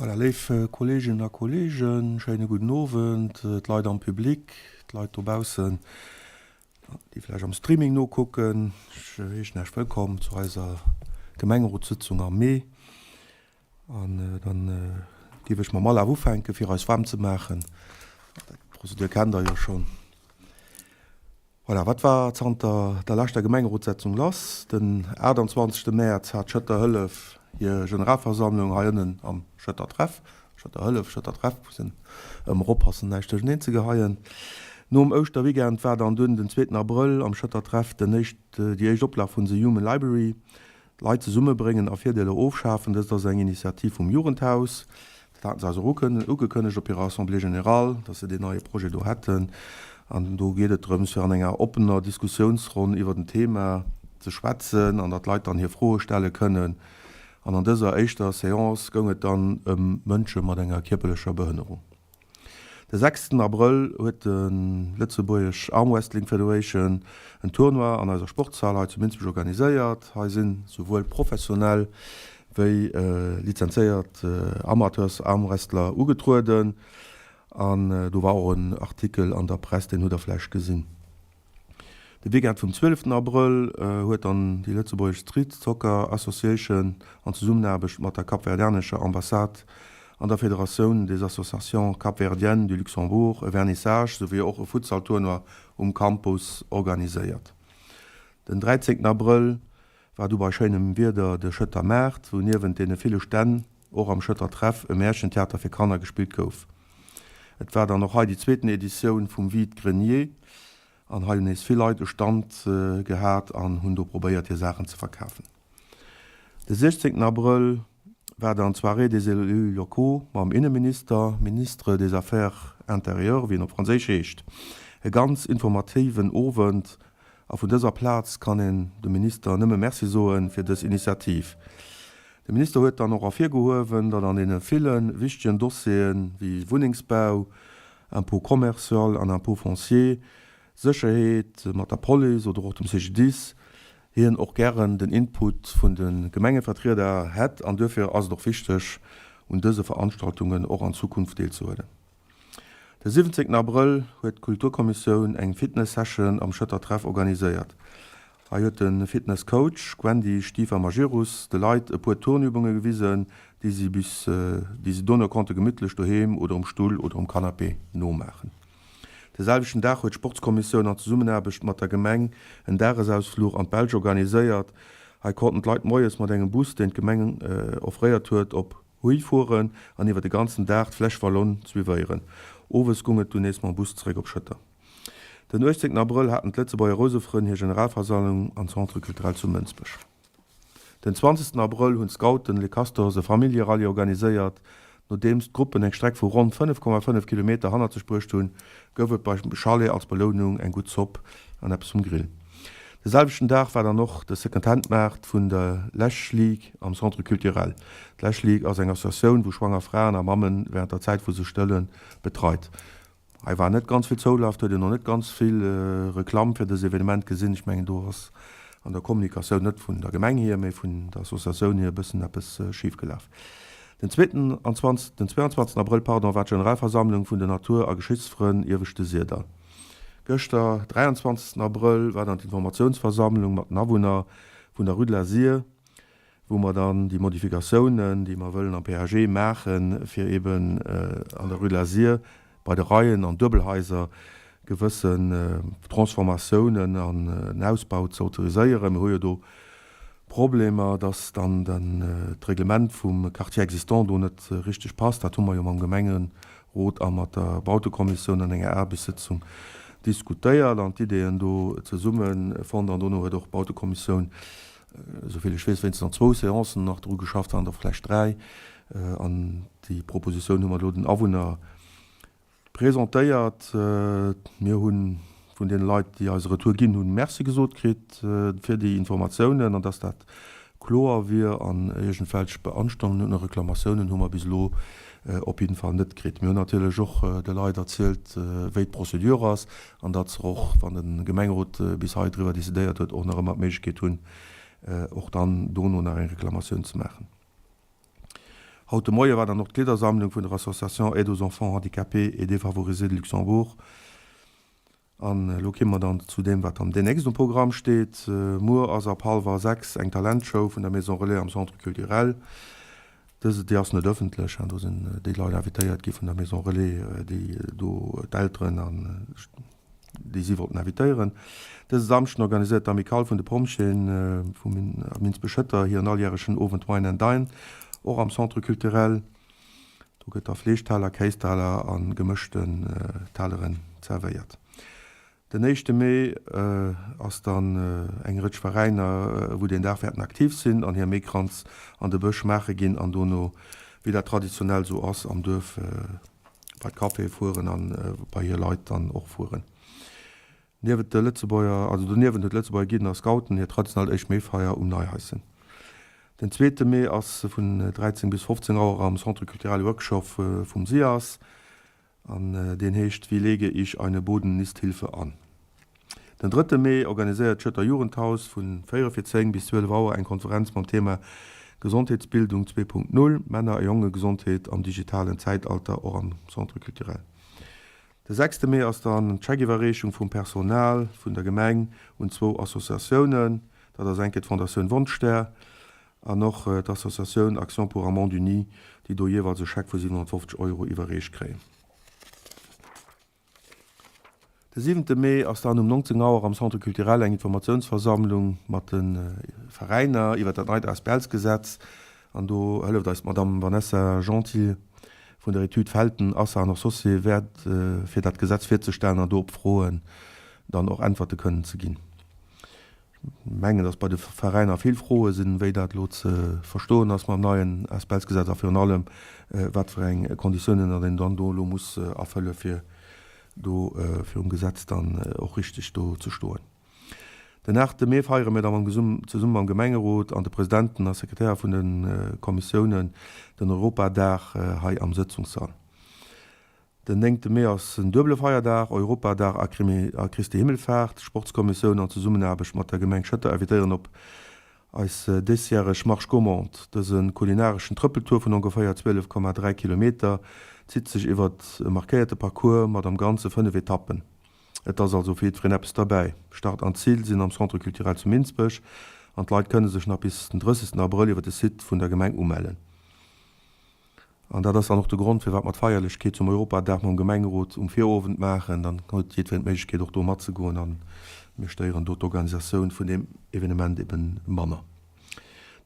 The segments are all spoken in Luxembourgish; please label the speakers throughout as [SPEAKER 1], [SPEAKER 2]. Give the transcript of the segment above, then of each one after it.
[SPEAKER 1] Voilà, léif Kolleeginnen a Kolleegen, schéine gudden Owend, d'Leit am Public, d'Leit dobaussen, déi vläicht am Streaming nokucken. Ech heeschen Iech wëllkomm zu eiser Gemengerotssëtzung am Mee. An dann géif ech mam Alaf ufänken, fir eis waarm ze maachen. D'Prozedur kennt Der jo schonn. Voilà, wat war zanter der leschter Gemengerotssetzung lass? Den 28 Mäerz hat d'Schëtter Hëllef hir Generalversammlung hei ënnen am Schëtter Treff. Schëtter Hëllef, Schëtter Treff, muss een ëmmer oppassen näischt duercherneen ze geheien. Nom Ouschterweekend war dann dunn den zweeten Abrëll am Schëtter Treff den éischt, déi éischt Oplag vun The Human Library. Leit zesummebréngen a Virdeeler ofschafen, dëst ass eng Initiativ vum Jugendhaus. Dat haten se eis och ugekënnegt op hirer Assemblée générale, datt se deen neie Projet do hätten. An do geet et drëms, fir an enger oppener Diskussiounsronn iwwer den Thema ze schwätzen an datt d'Leit dann hir Froe stelle kënnen. An an dëser éischter Seance goung et dann ëm Mënsche mat enger kierperlecher Behënnerung. De sechsten Abrëll huet de Lëtzebuergesch Armwrestling Federation en Tournoi an eiser Sportshal hei zu Minsbech organiséiert. Hei sinn souwuel professionell wéi lizenzéiert Amateurs-Armwrestler ugetrueden an do war och en Artikel an der Press, deen hutt der vläicht gesinn. De Weekend vum 12 Abrëll huet dann déi lëtzebuergesch Street Soccer Association an Zesummenaarbecht mat der kapverdianescher Ambassade an der Federatioun des Associations Capverdiennes du Luxembourg e Vernissage souwéi och e Futsal-Tournoi um Campus organiséiert. Den 13 Abrëll war du bei schéinem Wieder de Schëtter Maart, wou niewent deene ville Stänn och am Schëtter Treff e Märchentheater fir Kanner gespillt gouf. Et war dann och hei déi zweeten Editioun vum Vide Grenier an hei hunn nees vill Leit e Stand gehat an hunn do probéiert hir Saachen ze verkafen. De 16 Abrëll war dann d'Soirée des élus locaux mam Inneminister, Ministre des Affaires intérieures wéi en op Franséisch heescht. E ganz informativen Owend A vun dëser Plaz kann een dem Minister nëmme Merci soe fir dës Initiativ. De Minister huet dann och ervirgehuewen, datt an deene ville wichtegen Dossiere wéi Wunnengsbau, Impôt commercial an Impôt foncier, Sécherheet mat der Police oder och dem CGDIS, hien och gären den Input vun de Gemengevertrieder hätt. An duerfir ass et och wichteg, un dëse Veranstaltungen och an Zukunft deelzehuelen. De 17 Abrëll huet d'Kulturkommissioun eng Fitness Session am Schëtter Treff organiséiert. Hei huet de Fitness Coach Gwendy Stiefer-Magirus de Leit e puer Turnübunge gewisen, déi si bis déi si dono konnte gemittlech doheem oder um Stull oder um Canapé nomaachen. De selwechten Dag huet d'Sportskommissioun an Zesummenaarbecht mat der Gemeng en Dagesausfluch an d'Belsch organiséiert. Hei konnten d'Leit moies mat engem Bus, deen d'Gemeng offréiert huet, op Huy fueren an iwwer de ganzen Dag d'Flèche Wallonne suivéieren. Owes gung et dunn nees mam Bus zeréck op Schëtter. Den 18 Abrëll haten d'Lëtzebuerger Rousefrënn hir Generalversammlung am Centre Culturel zu Mënsbech. Den 20 Abrëll hunn d'Scouten Les Castors e Familljerallye organiséiert. Nodeems d'Gruppen eng Streck vu ronn 5,5 Kilometer hannert sech bruecht hunn, gouf et beim Chalet als Belounung eng gutt Zopp an eppes vum Grill. De selwechten Dag war dann och de Second-Hand-Maart vun der Lech League am Centre Culturel. D'Lech League ass eng Associatioun, wou schwanger Fraen a Mammen wärend der Zäit wou se stëllen, betreit. Hei war net ganz vill Zoulaf, do huet een och net ganz vill Reklamm fir dës Evenement gesinn. Ech mengen do ass an der Kommunikatioun, net vun der Gemeng hier, mee vun der Associatioun hier e bëssen eppes schif gelaf. Den 22 Abrëll, pardon, war d'Generalversammlung vun den Natur a Geschichtsfrënn Ieweschte Sirdall. Gëschter, 23 Abrëll, war dann d'Informatiounsversammlung mat den Awunner vun der Rue de la Sir, wou mer dann déi Modifikatiounen, déi mer wëllen am PAG maachen, fir eben an der Rue de la Sir bei de Reien an Duebelhaiser gewëssen Transformatiounen an en Ausbau ze autoriséieren. Mir hu jo do Problemer, dass dann d'Reglement vum Quartier existant do net richteg passt. Dat hu mer jo mam Gemengerot a mat der Bautekommissioun an enger Aarbechtssëtzung diskutéiert an d'Ideeën do zesumme fonnt. An dono huet och d'Bautekommissioun, esouvill ech weess, wéinstens an zwou Seancen nach dru geschafft, waren der vläicht dräi. An déi Propositioun hu mer elo den Awunner Presentéiert. Mir hu vun deene Leit, déi eis e Retour ginn hunn, Merci gesot kritt fir déi Informatiounen an dass dat kloer wier. An iergendwelch Beanstandungen oder Reklamatiounen hu mer bis elo op jidden Fall net kritt. Mir hunn natierlech och de Leit erzielt, wéi d'Procédure ass an datt se och, wann de Gemengerot bis hei driwwer decidéiert huet, och nach ëmmer d'Méiglechkeet hunn, och dann dono nach eng Reklamatioun ze maachen. Haut de Moie war dann och d'Kleedersammlung vun der Association Aide aux enfants handicapés et défavorisés de Luxembourg. An elo kimme mer dann zu deem, wat dann deemnächst um Programm steet. Muer ass ab hallwer 6 eng Talentshow vun der Maison Relais am Centre Culturel. Dës, déi ass net ëffentlech, do sinn déi Leit invitéiert gi vun der Maison Relais, déi do d'Elteren an déi si wollten invitéieren. Dëse Samschden organiséiert d'Amicale vun de Pompjeeën vu Minsbech-Schëtter hiren alljärechen Owend Wine and Dine, och am Centre Culturel. Do gëtt da Fleeschtteller, Kéisteller a gemëschten Telleren zerwéiert. Den éischte Mee ass dann eng Rëtsch Veräiner, wou deen Dag wäerten aktiv sinn an hir Meekranz an de Bësch maache ginn an dono, wéi dat traditionell esou ass am Duerf, bei d'Caféë fueren a bei hir Leit dann och fueren. Niewent de Lëtzebuerger, also doniewent huet d'Lëtzebuerger Guiden a Scouten hir traditionell éischt Meefeier um Neihaischen. Den zweete Mee ass vun 13 bis 15 Auer am Centre Culturel Workshop vum SIAS an deen heescht Wie lege ich eine Bodennisthilfe an? Den drëtte Mee organiséiert d'Schëtter Jugendhaus vun 4 vir 10 bis 12 Auer eng Konferenz mam Thema Gesondheetsbildung 2.0, Männer a Jongegesondheet am digitalen Zäitalter och am Centre Culturel. De sechste Mee ass dann d'Scheckiwwerreechung vum Personal vun der Gemeng un zwou Associatiounen. Dat ass eng Kéier d'Fondatioun Wonschstär an och d'Associatioun Action pour un monde uni, déi do jeeweils e Scheck vu 750 Euro iwwerreecht kréien. De siwente Mee ass dann um 19 Auer am Centre culturel eng Informatiounsversammlung mat de Veräiner iwwer dat neit ASBLs-Gesetz. An do hëlleft eis d'Madamm Vanessa Gentil vun der Etüd Felten, Assa an Associés wäert fir dat Gesetz virzestellen an do op Froen dann och Äntwerte kënnen ze ginn. Ech mengen, datt bei de Veräiner vill Froe sinn, wéi dat elo ze verstoen ass mam neien Asbls-Gesetz a virun allem, wat fir eng Konditiounen datt een dann do elo muss erfëlle fir do virum Gesetz dann och richteg do ze stoen. Den 8 Mee feiere mir da mam zesumme mam Gemengerot an de Presidenten a Sekretärer vun de Kommissiounen den Europadag hei am Sëtzungssall. Den 9 Mee ass en duebele Feierdag, Europadag a Christi Himmelfaart. D'Sportskommissioun an Zesummenaarbecht mat der Gemeng Schëtter invitéieren op eis dësjäreg Marche Gourmande. Dëse kulinareschen Trëppeltour vun ongeféier 12,3 Kilometer zitt sech iwwert e markéierte Parcours mat am Ganze 5 Etappen. Et ass also fir jiddwereen eppes derbäi. Start an Zil sinn am Centre Culturel zu Minsbech an d'Leit kënne sech nach bis den 30 Abrëll iwwer de Site vun der Gemeng umellen. An dat ass dann och de Grond, firwat mer d'Feierlechkeet zum Europadag mam Gemengerot um Virowend maachen. Dann huet jiddwereen d'Méiglechkeet, och do matzegoen a mir stéieren do d'Organisatioun vun deem Evenement ebe manner.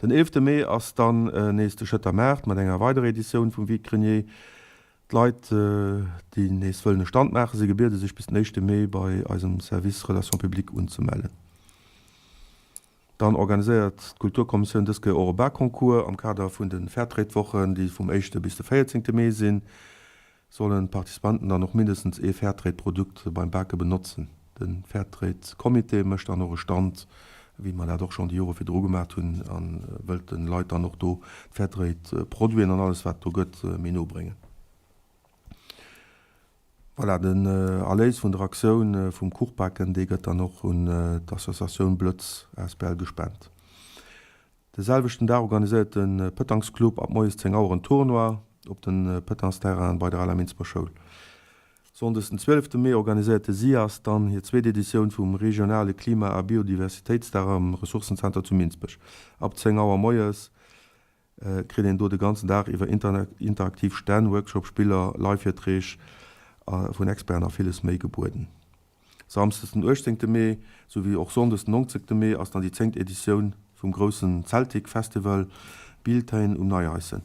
[SPEAKER 1] Den eelefte Mee ass dann nees de Schëtter Maart mat enger weiderer Editioun vum Vide-grenier. D'Leit, déi nees wëllen e Stand maachen, si gebiede sech bis den éischte Mee bei eisem Service Relations publiques unzemellen. Dann organiséiert d'Kulturkommissioun dës Kéier och e Bakconcours am Kader vun de Fairtrade-Wochen, déi vum éischte bis de véierzéngte Mee sinn. Sollen d'Participanten dann och mindestens ee Fairtrade-Produkt beim Bake benotzen. De Fairtrade-Comité mécht dann och e Stand, wéi mer dat och schonn déi Jore virdru gemaat hunn, a wëllt de Leit dann och do d'Fairtrade-Produiten an alles wat et do gëtt méi no bréngen. Voilà, den Erléis vun der Aktioun vum Kuchbaken, dee gëtt dann och un d'Associatioun Blëtz asbl gespent. De selwechten Dag organiséiert de Petanquesclub ab moies 10 Auer en Tournoi op de Petanquesterrainen bei der Aler Minsber Schoul. Sonndes den 12 Mee organiséiert de SIAS dann hir zweet Editioun vum regionale Klima a Biodiversitéitsdag am Ressourcenzenter zu Minsbech. Ab 10 Auer moies kritt een do de ganzen Dag iwwer interaktiv Stänn, Workshops, Spiller, Live-Virträg vun Experten a villes méi gebueden. Samsdes den 18 Mee, sou wéi och Sonndes den 19 Mee ass dann déi zéngt Editioun vum groussen Celtic Festival Bealtaine um Neieissen.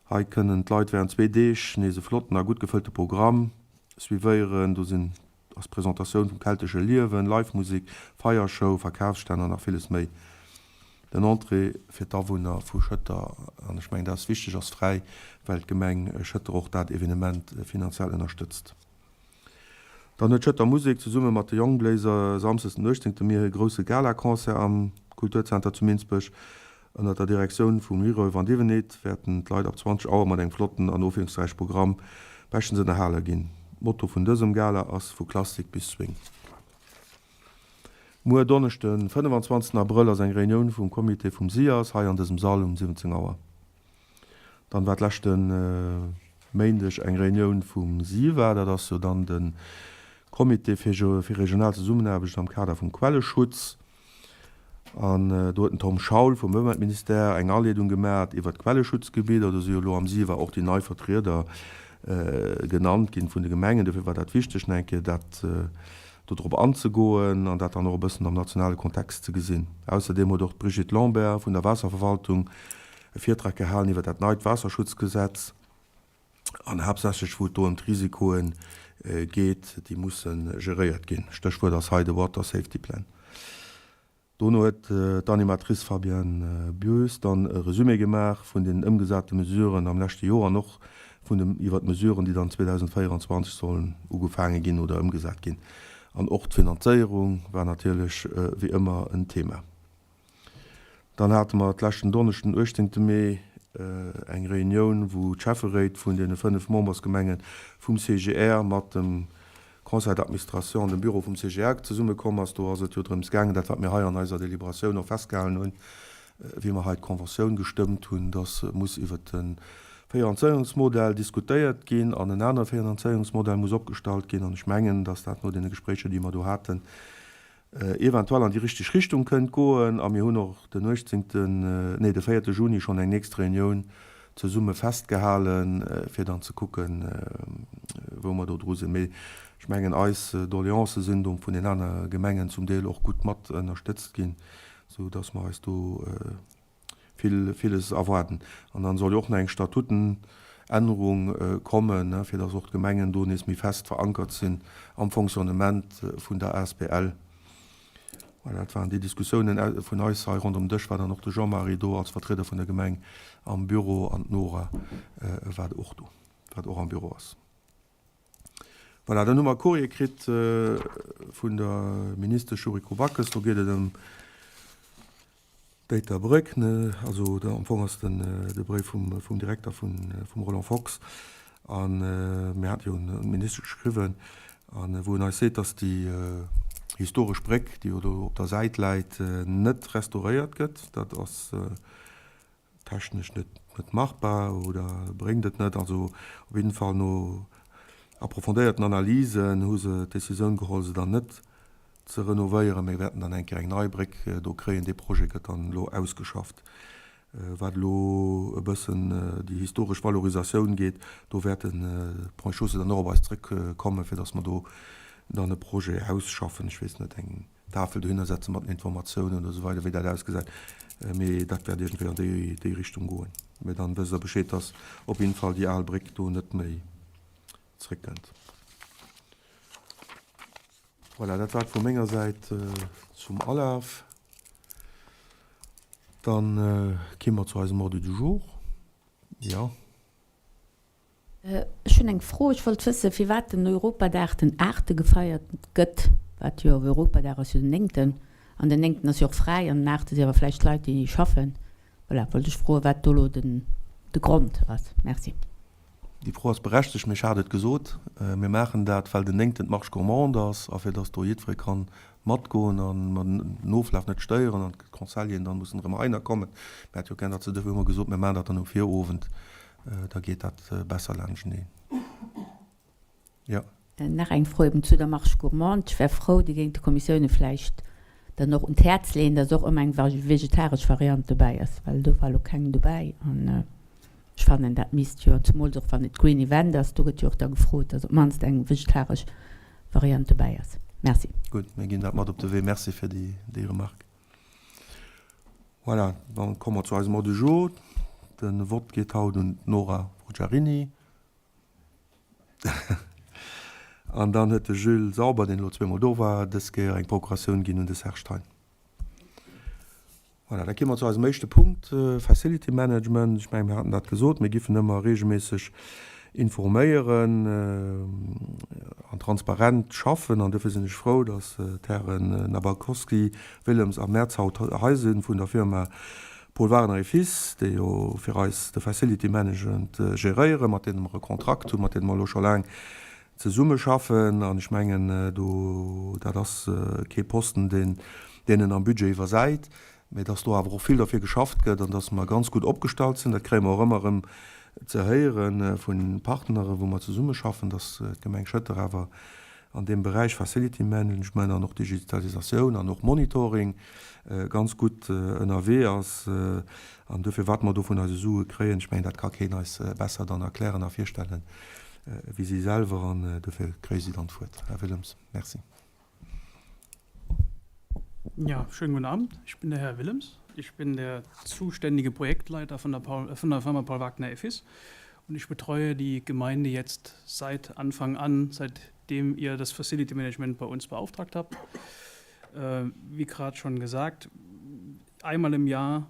[SPEAKER 1] Hei kënnen d'Leit wärend zwee Deeg nees e flotten a gutt gefëllte Programm suivéieren. Do sinn ass Presentatioun vum keltesche Liewen, Live-Musek, Feiershow, Verkafsstänn an nach villes méi. Den Entrée fir d'Awunner vu Schëtter, an ech mengen dat ass wichteg, ass fräi, well d'Gemeng Schëtter och dat Evenement finanziell ënnerstëtzt. Dann huet d'Schëtter Musek zesumme mat de Jongbléiser samsdes den 18 Mee e grousse Gala-Concert am Kulturzenter zu Minsbech. Ënnert der Direktioun vum Leroy Vandivenit wäerten d'Leit ab 20 Auer mat engem flotten an ofwiesslungsräiche Programm beschtens ënnerhale ginn. D'Motto vun dësem Gala ass Vu Klassik bis Swing. Muer Donneschden, 25 Abrëll ass eng Reunioun vum Comité vum SIAS hei an dësem Sall um 17 Auer. Dann war d'leschte Méindeg eng Reunioun vum SIVA, dat ass jo dann de Comité fir regional Zesummenaarbecht am Kader vum Quelleschutz. An do huet den Tom Schaul vum Ëmweltministère eng Aleedung gemat iwwert d'Quelleschutzgebidder. Do si jo elo am SIVA och déi nei Vertrieder genannt ginn vun de Gemengen. Dofir war dat wichteg, nach eng Kéier dat do drop anzegoen an dat dann och e bëssen am nationale Kontext ze gesinn. Ausserdeem huet och d'Brigitte Lambert vun der Waasserverwaltung e Virtrag gehalen iwwer dat neit Waasserschutzgesetz an haaptsächlech wou et do ëm d'Risikoe geet, déi musse geréiert ginn. Stéchwuert ass hei de Water Safety Plan. Dono huet d'Animatrice Fabienne Bioes dann e Resumé gemaach vun den ëmgesate Mesuren am leschte Joer an och vun de iwwer d'Mesuren, déi dann 2024 sollen ugefaange ginn oder ëmgesat ginn. An och d'Finanzéierung war natierlech wéi ëmmer en Thema. Dann hate mer d'leschten Donneschden, den 18 Mee, eng Reunioun, wou d'Schäfferéit vun deene 5 Membersgemenge vum CGR mat dem Conseil d'administration an dem Bureau vum CGR zesummekomm ass. Do ass et jo drëms gaangen, dat wat mir hei an eiser Deliberatioun och festgehalen hunn, wéi mer hei d'Conventioun gestëmmt hunn, dass muss iwwert de Finanzéierungsmodell diskutéiert ginn an en anere Finanzéierungsmodell muss opgestallt ginn. An ech mengen, dass dat no deene Gespréicher, déi mer do haten, eventuell an déi richteg Richtung kënnt goen. A mir hunn och den 18., nee, de 4 Juni schonn eng nächst Reunioun zesumme festgehalen, fir dann ze kucken, wou mer do dru sinn. Mee ech mengen, eis Doleancë sinn do vun den aner Gemengen zum Deel och gutt mat ënnerstëtzt ginn, sou dass mer eis do vill, villes erwaarden. An dann soll jo och nach eng Statutenännerung kommen, fir dass och d'Gemengen do nees méi fest verankert sinn am Fonctionnement vun der asbl. Voilà, dat waren déi Diskussiounen vun eis hei ronderëm den Dësch. War dann och de Jean-Marie do als Vertrieder vun der Gemeng am Büro an d'Nora war och do, wat och am Büro ass. Voilà, dann hu mer e Courrier kritt vun der Ministesch Yuriko Backes. Do geet et ëm D'Éiter Bréck, ne, also am Fong ass den de Bréif vum vum Direkter vun vum Roland Fox an mir hate jo un d'Ministesch geschriwwen an wou en eis seet, datt déi historesch Bréck, déi jo do op der Säit läit, net restauréiert gëtt. Dat ass technesch net net machbar oder bréngt et net. Also op jidden Fall no approfondéierten Analysen hu se d'Decisioun geholl, se dann net ze renovéieren. Mir wäerten dann eng Kéier eng nei Bréck do kréien. Dee Projet gëtt dann elo ausgeschafft. Wat elo e bëssen déi historesch Valorisatioun geet, do wäerten d'Ponts et Chaussées dann och op eis zrëckkommen, fir datt mer do dann e Projet ausschaffen. Ech weess net, eng Tafel dohinner setzen mat den Informatiounen oder esou weider, wéi dat ausgesäit. Mee dat wäert iergendwéi an déi, déi Richtung goen. Mee dann wësst Der Bescheed, datt op jidde Fall déi al Bréck do net méi zrëckkënnt. Voilà, dat war et vu menger Säit zum Alaf. Dann ki mer zu eisem Ordre du jour. Jo.
[SPEAKER 2] Ech hunn eng Fro. Ech wollt wëssen, firwat den Europadag den aachte gefeiert gëtt, wat jo Europadag ass jo den néngten, an den néngten ass jo och fräi, an den aachte si awer vläicht Leit, déi schaffen. Voilà, wollt ech froen, wat do elo den de Grond ass. Merci.
[SPEAKER 1] Déi Fro ass berechtegt, mee ech hat et gesot, mir maachen dat, well den néngten d'Marche gourmande ass a fir datt do jiddweree ka matgoen a mer den Oflaf net stéieren an d'Conseilleren dann mussen erëm heihinner kommen. Mir hätte jo gär, datt se, dofir hu mer gesot, mir maachen dat dann um Virowend, da geet dat besser laanschteneen. Jo.
[SPEAKER 2] Nach eng Fro eben zu der Marche gourmande. Ech wär frou, Dir géingt de Kommissioune vläicht dann och un d'Häerz leeën, dass och ëmmer eng vegetaresch Variant dobäi ass, well do war elo keng dobäi. An ech fannen, dat misst jo, zemools och wann et Green Event ass, do gëtt jo och da gefrot, dass op d'mannst eng vegetaresch Variant dobäi ass. Merci.
[SPEAKER 1] Gutt, mir ginn dat mat op de Wee. Merci fir déi Remarque. Voilà, dann komme mer zu eisem Ordre du jour. De Vott geet haut un d'Nora Forgiarini. An dann huet de Jules Sauber, deen elo zweemol do war, dës Kéier eng Procuratioun ginn un de Serge Thein. Voilà, da gi mer zu eisem éischte Punkt, Facility Management. Ech mengen, mir haten dat gesot, mir giffen ëmmer reegelméisseg informéieren an transparent schaffen. An dofir sinn ech frou, dass d'Hären Nabalkowski, Willems a Merz haut hei si vun der Firma Paul Wagener et Fils, déi jo fir eis de Facility Management geréieren, mat deene mer e Kontrakt hunn, mat deene mer elo scho laang zesummeschaffen. An ech mengen, do, dat ass kee Posten, deen deen en am Budget iwwersäit, mä dass do awer och vill derfir geschafft gëtt an dass mer ganz gutt opgestallt sinn. Dat kréie mer och ëmmer erëm. ze héiere vu Partnere wou mer zesummeschaffen, dass d'Gemeng Schëtter awer an deem Beräich Facility Management an och Digitalisatioun an och Monitoring ganz gutt ënnerwee ass. An duerfir, wat mer do vun eise Sue kréien, ech mengen, dat ka keen eis besser dann erklären a virstellen wéi si selwer. An duerfir kréie si dann d'Wuert. Här Willems, merci.
[SPEAKER 3] Ja, schönen guten Abend. Ich bin der Herr Willems. Ich bin der zuständige Projektleiter von der, Paul, von der Firma Paul Wagner EFIS und ich betreue die Gemeinde jetzt seit Anfang an, seitdem ihr das Facility Management bei uns beauftragt habt. Äh, wie gerade schon gesagt, einmal im Jahr,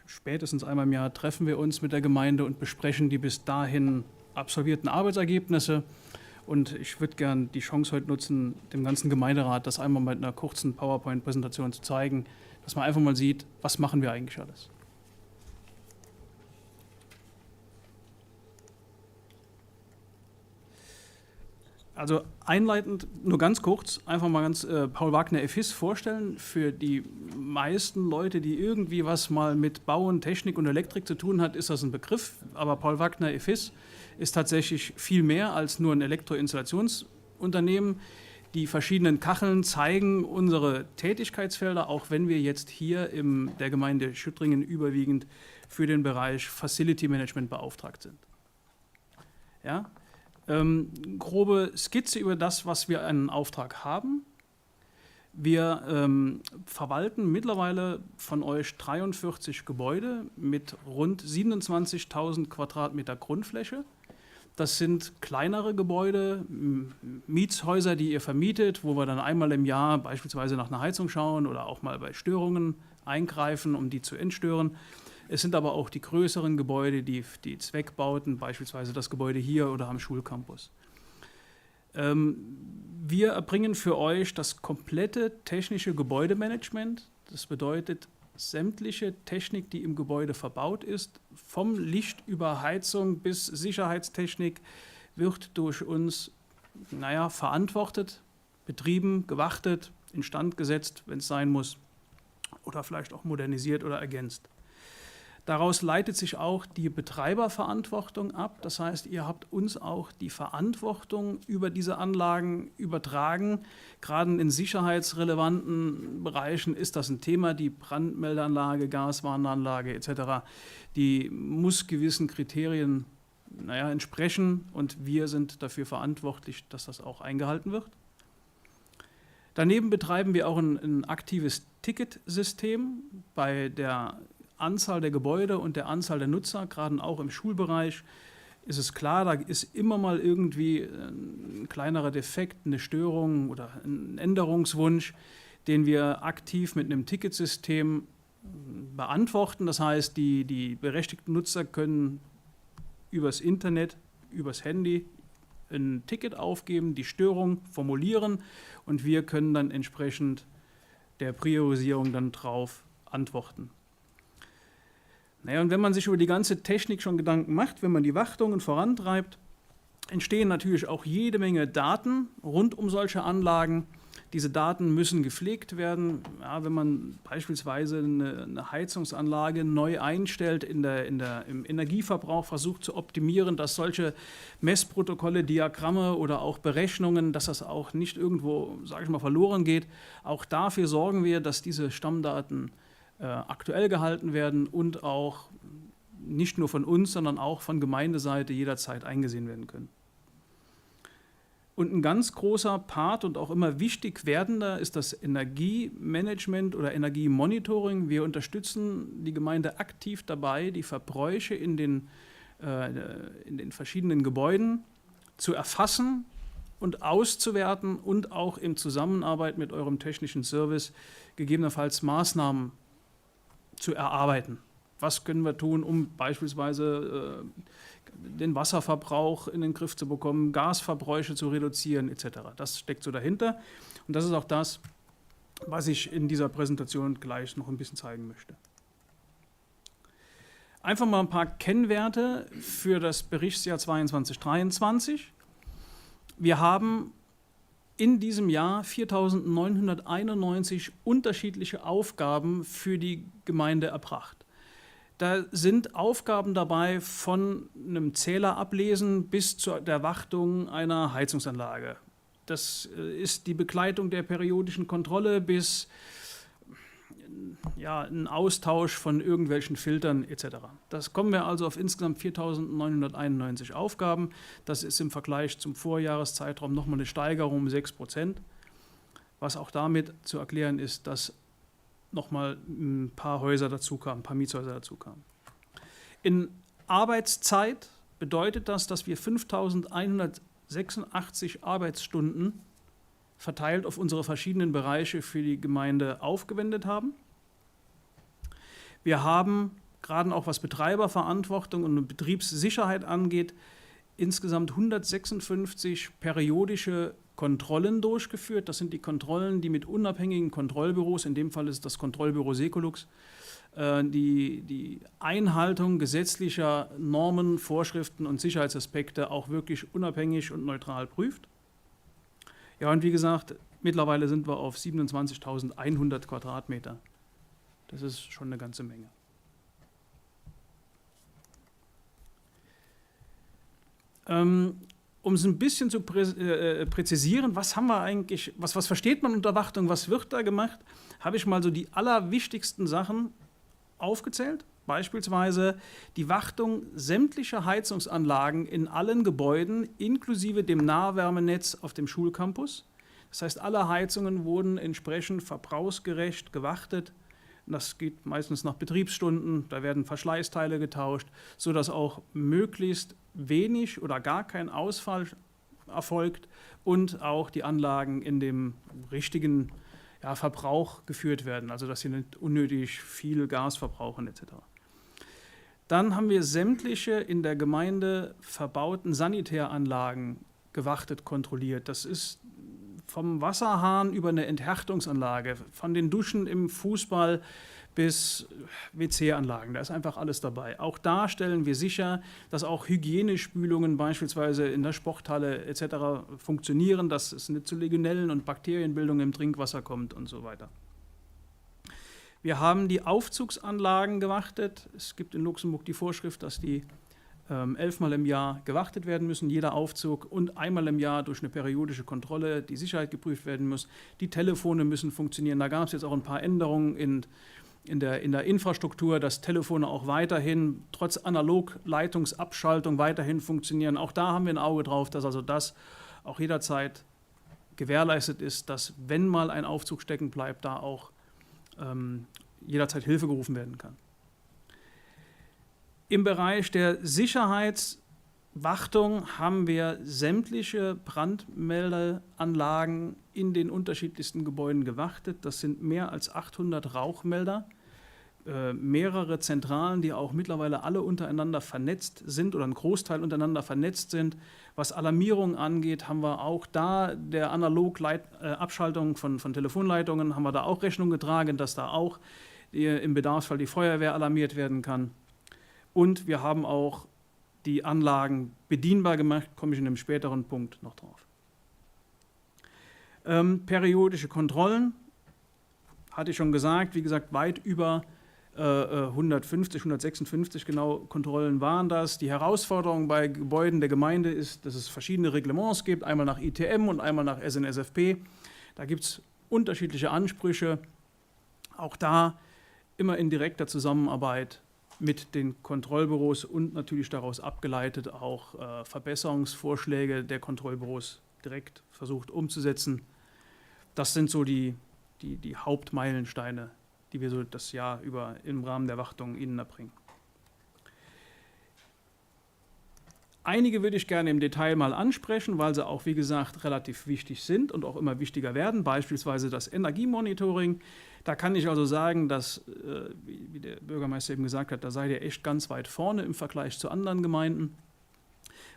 [SPEAKER 3] spätestens einmal im Jahr, treffen wir uns mit der Gemeinde und besprechen die bis dahin absolvierten Arbeitsergebnisse. Und ich würde gern die Chance heute nutzen, dem ganzen Gemeinderat das einmal mit einer kurzen PowerPoint-Präsentation zu zeigen, dass man einfach mal sieht, was machen wir eigentlich alles. Also einleitend nur ganz kurz einfach mal ganz äh, Paul Wagner EFIS vorstellen. Für die meisten Leute, die irgendwie was mal mit Bauen, Technik und Elektrik zu tun hat, ist das ein Begriff. Aber Paul Wagner EFIS ist tatsächlich viel mehr als nur ein Elektroinstallationsunternehmen. Die verschiedenen Kacheln zeigen unsere Tätigkeitsfelder, auch wenn wir jetzt hier in der Gemeinde Schüttringen überwiegend für den Bereich Facility Management beauftragt sind. Ja? Ähm, grobe Skizze über das, was wir einen Auftrag haben. Wir ähm, verwalten mittlerweile von euch 43 Gebäude mit rund 27.000 Quadratmeter Grundfläche. Das sind kleinere Gebäude, Mietshäuser, die ihr vermietet, wo wir dann einmal im Jahr beispielsweise nach einer Heizung schauen oder auch mal bei Störungen eingreifen, um die zu entstören. Es sind aber auch die größeren Gebäude, die, die Zweckbauten, beispielsweise das Gebäude hier oder am Schulcampus. Ähm, wir erbringen für euch das komplette technische Gebäudemanagement. Das bedeutet sämtliche Technik, die im Gebäude verbaut ist, vom Licht über Heizung bis Sicherheitstechnik, wird durch uns naja, verantwortet, betrieben, gewartet, instand gesetzt, wenn es sein muss, oder vielleicht auch modernisiert oder ergänzt. Daraus leitet sich auch die Betreiberverantwortung ab. Das heißt, ihr habt uns auch die Verantwortung über diese Anlagen übertragen. Gerade in sicherheitsrelevanten Bereichen ist das ein Thema. Die Brandmeldeanlage, Gaswarnanlage etc., die muss gewissen Kriterien naja, entsprechen und wir sind dafür verantwortlich, dass das auch eingehalten wird. Daneben betreiben wir auch ein, ein aktives Ticketsystem bei der Anzahl der Gebäude und der Anzahl der Nutzer, gerade auch im Schulbereich, ist es klar, da ist immer mal irgendwie ein kleinerer Defekt, eine Störung oder ein Änderungswunsch, den wir aktiv mit einem Ticketsystem beantworten. Das heißt, die, die berechtigten Nutzer können übers Internet, übers Handy ein Ticket aufgeben, die Störung formulieren und wir können dann entsprechend der Priorisierung dann drauf antworten. Naja, und wenn man sich über die ganze Technik schon Gedanken macht, wenn man die Wartungen vorantreibt, entstehen natürlich auch jede Menge Daten rund um solche Anlagen. Diese Daten müssen gepflegt werden. Ja, wenn man beispielsweise eine, eine Heizungsanlage neu einstellt, in der, in der, im Energieverbrauch versucht zu optimieren, dass solche Messprotokolle, Diagramme oder auch Berechnungen, dass das auch nicht irgendwo, sage ich mal, verloren geht. Auch dafür sorgen wir, dass diese Stammdaten äh, aktuell gehalten werden und auch nicht nur von uns, sondern auch von Gemeindeseite jederzeit eingesehen werden können. Und ein ganz großer Part und auch immer wichtig werdender ist das Energiemanagement oder Energiemonitoring. Wir unterstützen die Gemeinde aktiv dabei, die Verbräuche in den, äh, in den verschiedenen Gebäuden zu erfassen und auszuwerten und auch in Zusammenarbeit mit eurem technischen Service gegebenenfalls Maßnahmen zu erarbeiten. Was können wir tun, um beispielsweise äh, den Wasserverbrauch in den Griff zu bekommen, Gasverbräuche zu reduzieren etc. Das steckt so dahinter und das ist auch das, was ich in dieser Präsentation gleich noch ein bisschen zeigen möchte. Einfach mal ein paar Kennwerte für das Berichtsjahr 2223. Wir haben in diesem Jahr 4.991 unterschiedliche Aufgaben für die Gemeinde erbracht. Da sind Aufgaben dabei von einem Zähler ablesen bis zu der Wartung einer Heizungsanlage. Das äh, ist die Begleitung der periodischen Kontrolle bis ja, ein Austausch von irgendwelchen Filtern etc. Das kommen wir also auf insgesamt 4.991 Aufgaben. Das ist im Vergleich zum Vorjahreszeitraum nochmal eine Steigerung um 6 Prozent. Was auch damit zu erklären ist, dass nochmal ein paar Häuser dazu kamen, ein paar Mietshäuser dazu kamen. In Arbeitszeit bedeutet das, dass wir 5.186 Arbeitsstunden verteilt auf unsere verschiedenen Bereiche für die Gemeinde aufgewendet haben. Wir haben gerade auch was Betreiberverantwortung und Betriebssicherheit angeht, insgesamt 156 periodische Kontrollen durchgeführt. Das sind die Kontrollen, die mit unabhängigen Kontrollbüros, in dem Fall ist das Kontrollbüro Secolux, äh, die, die Einhaltung gesetzlicher Normen, Vorschriften und Sicherheitsaspekte auch wirklich unabhängig und neutral prüft. Ja, und wie gesagt, mittlerweile sind wir auf 27.100 Quadratmeter. Das ist schon eine ganze Menge. Ähm, um es ein bisschen zu prä äh, äh, präzisieren, was haben wir eigentlich, was, was versteht man unter Wartung, was wird da gemacht, habe ich mal so die allerwichtigsten Sachen aufgezählt. Beispielsweise die Wartung sämtlicher Heizungsanlagen in allen Gebäuden inklusive dem Nahwärmenetz auf dem Schulcampus. Das heißt, alle Heizungen wurden entsprechend verbrauchsgerecht gewartet. Das geht meistens nach Betriebsstunden, da werden Verschleißteile getauscht, sodass auch möglichst wenig oder gar kein Ausfall erfolgt und auch die Anlagen in dem richtigen ja, Verbrauch geführt werden, also dass sie nicht unnötig viel Gas verbrauchen etc. Dann haben wir sämtliche in der Gemeinde verbauten Sanitäranlagen gewartet, kontrolliert. Das ist vom Wasserhahn über eine Enthärtungsanlage, von den Duschen im Fußball bis WC-Anlagen. Da ist einfach alles dabei. Auch da stellen wir sicher, dass auch Hygienespülungen beispielsweise in der Sporthalle etc. funktionieren, dass es nicht zu Legionellen und Bakterienbildung im Trinkwasser kommt und so weiter. Wir haben die Aufzugsanlagen gewartet. Es gibt in Luxemburg die Vorschrift, dass die ähm, elfmal im Jahr gewartet werden müssen, jeder Aufzug und einmal im Jahr durch eine periodische Kontrolle die Sicherheit geprüft werden muss. Die Telefone müssen funktionieren. Da gab es jetzt auch ein paar Änderungen in, in, der, in der Infrastruktur, dass Telefone auch weiterhin trotz Analogleitungsabschaltung weiterhin funktionieren. Auch da haben wir ein Auge drauf, dass also das auch jederzeit gewährleistet ist, dass wenn mal ein Aufzug stecken bleibt, da auch ähm, jederzeit Hilfe gerufen werden kann. Im Bereich der Sicherheitswartung haben wir sämtliche Brandmeldeanlagen in den unterschiedlichsten Gebäuden gewartet. Das sind mehr als 800 Rauchmelder, äh, mehrere Zentralen, die auch mittlerweile alle untereinander vernetzt sind oder ein Großteil untereinander vernetzt sind. Was Alarmierung angeht, haben wir auch da der Analog-Abschaltung äh, von, von Telefonleitungen, haben wir da auch Rechnung getragen, dass da auch äh, im Bedarfsfall die Feuerwehr alarmiert werden kann. Und wir haben auch die Anlagen bedienbar gemacht, komme ich in einem späteren Punkt noch drauf. Ähm, periodische Kontrollen, hatte ich schon gesagt, wie gesagt, weit über äh, 150, 156 genau Kontrollen waren das. Die Herausforderung bei Gebäuden der Gemeinde ist, dass es verschiedene Reglements gibt, einmal nach ITM und einmal nach SNSFP. Da gibt es unterschiedliche Ansprüche. Auch da immer in direkter Zusammenarbeit mit den Kontrollbüros und natürlich daraus abgeleitet auch äh, Verbesserungsvorschläge der Kontrollbüros direkt versucht umzusetzen. Das sind so die, die, die Hauptmeilensteine, die wir so das Jahr über im Rahmen der Wartung Ihnen erbringen. Einige würde ich gerne im Detail mal ansprechen, weil sie auch, wie gesagt, relativ wichtig sind und auch immer wichtiger werden, beispielsweise das Energiemonitoring. Da kann ich also sagen, dass, äh, wie der Bürgermeister eben gesagt hat, da seid ihr echt ganz weit vorne im Vergleich zu anderen Gemeinden.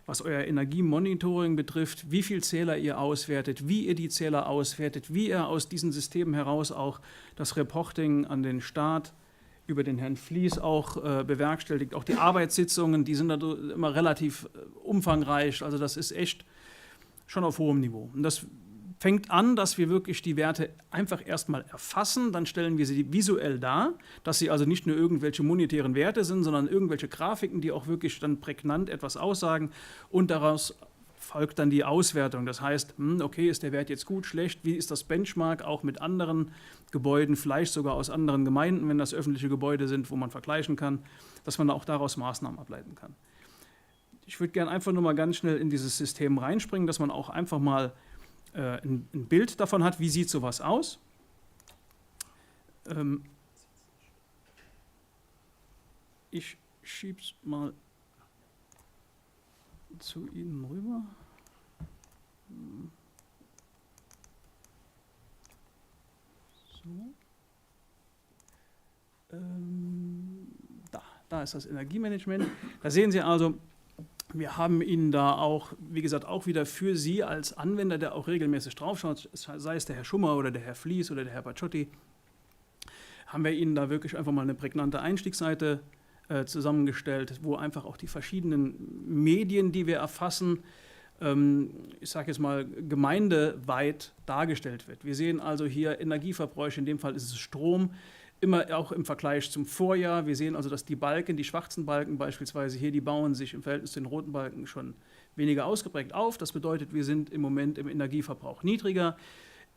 [SPEAKER 3] Was euer Energiemonitoring betrifft, wie viel Zähler ihr auswertet, wie ihr die Zähler auswertet, wie ihr aus diesen Systemen heraus auch das Reporting an den Staat über den Herrn Flies auch äh, bewerkstelligt. Auch die Arbeitssitzungen, die sind da immer relativ äh, umfangreich. Also das ist echt schon auf hohem Niveau. Und das Fängt an, dass wir wirklich die Werte einfach erstmal erfassen, dann stellen wir sie visuell dar, dass sie also nicht nur irgendwelche monetären Werte sind, sondern irgendwelche Grafiken, die auch wirklich dann prägnant etwas aussagen und daraus folgt dann die Auswertung. Das heißt, hm, okay, ist der Wert jetzt gut, schlecht, wie ist das Benchmark auch mit anderen Gebäuden, vielleicht sogar aus anderen Gemeinden, wenn das öffentliche Gebäude sind, wo man vergleichen kann, dass man auch daraus Maßnahmen ableiten kann. Ich würde gerne einfach nur mal ganz schnell in dieses System reinspringen, dass man auch einfach mal äh, ein, ein Bild davon hat, wie sieht sowas aus. Ähm, ich schieb's mal zu Ihnen rüber. So. Ähm, da, da ist das Energiemanagement. Da sehen Sie also, wir haben Ihnen da auch, wie gesagt, auch wieder für Sie als Anwender, der auch regelmäßig draufschaut, sei es der Herr Schummer oder der Herr Flies oder der Herr Pacciotti, haben wir Ihnen da wirklich einfach mal eine prägnante Einstiegsseite äh, zusammengestellt, wo einfach auch die verschiedenen Medien, die wir erfassen, ähm, ich sage jetzt mal, gemeindeweit dargestellt wird. Wir sehen also hier Energieverbräuche, in dem Fall ist es Strom, immer auch im Vergleich zum Vorjahr. Wir sehen also, dass die Balken, die schwarzen Balken beispielsweise hier, die bauen sich im Verhältnis zu den roten Balken schon weniger ausgeprägt auf. Das bedeutet, wir sind im Moment im Energieverbrauch niedriger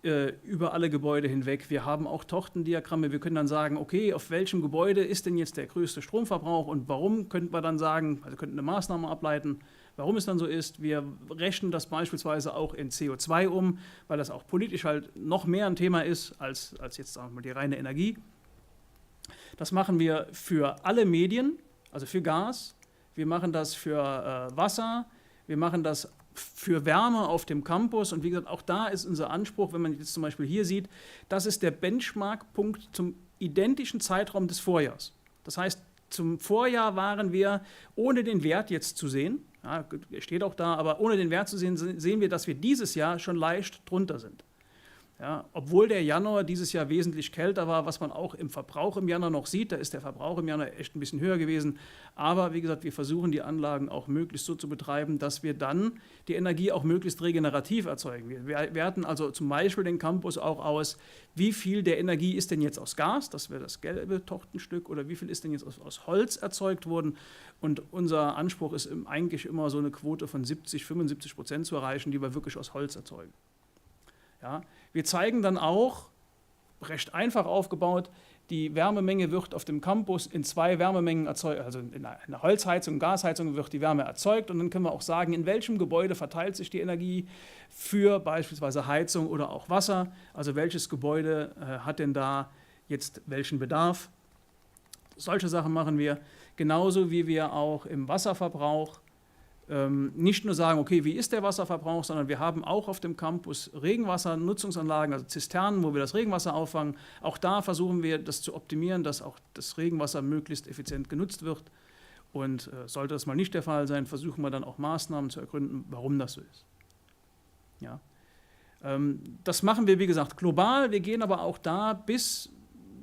[SPEAKER 3] äh, über alle Gebäude hinweg. Wir haben auch Tortendiagramme. Wir können dann sagen, okay, auf welchem Gebäude ist denn jetzt der größte Stromverbrauch und warum könnten wir dann sagen, also könnten eine Maßnahme ableiten, warum es dann so ist. Wir rechnen das beispielsweise auch in CO2 um, weil das auch politisch halt noch mehr ein Thema ist als, als jetzt sagen wir mal die reine Energie. Das machen wir für alle Medien, also für Gas. Wir machen das für äh, Wasser. Wir machen das für Wärme auf dem Campus. Und wie gesagt, auch da ist unser Anspruch, wenn man jetzt zum Beispiel hier sieht, das ist der Benchmark-Punkt zum identischen Zeitraum des Vorjahrs. Das heißt, zum Vorjahr waren wir, ohne den Wert jetzt zu sehen, ja, steht auch da, aber ohne den Wert zu sehen, sehen wir, dass wir dieses Jahr schon leicht drunter sind. Ja, obwohl der Januar dieses Jahr wesentlich kälter war, was man auch im Verbrauch im Januar noch sieht, da ist der Verbrauch im Januar echt ein bisschen höher gewesen. Aber wie gesagt, wir versuchen die Anlagen auch möglichst so zu betreiben, dass wir dann die Energie auch möglichst regenerativ erzeugen. Wir werten also zum Beispiel den Campus auch aus, wie viel der Energie ist denn jetzt aus Gas, das wäre das gelbe Tortenstück, oder wie viel ist denn jetzt aus, aus Holz erzeugt worden. Und unser Anspruch ist eigentlich immer so eine Quote von 70, 75 Prozent zu erreichen, die wir wirklich aus Holz erzeugen. Ja, wir zeigen dann auch, recht einfach aufgebaut, die Wärmemenge wird auf dem Campus in zwei Wärmemengen erzeugt, also in einer Holzheizung, Gasheizung wird die Wärme erzeugt und dann können wir auch sagen, in welchem Gebäude verteilt sich die Energie für beispielsweise Heizung oder auch Wasser, also welches Gebäude äh, hat denn da jetzt welchen Bedarf. Solche Sachen machen wir, genauso wie wir auch im Wasserverbrauch ähm, nicht nur sagen, okay, wie ist der Wasserverbrauch, sondern wir haben auch auf dem Campus Regenwassernutzungsanlagen, also Zisternen, wo wir das Regenwasser auffangen. Auch da versuchen wir, das zu optimieren, dass auch das Regenwasser möglichst effizient genutzt wird. Und äh, sollte das mal nicht der Fall sein, versuchen wir dann auch Maßnahmen zu ergründen, warum das so ist. Ja. Ähm, das machen wir, wie gesagt, global. Wir gehen aber auch da bis,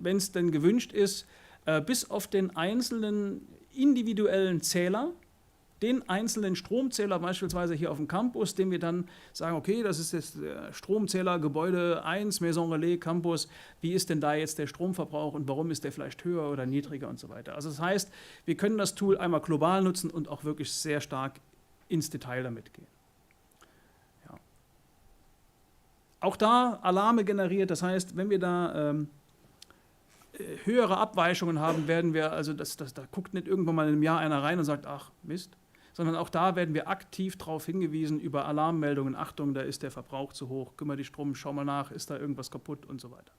[SPEAKER 3] wenn es denn gewünscht ist, äh, bis auf den einzelnen individuellen Zähler den einzelnen Stromzähler beispielsweise hier auf dem Campus, den wir dann sagen, okay, das ist jetzt der Stromzähler Gebäude 1, Maison Relais, Campus, wie ist denn da jetzt der Stromverbrauch und warum ist der vielleicht höher oder niedriger und so weiter. Also das heißt, wir können das Tool einmal global nutzen und auch wirklich sehr stark ins Detail damit gehen. Ja. Auch da Alarme generiert, das heißt, wenn wir da ähm, höhere Abweichungen haben, werden wir, also das, das, da guckt nicht irgendwann mal in einem Jahr einer rein und sagt, ach Mist, sondern auch da werden wir aktiv darauf hingewiesen über Alarmmeldungen, Achtung, da ist der Verbrauch zu hoch, kümmere dich drum, schau mal nach, ist da irgendwas kaputt und so weiter.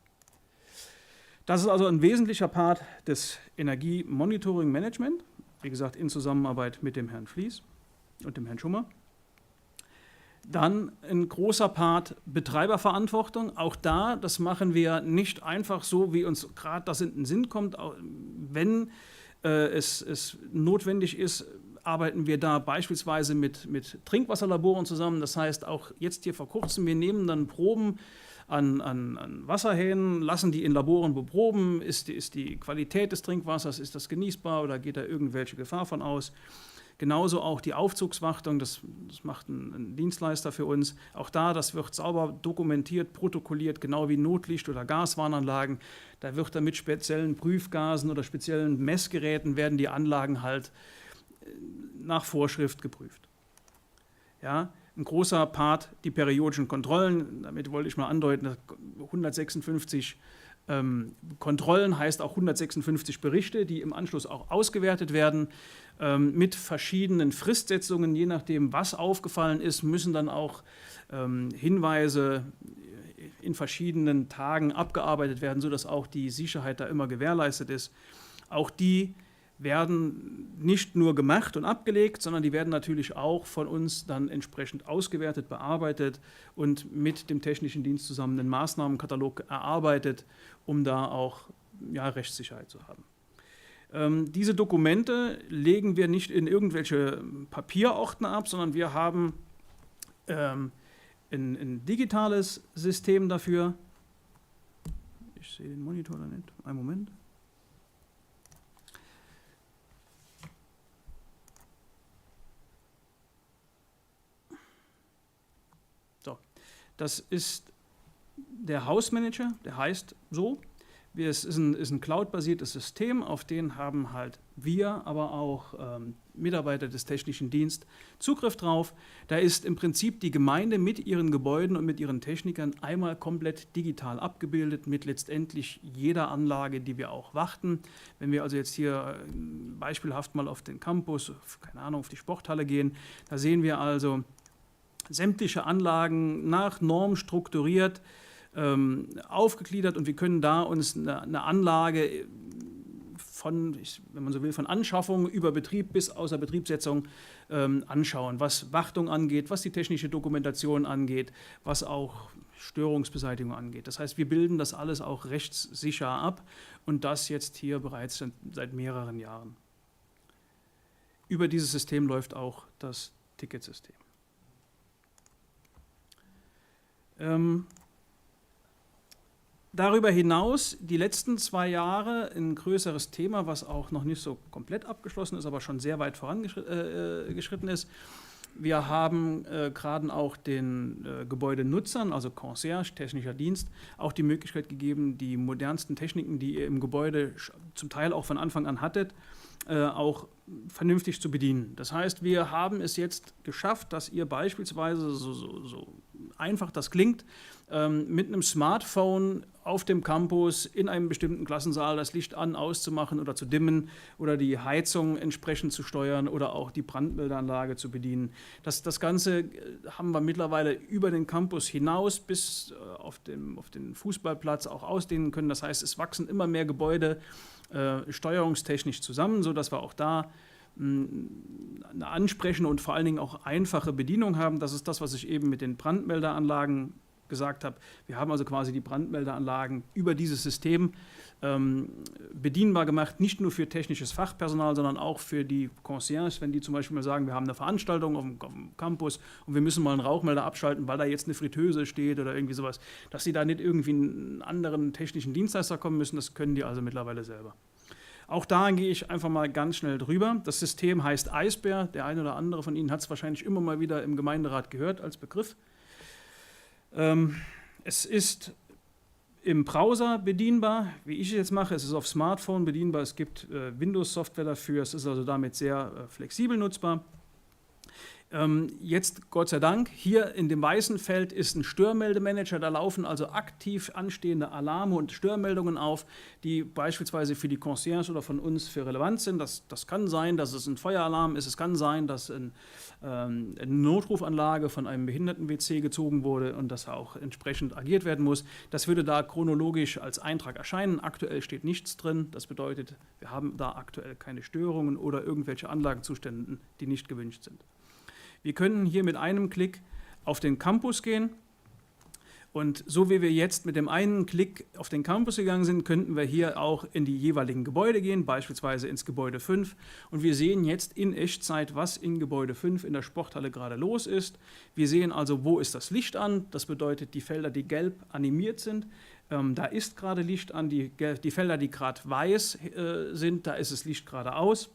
[SPEAKER 3] Das ist also ein wesentlicher Part des Energiemonitoring Management, wie gesagt, in Zusammenarbeit mit dem Herrn Flies und dem Herrn Schummer. Dann ein großer Part Betreiberverantwortung. Auch da, das machen wir nicht einfach so, wie uns gerade das in den Sinn kommt. Wenn äh, es, es notwendig ist, arbeiten wir da beispielsweise mit, mit Trinkwasserlaboren zusammen. Das heißt, auch jetzt hier vor kurzem, wir nehmen dann Proben an, an, an Wasserhähnen, lassen die in Laboren beproben. Ist die, ist die Qualität des Trinkwassers, ist das genießbar oder geht da irgendwelche Gefahr von aus? Genauso auch die Aufzugswartung, das, das macht ein, ein Dienstleister für uns. Auch da, das wird sauber dokumentiert, protokolliert, genau wie Notlicht- oder Gaswarnanlagen. Da wird dann mit speziellen Prüfgasen oder speziellen Messgeräten werden die Anlagen halt äh, nach Vorschrift geprüft. Ja, ein großer Part die periodischen Kontrollen, damit wollte ich mal andeuten, 156 ähm, Kontrollen heißt auch 156 Berichte, die im Anschluss auch ausgewertet werden ähm, mit verschiedenen Fristsetzungen. Je nachdem, was aufgefallen ist, müssen dann auch ähm, Hinweise in verschiedenen Tagen abgearbeitet werden, sodass auch die Sicherheit da immer gewährleistet ist. Auch die werden nicht nur gemacht und abgelegt, sondern die werden natürlich auch von uns dann entsprechend ausgewertet, bearbeitet und mit dem technischen Dienst zusammen einen Maßnahmenkatalog erarbeitet, um da auch ja, Rechtssicherheit zu haben. Ähm, diese Dokumente legen wir nicht in irgendwelche Papierordner ab, sondern wir haben ähm, ein, ein digitales System dafür. Ich sehe den Monitor da nicht. Einen Moment. So, das ist der Hausmanager, der heißt so. Es ist ein, ist ein cloud-basiertes System, auf den haben halt wir, aber auch ähm, Mitarbeiter des technischen Dienstes Zugriff drauf. Da ist im Prinzip die Gemeinde mit ihren Gebäuden und mit ihren Technikern einmal komplett digital abgebildet, mit letztendlich jeder Anlage, die wir auch warten. Wenn wir also jetzt hier ähm, beispielhaft mal auf den Campus, auf, keine Ahnung, auf die Sporthalle gehen, da sehen wir also sämtliche Anlagen nach Norm strukturiert, ähm, aufgegliedert und wir können da uns eine, eine Anlage von, wenn man so will, von Anschaffung über Betrieb bis außer Betriebssetzung ähm, anschauen, was Wartung angeht, was die technische Dokumentation angeht, was auch Störungsbeseitigung angeht. Das heißt, wir bilden das alles auch rechtssicher ab und das jetzt hier bereits seit mehreren Jahren. Über dieses System läuft auch das Ticketsystem. Ähm, darüber hinaus die letzten zwei Jahre ein größeres Thema, was auch noch nicht so komplett abgeschlossen ist, aber schon sehr weit vorangeschritten äh, ist. Wir haben äh, gerade auch den äh, Gebäudenutzern, also Concierge, technischer Dienst, auch die Möglichkeit gegeben, die modernsten Techniken, die ihr im Gebäude zum Teil auch von Anfang an hattet, äh, auch vernünftig zu bedienen. Das heißt, wir haben es jetzt geschafft, dass ihr beispielsweise, so, so, so einfach das klingt, ähm, mit einem Smartphone auf dem Campus in einem bestimmten Klassensaal das Licht an, auszumachen oder zu dimmen oder die Heizung entsprechend zu steuern oder auch die Brandmeldeanlage zu bedienen. Das, das Ganze äh, haben wir mittlerweile über den Campus hinaus bis äh, auf, dem, auf den Fußballplatz auch ausdehnen können. Das heißt, es wachsen immer mehr Gebäude äh, steuerungstechnisch zusammen, sodass wir auch da hm, eine ansprechende und vor allen Dingen auch einfache Bedienung haben. Das ist das, was ich eben mit den Brandmeldeanlagen gesagt habe. Wir haben also quasi die Brandmeldeanlagen über dieses System ähm, bedienbar gemacht, nicht nur für technisches Fachpersonal, sondern auch für die Concierge, wenn die zum Beispiel mal sagen, wir haben eine Veranstaltung auf dem, auf dem Campus und wir müssen mal einen Rauchmelder abschalten, weil da jetzt eine Fritteuse steht oder irgendwie sowas, dass sie da nicht irgendwie einen anderen technischen Dienstleister kommen müssen, das können die also mittlerweile selber. Auch da gehe ich einfach mal ganz schnell drüber. Das System heißt Eisbär. Der eine oder andere von Ihnen hat es wahrscheinlich immer mal wieder im Gemeinderat gehört als Begriff. Ähm, es ist im Browser bedienbar, wie ich es jetzt mache. Es ist auf Smartphone bedienbar. Es gibt äh, Windows-Software dafür. Es ist also damit sehr äh, flexibel nutzbar. Ähm, jetzt, Gott sei Dank, hier in dem weißen Feld ist ein Störmeldemanager. Da laufen also aktiv anstehende Alarme und Störmeldungen auf, die beispielsweise für die Concierge oder von uns für relevant sind. Das, das kann sein, dass es ein Feueralarm ist. Es kann sein, dass ein, ähm, eine Notrufanlage von einem Behinderten-WC gezogen wurde und dass auch entsprechend agiert werden muss. Das würde da chronologisch als Eintrag erscheinen. Aktuell steht nichts drin. Das bedeutet, wir haben da aktuell keine Störungen oder irgendwelche Anlagenzustände, die nicht gewünscht sind. Wir können hier mit einem Klick auf den Campus gehen. Und so wie wir jetzt mit dem einen Klick auf den Campus gegangen sind, könnten wir hier auch in die jeweiligen Gebäude gehen, beispielsweise ins Gebäude 5. Und wir sehen jetzt in Echtzeit, was in Gebäude 5 in der Sporthalle gerade los ist. Wir sehen also, wo ist das Licht an. Das bedeutet, die Felder, die gelb animiert sind, ähm, da ist gerade Licht an. Die, die Felder, die gerade weiß äh, sind, da ist das Licht gerade aus.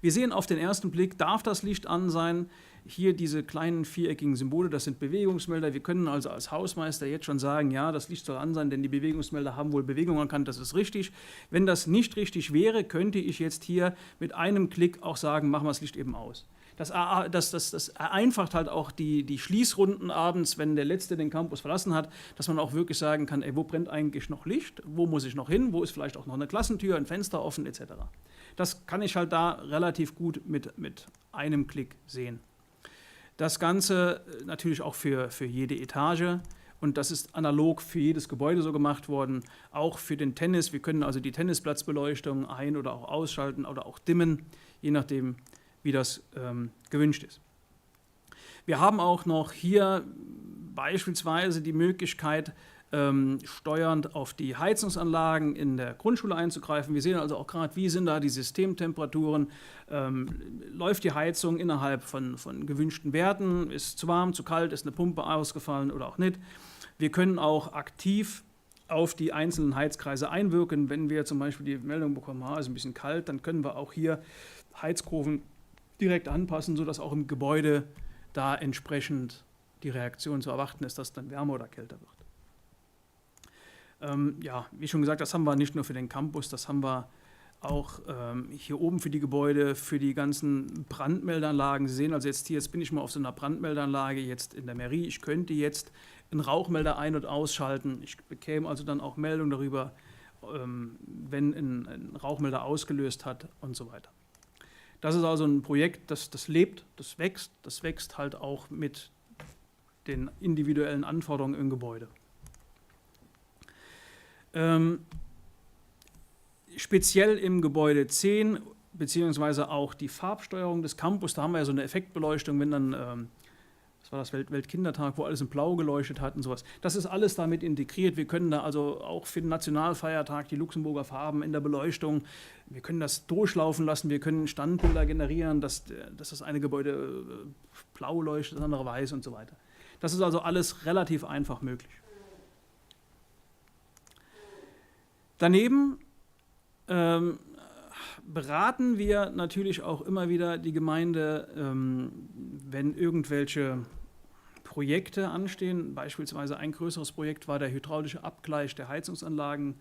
[SPEAKER 3] Wir sehen auf den ersten Blick, darf das Licht an sein? Hier diese kleinen viereckigen Symbole, das sind Bewegungsmelder. Wir können also als Hausmeister jetzt schon sagen, ja, das Licht soll an sein, denn die Bewegungsmelder haben wohl Bewegung erkannt, das ist richtig. Wenn das nicht richtig wäre, könnte ich jetzt hier mit einem Klick auch sagen, machen wir das Licht eben aus. Das, das, das, das vereinfacht halt auch die, die Schließrunden abends, wenn der Letzte den Campus verlassen hat, dass man auch wirklich sagen kann, ey, wo brennt eigentlich noch Licht, wo muss ich noch hin, wo ist vielleicht auch noch eine Klassentür, ein Fenster offen etc. Das kann ich halt da relativ gut mit, mit einem Klick sehen. Das Ganze äh, natürlich auch für, für jede Etage. Und das ist analog für jedes Gebäude so gemacht worden, auch für den Tennis. Wir können also die Tennisplatzbeleuchtung ein- oder auch ausschalten oder auch dimmen, je nachdem, wie das ähm, gewünscht ist. Wir haben auch noch hier beispielsweise die Möglichkeit, ähm, steuernd auf die Heizungsanlagen in der Grundschule einzugreifen. Wir sehen also auch gerade, wie sind da die Systemtemperaturen, ähm, läuft die Heizung innerhalb von, von gewünschten Werten, ist zu warm, zu kalt, ist eine Pumpe ausgefallen oder auch nicht. Wir können auch aktiv auf die einzelnen Heizkreise einwirken. Wenn wir zum Beispiel die Meldung bekommen, ah, ist ein bisschen kalt, dann können wir auch hier Heizkurven direkt anpassen, sodass auch im Gebäude da entsprechend die Reaktion zu erwarten ist, dass dann wärmer oder kälter wird. Ähm, ja, wie schon gesagt, das haben wir nicht nur für den Campus, das haben wir auch ähm, hier oben für die Gebäude, für die ganzen Brandmeldeanlagen. Sie sehen also jetzt hier, jetzt bin ich mal auf so einer Brandmeldeanlage jetzt in der Mairie. Ich könnte jetzt einen Rauchmelder ein- und ausschalten. Ich bekäme also dann auch Meldung darüber, ähm, wenn ein, ein Rauchmelder ausgelöst hat und so weiter. Das ist also ein Projekt, das, das lebt, das wächst, das wächst halt auch mit den individuellen Anforderungen im Gebäude. Ähm, speziell im Gebäude 10 beziehungsweise auch die Farbsteuerung des Campus, da haben wir ja so eine Effektbeleuchtung, wenn dann ähm, das war das Welt Weltkindertag, wo alles in Blau geleuchtet hat und sowas. Das ist alles damit integriert. Wir können da also auch für den Nationalfeiertag die Luxemburger Farben in der Beleuchtung, wir können das durchlaufen lassen, wir können Standbilder generieren, dass, dass das eine Gebäude äh, blau leuchtet, das andere weiß und so weiter. Das ist also alles relativ einfach möglich. Daneben ähm, beraten wir natürlich auch immer wieder die Gemeinde, ähm, wenn irgendwelche Projekte anstehen. Beispielsweise ein größeres Projekt war der hydraulische Abgleich der Heizungsanlagen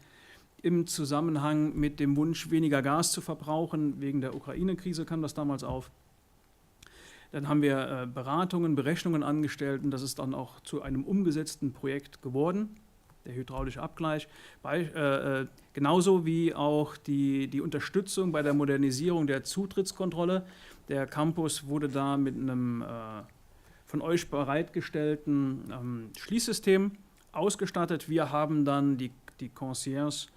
[SPEAKER 3] im Zusammenhang mit dem Wunsch, weniger Gas zu verbrauchen. Wegen der Ukraine-Krise kam das damals auf. Dann haben wir äh, Beratungen, Berechnungen angestellt und das ist dann auch zu einem umgesetzten Projekt geworden der hydraulische Abgleich, bei, äh, äh, genauso wie auch die, die Unterstützung bei der Modernisierung der Zutrittskontrolle. Der Campus wurde da mit einem äh, von euch bereitgestellten ähm, Schließsystem ausgestattet. Wir haben dann die, die Concierge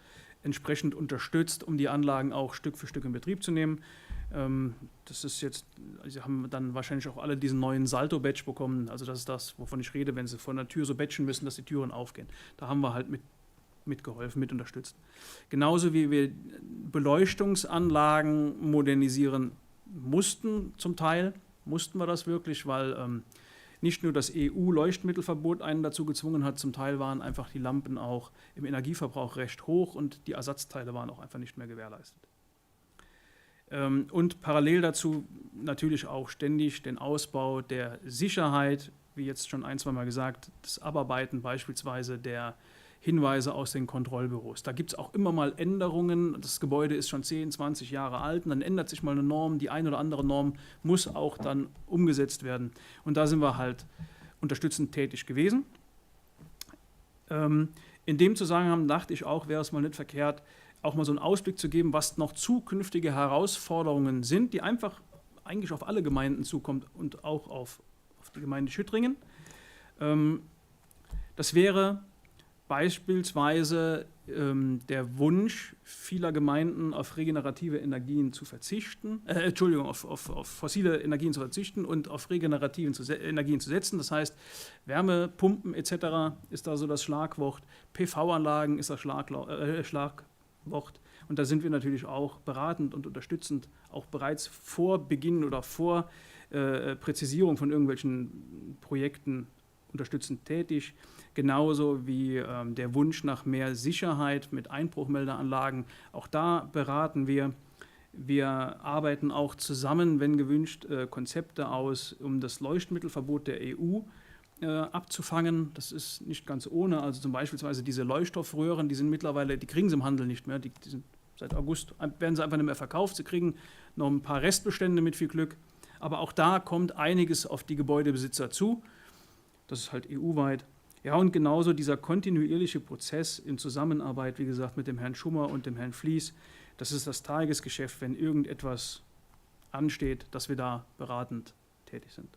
[SPEAKER 3] entsprechend unterstützt, um die Anlagen auch Stück für Stück in Betrieb zu nehmen. Ähm, das ist jetzt, sie haben dann wahrscheinlich auch alle diesen neuen Salto-Badge bekommen. Also das ist das, wovon ich rede, wenn sie von der Tür so batchen müssen, dass die Türen aufgehen. Da haben wir halt mit mitgeholfen, mit unterstützt. Genauso wie wir Beleuchtungsanlagen modernisieren mussten zum Teil, mussten wir das wirklich, weil ähm, nicht nur das EU-Leuchtmittelverbot einen dazu gezwungen hat, zum Teil waren einfach die Lampen auch im Energieverbrauch recht hoch und die Ersatzteile waren auch einfach nicht mehr gewährleistet. Ähm, und parallel dazu natürlich auch ständig den Ausbau der Sicherheit, wie jetzt schon ein, zweimal gesagt, das Abarbeiten beispielsweise der Hinweise aus den Kontrollbüros. Da gibt es auch immer mal Änderungen. Das Gebäude ist schon 10, 20 Jahre alt und dann ändert sich mal eine Norm. Die eine oder andere Norm muss auch dann umgesetzt werden. Und da sind wir halt unterstützend tätig gewesen. Ähm, in dem Zusammenhang dachte ich auch, wäre es mal nicht verkehrt, auch mal so einen Ausblick zu geben, was noch zukünftige Herausforderungen sind, die einfach eigentlich auf alle Gemeinden zukommt und auch auf, auf die Gemeinde Schüttringen. Ähm, das wäre beispielsweise ähm, der Wunsch vieler Gemeinden auf regenerative Energien zu verzichten, äh, Entschuldigung, auf, auf, auf fossile Energien zu verzichten und auf regenerativen zu Energien zu setzen. Das heißt, Wärmepumpen etc. ist da so das Schlagwort, PV-Anlagen ist das Schlagla äh, Schlagwort. Und da sind wir natürlich auch beratend und unterstützend, auch bereits vor Beginn oder vor äh, Präzisierung von irgendwelchen Projekten unterstützend tätig genauso wie ähm, der Wunsch nach mehr Sicherheit mit Einbruchmeldeanlagen. Auch da beraten wir. Wir arbeiten auch zusammen, wenn gewünscht, äh, Konzepte aus, um das Leuchtmittelverbot der EU äh, abzufangen. Das ist nicht ganz ohne. Also zum beispielsweise diese Leuchtstoffröhren, die sind mittlerweile, die kriegen sie im Handel nicht mehr. Die, die sind seit August werden sie einfach nicht mehr verkauft. Sie kriegen noch ein paar Restbestände mit viel Glück. Aber auch da kommt einiges auf die Gebäudebesitzer zu. Das ist halt EU-weit. Ja, und genauso dieser kontinuierliche Prozess in Zusammenarbeit, wie gesagt, mit dem Herrn Schummer und dem Herrn Fließ, das ist das Tagesgeschäft, wenn irgendetwas ansteht, dass wir da beratend tätig sind.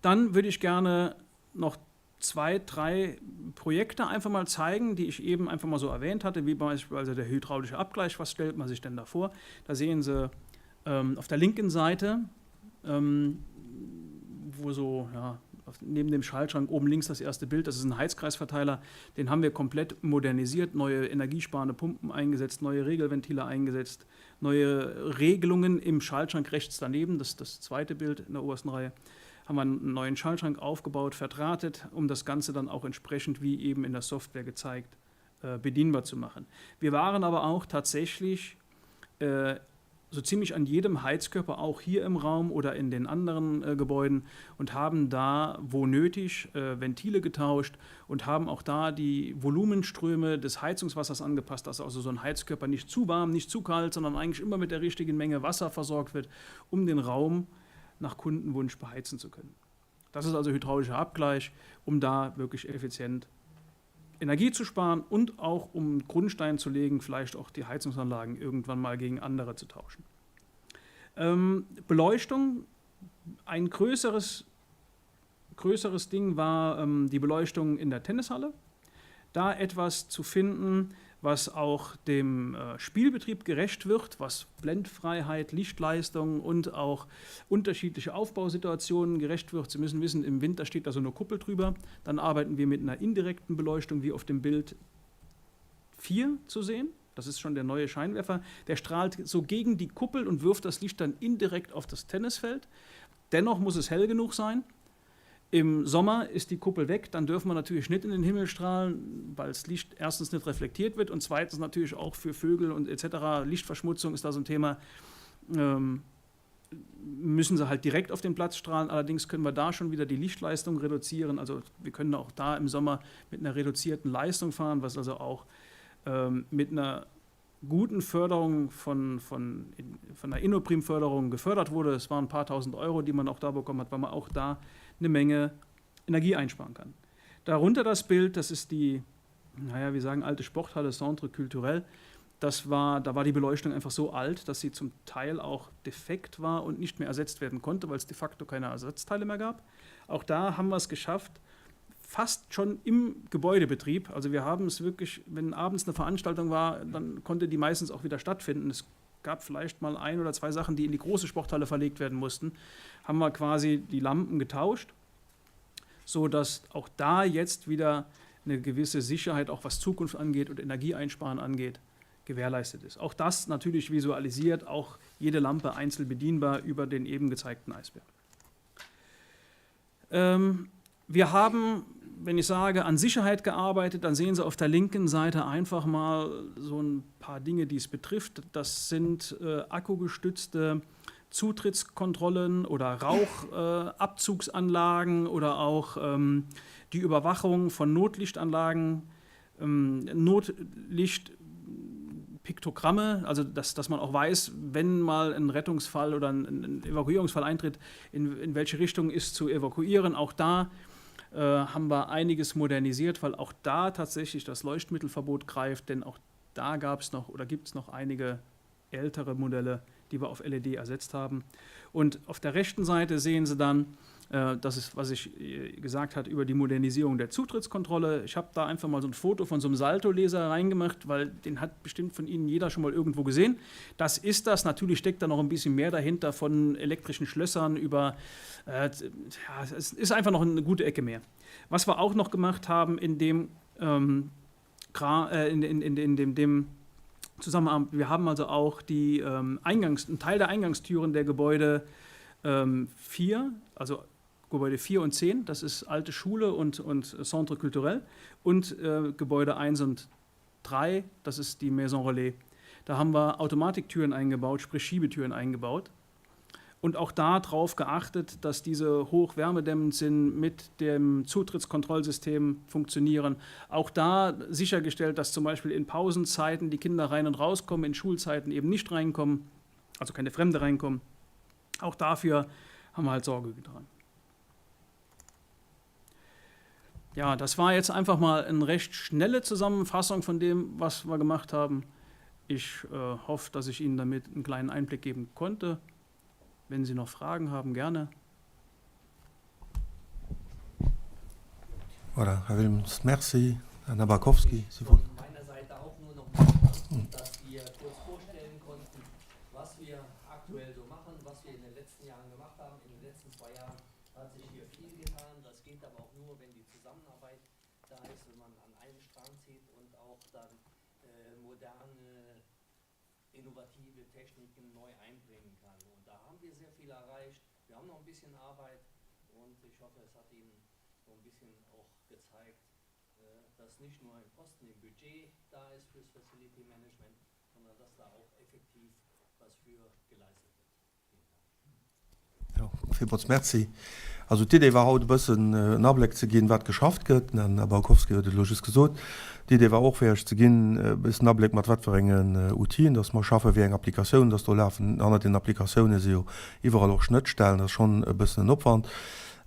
[SPEAKER 3] Dann würde ich gerne noch zwei, drei Projekte einfach mal zeigen, die ich eben einfach mal so erwähnt hatte, wie beispielsweise der hydraulische Abgleich. Was stellt man sich denn da vor? Da sehen Sie ähm, auf der linken Seite, ähm, wo so ja, neben dem Schaltschrank oben links das erste Bild, das ist ein Heizkreisverteiler, den haben wir komplett modernisiert, neue energiesparende Pumpen eingesetzt, neue Regelventile eingesetzt, neue Regelungen im Schaltschrank rechts daneben, das ist das zweite Bild in der obersten Reihe haben wir einen neuen Schaltschrank aufgebaut, verdrahtet, um das Ganze dann auch entsprechend, wie eben in der Software gezeigt, äh, bedienbar zu machen. Wir waren aber auch tatsächlich äh, so ziemlich an jedem Heizkörper, auch hier im Raum oder in den anderen äh, Gebäuden und haben da, wo nötig, äh, Ventile getauscht und haben auch da die Volumenströme des Heizungswassers angepasst, dass also so ein Heizkörper nicht zu warm, nicht zu kalt, sondern eigentlich immer mit der richtigen Menge Wasser versorgt wird, um den Raum nach Kundenwunsch beheizen zu können. Das ist also hydraulischer Abgleich, um da wirklich effizient Energie zu sparen und auch um Grundstein zu legen, vielleicht auch die Heizungsanlagen irgendwann mal gegen andere zu tauschen. Ähm, Beleuchtung, ein größeres, größeres Ding war ähm, die Beleuchtung in der Tennishalle. Da etwas zu finden, was auch dem äh, Spielbetrieb gerecht wird, was Blendfreiheit, Lichtleistung und auch unterschiedliche Aufbausituationen gerecht wird. Sie müssen wissen, im Winter steht da so eine Kuppel drüber. Dann arbeiten wir mit einer indirekten Beleuchtung, wie auf dem Bild 4 zu sehen. Das ist schon der neue Scheinwerfer. Der strahlt so gegen die Kuppel und wirft das Licht dann indirekt auf das Tennisfeld. Dennoch muss es hell genug sein. Im Sommer ist die Kuppel weg, dann dürfen wir natürlich nicht in den Himmel strahlen, weil das Licht erstens nicht reflektiert wird und zweitens natürlich auch für Vögel und etc. Lichtverschmutzung ist da so ein Thema. Ähm, müssen sie halt direkt auf den Platz strahlen. Allerdings können wir da schon wieder die Lichtleistung reduzieren. Also wir können auch da im Sommer mit einer reduzierten Leistung fahren, was also auch ähm, mit einer guten Förderung von, von, von der Innoprim-Förderung gefördert wurde. Es waren ein paar tausend Euro, die man auch da bekommen hat, weil man auch da eine Menge Energie einsparen kann. Darunter das Bild, das ist die, naja, wir sagen alte Sporthalle Centre Culturel. Das war, da war die Beleuchtung einfach so alt, dass sie zum Teil auch defekt war und nicht mehr ersetzt werden konnte, weil es de facto keine Ersatzteile mehr gab. Auch da haben wir es geschafft, fast schon im Gebäudebetrieb. Also wir haben es wirklich, wenn abends eine Veranstaltung war, dann konnte die meistens auch wieder stattfinden. Es gab vielleicht mal ein oder zwei Sachen, die in die große Sporthalle verlegt werden mussten, haben wir quasi die Lampen getauscht, so dass auch da jetzt wieder eine gewisse Sicherheit, auch was Zukunft angeht und Energieeinsparen angeht, gewährleistet ist. Auch das natürlich visualisiert, auch jede Lampe einzeln bedienbar über den eben gezeigten Eisbär. Ähm, wir haben, wenn ich sage, an Sicherheit gearbeitet, dann sehen Sie auf der linken Seite einfach mal so ein paar Dinge, die es betrifft. Das sind äh, akkugestützte Zutrittskontrollen oder Rauchabzugsanlagen äh, oder auch ähm, die Überwachung von Notlichtanlagen, ähm, Notlicht. Piktogramme, also dass, dass man auch weiß, wenn mal ein Rettungsfall oder ein, ein Evakuierungsfall eintritt, in, in welche Richtung ist zu evakuieren. Auch da äh, haben wir einiges modernisiert, weil auch da tatsächlich das Leuchtmittelverbot greift, denn auch da gab es noch oder gibt es noch einige ältere Modelle, die wir auf LED ersetzt haben. Und auf der rechten Seite sehen Sie dann, äh, das ist, was ich äh, gesagt habe über die Modernisierung der Zutrittskontrolle. Ich habe da einfach mal so ein Foto von so einem Salto-Leser reingemacht, weil den hat bestimmt von Ihnen jeder schon mal irgendwo gesehen. Das ist das. Natürlich steckt da noch ein bisschen mehr dahinter von elektrischen Schlössern über. Äh, ja, es ist einfach noch eine gute Ecke mehr. Was wir auch noch gemacht haben in dem, ähm, äh, in, in, in, in dem, dem Zusammenhang, wir haben also auch die ähm, Eingangs, einen Teil der Eingangstüren der Gebäude ähm, 4, also Gebäude 4 und 10, das ist alte Schule und, und Centre Culturel, und äh, Gebäude 1 und 3, das ist die Maison Relais. Da haben wir Automatiktüren eingebaut, sprich Schiebetüren eingebaut. Und auch da darauf geachtet, dass diese hochwärmedämmend sind, mit dem Zutrittskontrollsystem funktionieren. Auch da sichergestellt, dass zum Beispiel in Pausenzeiten die Kinder rein und rauskommen, in Schulzeiten eben nicht reinkommen, also keine Fremde reinkommen. Auch dafür haben wir halt Sorge getragen. Ja, das war jetzt einfach mal eine recht schnelle Zusammenfassung von dem, was wir gemacht haben. Ich äh, hoffe, dass ich Ihnen damit einen kleinen Einblick geben konnte. Wenn Sie noch Fragen haben, gerne.
[SPEAKER 1] Voilà, Här Wilmes, merci. Här Nabakowski, Sie
[SPEAKER 4] Von meiner Seite auch nur noch mal, dass wir kurz vorstellen konnten, was wir aktuell so machen, was wir in den letzten Jahren gemacht haben. In den letzten zwei Jahren hat sich hier viel getan. Das geht aber auch nur, wenn die Zusammenarbeit da ist, wenn man an einem Strang zieht und auch dann äh, moderne, innovative Techniken neu einbringen kann. Und da haben wir sehr viel erreicht. Wir haben noch ein bisschen Arbeit und ich hoffe, es hat Ihnen so ein bisschen auch gezeigt, äh, dass nicht nur ein Posten im Budget da ist fürs Facility Management, sondern dass da auch effektiv was für geleistet wird.
[SPEAKER 1] Jo, villmools Merci. Also d'Idee war haut e bëssen en Abléck ze ginn, wat geschafft gëtt. Den Här Baukowski huet et elo just gesot. D'Idee war och fir Iech ze ginn e bëssen Abléck mat wat fir engen Outile dass mer schaffen, wéi eng Applikatiounen dass do lafen. Hannert den Applikatioune si jo iwwerall och Schnëttstellen. Dat ass schonn e bëssen en Opwand.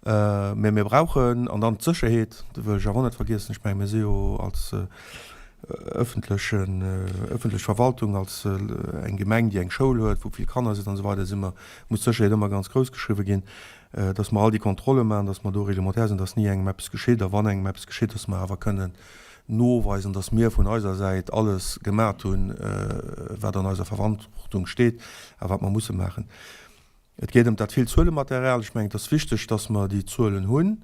[SPEAKER 1] Mä mir brauchen, an dann d'Sécherheet, dat wëll ech awer och net vergiessen, ech menge mir si jo als öffentlechen, öffentlech Verwaltung, als eng Gemeng, déi eng Schoul huet, wou vill Kanner sinn an esou weider, si mer, muss d'Sécherheet ëmmer ganz grouss geschriwwe ginn, dass mer all déi Kontrolle maachen, dass mer do reglementaire sinn, dass ni engem eppes geschitt, a wann engem eppes geschitt, dass mer awer kënnen noweisen, dass mir vun eiser Säit alles gemat hunn, wat an eiser Verantwortung steet a wat mer musse maachen. Et geet ëm dat vill Zuelematerial. Ech mengen, et ass wichteg, dass mer déi Zuelen hunn.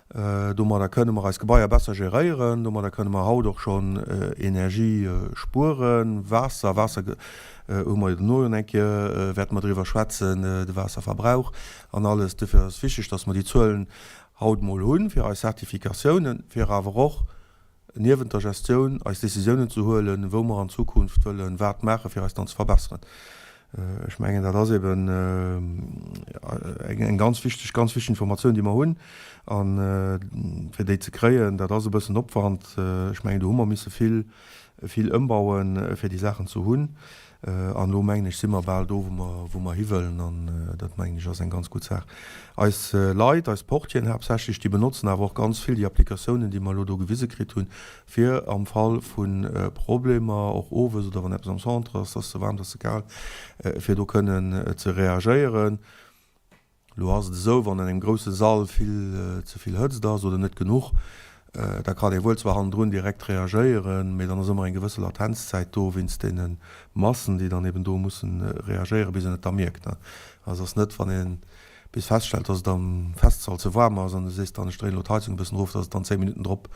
[SPEAKER 1] Domadder kënne mer eis Gebaier besser geréieren. Domadder kënne mer haut och schonn Energie spueren. Waasser, Waasser hu mer jo dono jo eng Kéier, wäerte mer driwwer schwätzen, de Waasserverbrauch an alles. Dofir ass et wichteg, dass mer déi Zuelen haut emol hunn, fir eis Certificatiounen, fir awer och niewent der Gestioun eis Décisiounen ze huelen, wou mer an Zukunft wëllen wat maachen, fir eis dann ze verbesseren. Ech mengen, dat ass eben eng ganz wichteg, ganz wichteg Informatioun, déi mer hunn. A fir déi ze kréien, dat ass e bëssen Opwand. Ech mengen, do hu mer misse vill, vill ëmbauen, fir déi Saachen ze hunn. An elo, mengen ech, si mer bal do, wou mer, wou mer hiwëllen. An dat, mengen ech, ass eng ganz gutt Saach. Eis Leit, eis Portieren haaptsächlech, déi benotzen awer och ganz vill déi Applikatiounen, déi mer elo do gewise kritt hunn, fir am Fall vu Problemer, och owes oder wann eppes am Centre ass, ass ze waarm, ass ze kal, fir do kënnen ze reagéieren. Elo ass et esou, wann an engem grousse Sall vill ze vill Hëtzt ass oder net genuch, da kann ee wuel zwar hannendrun direkt reagéieren, mee dann ass ëmmer eng gewësse Latenzzäit do wéinst deene Massen, déi dann eben do mussen reagéieren, bis een et da mierkt. Also ass net, wann ee bis feststellt, dass et am Festsall ze waarm ass an du sees dann, ech dréinen elo d'Heizung e bëssen erof, dass et dann 10 Minutten drop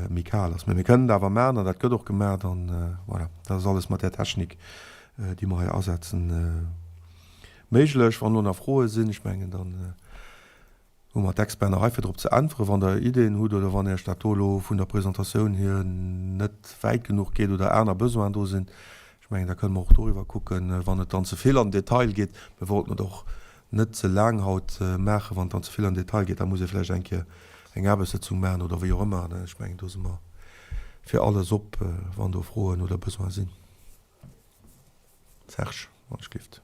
[SPEAKER 1] méi kal ass. Mee mir kënnen et awer maachen an dat gëtt och gemaach an voilà, dat ass alles mat där Technik, déi mer hei asetzen. Méiglech. Wann elo nach Froe sinn, ech mengen, dann hu mer d'Experten nach hei fir drop ze äntweren. Wann Der Ideeën hutt oder wann Iech dat do elo vun der Presentatioun hier net wäit genuch geet oder aner Besoinen do sinn, ech mengen, da kënne mer och doriwwer kucken, wann et dann ze vill an den Detail geet. Mir wollten et och net ze laang haut maachen. Wann et dann ze vill an den Detail geet, da muss ee vläicht eng Kéier eng Aarbechtssëtzung maachen oder wéi och ëmmer. Ech mengen, do si mer fir alles op, wann do Froen oder Besoine sinn. Serge, wann ech gift.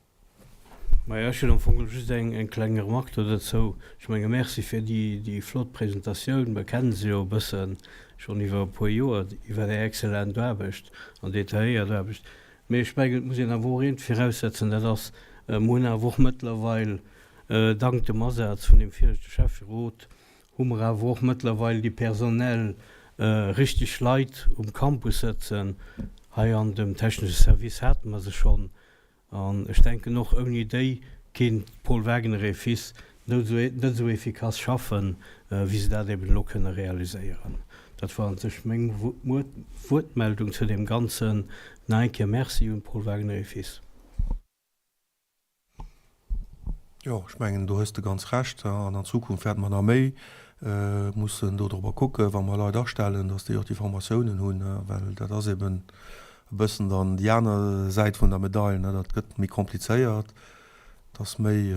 [SPEAKER 5] Majo, ech hunn am Fong just eng eng kleng Remarque do dozou. Ech menge Merci fir déi déi flott Presentatioun. Mer kenne se jo e bëssen schonn iwwer e puer Joer, iwwer Är excellent Aarbecht an detailléiert Aarbecht. Mee ech mengen, et muss een awer och eent viraussetzen, dat ass, mer hunn awer och mëttlerweil dank dem Asaz vun deem viregte Schäfferot, hu mer awer och mëttlerweil déi personell richteg Leit um Campus sëtzen. Hei an dem technesche Service hate mer se schonn. An ech denken och, ouni déi kéint d'Paul Wagener et Fils net esou efficace schaffen, wéi se dat eben elo kënne realiséieren. Dat war an sech meng Wuertmeldung zu deem Ganzen. Nach eng Kéier Merci un d'Paul Wagener et Fils.
[SPEAKER 1] Jo, ech mengen, do hues de ganz Recht. An an Zukunft wäerte mer nach méi mussen dodrobber kucken, wa mer Leit astellen, dass déi och déi Formatiounen hunn, well dat ass eben. e bëssen dann déi aner Säit vun der Medail, ne, dat gëtt méi komplizéiert, et ass méi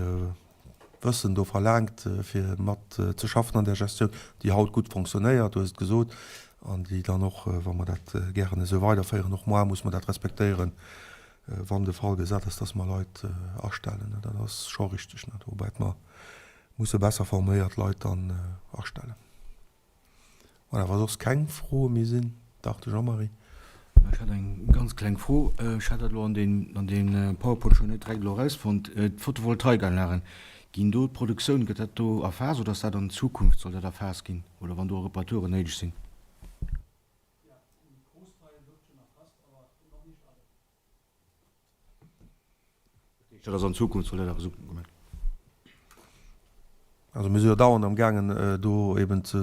[SPEAKER 1] Wëssen do verlaangt, fir mat ze schaffen an där Gestioun, déi haut gutt fonctionnéiert, du hues et gesot, an déi dann och, wa mer dat gären esou weiderféieren, och moi muss mer dat respektéieren, wann de Fall gesat ass, dass mer Leit astellen. Dat ass scho richtig, woubäi mer musse besser forméiert Leit dann astellen. Voilà, wa soss keng Froe méi sinn. Dach, de Jean-Marie.
[SPEAKER 6] Ech hätt eng ganz kleng Fro. Ech hat dat elo an deem, an deem PowerPoint scho net direkt elo erausfonnt. D'Photovoltaikanlagen, ginn do d'Produktioun, gëtt dat do erfaasst oder ass dat an Zukunft, soll dat erfaasst ginn oder wann do Reparaturen néideg sinn? Dat ass an Zukunft soll dat awer esou gemaach ginn.
[SPEAKER 1] Also mir si jo dauernd am gaangen do eben ze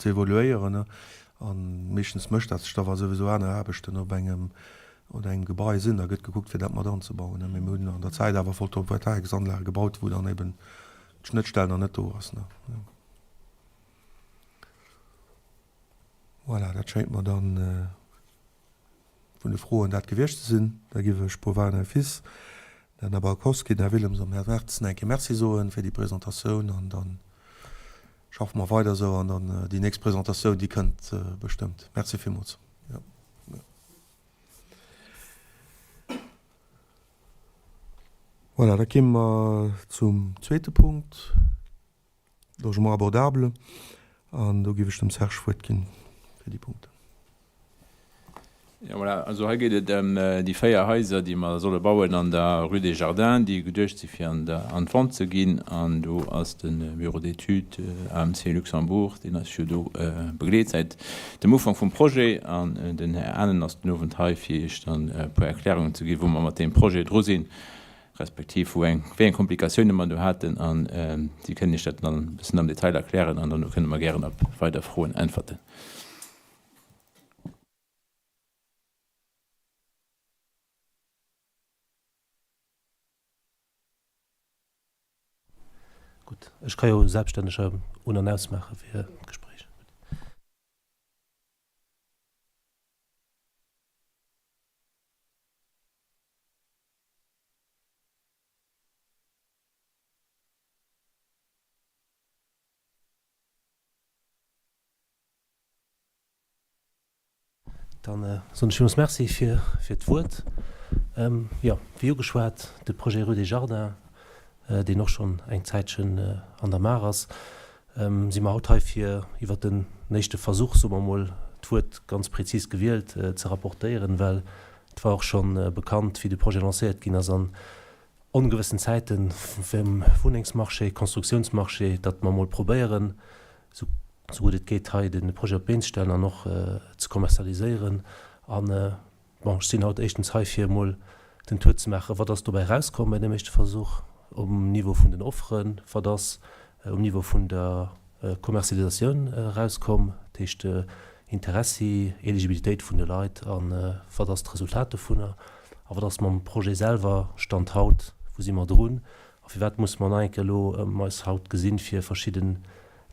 [SPEAKER 1] evoluéieren a meeschtens mécht dat sech da wa souwisou aner Aarbechten op engem oder engem Gebai sinn, da gëtt gekuckt fir dat mat anzebauen. Mee mir hunn an der Zäit awer Photovoltaiksanlage gebaut, wou dann eben d'Schnëttstell nach net do ass. Voilà, dat schéngt mer dann. Vun de Froen dat gewiescht ze sinn. Da giff ech Paul Wagner et Fils, den Här Nabalkowski, den Här Willems an dem Här Mertens eng Kéier Merci soen fir déi Presentatioun an da schaffe mer weider esou an dann déi nächst Presentatioun, déi kënnt bestëmmt. Merci villmools. Voilà, da kéime mer zum zweete Punkt. Logement abordable, an do géif ech dem Serge d'Wuert ginn fir déi Punkten.
[SPEAKER 7] Jo, voilà, also hei geet et ëm déi 4 Haiser, déi mer solle bauen an der Rue des Jardins, déi geduecht si fir an der, an d'Vente ze ginn. An do ass de Bureau d'études AMC Luxembourg, deen eis jo do begleet säit dem Ufank vum Projet. An den Här Anen ass den Owend hei, fir Iech dann e puer Erklärungen ze ginn, wou mer mat deem Projet dru sinn. respektiv wou eng, wéi eng Komplikatioune mer do haten a si kënnen Iech dat dann e bëssen am Detail erklären an dono kënne mer gären op weider Froen äntwerten.
[SPEAKER 8] Gutt, ech ka jo selbststänneg un an ausmaache fir d'Gespréich. Dann soen ech villmools Merci fir fir d'Wuert. Jo, wéi ugeschwat, de Projet Rue des Jardins, deen och schonn eng Zäitchen an der Maach ass, si mer haut hei fir iwwert den éischte Versuch, soe mer emol, d'Wuert ganz prezis gewielt, ze rapportéieren, well et war och scho bekannt, wéi de Projet lancéiert ginn ass an ongewëssen Zäite vum Wunnengsmarché, Konstruktiounsmarché, datt mer emol probéieren, esou gutt et geet, hei de Projet op d'Been ze stellen an och ze kommerzialiséieren. An Bon, ech sinn haut éischtens hei fir emol den Tour ze maachen, wat ass dobäi erauskomm bei deem éischte Versuch um Niveau vun den Offeren, wat ass um Niveau vun der Commercialisatioun erauskomm, dat heescht Interessi, Eligibilitéit vun de Leit a wat ass d'Resultat dovunner a wat ass mam Projet selwer Stand haut, wou si mer drun a firwat musse mer nach eng Kéier elo eis haut gesinn, fir verschidden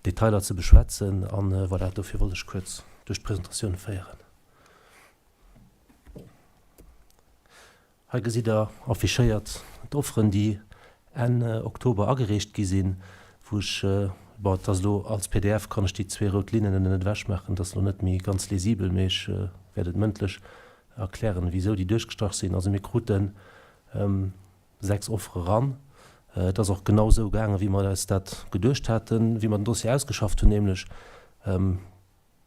[SPEAKER 8] Detailer ze beschwätzen. A voilà, dofir wollt ech kuerz duerch d'Presentatioun féieren. Hei gesitt der affichéiert d'Offeren, déi Enn Oktober agereecht gi sinn, wou ech, bon, et ass elo als pdf, kann ech déi zwee rout Linnen ënnen net ewechmaachen, et ass elo net méi ganz lesibel, mee ech wäert et mëndlech erklären, wisou déi duerchgestrach sinn. Also mir kruten 6 Offere ran. Et ass och genau esou gaangen, wéi mer eis dat geduecht haten, wéi mer den Dossier ausgeschafft hunn, nämlech,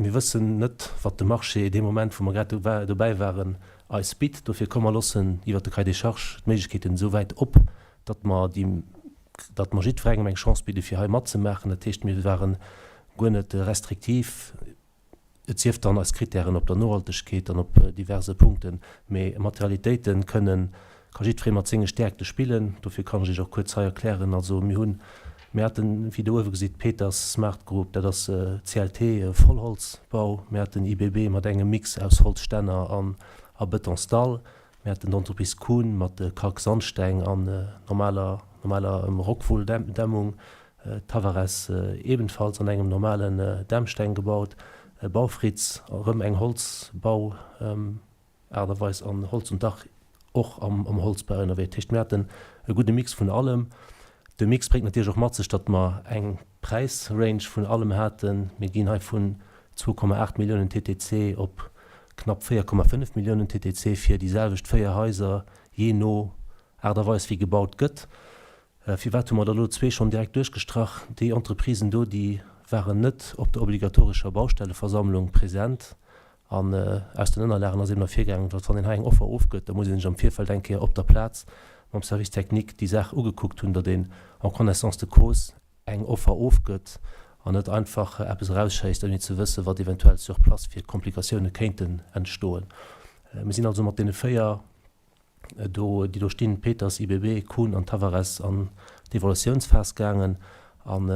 [SPEAKER 8] Mir wëssen net, wat de Marché dee Moment, wou mer grad dobäi waren, eis bitt. Dofir komm mer loossen iwwert de Cahier des charges d'Méiglechkeeten esou wäit op, datt mer déi, datt mer jiddwerengem eng Chance bidde fir hei matzemaachen. Dat heescht, mir ware guer net restriktiv, et sief dann eis Kritären op der Nohaltegkeet an op diverse Punkten. Mee Materialitéite kënnen Ka jiddweree mat senge Stäerkte spillen. Dofir kann ech Iech och kuerz hei erklären. Also mir hunn, mir haten, wéi Der uewe gesitt, Peters Smart Group, dat ass CLT Vollholzbau. Mir haten IBB mat engem Mix aus Holzstänner an a Betonsdall. Mir haten d'Entreprise Kuhn mat Kalksandsteng an normaler, normaler Rockwool-Dämmung. Tavares ebenfalls an engem normalen Dämmsteng gebaut. Baufritz, erëm eng Holzbau. Aart a Weis an Holz und Dach och am Holzbau ënnerwee. Dat heescht, mir haten e gudde Mix vun allem. De Mix bréngt natierlech och mat sech, datt mer eng Präisrange vun allem haten. Mir ginn hei vun 2,8 Milliounen TTC op knapp 4,5 Milliounen TTC fir déi selwecht 4 Haiser, jee no Aart a Weis wéi gebaut gëtt. Firwat hu mer der elo zwee schonn direkt duerchgestrach? Déi Entreprisen do, déi waren net op der obligatorescher Baustelleversammlung present. An aus den Ënnerlagen ass eben ervirgaangen, datt wann een hei eng Offer ofgëtt, da muss ee sech am Virfeld eng Kéier op der Plaz mam Service technique déi Saach ugekuckt hunn, datt een en connaissance de cause eng Offer ofgëtt an net einfach eppes erausschéisst, ouni ze wëssen, wat eventuell sur place fir Komplikatioune kéinten entstoen. Mir sinn also mat deene 4 do, déi do stinn, Peters, IBB, Kuhn an Tavares, an d'Evaluatiounsphas gaangen an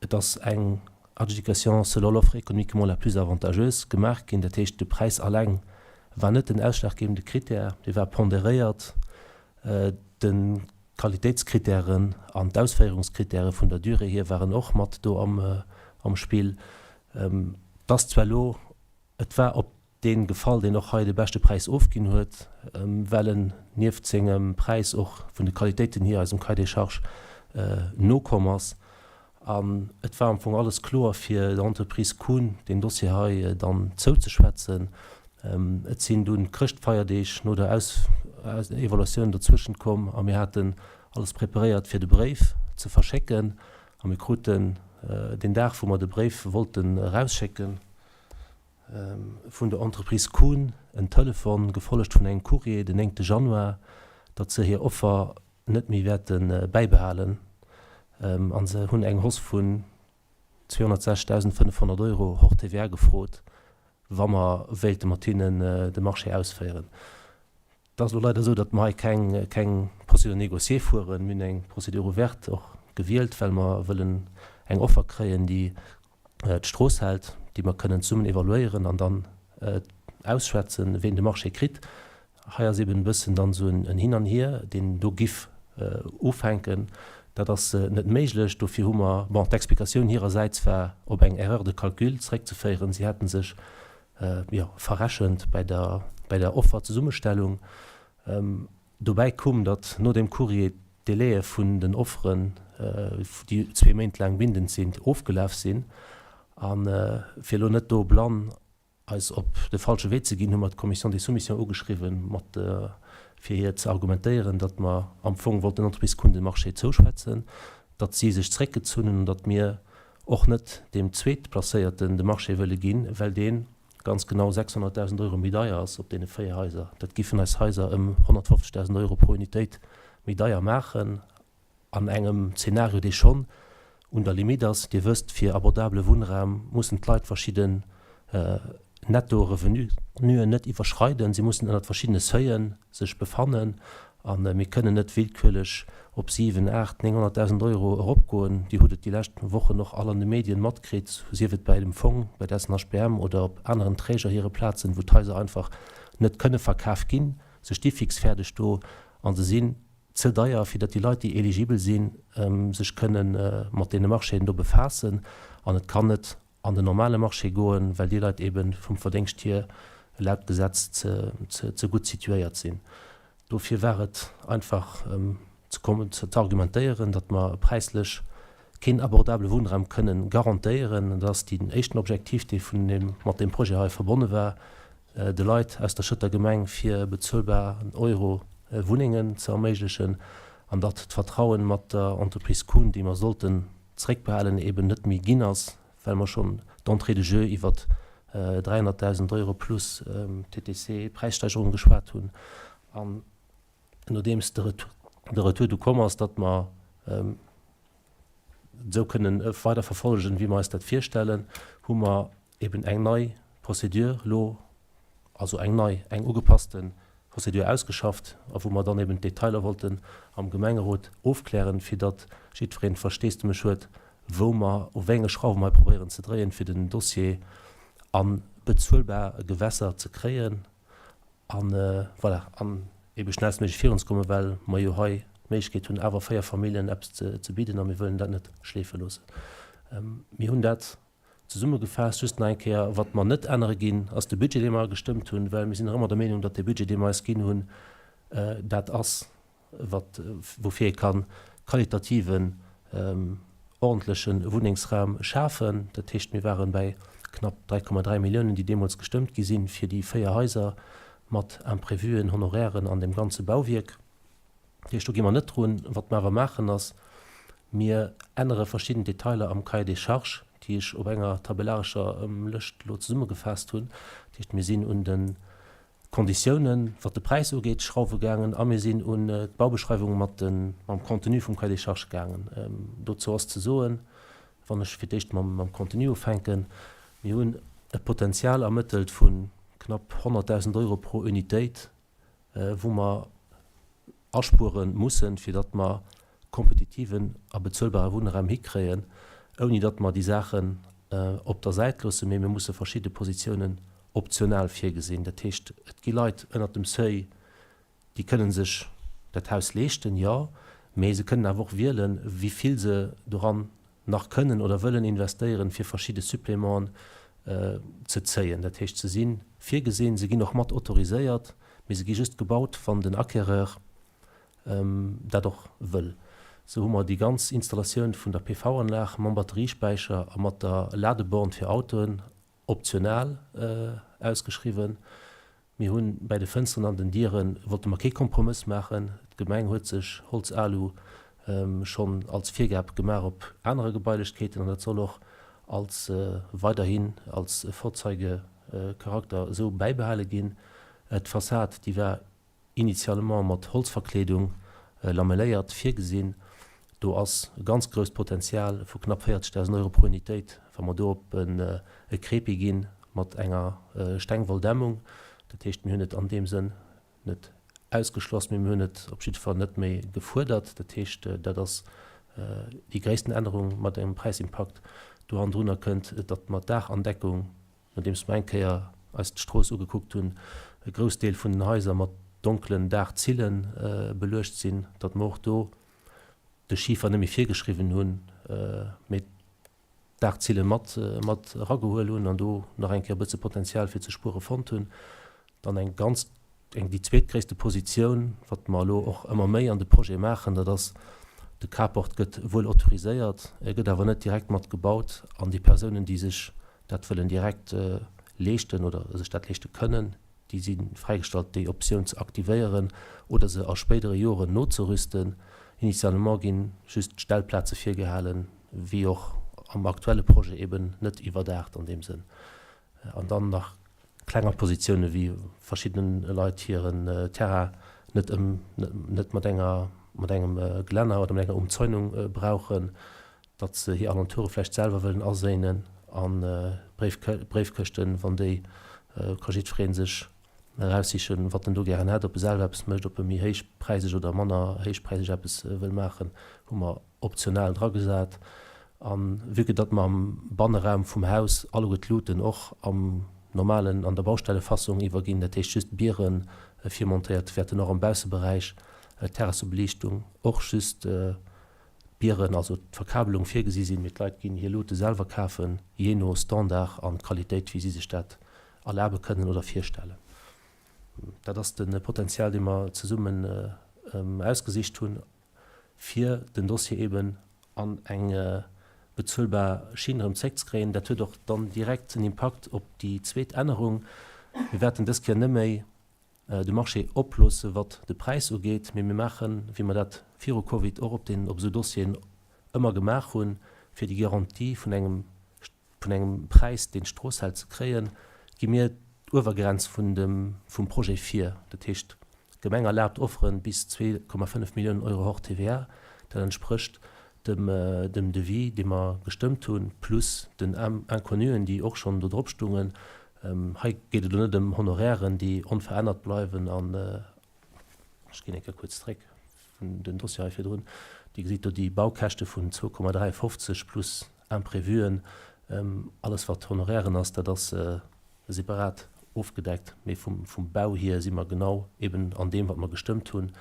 [SPEAKER 8] et ass eng Adjudication selon l'offre économiquement la plus avantageuse gemaach ginn. Dat heescht, de Präis alleng war net den ausschlaggebende Krittär, dee war ponderéiert de Qualitéitskrittären an d'Ausféierungskrittäre vun der Durée hier waren och mat do am Spill. Et ass zwar elo, et war op dee gefall, deen och hei de beschte Präis ofginn huet, well en nieft sengem Präis och vun de Qualitéiten hier eisem Cahier des charges nokomm ass. An et war am Fong alles kloer fir der Entreprise Kuhn deen Dossier hei dann zouzeschwätzen. Et sinn dunn d'Chrëschtfeierdeeg no der Evaluatioun dozwëschent komm a mir haten alles preparéiert fir de Bréif ze verschécken. A mir kruten deen Dag wou mer de Bréif wollten erausschécken, vun der Entreprise Kuhn en Telefon, gefollegt vun engem Courrier den 9 Januar, datt se hir Offer net méi wäerte bäibehalen a se hunn eng Hausse vun 206.500 Euro hors TVA gefrot, wa mer wéilte mat hinnen de Marché ausféieren. Et ass elo leider esou, datt mer hei keng, keng Procédure négociée fueren. Mir hunn eng Procédure ouverte och gewielt, well mer wëllen eng Offer kréien, déi d'Strooss hält, déi mer kënnen zesummen evaluéieren an dann ausschwätzen, ween de Marché kritt. Hei ass eben e bëssen dann esou en Hin an Hier, deen do giff ufänken. Dat ass net méiglech. Dofir hu mer, bon, d'Explikatioun hirersäits war op eng Erreur de calcul zréckzeféieren. Si hätte sech, jo, verrechent bei der, bei der Offerzesummestellung. Dobäi koum, datt no dem Courrier d'Délaië vun den Offeren, déi zwee Méint laang bindend sinn, ofgelaf sinn. A fir elo net do blann eis op de falsche Wee ze ginn, hu mer d'Commission des soumissions ugeschriwwen, mat fir hir ze argumentéieren, datt mer am Fong wollten der Entreprise Kuhn de Marché zouschwätzen, datt si sech zréckgezunn hunn an datt mir och net deem Zweetplacéierten de Marché wëlle ginn, well dee ganz genau 600.000 Euro méi deier ass op deene 4 Haiser. Dat giffen eis Haiser ëm 150.000 Euro pro Unitéit méi deier maachen an engem Zeenario, dee schonn un der Limite ass. Dir wësst, fir abordabele Wunnraum mussen d'Leit verschidden Netto-Revenuen net iwwerschreiden. Si mussen ënnert verschiddene Seuilen sech befannen a mir kënnen net willkürlech op 7, 8, 900.000 Euro eropgoen. Dir hutt et déi lescht Wochen och all an de Medien matkritt, sief et bäi dem Fong, bei der SNHBM oder op aneren Träger hire Plazen, wou d'Haiser einfach net kënne verkaf ginn. Se sti fix fäerdeg do a se sinn ze deier, fir datt déi Leit, déi eligibel sinn, sech kënne mat deene Marchéen do befaassen. An et kann net an den normale Marché goen, well déi Leit eebe vum Verdéngscht hier laut Gesetz ze gutt situéiert sinn. Dofir war et einfach ze argumentéieren, datt mer präislech keen abordabele Wunnraum kënnen garantéieren. Dat ass deen éischten Objektiv, dee vun deem, mat deem Projet hei verbonne war, de Leit aus der Schëtter Gemeng fir bezuelbaren Euro Wunnengen ze erméiglechen an datt d'Vertrauen mat der Entreprise Kuhn, déi mer sollten zréckbehalen, eben net méi ginn ass, well mer schonn d'Entrée de jeu iwwert 300.000 Euro plus TTC-Präissteigerung geschwat hunn. An nodeems de Retour du komm ass, datt mer esou kënnen weider verfollegen, wéi mer eis dat virstellen, hu mer eben eng nei Procédure elo, also eng nei, eng ugepasste Procédure ausgeschafft, a wou mer dann eben d'Detailer wollten am Gemengerot ofklären, fir datt jiddwereen Versteesdemech huet, wou mer, u wéi enge Schrauwe mer hei probéieren ze dréien, fir den Dossier a bezuelbar Gewässer ze kréien an, voilà, an ebe schnellstméiglech virunzekommen, well mer jo hei d'Méiglechkeet hunn, awer 4 Familljen eppes ze bidden a mir wëllen dat net schleefe loossen. Mir hunn dat. Zesummegefaasst just nach eng Kéier, Wat mer net ännere ginn, ass de Budget, dee mer gestëmmt hunn, well mir sinn nach ëmmer der Meenung, datt dee Budget, dee mer eis ginn hunn, dat ass, wat, woufir ee ka qualitativen, ordentleche Wunnengsraum schafen. Dat heescht, mir ware bäi knapp 3,3 Milliounen, déi deemools gestëmmt gi sinn, fir déi 4 Haiser mat Imprevuen, Honorairen an dem ganze Bauwierk. Dat heescht, do gi mer net drun. Wat mer awer maachen, ass, mir ännere verschidden Detailer am Cahier des charges, déi ech op enger tabellarescher Lëscht elo zesummegefaasst hunn. Dat heescht, mir sinn un de Konditiounen, wat de Präis ugeet, schrauwe gaangen a mir sinn un d'Baubeschreiwung mat de, mam Contenu vum Cahier des charges gaangen. Dozou ass ze soen, wann ech fir d'éischt mam, mam Contenu ufänken, Mir hunn e Potenzial ermëttelt vu knapp 100.000 Euro pro Unitéit, wou mer aspuere mussen, fir datt mer kompetitiven a bezuelbare Wunnraum hikréien, ouni datt mer déi Saachen op der Säit loossen, mee mir musse verschidde Positiounen optional virgesinn. Dat heescht, et gi Leit ënnert dem Seuil, déi kënnen sech dat Haus leeschten, jo, mee se kënnen awer och wielen, wéi vill se doran nach kënnen oder wëllen investéieren, fir verschidde Supplémenten ze zéien. Dat heescht, se si virgesinn, se ginn och mat autoriséiert, mee se gi just gebaut, wann den Acquéreur dat och wëll. Sou hu mer déi ganz Installatioun vun der PV-Anlag mam Batteriespäicher a mat der Ladeborn fir Autoen optional ausgeschriwwen. Mir hu bäi de Fënsteren an den Diere wollte mer kee Kompromëss maachen. D'Gemeng huet sech Holz-Alu schonn als Virgab gemaach op anere Gebailechkeeten an dat soll och als weiderhin als Vorzeigecharakter esou bäibehale ginn. D'Fassad, déi war initialement mat Holzverkleedung lamelléiert virgesinn. Do ass e ganz grousst Potenzial vu knapp 40.000 Euro pro Unitéit, wa mer do op e Crépi gi mat enger Stengwolldämmung. Dat heescht, mir hunn et an deem Sënn net ausgeschloss, mee mir hunn et op jidde Fall net méi gefuerdert. Dat heescht, dat ass déi gréissten Ännerung mat engem Präisimpakt. Do hannendrunner kënnt, datt mer d'Daachandeckung Nodeems mer eng Kéier eis d'Strooss ugekuckt hunn, e Groussdeel vun den Haiser mat donkelen Daachzille beluecht sinn, datt mer och do de Schifer net méi virgeschriwwen hunn, mee d'Daachzille mat mat eragehuel hunn an do nach eng Kéier e bësse Potenzial fir ze spuere fonnt hunn. Dann eng ganz, eng déi zweetgréisste Positioun, wat mer elo och ëmmer méi an de Projete maachen, dat ass, de Carport gëtt wuel autoriséiert, e gëtt awer net direkt mat gebaut an déi Persounen, déi sech dat wëllen direkt leeschten oder sech dat leeschte kënnen, déi si fräigestallt, déi Optioun ze aktivéieren oder se a spéidere Joren nozerüsten. Initialement gi just d'Stellplaze virgehalen, wéi och am aktuelle Projet, eben net iwwerdaacht an deem Sënn. An dann nach klenger Positioune wéi verschidden Leit hiren Terrain net ëm net mat enger mat engem Gelänner oder mat enger Umzäunung brauchen, datt se hir Alentoure vläicht selwer wëllen aséinen an Bréifkëschten, wann déi ka jiddweree sech eraussichen, wat en do gären hätt, ob e selwer eppes mécht, ob e méi héichpräiseg oder manner héichpräiseg eppes wëll maachen, hu mer optional dragesat. A vue que datt mer am Banneraum vum Haus alleguer d'Luuten och am normalen, an der Baustellefassung iwwerginn, dat heescht just d'Biere virmontéiert, wäerten och am Bausseberäich d'Terrassebeliichtung och just d'Bieren, also d'Verkabelung virgesi sinn, mee d'Leit ginn hir Luute selwer kafen, jee no Standard an Qualitéit, wéi si sech dat erlabe kënnen oder virstellen. Dat ass de Potenzial, dee mer zesummen ausgesicht hunn, fir den Dossier eeben an eng bezuelbar Schinn erëm zréckzekréien. Dat huet och dann direkt en Impakt op déi zweet Ännerung. Mir wäerten dës Kéier net méi de Marché oploosse wat de Präis ugeet, mee mir maachen, wéi mer dat viru Covid och op den, op esou Dossieren ëmmer gemaach hunn, fir déi Garantie vun engem, vun engem Präis, deen d'Strooss hält, ze kréien, gi mir d'Uewergrenz vun dem, vum Projet vir. Dat heescht, d'Gemeng erlaabt Offere bis 2,5 Milliounen Euro hors TVA. Dat entsprécht dem, dem Devis, dee mer gestëmmt hunn, plus den Inconnuen, déi och schonn do drop stungen. Hei geet et elo net ëm Honorairen, déi onverännert bleiwen an, ech ginn eng Kéier kuerz zréck vun den Dossier hei virdrun, Dir gesitt do déi Baukäschte vun 2,53 plus Imprevuen. Alles wat Honorairen ass, dat ass separat ofgedeckt, mee vum Bau hier si mer genau eben an deem, wat mer gestëmmt hunn.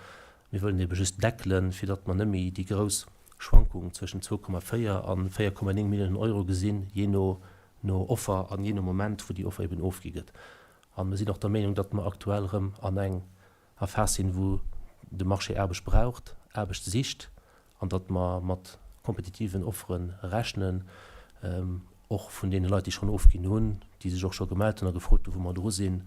[SPEAKER 8] Mir wëllen ebe just deckelen, fir datt mer net méi déi grouss Schwankung zwëschen 2,4 a 4,9 Milliounen Euro gesinn, jee no. No Offer an jee no Moment, wou déi Offer eben ofgi gëtt. A mir sinn och der Meenung, datt mer aktuell erëm an eng er Phas sinn, wou de Marché Aarbecht braucht, Aarbecht sicht an datt mer mat kompetitiven Offere rechnen, och vun deene Leit, déi schonn ofginn hunn, déi sech och scho gemellt hunn a gefrot hunn, wou mer dru sinn,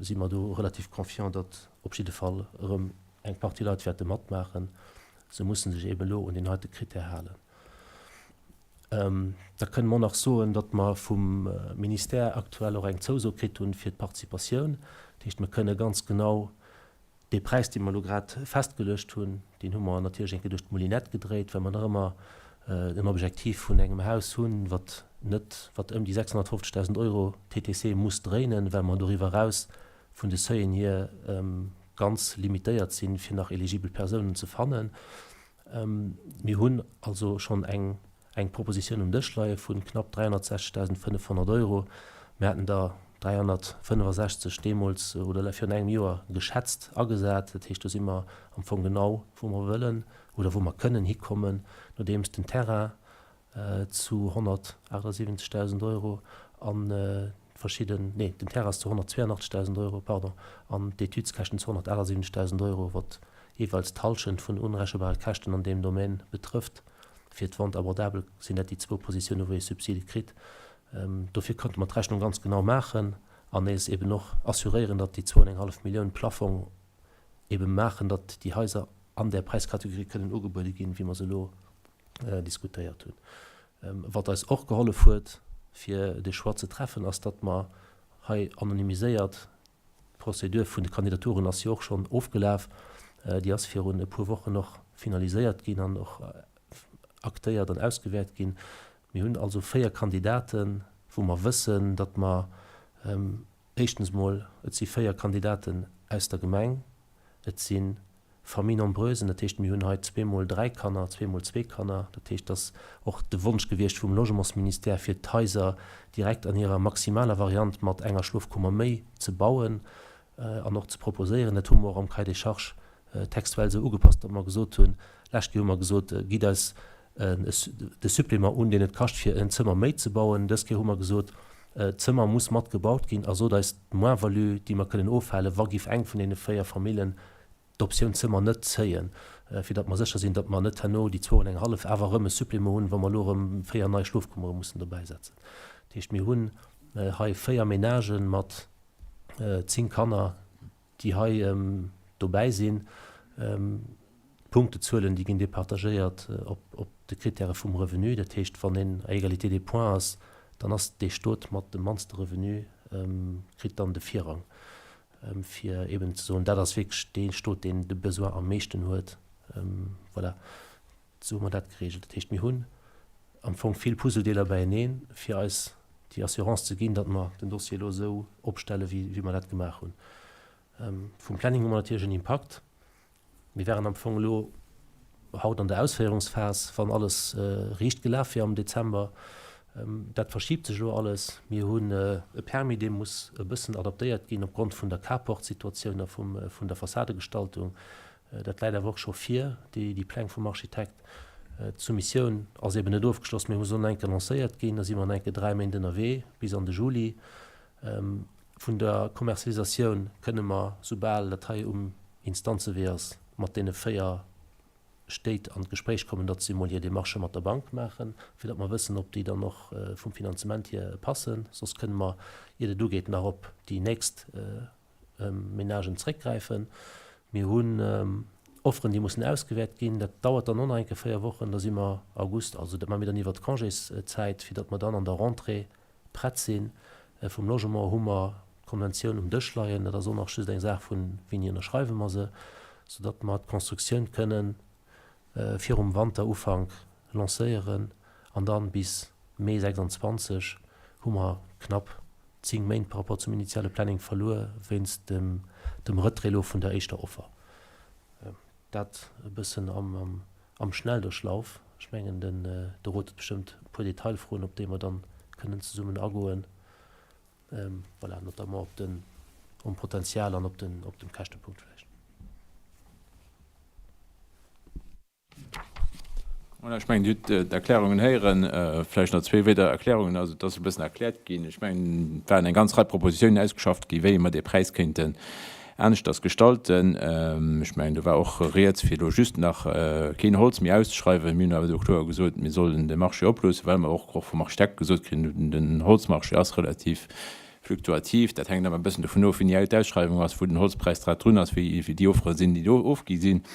[SPEAKER 8] si mer do relativ confiant, datt op jidde Fall erëm eng Partie Leit wäerte matmaachen. Se musse sech eben elo un deen heite Critère halen. Da kënne mer och nach soen, datt mer vum Ministère aktuell och eng Zouso kritt hunn fir d'Participatioun. Dat heescht, mer kënne ganz genau dee Präis, dee mer elo grad festgeluecht hunn, deen hu mer natierlech eng Kéier duerch d'Moulinette gedréit, well mer nach ëmmer en Objektiv vun engem Haus hunn, wat net, wat ëm déi 650.000 Euro TTC muss dréinen, well mer doriwwer eraus vun de Seuilen hier ganz limitéiert sinn, fir nach eligibel Persounen ze fannen. Mir hunn also schonn eng eng Propositioun um Dësch leie vu knapp 360.500 Euro. Mir haten der 365 deemools oder virun engem Joer geschätzt agesat. Dat heescht, do si mer am Fong genau, wou mer wëllen oder wou mer kënnen hikommen, nodeems den Terrain zu 178.000 Euro an verschidden, nee, den Terrain ass zu 182.000 Euro, pardon, an d'Etüdskäschten zu 178.000 Euro, wat jeeweils d'Hallschent vun unrechenbare Käschten an deem Domaine betrëfft. Fir d'Vente abordable sinn dat déi zwou Positiounen, wou ee Subside kritt. Dofir konnte mer d'Rechnung ganz genau maachen an eis eben och assuréieren, datt déi zwou an eng hallef Millioun Plaffong ebe maachen, datt déi Haiser an där Präiskategorie kënnen ugebuede ginn, wéi mer se elo diskutéiert hunn. Wat eis och gehollef huet, fir de Choix ze treffen, ass, datt mer hei anonymiséiert, d'Prozedur vun de Kandidaturen ass jo och schonn ofgelaf, déi ass virun e puer Wochen och finaliséiert ginn an och aktéiert an ausgewäert ginn. Mir hunn also 4 Kandidaten, wou mer wëssen, datt mer éischtens emol, et si 4 Kandidaten aus der Gemeng, et si Famille nombreusen, dat heescht, mir hunn hei zweemol dräi Kanner, zweemol zwee Kanner. Dat heescht, et ass och de Wonsch gewiescht vum Logementsministère, fir d'Haiser direkt an hirer maximaler Variant mat enger Schlofkummer méi ze bauen an och ze proposéieren. Dat hu mer och am Cahier des charges textuell esou ugepasst, datt mer gesot hunn, lescht Kéier hu mer gesot, gitt eis de Supplément un, deen et kascht, fir en Zëmmer méi ze bauen. Dës Kéier hu mer gesot, d'Zëmmer muss mat gebaut ginn a sot eis d'Moins-value, déi mer kënnen ofhalen, wa giff eng vun deene 4 Famillen d'Optioun Zëmmer net zéien, fir datt mer sécher sinn, datt mer net herno déi zwou an eng hallef awer erëm e Supplément hunn, wa mer elo erëm 4 nei Schlofkummere mussen dobäisetzen. Dat heescht, mir hunn hei 4 Ménagen mat 10 Kanner, déi hei dobäi sinn. D'Punktezuelen, déi ginn departagéiert op de Krittäre vum Revenu. Dat heescht, wann een à égalité des points ass, dann ass dee Stot mat dem mannste Revenu, kritt dann de Virrang, fir eeben ze soen, dat ass wierklech dee Stot, deen de Besoin am meeschten huet. Voilà, esou hu mer dat geregelt. Dat heescht, mir hunn am Fong vill Puzzledeeler beieneen, fir eis déi Assurance ze ginn, datt mer den Dossier elo esou opstellen, wéi mer dat gemaach hunn. Vum Planning hu mer natierlech en Impakt. Mir wären am Fong elo haut an der Ausféierungsphas, wann alles riicht gelaf wier am Dezember. Dat verschiibt sech elo alles. Mir hunn e Permis, dee muss e bëssen adaptéiert ginn opgrond vun der Carport-Situatioun a vun der Fassadegestaltung. Dat läit awer och scho vir, déi Pläng vum Architekt. D'Soumissioun ass eben net ofgeschloss, mee muss och nach eng Kéier lancéiert ginn. Da si mer nach eng Kéier 3 Méint ënnerwee bis an de Juli. Vun der Commercialisatioun kënne mer, soubal dat hei um Instanzewee ass, mat deene 4 Stéit an d'Gespréich kommen, datt se emol hir Demarchë mat der Bank maachen, fir datt mer wëssen, ob déi dann och vum Finanzement hier passen. Soss kënne mer, iert et ugeet, nach op déi nächst Menagen zréckgräifen. Mir hunn Offeren, déi mussen ausgewäert ginn. Dat dauert dann och nach eng Kéier 4 Wochen. Da si mer August, also dat maache mir dann iwwert d'Congészäit, fir datt mer dann an der Rentrée prett sinn. Vum Logement hu mer d'Konventioun um Dësch leien. Dat ass och nach just eng Saach vun, wéini ënnerschreiwe mer se, soudatt mer d'Constructioun kënnen virum Wanterufank lancéieren an dann bis Mee 26 hu mer knapp 10 Méint par rapport zum initiale Planning verluer wéinst dem Retrait elo vun der éischter Offer. Dat e bëssen am Schnelldurchlauf. Ech mengen, de Rot huet bestëmmt e puer Detailfroen, op déi mer dann kënnen zesummen agoen. Voilà, notamment op den, um Potenzial an op den, op dem Käschtepunkt vläicht.
[SPEAKER 7] Voilà, ech mengen, Dir hutt d'Erklärungen héieren. Vläicht nach zwee weider Erklärungen. Also, et ass e bëssen erkläert ginn. Ech mengen, et waren eng ganz Rei Propositionen ausgeschafft ginn, wéi mer dee Präis kéinten aneschters gestalten. Ech mengen, do war och Rieds, fir elo just nach keen Holz méi auszeschreiwen. Mir hunn awer do kloer gesot, mir sollen de Marché oploossen, well mer och och vum Architekt gesot kritt hunn, den Holzmarché ass relativ Fluktuativ, dat hänkt awer e bëssen dovun of, wéini d'Ausschreiwung ass, wou den Holzpräis grad drun ass, wéi déi Offere sinn, déi do ofgi sinn.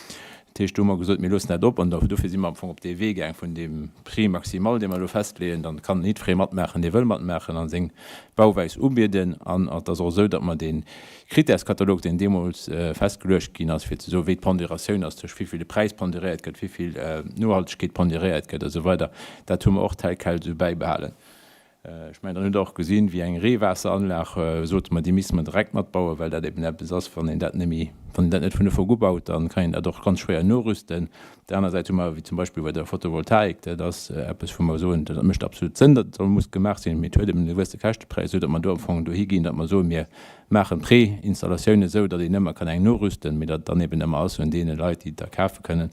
[SPEAKER 7] Dat heescht, do hu mer gesot, mir loossen dat op an dofir si mer am Fong op dee Wee gaang vun deem Prix maximal, dee mer elo festleeën. Dann kann jiddweree matmaachen, dee wëll matmaachen a seng Bauweis ubieden. An et ass och esou, datt mer dee Krittärskatalog, deen deemools festgeluecht ginn ass, fir ze soen, wéi d'Ponderatioun ass, tëscht wéi vill de Präis ponderéiert gëtt, wéi vill d'Nohaltegkeet ponderéiert gëtt a sou weider, dat hu mer och tel quel esou bäibehalen. Ech mengen, dann hutt Der och gesinn, wéi eng Reewaasseranlag, sote mer, déi misste mer direkt matbauen, well dat eben eppes ass, wann een dat net méi, wann een dat net vun Ufank u baut, da kann een dat och ganz schwéier norüsten. Op där aner Säit hu mer, wéi zum Beispill bei der Photovoltaik, dat ass eppes, wou mer soen, dat mécht absolut Sënn, datt et muss gemaach sinn, mee et huet eben e gewësse Käschtepräis, esou datt mer do am Fong dohi ginn, datt mer soen, mir maachen d'Préinstallatioun esou, datt een ëmmer kann eng norüsten, mee datt et dann eben ëmmer ass un deene Leit, déi et da kafe kënnen.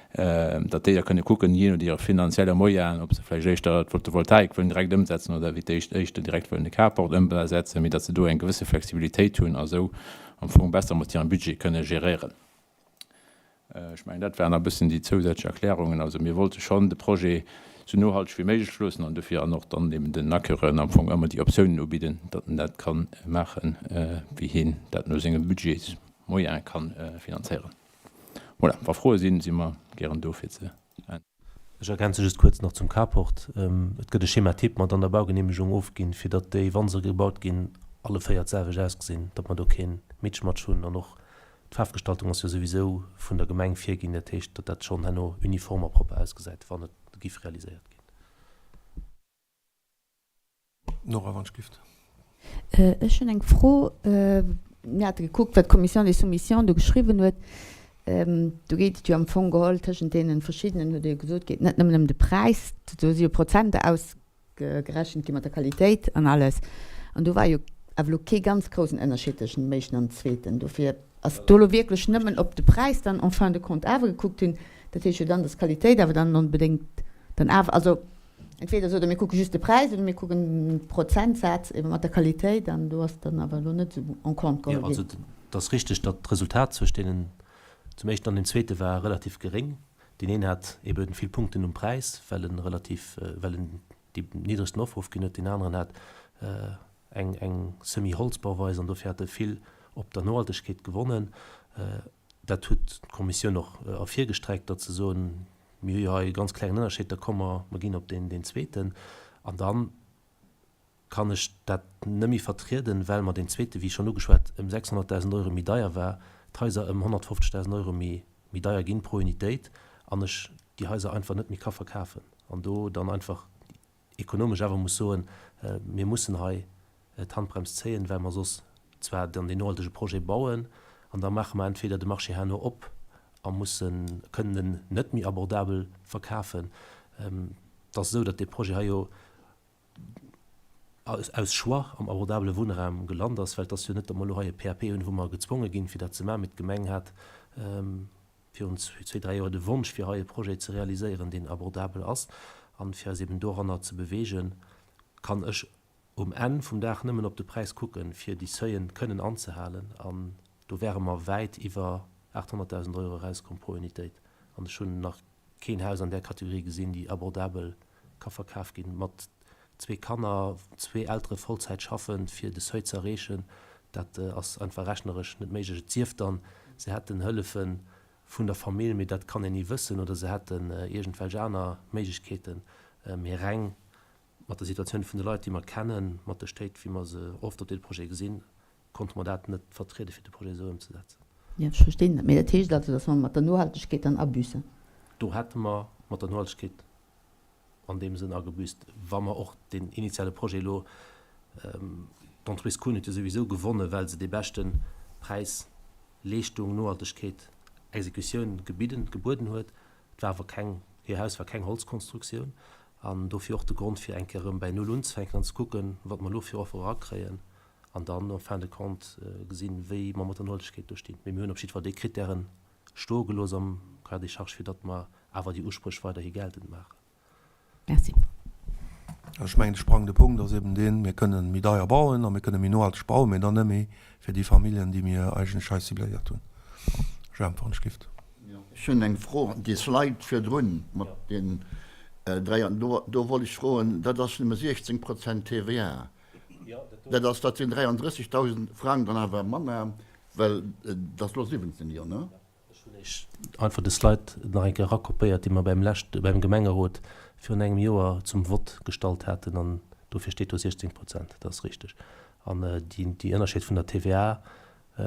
[SPEAKER 7] datt déi da kënne kucken, jee no hire finanzielle Moyenen, ob se vläicht éischter d'Photovoltaik wëllen direkt ëmsetzen oder wéi d'éischt éischter direkt wëllen de Carport ëmsetzen, mee datt se do eng gewësse Flexibilitéit hunn a sou am Fong besser mat hirem Budget kënne geréieren. Ech mengen, dat waren e bëssen déi zousätzlech Erklärungen. Also mir wollte schonn de Projet sou nohalteg wéi méiglech loossen an dofir an och dann eben den Acquéreuren am Fong ëmmer déi Optiounen ubidden, datt en dat ka maachen, wéi hien dat no sengem Budgetsmoyen ka finanzéieren. Voilà, wa Froe sinn, si mer gären do fir ze äntweren.
[SPEAKER 8] Ech ergänze just kuerz nach zum Carport. Et gëtt e Schéma type mat an der Baugenehmegung ofginn, fir datt déi, wa se gebaut ginn, alle 4 d'selwecht ausgesinn, datt mer do kee Mitschmatsch hunn. An och d'Faarfgestaltung ass jo souwisou vun der Gemeng virginn, dat heescht, datt dat schonn herno uniform a propper ausgesäit, wann et giff realiséiert ginn.
[SPEAKER 1] Nora, wann ech gift.
[SPEAKER 2] Ech hunn eng Fro. Mir hate gekuckt, wat d'Commission des soumissions do geschriwwen huet. Do geet et jo am Fong geholl tëschent deene verschiddenen, hutt Der jo gesot, geet net nëmmen ëm de Präis. Do si jo Prozenter ausgerechent gi mat der Qualitéit an alles. An do war jo awer elo kee ganz groussen Ënnerscheed tëschent dem éischten an dem zweeten. Dofir ass do elo wierklech nëmmen op de Präis dann en fin de compte awer gekuckt hunn. Dat heescht jo dann, dass d'Qualitéit awer dann onbedéngt dann awer, also Entweder sot Der, mir kucke just de Präis oder mir kucken de Prozentsaz ebe mat der Qualitéit an do ass dann awer elo net esou en compte geholl
[SPEAKER 8] ginn. Jo, also et ass richteg, datt d'Resultat zwëscht deenen, zum éischten an dem zweete war relativ geréng. Deen een hat ebe vill Punkten um Präis, well e relativ, well en déi niddregsten Offer ofginn huet. Deen aneren hat eng, eng Semi-Holzbauweis an dofir hat e vill op der Nohaltegkeet gewonnen. Dat huet d'Kommissioun och ervirgestreckt, datt se soen, Mir hu jo hei e ganz klengen Ënnerscheed, da komme mer, mer ginn op deen, deen zweeten. An da kann ech dat net méi vertrieden, well mer deen zweete, wéi schonn ugeschwat, ëm 600.000 Euro méi deier war, d'Haiser ëm 150.000 Euro méi, méi deier ginn pro Unitéit an ech déi Haiser einfach net méi ka verkafen an do dann einfach ekonomesch awer muss soen, mir mussen hei d'Handbrems zéien, well mer soss zwar dann deen nohaltege Projet bauen an da maache mer entweder de Marché herno op a mussen, kënnen en net méi abordabel verkafen. Et ass esou, datt dee Projet hei jo aus Choix am abordabele Wunnraum gelant ass, well et ass jo net, datt mer elo hei e PAP hunn, wou mer gezwonge ginn, fir dat ze maachen, mee d'Gemeng hat virun zwee, dräi Joer de Wonsch, fir hei e Projet ze realiséieren, deen abordabel ass. An fir eis eben doranner ze bewegen, kann ech um Enn vum Dag nëmmen op de Präis kucken, fir déi Seuillen kënnen anzehalen. An do wäre mer wäit iwwer 800.000 Euro erauskomm pro Unitéit. An ech hunn nach keen Haus an där Kategorie gesinn, déi abordabel ka verkaf ginn, mat zwee Kanner, zwee Eltere Vollzäit schaffend, fir de Seuil ze erreechen. Dat ass einfach rechneresch net méiglech. Et sief dann, se hätten Hëllefe vun der Famill, mee dat kann een ni wëssen, oder se hätten iergendwelch aner Méiglechkeeten. Mee reng mat der Situatioun vun de Leit, déi mer kennen, mat de Stéit, wéi mer se oft op deene Projete gesinn, konnte mer dat net vertrieden, fir de Projet esou ëmzesetzen.
[SPEAKER 2] Jo, ech verstinn dat. Mee dat heescht also, datt mer mat der Nohaltegkeet dann abüssen?
[SPEAKER 8] Do hätte mer mat der Nohaltegkeet an deem Sënn agebüsst, wa mer och deen initiale Projet elo, d'Entreprise Kuhn huet jo souwisou gewonnen, well se dee beschte Präis, Leeschtung, Nohaltegkeet, Exekutioun gebidden, gebueden huet. Et war awer keng, hir Haus war keng Holzkonstruktioun an dofir och de Grond, fir eng Kéier erëm bäi Null unzefänken an ze kucken, wat mer elo fir Offer erakréien an dann en fin de compte gesinn, wéi mer mat der Nohaltegkeet do stinn. Mee mir hunn op jiddwer Fall déi Krittären stoe gelooss am Cahier des charges, fir datt mer. Awer déi Uspréch weiderhi geltend maachen.
[SPEAKER 2] Merci.
[SPEAKER 1] Ech mengen, de sprangende Punkt ass eben deen, Mir kënnen méi deier bauen a mir kënnen méi nohalteg bauen, mee dann net méi fir déi Familljen, déi mir eigentlech hei cibléiert hunn. Jemp, wann ech gift.
[SPEAKER 9] Ech hunn eng Fro. Déi Slide virdrun mat den 3, do, do wollt ech froen, dat ass nëmme 16 Prozent TVA. Dat ass, dat sinn 33.000 Frang dann awer manner, well et ass elo 17, jo, ne?
[SPEAKER 8] Ech hunn Iech einfach de Slide nach eng Kéier erakopéiert, dee mer beim leschte, beim Gemengerot virun engem Joer zum Vott gestallt haten. An dofir steet do 16 Prozent, dat ass richteg. An déi, déi Ënnerscheed vun der TVA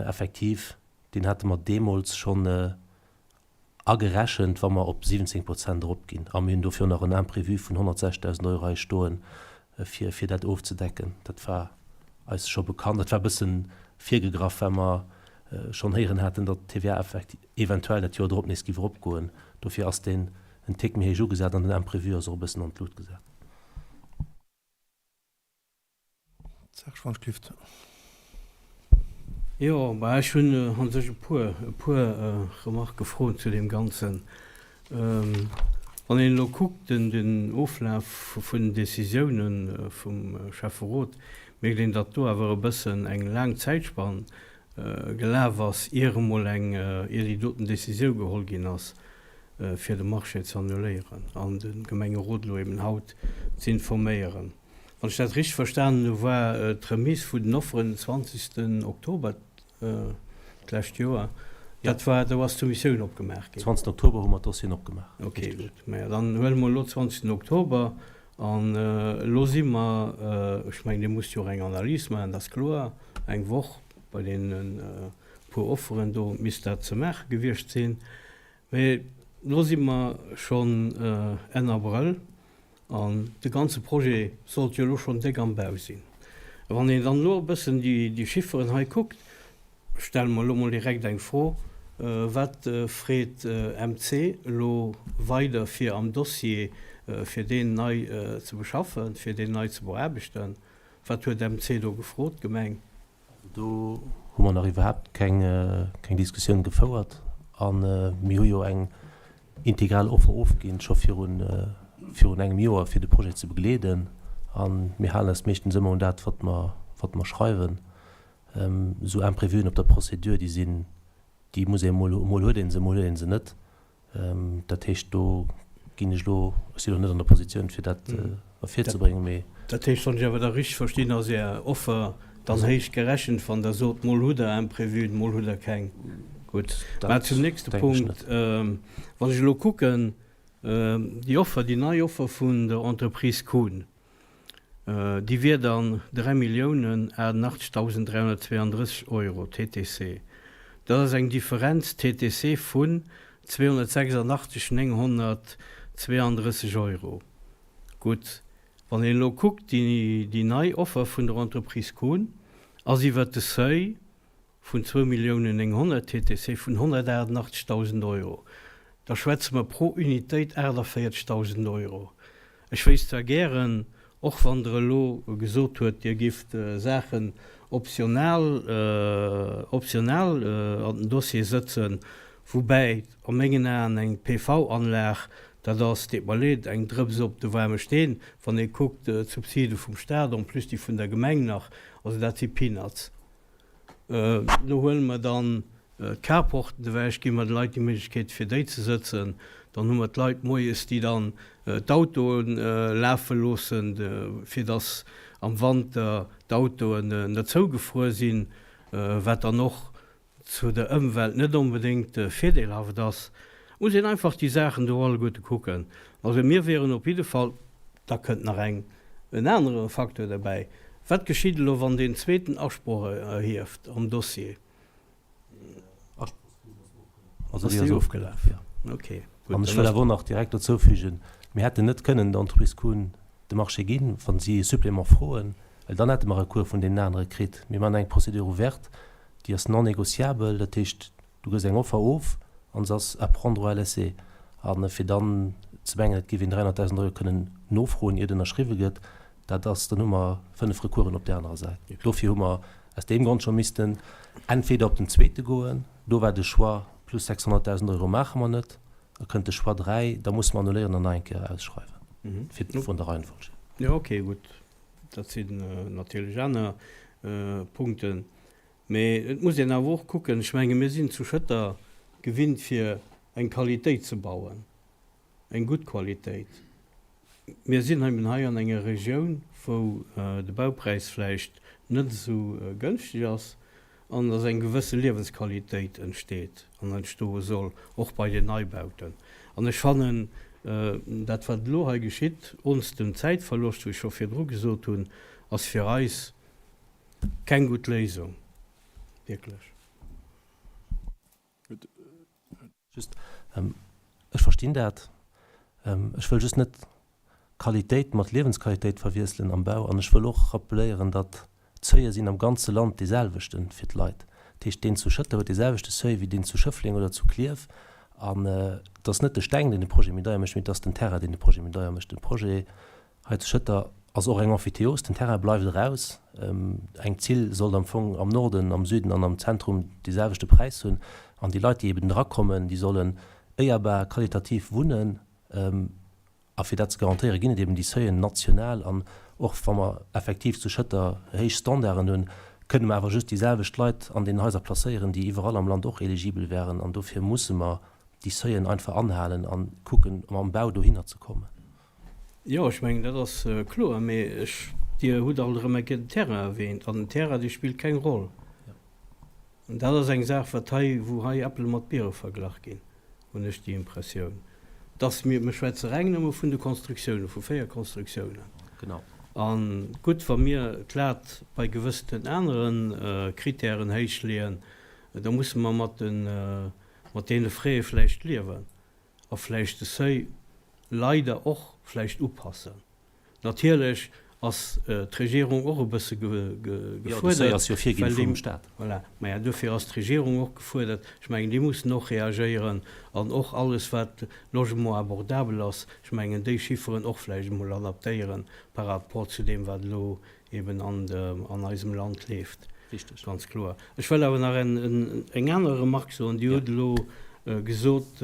[SPEAKER 8] effektiv, deen hate mer deemools schonn agerechent, wa mer op 17 Prozent eropginn. A mir hunn dofir och nach en Imprévu vun 106.000 Euro hei stoen, fir, fir dat ofzedecken. Dat war eis scho bekannt. Dat war e bësse virgegraff, well mer schonn héieren haten, datt d'TVA effekt eventuell dat Joer drop nees géif eropgoen. Dofir ass deen en Tick méi héich ugesat an den Imprévu ass och e bëssen an d'Lut gesat.
[SPEAKER 1] Serge Van Clift.
[SPEAKER 5] Jo, bah ech hunn a sech e puer, e puer Remarquë, Froen zu deem Ganzen. Wann een elo kuckt den, den Oflaf vun den Décisiounen vum Schäfferot, mierkt een, datt do awer e bëssen eng laang Zäitspann gelaf ass, ier emol eng, ier déi doten Décisioun geholl ginn ass, fir de Marché ze annuléieren an de Gemengerot elo eben haut ze informéieren. Wann ech dat richteg verstanen hu, war d'Remise vun den Offeren den 20. Oktober d'lescht Joer. Dat war, do ass d'Soumissioun opgemaach ginn.
[SPEAKER 8] 20. Oktober hu mer d'Dossieren opgemaach.
[SPEAKER 5] Ok, gutt. Maja, dann huele mer elo 20. Oktober an elo si mer, ech mengen, Dir musst jo och eng Analys maachen, dat ass kloer, eng Woch bei deene puer Offeren do misst dat ze maache gewiescht sinn. Mee elo si mer schonn Enn Abrëll an de ganze Projet sollt jo elo schonn déck am Bau sinn. A wann een dann elo e bëssen déi Chifferen hei kuckt, stelle mer elo mol direkt eng Fro, Wat freet MC elo weider fir am Dossier, fir deen nei ze beschaffen, fir deen nei ze beaarbechten? Wat huet MC do gefrot, d'Gemeng?
[SPEAKER 8] Do hu mer nach iwwerhaapt keng Diskussioun gefouert. A mir hu jo eng integral Offer ofginn, scho virun engem Joer, fir de Projet ze begleeden. A mir halen eis meeschtens ëmmer un dat, wat mer schreiwen. Esou Imprévuen op der Procédure, déi sinn, déi muss ee mol, mol huet ee se, mol huet ee se net. Dat heescht, do ginn ech elo, ech sinn elo net an der Positioun, fir dat ervirzebréngen, mee.
[SPEAKER 5] Dat heescht, wann ech awer da richteg verstinn, ass Är Offer dann héich gerechent, wann Der sot, mol hutt Der Imprévuen, mol hutt Der keng. Gutt. Mä zum nächste Punkt, wann ech elo kucken, déi Offer, déi nei Offer vun der Entreprise Kuhn, Déi wier dann 3.088.332 Euro TTC. Dat ass eng Differenz TTC vun 286 932 Euro. Gutt, wann een elo kuckt, déi nei Offer vun der Entreprise Kuhn ass iwwert de Seuil vun 2.900.000 TTC vun 188.000 Euro. Da schwätze mer pro Unitéit 48.000 Euro. Ech wéisst zwar gären, och wann Der elo gesot huet, Dir gifft Saachen optional, optional an den Dossier sëtzen, woubäi a mengen Aen eng PV-Anlag, dat ass, deet mer leed, eng Drëps op de waarme Steen, wann ee kuckt d'Subside vum Stat, en plus déi vun der Gemeng nach, also dat si Peanuts. Do huele mer dann d'Carporten ewech, gi mer de Leit déi Méiglechkeet fir déi ze sëtzen. Dann hu mer d'Leit moies, déi dann d'Autoe lafe loossen, fir dass am Wanter d'Autoen net zougefruer sinn, wat dann och zu der Ëmwelt net onbedéngt virdeelhaft ass. Muss een einfach déi Saachen do alleguerte kucken. Also mir wieren op jidde Fall Da kënnt nach eng, en anere Facteur derbäi, Wat geschitt elo, wann deen zweeten Asproch erhieft am Dossier?
[SPEAKER 8] Ass déi ofgelaf? Okay, gutt. An ech wëll awer och nach direkt dozou fügen, Mir hätten net kënnen der Entreprise Kuhn de Marché ginn, wa si e Supplément froen, well dann hätte mer Recours vun deenen anere kritt. Mir maachen eng Procédure ouverte, déi ass non négociable, dat heescht, Du gëss eng Offer of an se ass à prendre ou à laisser. A fir dann ze mengen, et géif een 300.000 Euro kënnen nofroen, iert ënnerschriwwe gëtt, dat ass, dann hu mer 5 Recoursen op där anerer Säit. Dofir hu mer aus deem Grond scho missten entweder op den zweete goen, do war de Choix, plus 600.000 Euro maache mer net. Da kënnt de Choix 3, da musse mer annuléieren an nach eng Kéier ausschreiwen, fir vun der Reihenfolg hier.
[SPEAKER 5] Jo, okay, gutt. Dat sinn natierlech aner Punkten. Mee et muss een awer och kucken, ech menge mir sinn zu Schëtter gewinnt fir eng Qualitéit ze bauen, eng gutt Qualitéit. Mir sinn eben hei an enger Regioun, wou de Baupräis vläicht net esou gënschteg ass an dass eng gewësse Liewensqualitéit entsteet an entstoe soll, och bei den Neibauten. An ech fannen, dat wat elo hei geschitt, ons dem Zäitverloscht, wéi ech scho virdru gesot hunn, ass fir eis keng gutt Léisung, wierklech.
[SPEAKER 8] Just, ech verstinn dat. Ech wëll just net Qualitéit mat Liewensqualitéit verwiesselen am Bau. An ech wëll och rappeléieren, datt d'Seuile sinn am ganze Land dee selwechte fir d'Leit. Dat heescht, deen zu Schëtter huet dee selwechte Seuil wéi deen zu Schëffleng oder zu Klierf. An et ass net de Steng, deen de Projet méi deier mécht, mee et ass den Terrain, deen de Projet méi deier mécht. De Projet Hei zu Schëtter ass och eng Emphytéose, den Terrain bleift eraus. Eng Zill sollt am Fong am Norden, am Süden an am Zentrum dee selwechte Präis hunn. An déi Leit, déi eben erakommen, déi sollen éierbar, qualitativ wunnen. A fir dat ze garantéieren, ginn et eben déi Seuilen national. An och wa mer effektiv zu Schëtter héich Standarden hunn, kënne mer awer just déi selwecht Leit an deenen Haiser placéieren, déi iwwerall am Land och eligibel wären. An dofir musse mer déi Seuilen einfach anhalen a kucken, mam Bau dohinner ze kommen.
[SPEAKER 5] Jo, ech mengen, dat ass kloer. Mee ech, Dir hutt alt erëm eng Kéier den Terrain erwähnt. An den Terrain, dee spillt keng Roll. An dat ass eng Saach, wat hei, wou hei Äppel mat Biere verglach ginn, hunn ech déi Impressioun, dass mir, mir schwätze reng nëmme vun de Konstruktiounen, vu 4 Konstruktiounen.
[SPEAKER 8] Genau.
[SPEAKER 5] A gutt, wa mir d'Lat bei gewëssenen anere Kritären héichleeën, da musse mer mat de, mat deene Frais vläicht liewen. a vläicht de Seuil leider och vläicht upassen. Natierlech ass d'Regierung och e bësse gefuerdert, well déi, voilà, maja, dofir ass d'Regierung och gefuerdert. Ech mengen, déi mussen och reagéieren an och alles, wat Logement abordable ass, ech mengen, déi Chifferen och vläicht emol adaptéieren par rapport zu deem, wat elo eben an an eisem Land leeft.
[SPEAKER 8] Richtig.
[SPEAKER 5] Ganz kloer. Ech wëll awer nach en eng aner Remarque soen. Dir hutt elo gesot,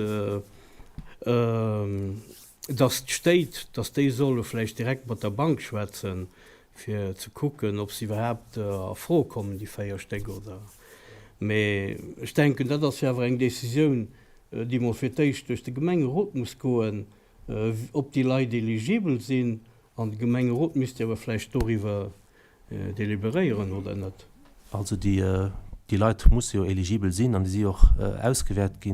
[SPEAKER 5] dass d'Stéit, dass déi solle vläicht direkt mat der Bank schwätzen, fir ze kucken, ob se iwwerhaapt a Fro kommen, déi 4 Stéck, oder? Mee ech denken, dat ass jo awer eng Décisioun, déi mol fir d'éischt duerch de Gemengerot muss goen, ob déi Leit eligibel sinn An de Gemengerot misst jo awer vläicht doriwwer deliberéieren, oder net?
[SPEAKER 8] Also déi Leit musse jo eligibel sinn an déi si och ausgewäert gi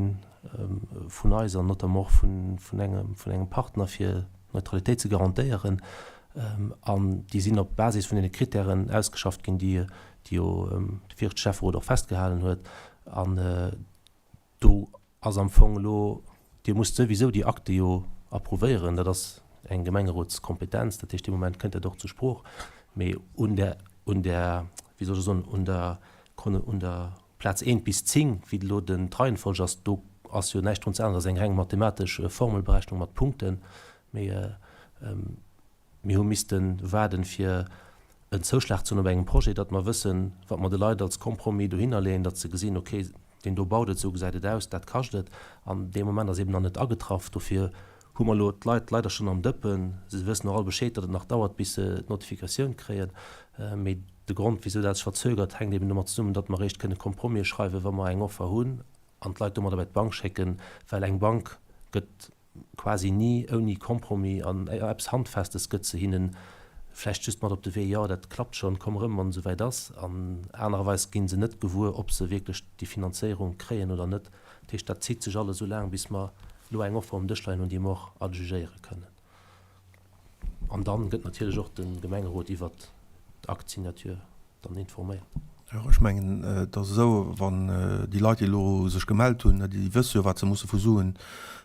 [SPEAKER 8] vun eis an notamment och vun engem Partner, fir d'Neutralitéit ze garantéieren. An déi sinn op Basis vun deene Kritären ausgeschafft ginn, déi jo de viregte Schäfferot och festgehalen huet. An Do ass am Fong elo, Dir musst souwisou déi Akte jo approuvéieren, dat ass eng Gemengerotskompetenz, dat heescht dee Moment kënnt dat och zur Sprooch. Mee un der, un der, wéi soll ech soen, un der, un der Plaz eent bis 10, wéi elo den d'Reihenfolg ass, do ass jo näischt drun ze änneren, dat ass eng reng mathematesch Formelberechnung mat Punkten. Mee Mir hu misste waarden, fir en Zouschlag ze hunn op engem Projet, datt mer wëssen, wat mer de Leit als Compromis dohinner leeën, datt se gesinn, okay, deen do baut et, esou gesäit et aus, dat kascht et. An dee Moment ass eben nach net agetraff. Dofir hu mer elo d'Leit leider schonn am Dëppen. Se wëssen och all Bescheed, datt et nach dauert, bis se d'Notifikatioun kréien. Mee de Grond, wisou dat sech verzögert, hänkt eben domat zesummen, datt mer eréischt kënne Compromise schreiwen, wa mer eng Offer hunn an d'Leit domadder bei d'Bank schécken, well eng Bank gëtt quasi ni ouni Compromis an eppes Handfestes gëtt se hinnen vläicht just mat op de Wee, jo dat klappt schonn, komm erëm wann et esouwäit ass. An anererweis gi se net gewuer, ob se wierklech déi Finanzéierung kréien oder net. Dat heescht, dat zitt sech alles esou laang, bis mer elo eng Offer um Dësch leien hunn, déi mer och adjugéiere kënnen. An dann gëtt natierlech och de Gemengerot iwwert d'Akt-Signature dann informéiert.
[SPEAKER 1] Jo, ech mengen, et ass esou, wann déi Leit, déi elo sech gemellt hunn, déi wësse jo, wat se musse vu Suen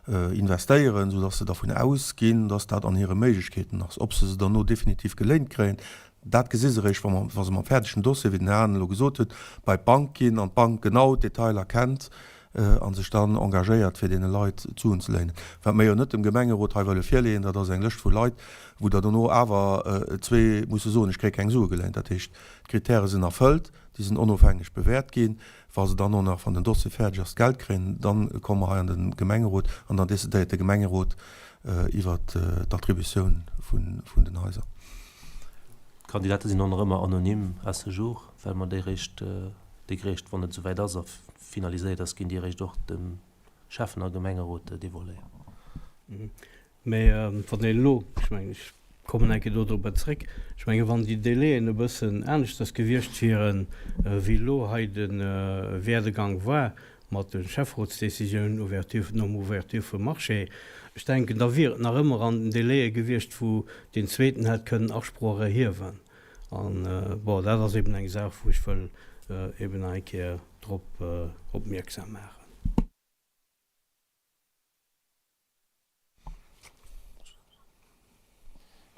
[SPEAKER 1] investéieren, soudass se dervun ausginn, dass dat an hire Méiglechkeeten ass. Ob se se derno definitiv geléint kréien, dat gesi se eréischt, wa mer, wa se mam fäerdegen Dossier, wéi den Här Hahn elo gesot huet, bei d'Bank ginn an d'Bank genau d'Detailer kennt. A sech dann engagéiert, fir deene Leit d'Suen ze léinen. Wat mir jo net dem Gemengerot hei wëlle virleeën, dat ass eng Lëscht vu Leit, wou der dono awer zwee musse soen, ech kréie keng Sue geléint. Dat heescht, d'Kritäre sinn erfëllt, déi sinn onofhängeg bewäert ginn. Wa se dann och nach, wann den Dossier fäerdeg ass, d'Geld kréien, da komme mer hei an de Gemengerot an dann decidéiert de Gemengerot iwwert d'Attributioun vun den Haiser.
[SPEAKER 8] D'Kandidate sinn och nach ëmmer anonym à ce jour, well mer déi réischt, déi réischt, wann et esouwäit ass a finaliséiert ass, ginn déi réischt och dem Schäffen a Gemengerot devoiléiert.
[SPEAKER 5] Mä wann een elo, ech mengen, ech kommen eng Kéier do dorobber zréck, ech menge wann déi Délaiën e bëssen aneschters gewiescht wieren, wéi elo hei de Werdegang war mat de Schäfferotsdécisioun, Ouverture, nom Ouverture vum Marché, ech denken, da wier et nach ëmmer an den Délaië gewiescht, wou deen zweeten hätt kënnen Asproch erhiewen. An, bon, dat ass eben eng Saach, wou ech wëll eben nach eng Kéier drop opmierksam maachen.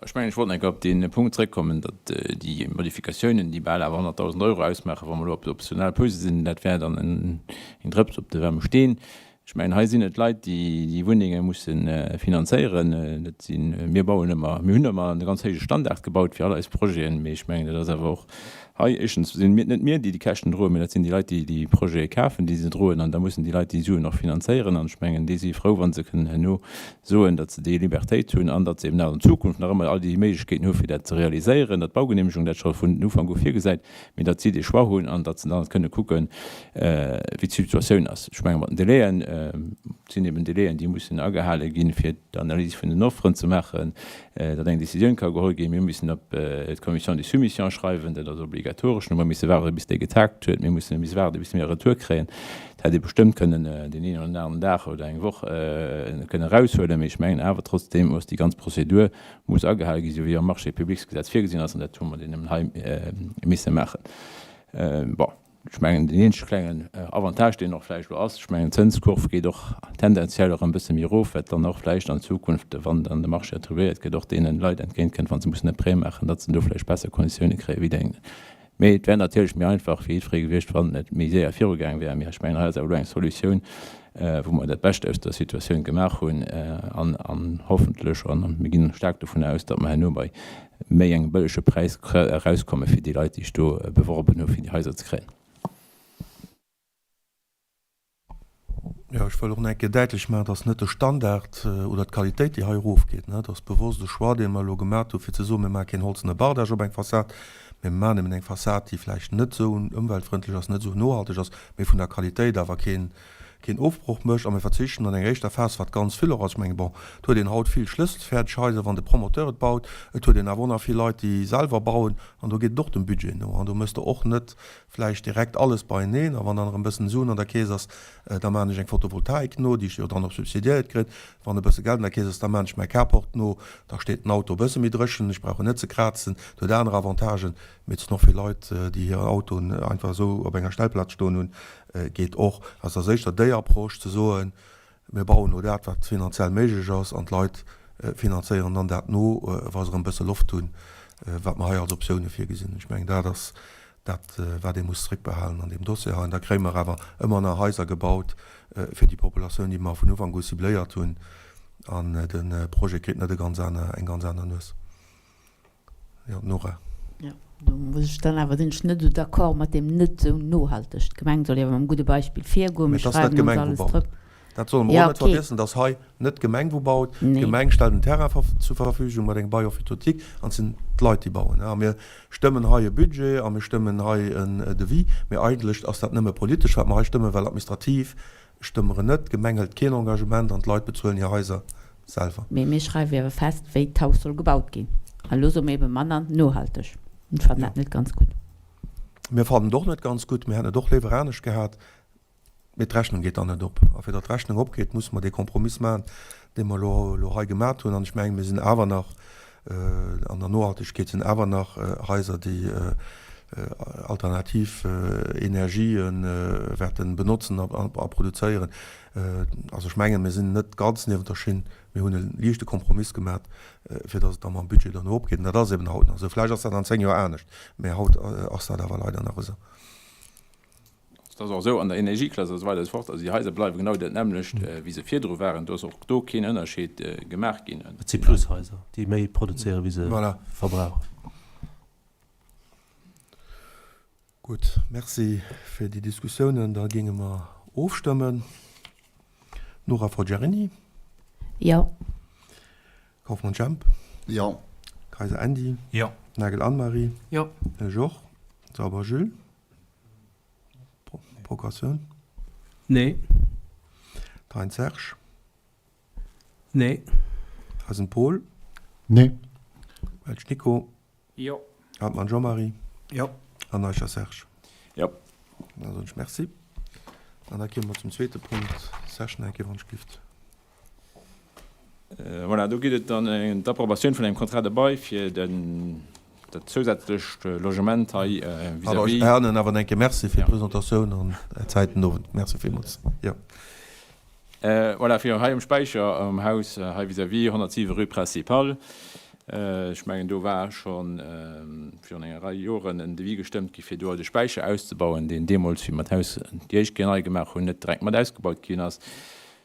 [SPEAKER 7] Ech mengen, ech wollt nach eng Kéier op dee Punkt zrëckkommen, datt déi Modifikatiounen, déi bal awer 100.000 Euro ausmaachen, wa mer elo op der optional Pose sinn, dat wär dann eng Drëps op de waarme Steen. Ech mengen, hei sinn et Leit, déi déi Wunnenge musse finanzéieren. Dat sinn, mir bauen ëmmer, mir hunn ëmmer e ganz héije Standard gebaut fir all eis Projeten, mee ech mengen, dat ass awer och Hei, éischtens sinn et net mir, déi déi Käschten droen, mä dat sinn déi Leit, déi déi Projete kafen, déi se droen. An da mussen déi Leit déi Suen och finanzéieren. An ech mengen, déi si frou, wa se kënnen herno soen, datt se déi Libertéit hunn an datt se eben och an Zukunft nach ëmmer all déi Méiglechkeeten hu fir dat ze realiséieren, datt d'Baugenehmegung dat scho vun Ufank u virgesäit, mä datt si dee Choix hunn an datt se dann kënne kucken, wéi d'Situatioun ass. Ech menge mat den Délaiën, et sinn eben Délaiën, déi mussen agehale ginn, fir d'Analys vun den Offeren ze maachen, datt eng Décisioun ka geholl ginn. Mir mussen op d'Commission de soumission schreiwen, dat ass obligatoresch. Mir musse waarde bis déi getagt huet. Mir musse bis waarde bis mir e Retour kréien. Dat hätt ee bestëmmt kënnen deen een oder aneren Dag oder eng Woch kënnen eraushuelen. Mee ech mengen awer trotzdeem ass déi ganz Prozedur muss agehale ginn, esou wéi am Marché-publics-Gesetz virgesinn ass. An dat hu mer deemno hei misse maachen. Bon. Ech mengen, deen eenzege klengen Avantage, deen och vläicht elo ass, ech mengen, d'Zënskurv geet och tendenziell erëm e bësse méi erof, wat dann och vläicht an Zukunft, wann dann de Marché attribuéiert gëtt, och deene Leit entgéintkënnt, wa se mussen e Prêt maachen, datt se do vläicht besser Konditioune kréie wéi déi. Mee et wär natierlech méi einfach fir jiddweree gewiescht, wann et méi séier virugaang wär. Mee ech mengen, hei ass awer elo eng Solutioun, wou mer dat Bescht aus der Situatioun gemaach hunn an hoffentlech, a mir ginn staark dovun aus, datt mer herno bei méi engem bëllege Präis erauskomme fir déi Leit, déi sech do beworben hu fir déi Haiser ze kréien.
[SPEAKER 1] Jo, ech wëll och nach eng Kéier däitlech maachen, dass net de Standard oder d'Qualitéit, déi hei erofgeet. Et ass bewosst e Choix, dee mer elo gemaat hu fir ze soen, mir maache keen holzene Bardage op eng Fassad, mee mir maachen eben eng Fassad, déi vläicht net esou ëmweltfrëndlech ass, net esou nohalteg ass, mee vun der Qualitéit awer keen keen Ofbroch mécht a mir verzichten an enger éischter Phas, wat ganz vill och ass, ech mengen, bon, et huet een haut vill schlësselfäerdeg Haiser, wann de Promoteur et baut, et huet een awer och nach vill Leit, déi selwer bauen an do geet et och dem Budget no an do méchs de och net vläicht direkt alles beieneen a wann dann erëm e bëssen Suen an der Keess ass, da maachen ech eng Photovoltaik no, déi ech jo dann och subsidiéiert kritt. Wann e bësse Geld an der Keess ass, da maachen ech mäi Carport no, da steet den Auto e bësse méi dréchen, ech brauch en net ze krazen, et huet aner Avantagen, mee et sinn och vill Leit, déi hir Autoen einfach esou op enger Stellplaz stoen hunn, geet och. Also ass éischter déi Approche ze soen, mir bauen elo dat, wat finanziell méiglech ass an d'Leit finanzéieren dann dat no, wa se erëm e bësse Loft hunn, wat mer hei als Optioune virgesinn. Ech mengen, dat ass dat, wat ee muss zréckbehalen an deem Dossier hei. An da kréie mer awer ëmmer nach Haiser gebaut fir déi Populatioun, déi mer vun Ufank u cibléiert hunn. An de Projet kritt net e ganz aner, eng ganz aner Nues. Jo, Nora.
[SPEAKER 2] Jo, do muss ech dann awer, sinn ech net esou d'accord mat deem net esou nohalteg. D'Gemeng soll jo awer mam gudde Beispill virgoen.
[SPEAKER 1] Mir
[SPEAKER 2] Mä et ass net
[SPEAKER 1] schreiwen ons
[SPEAKER 2] d'Gemeng, wou alles
[SPEAKER 1] baut.
[SPEAKER 2] drop.
[SPEAKER 1] Dat solle mer
[SPEAKER 2] Ja,
[SPEAKER 1] och net
[SPEAKER 2] okay.
[SPEAKER 1] vergiessen, dass hei net d'Gemeng wou baut.
[SPEAKER 2] Nee.
[SPEAKER 1] D'Gemeng stellt en Terrain zur Verfügung mat engem Bail emphytéotique an et sinn d'Leit, déi bauen. A mir stëmmen hei e Budget a mir stëmmen hei en Devis, mä eigentlech ass dat nëmme politesch, wat mer hei stëmmen, well administrativ Stëmme mer en net. D'Gemeng hëlt keen Engagement an d'Leit bezuelen hir Haiser selwer.
[SPEAKER 2] Mee mir schreiwe jo awer fest, wéi d'Haus soll gebaut ginn. An elo soe mir ebe manner nohalteg. Ech fannen dat net ganz gutt.
[SPEAKER 1] Mir fannen et och net ganz gutt. Mir hätten et och léiwer anescht gehat. Mee d'Rechnung geet dann net op. A fir datt d'Rechnung opgeet, musse mer dee Kompromiss maachen, dee mer elo hei gemat hunn. An ech mengen, mir sinn awer nach an der Nohaltegkeet sinn awer nach Haiser, déi alternativ Energië wäerte benotzen a produzéieren. Also ech mengen, mir sinn net ganz niewent der Schinn. Mir hunn e liichte Kompromiss gemat, fir datt et da mam Budget derno opgeet. An dat ass eben haut nach esou. Vläicht ass dat an 10 Joer anescht, mä haut ass dat awer leider nach esou.
[SPEAKER 7] Et ass och esou an der Energieklass a sou weider a sou fort. Also déi Haiser bleiwe genau dat nämmlecht, wéi se virdru waren. Do ass och do keen Ënnerscheed gemaach ginn.
[SPEAKER 8] Et si Plushaiser, déi méi produzéieren, wéi se verbrauchen.
[SPEAKER 1] Gutt, Merci fir déi Diskussiounen. Da géinge mer ofstëmmen. Nora Forgiarini?
[SPEAKER 2] Jo.
[SPEAKER 1] Kauffmann Jemp?
[SPEAKER 9] Jo.
[SPEAKER 1] Kayser Andy?
[SPEAKER 6] Jo.
[SPEAKER 1] Nagel Anne-Marie?
[SPEAKER 3] Jo.
[SPEAKER 1] Ech och. Sauber Jules? Procuratioun?
[SPEAKER 5] Nee.
[SPEAKER 1] Thein Serge?
[SPEAKER 5] Nee.
[SPEAKER 1] Theisen Paul?
[SPEAKER 9] Nee.
[SPEAKER 1] Welsch Nico?
[SPEAKER 3] Jo.
[SPEAKER 1] Hartmann Jean-Marie?
[SPEAKER 6] Jo.
[SPEAKER 1] An Eicher Serge?
[SPEAKER 7] Jo.
[SPEAKER 1] Da soen ech Merci. An da kieme mer zum zweete Punkt. Serge, nach eng Kéier, wann ech gift.
[SPEAKER 7] Voilà, do geet et dann ëm d'Approbatioun vun engem Contrat de bail fir den, dat zousätzlecht Logement hei
[SPEAKER 1] vis-à-vis. Här Annen, awer eng Kéier Merci fir d'Presentatioun an Är Zäit den Owend. Merci villmools. Jo.
[SPEAKER 7] Voilà, fir hei um Späicher am Haus hei vis-à-vis, 107 rue Principale. Ech mengen, do war scho virun enger Rei Joren en Devis gestëmmt gi fir do de Späicher auszebauen, deen deemools, wéi mer d'Haus déi éischt Kéier nei gemaach hunn, net direkt mat ausgebaut ginn ass.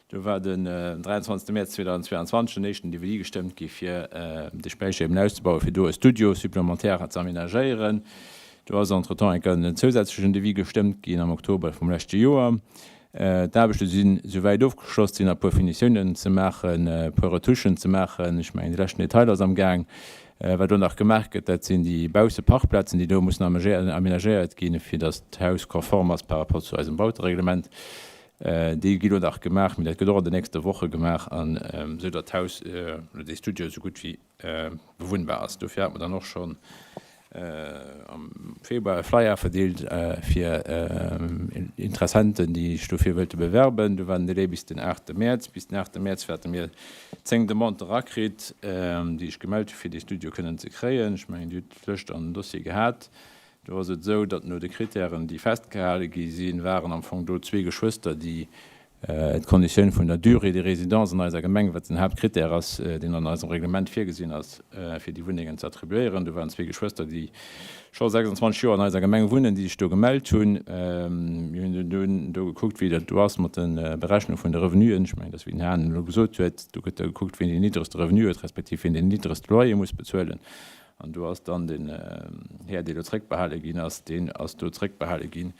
[SPEAKER 7] Do war den 23 Mäerz 2022 den éischten Devis gestëmmt gi fir de Späicher eben auszebauen, fir do e Studio supplémentaire ze aménagéieren. Do ass entretemps eng Kéier en zousätzlechen Devis gestëmmt ginn am Oktober vum leschte Joer. D'Aarbechte sinn souwäit ofgeschloss, et sinn nach e puer Finitiounen ze maachen, e puer Retouchen ze maachen. Ech mengen, de leschten Detail ass amgaang. Wat elo nach gemaach gëtt, dat sinn déi Bausseparkplazen, déi do mussen aménagéiert ginn, fir datt d'Haus konform ass par rapport zu eisem Bautereglement. Déi gi lo nach gemaach, mee dat gëtt och an den nächste Woche gemaach, an esou datt d'Haus oder dee Studio esou gutt wéi bewunnbar ass. Dofir hate mer dann och schonn am Februar e Flyer verdeelt fir Interessenten, déi sech dofir wëilte bewerben. Do war den Delai bis den aachte Mäerz. Bis den aachte Mäerz hate mir 10 Demanden erakritt, déi sech gemellt hu fir dee Studio kënnen ze kréien. Ech mengen, Dir hutt d'Lëscht an den Dossier gehat. Do ass et esou, datt no de Kritären, déi festgehale gi sinn, waren am Fong do zwee Geschwëster, déi d'Konditioun vun der Durée de résidence an eiser Gemeng, wat den Haaptkritär ass, deen an eisem Reglement virgesinn ass, fir déi Wunnengen ze attribuéieren. Do waren zwee Geschwëster, déi scho 26 Joer an eiser Gemeng wunnen, déi sech do gemellt hunn. Mir hunn dunn do gekuckt, wéi dat do ass mat de Berechnung vun de Revenuen. Ech mengen, dat ass, wéi den Här Hahn elo gesot huet, do gëtt da gekuckt, wien deen niddregste Revenu huet, respektiv wien deen niddregste Loyer muss bezuelen. An do ass dann den Här, dee lo zréckbehale ginn ass, deen ass do zréckbehale ginn,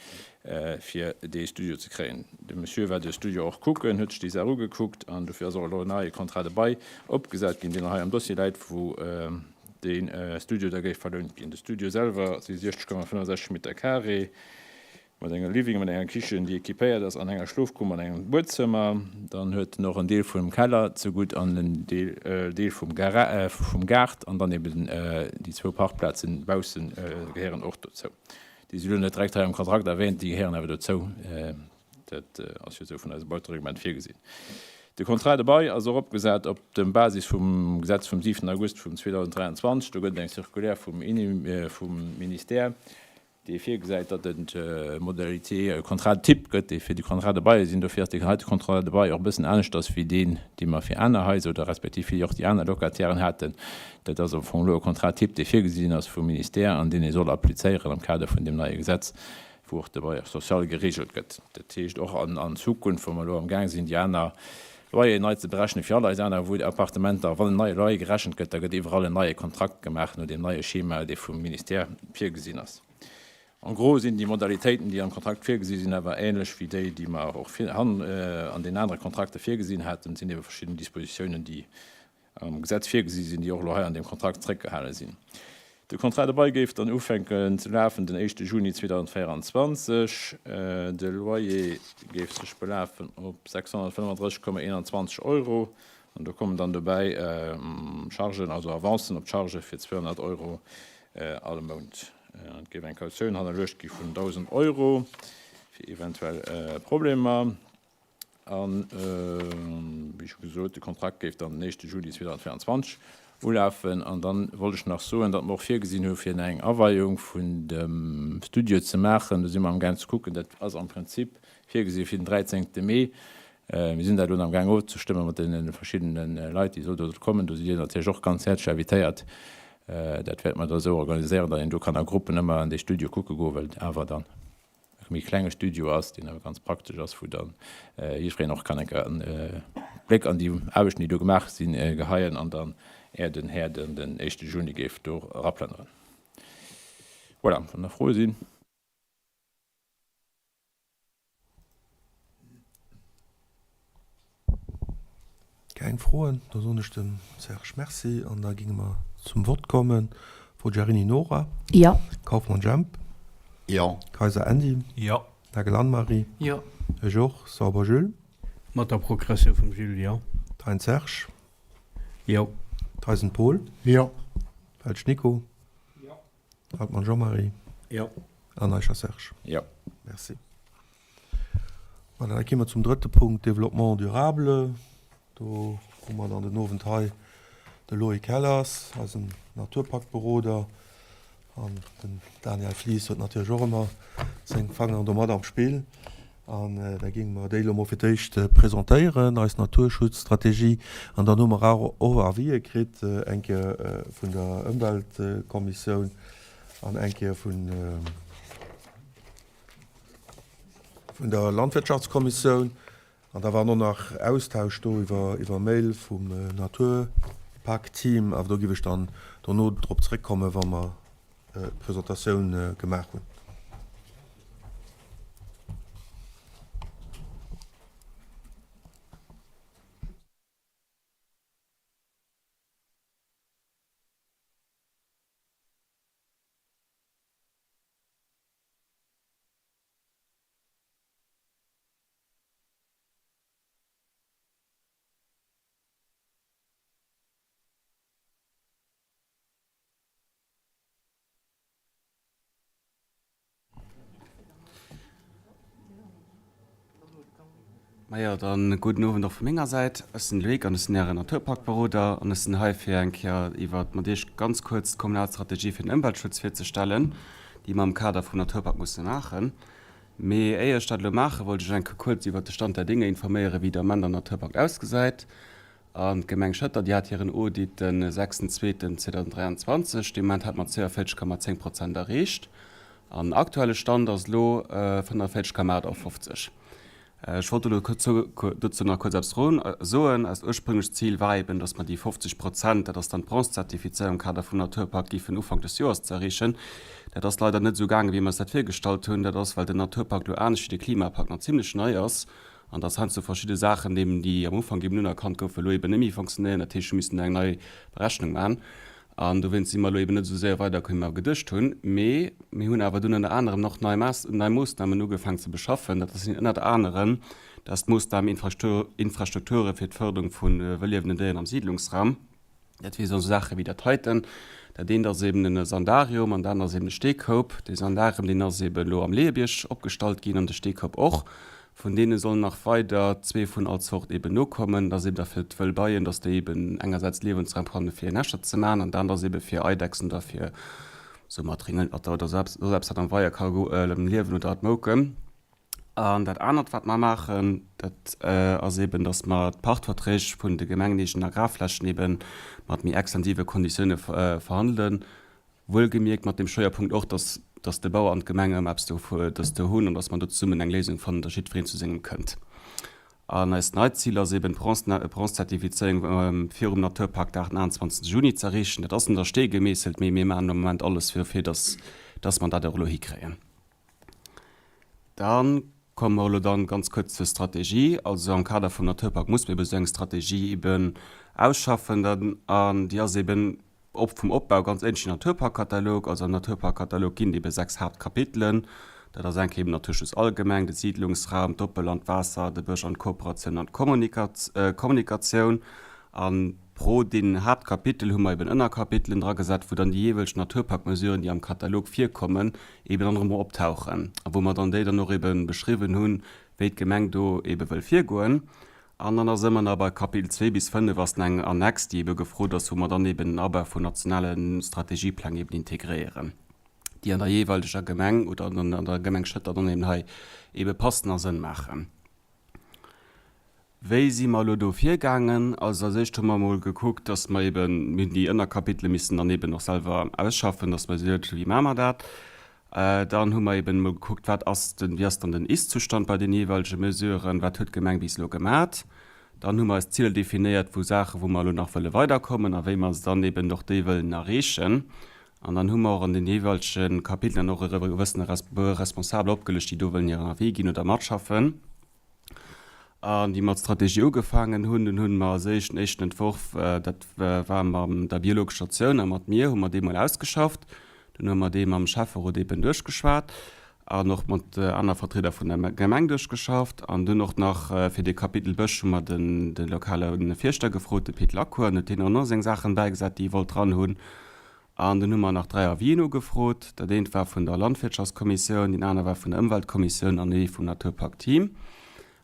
[SPEAKER 7] fir dee Studio ze kréien. De Monsieur war de Studio och kucken, huet sech déi Saach ugekuckt an dofir ass och elo en neie Contrat de bail opgesat ginn, deen och hei am Dossier läit, wou dee Studio da géif verlount ginn. De Studio selwer si 60,65 Meter carré. Mat enger Living, mat enger Kichen, déi équipéiert ass, an enger Schlofkummer an engem Buedzëmmer. Dann huet en och en Deel vum Keller zegutt an en Deel vum Gaart an dann eben déi zwou Parkplazen baussen gehéieren och dozou. Déi si lo net direkt hei am Kontrakt erwähnt, déi gehéieren awer dozou. Dat ass jo esou vun eisem Bautereglement virgesinn. De Contrat de bail ass och opgesat op dem Basis vum Gesetz vum 7 August vum 2023. Do gëtt et eng Circulaire vum Ministère, dee virgesäit, datt et Modalités Contrat type gëtt, déi fir de Contrat de bail sinn. Dofir ass dee heite Contrat de bail och e bëssen aneschters wéi deen, dee mer fir aner Haiser oder respektiv wéi och déi aner Locatairen haten. Dat ass am Fong elo e Contrat type, dee virgesinn ass vum Ministère an deen ee soll applizéieren am Kader vun deem neie Gesetz, wou och de Bailleur social geregelt gëtt. Dat heescht och an Zukunft, wou mer elo amgaang sinn, déi aner Loyeren nei ze berechnen fir all eis aner Appartementer, wann en neie Loyer gerechent gëtt, da gëtt iwwerall en neie Kontrakt gemaach no deem neie Schema, dee vum Ministère virgesinn ass. En gros sinn déi Modalitéiten, déi am Kontrakt virgesi sinn, awer ähnlech wéi déi, déi mer och an den anere Kontrakter virgesinn haten. Et sinn ebe verschidden Dispositiounen, déi am Gesetz virgesi sinn, déi och elo hei an deem Kontrakt zréckgehale sinn. De Contrat de bail géif dann ufänken ze lafen den éischte Juni 2024. De Loyer géif sech belafen op 635,21 Euro an do kommen dann dobäi Chargen, also Avancen op d'Chargë fir 200 Euro all Mount. Et géif eng Kautioun hannerluecht gi vun 1.000 Euro fir eventuell Problemer. An, wéi scho gesot, de Kontrakt géif dann den éischte Juli 2024 ulafen. An da wollt ech nach soen, datt mer och virgesinn hu fir eng Aweiung vun dem Studio ze maachen. Do si mer amgaang ze kucken. Dat ass am Prinzip virgesi fir den 13. Mee. Mir sinn dat elo amgaang ofzestëmme mat deene verschiddene Leit, déi soll do kommen. Do sidd Dir natierlech och ganz häerzlech invitéiert. Dat wäerte mer da esou organiséieren, datt een do kann a Gruppen ëmmer an dee Studio kucke goen, well awer dann. méi klenge Studio ass, deen awer ganz praktesch ass, wou dann jiddwereen och kann eng Kéier e Bléck an déi Aarbechten, déi do gemaach sinn, geheien an dann, är den Här dann den éischte Juni géif do eraplënneren. Voilà, wann nach Froe sinn.
[SPEAKER 1] Keng Froen? Da soen ech dem Serge Merci an da géinge mer zum Vott kommen. Forgiarini Nora.
[SPEAKER 2] Jo.
[SPEAKER 1] Kauffmann Jemp.
[SPEAKER 9] Jo.
[SPEAKER 1] Kayser Andy.
[SPEAKER 5] Jo.
[SPEAKER 1] Nagel Anne-Marie.
[SPEAKER 4] Jo.
[SPEAKER 1] Ech och. Sauber Jules.
[SPEAKER 5] Mat der Procuratioun vum Jules, jo.
[SPEAKER 1] Thein Serge.
[SPEAKER 5] Jo.
[SPEAKER 1] Theisen Paul.
[SPEAKER 9] Jo.
[SPEAKER 1] Welsch Nico.
[SPEAKER 3] Jo.
[SPEAKER 1] Altmann Jean-Marie.
[SPEAKER 5] Jo.
[SPEAKER 1] An Eicher Serge.
[SPEAKER 7] Jo.
[SPEAKER 1] Merci. Voilà, da gi mer zum drëtte Punkt, Développement durable. Do hu mer dann den Owend hei de Loïc Hellers, eisen Naturpaktberoder, an den Daniel Flies huet natierlech och ëmmer seng Fangeren do mat am Spill. An da géinge mer déi elo mol fir d'éischt presentéieren, eis Naturschutzstrategie. An dann hu mer och Avisë kritt, eng Kéier vun der Ëmweltkommissioun an eng Kéier vun der Landwirtschaftskommissioun. An da war och nach Austausch do iwwer Mail vum Naturpakt-Team. Awer do géif ech dann dono drop zréckkommen, wa mer d'Presentatioun gemaach hunn.
[SPEAKER 10] Majo, dann gudden Owend och vu menger Säit. Ech sinn de Loïc an ech sinn Ären Naturparkberoder an ech sinn hei fir eng Kéier iwwert mat Iech ganz kuerz d'kommunal Strategie fir den Ëmweltschutz virzestellen, déi mer am Kader vum Naturpark musse maachen. Mee éier ech dat elo maachen, wollt ech eng Kéier kuerz iwwert de Stand der Dinge informéieren, wéi de Ament am Naturpark ausgesäit. An d'Gemeng Schëtter, déi hat hiren Audit den 6.2.2023. Dee Moment hat mer 42,10 Prozent erreecht. An aktuelle Stand ass elo 45,58. Ech wollt elo dozou nach kuerz eppes soen. Eist ursprünglecht Zil war eben, dass mer déi 50 Prozent, dat ass dann d'Bronze-Zertifizéierung am Kader vum Naturpakt, géifen Ufank des Joers ze erreechen. Dat ass leider net esou gaangen, wéi mer eis dat virgestallt hunn. Dat ass, well den Naturpakt elo anescht wéi de Klimapakt nach zimlech nei ass An dass heiansdo verschidde Saachen eben, déi am Ufank eben unerkannt goufen, elo eben net méi fonctionnéieren. Dat heescht, mir missten eng nei Berechnung maachen. An dowéinst si mer elo eben net esou séier weiderkomm, wéi mer geduecht hunn. Mee mir hunn awer dunn ënner anerem och nei Maass, nei Moossnamen ugefaangen ze beschaffen. Dat sinn ënnert anerem, dass d'Moossnam Infrastrukture fir d'Fërderung vu wëlliewenden Déieren am Siidlungsraum, Dat wier esou Saache wéi dat heiten. Dat eent ass eben e Sandarium an dat anert ass eben e Steekoup. Dee Sandarium, deen ass eben elo am Leeëbierg opgestallt ginn an de Steekoup och. Vun deene sollen nach weider zwee vun all Zort eben nokommen. Dat ass eben da fir d'wëll Beien, dass déi eben engersäits Liewensraum fanne fir hir Näschter ze maachen an dat anert ass eben fir Eidechsen oder fir esou mat Ringelnatter oder esou eppes, wat am Weier ka liewen oder d'Mouken. An dat anert, wat mer maachen, dat ass eeben, dass mer d'Pachtverträg vun de gemengeneegenen Agrarflächen eebe mat méi extensive Konditioune verhandelen. Wuelgemierkt mat deem Schwéierpunkt och, dass, dass de Bauer an d'Gemeng ëmmer eppes do hunn an dass mer do zesummen eng Léisung fannen, dass jiddwereen zu sengem kënnt. An eist neit Zil ass eeben, d'Bronze-Zertifizéierung virum Naturparkdag den 28 Juni ze erreechen. Dat ass net a Stee gemeesselt, mee mir maachen am Moment alles dofir, dass, dass mer dat och elo hikréien. Da komme mer elo dann ganz kuerz zur Strategie. Also am Kader vum Naturpark muss mir ebe sou eng Strategie eben ausschaffen. An déi ass eben op vum Opbau ganz ähnlech wéi den Naturparkkatalog. Also am Naturparkkatalog ginn et ebe 6 Haaptkapitelen. Dat ass eng Kéier eben Naturschutz allgemeng, de Siidlungsraum, d'Oppeland, d'Waasser, de Bësch an d'Kooperatioun an d'Kommunikatioun. An Pro deenen Haaptkapitel hu mer eben Ënnerkapitelen dragesat, wou dann déi jeeweileg Naturparkmesuren, déi am Katalog virkommen, eben dann erëm optauchen a wou mer dann déi dann och ebe beschriwwen hunn, wéi d'Gemeng do ebe wëll virgoen. An dann ass ëmmer nach bei Kapitel zwee bis fënnef ass nach eng Annex, déi ebe gefrot ass, wou mer dann eben den Abau vun nationale Strategiepläng eben integréieren, déi an der jeeweileger Gemeng oder an der Gemeng Schëtter dann eben hei ebe passen a Sënn maachen. Wéi si mer elo do virgaangen? Also als éischt hu mer emol gekuckt, dass mer eben, mir hunn déi Ënnerkapitele missen dann eben och selwer ausschaffen, dass mer gesot hunn, wéi maache mer dat? Dann hu mer eben emol gekuckt, wat ass den, wéi ass dann den Ist-Zustand bei den jeeweilege Mesuren, wat huet d'Gemeng bis elo gemat. Dann hu mer eis Ziler definéiert vu Saachen, wou mer elo nach wëlle weiderkommen a wéi mer se dann eben och déi wëllen erreechen. An dann hu mer och an den jeeweilege Kapitelen och e gewëssene puer Responsabel opgelëscht, déi do wëllen hiren Avis ginn oder matschaffen. An déi mer d'Strategie ugefaangen hunn, dunn hu mer als éischt en éischten Entworf, dat war mam der biologescher Station a mat mir, hu mer dee mol ausgeschafft. Dunn hu mer dee mam Schäfferot eeben duerchgeschwat an och mat aner Vertrieder vun der Gemeng duerchgeschafft. An dunn och nach fir dee Kapitel Bësch hu mer den de lokale Fierschter gefrot, de Pit Lacour, an huet deen och nach seng Saachen bäigesat, déi e wollt dran hunn. An dunn hu mer nach 3 Avisen ugefrot. Dat eent war vun der Landwirtschaftskommissioun, deen aner war vun der Ëmweltkommissioun an ee vum Naturpakt-Team.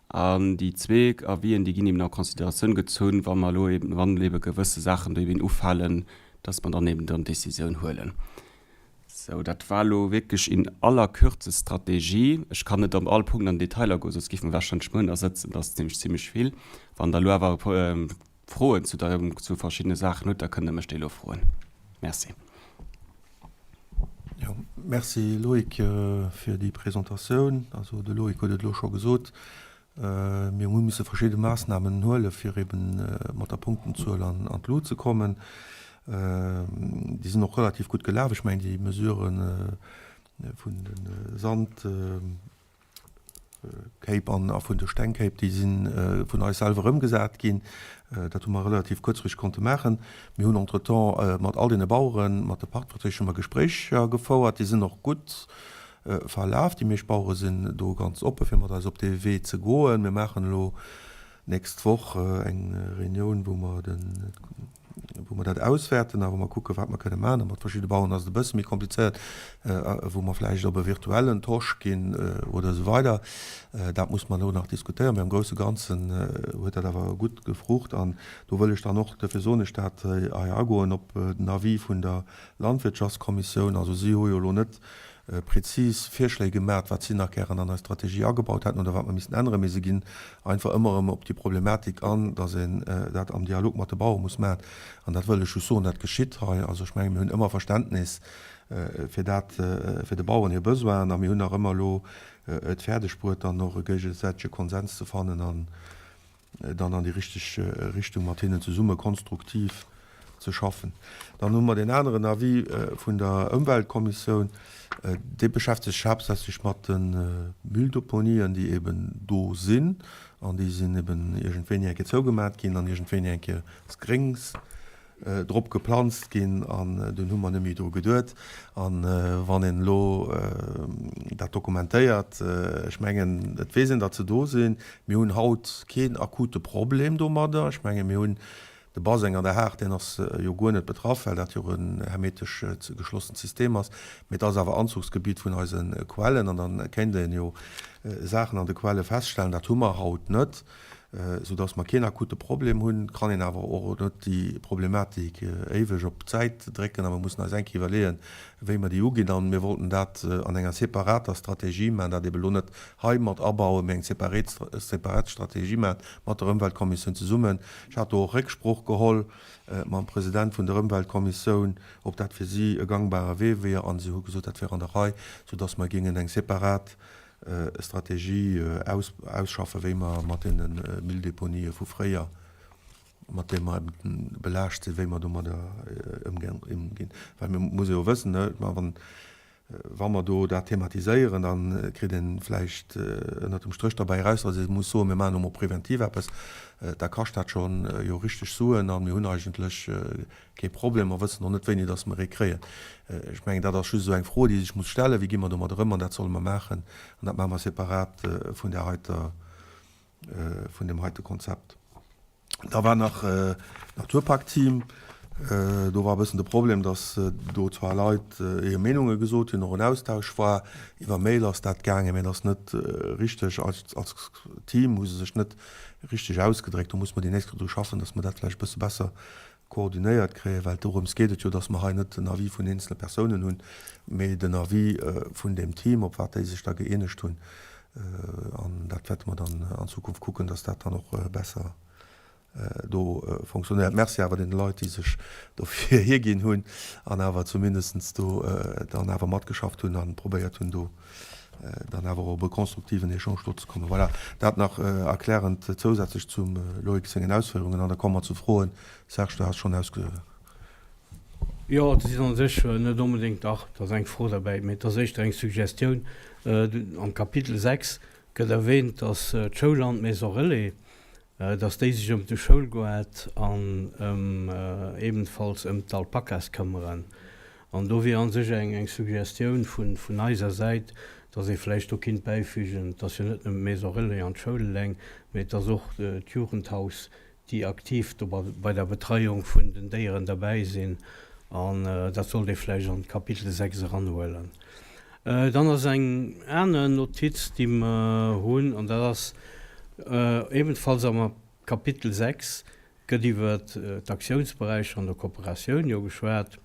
[SPEAKER 10] An déi zwee Avisen, déi ginn eben en Consideratioun gezunn, wa mer elo eben, wann ebe gewësse Saachen do eben ufalen, dass mer dann eben dann d'Décisioun huelen. Sou, dat war elo wierklech in aller Kürze d'Strategie. Ech kann net op all Punkt an Detailer goen, soss géife mer warscheinlech muer nach sëtzen. Dat ass nämlech zimlech vill. Wann Der elo awer Froen zu der, zu verschiddene Saachen hutt, da kënnt Der mech déi elo froen. Merci.
[SPEAKER 1] Jo, merci Loïc fir déi Presentatioun. Also de Loïc huet et elo scho gesot, mir hu misse verschidde Maassnamen huele fir eben mat der Punktenzuel an an d'Lut ze kommen. Déi sinn och relativ gutt gelaf. Ech mengen déi Mesurë vun de Sand, Kéip an a vun de Stengkéip, déi si vun eis selwer ëmgesat ginn. Dat hu mer relativ kuerzfristeg konnte maachen. Mir hunn entretemps mat all deene Baueren, mat de Pachtverträg hu mer Gespréicher gefouert. Déi sinn och gutt verlaf. Déi meescht Bauere sinn do ganz oppe fir mat eis op dee Wee ze goen. Mir maachen elo nächst Woch eng Reunioun, wou mer den wou mer dat auswäerten a wou mer kucken, wat mer kënne maachen. A mat verschidde Baueren ass et e bësse méi komplizéiert, wou mer vläicht op e virtuellen Tosch ginn oder esou weider. Dat muss mer elo nach diskutéieren, mä am grousse Ganzen huet dat awer gutt gefrucht. An do wëll ech dann och, duerfir soen ech dat, hei agoen op den Avis vun der Landwirtschaftskommissioun. Also si hu jo elo net prezis Virschléi gemat, wat si nach gären an eis Strategie agebaut hätten oder wat mer missten änneren, mee se ginn einfach ëmmer erëm op déi Problematik an, dass een dat am Dialog mat de Bauere muss maachen. An dat wëll ech just soen, dat geschitt hei. Also ech menge mir hunn ëmmer Verständnis fir dat, fir de Baueren hir Besoinen a mir hunn nach ëmmer elo et fäerdeg bruet, dann och e géigesäitege Konsens ze fannen an dann an déi richteg Richtung mat hinnen zesumme konstruktiv ze schaffen. Dann hu mer deen aneren Avis vun der Ëmweltkommissioun, dee beschäftegt sech haaptsächlech mat de Mülldeponien, déi eben do sinn an déi sinn eben iergendwéini eng Kéier zougemat ginn an iergendwéini eng Kéier ass Gréngs drop geplanzt ginn an dunn hu mer net méi dru geduet. An wann een elo dat dokumentéiert, ech mengen, et weess een, datt se do sinn. Mir hunn haut keen akute Problem domadder. Ech menge mir hunn de Baseng an der Haard, deen ass jo guer net betraff, well dat jo en hermetesch geschlossent System ass. Mee et ass awer Anzuchsgebiet vun eise Quellen an da kéint een jo Saachen an de Quelle feststellen. Dat hu mer haut net. Sou dass mer keen akute Problem hunn, kann een awer och net déi Problematik éiweg op d'Säit drécken a mer mussen eis eng Kéier iwwerleeën, wéi mer déi uginn. A mir wollten dat an enger separater Strategie maachen, dat ebe lo net hei mat abauen, mee eng separat Strategie maachen mat der Ëmweltkommissioun zesummen. Ech hat do och Récksprooch geholl mam President vun der Ëmweltkommissioun, ob dat fir si e gangbare Wee wier, a si hu gesot, dat wier an der Rei, sou dass mer géingen eng separat Strategie ausschaffen, wéi mer mat deene Mülldeponië vu fréier, mat deem mer eben belaascht sinn, wéi mer domadder ëmginn. Well mir musse jo wëssen, wann, wa mer do dat thematiséieren, da kritt ee vläicht ënnert dem Stréch derbäi eraus, datt ee muss soen, mir maachen elo mol preventiv eppes. Da kascht dat scho jo richteg Suen a mir hunn eigentlech Kee Problem, mer wëssen och net wéini dass mer ee kréien. Ech mengen, dat ass just esou eng Fro, déi sech muss stellen, Wéi gi mer domat erëm? An dat solle mer maachen an dat maache mer separat vun där heiter, vun deem heite Konzept. Da war nach d'Naturpakt-Team. Do war e bëssen de Problem, dass do zwar Leit hir Meenunge gesot hunn, och en Austausch war, iwwer Mail ass dat gaangen, mä et ass net richteg als Team hu se sech net richteg ausgedréckt. Do muss mer déi nächst Kéier dru schaffen, dass mer dat vläicht e bësse besser koordinéiert kréien, well dorëms geet et jo, dass mer hei net den Avis vun eenzele Persounen hunn, mee den Avis vun deem Team, op wat déi sech da gëeenegt hunn. An dat wäerte mer dann an Zukunft kucken, dass dat dann och besser. Do fonctionnéiert. Merci awer deene Leit, déi sech dofir hierginn hunn an awer zumindest do dann awer matgeschafft hunn a probéiert hunn, do dann awer och op e konstruktiven Echange do ze kommen. Voilà, dat nach erklärend zousätzlech zum Loïc sengen Ausféierungen. An da komme mer zu Froen. Serge, du has schonn ausge.
[SPEAKER 5] Jo, et sinn a sech net onbedéngt, dach, et ass eng Fro derbäi, mee et ass éischter eng Suggestioun. Am Kapitel 6 gëtt erwähnt, dass d'Schoul an d'Maison relais dass déi sech ëm de Schoulgoart an ëm ebenfalls ëm d'Alpakas këmmeren. An do wier a sech eng eng Suggestioun vun vun eiser Säit, dass ee vläicht do kinnt bäifügen, et ass jo net nëmmen d'Maison Relais an d'Schoul eleng, mee et ass och d'Jugendhaus, déi aktiv do bei der Betreiung vun den Déieren derbäi sinn. An dat sollt ee vläicht an d'Kapitel 6 eranhuelen. Dann ass eng aner Notiz, déi mer hunn, an dat ass ebenfalls am Kapitel 6 gëtt iwwer d'Aktiounsberäicher an der Kooperatioun jo geschwat.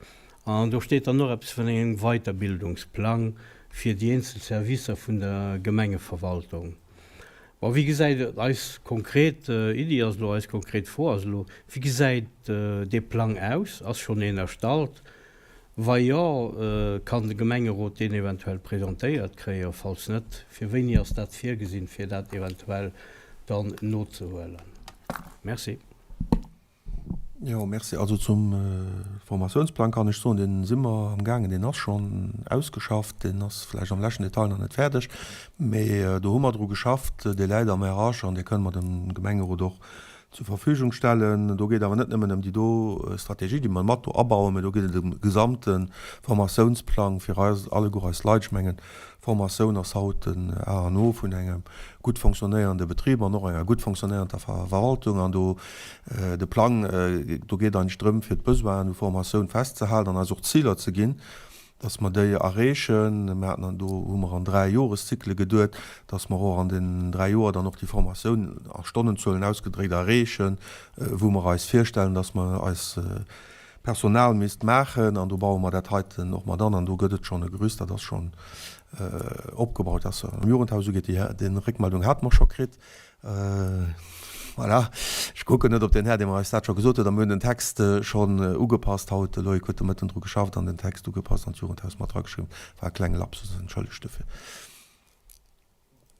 [SPEAKER 5] An do steet dann och eppes vun engem Weiterbildungsplang fir déi eenzel Servicer vun der Gemengeverwaltung. Bon, wéi gesäit et, eis konkret Iddi ass elo, eis konkret Fro ass elo, Wéi gesäit dee Plang aus? Ass schonn een erstallt? Wa jo, kann de Gemengerot deen eventuell presentéiert kréien? Falls net, fir wéini ass dat virgesinn, fir dat eventuell dann nozehuelen? Merci.
[SPEAKER 1] Jo, merci. Also zum Formatiounsplang kann ech soen, dee si mer amgaangen, deen ass schonn ausgeschafft, deen ass vläicht am leschten Detail nach net fäerdeg, mee do hu mer dru geschafft. Dee läit am RH an dee kënne mer dem Gemengerot och zur Verfügung stellen. Do geet awer net nëmmen ëm déi do Strategie, déi mer mat do abauen, mä do geet et ëm de gesamte Formatiounsplang fir eis, alleguer eis Leit. Ech mengen, Formatioun ass haut den A an O vun engem gutt fonctionnéierende Betrib an och enger gutt fonctionnéierender Verwaltung. An do de Plang, do geet eigentlech drëm, fir d'Besoinen u Formatioun festzehalen an eis och Ziler ze ginn, dass mer déi erreechen. Mir haten an do hu mer an 3 Joreszykle geduet, dass mer och an deenen 3 Joer dann och déi Formatioun a Stonnenzuelen ausgedréckt erreechen, wou mer eis virstellen, dass mer eis Personal misst maachen. An do baue mer dat heiten och mat an. An do gëtt et schonn e Gerüst, dat ass schonn opgebaut. Dat ass am Jugendhaus ugeet. Déi Réckmeldung hate mer scho kritt. Voilà, ech kucken net op den Här, dee mer eis dat scho gesot huet. A mir hunn den Text schonn ugepasst haut. De Loïc huet de Mëtten dru geschafft an den Text ugepasst an d'Jugendhaus mat drageschriwwen. War e klenge Lapsus, entschëllegt dofir.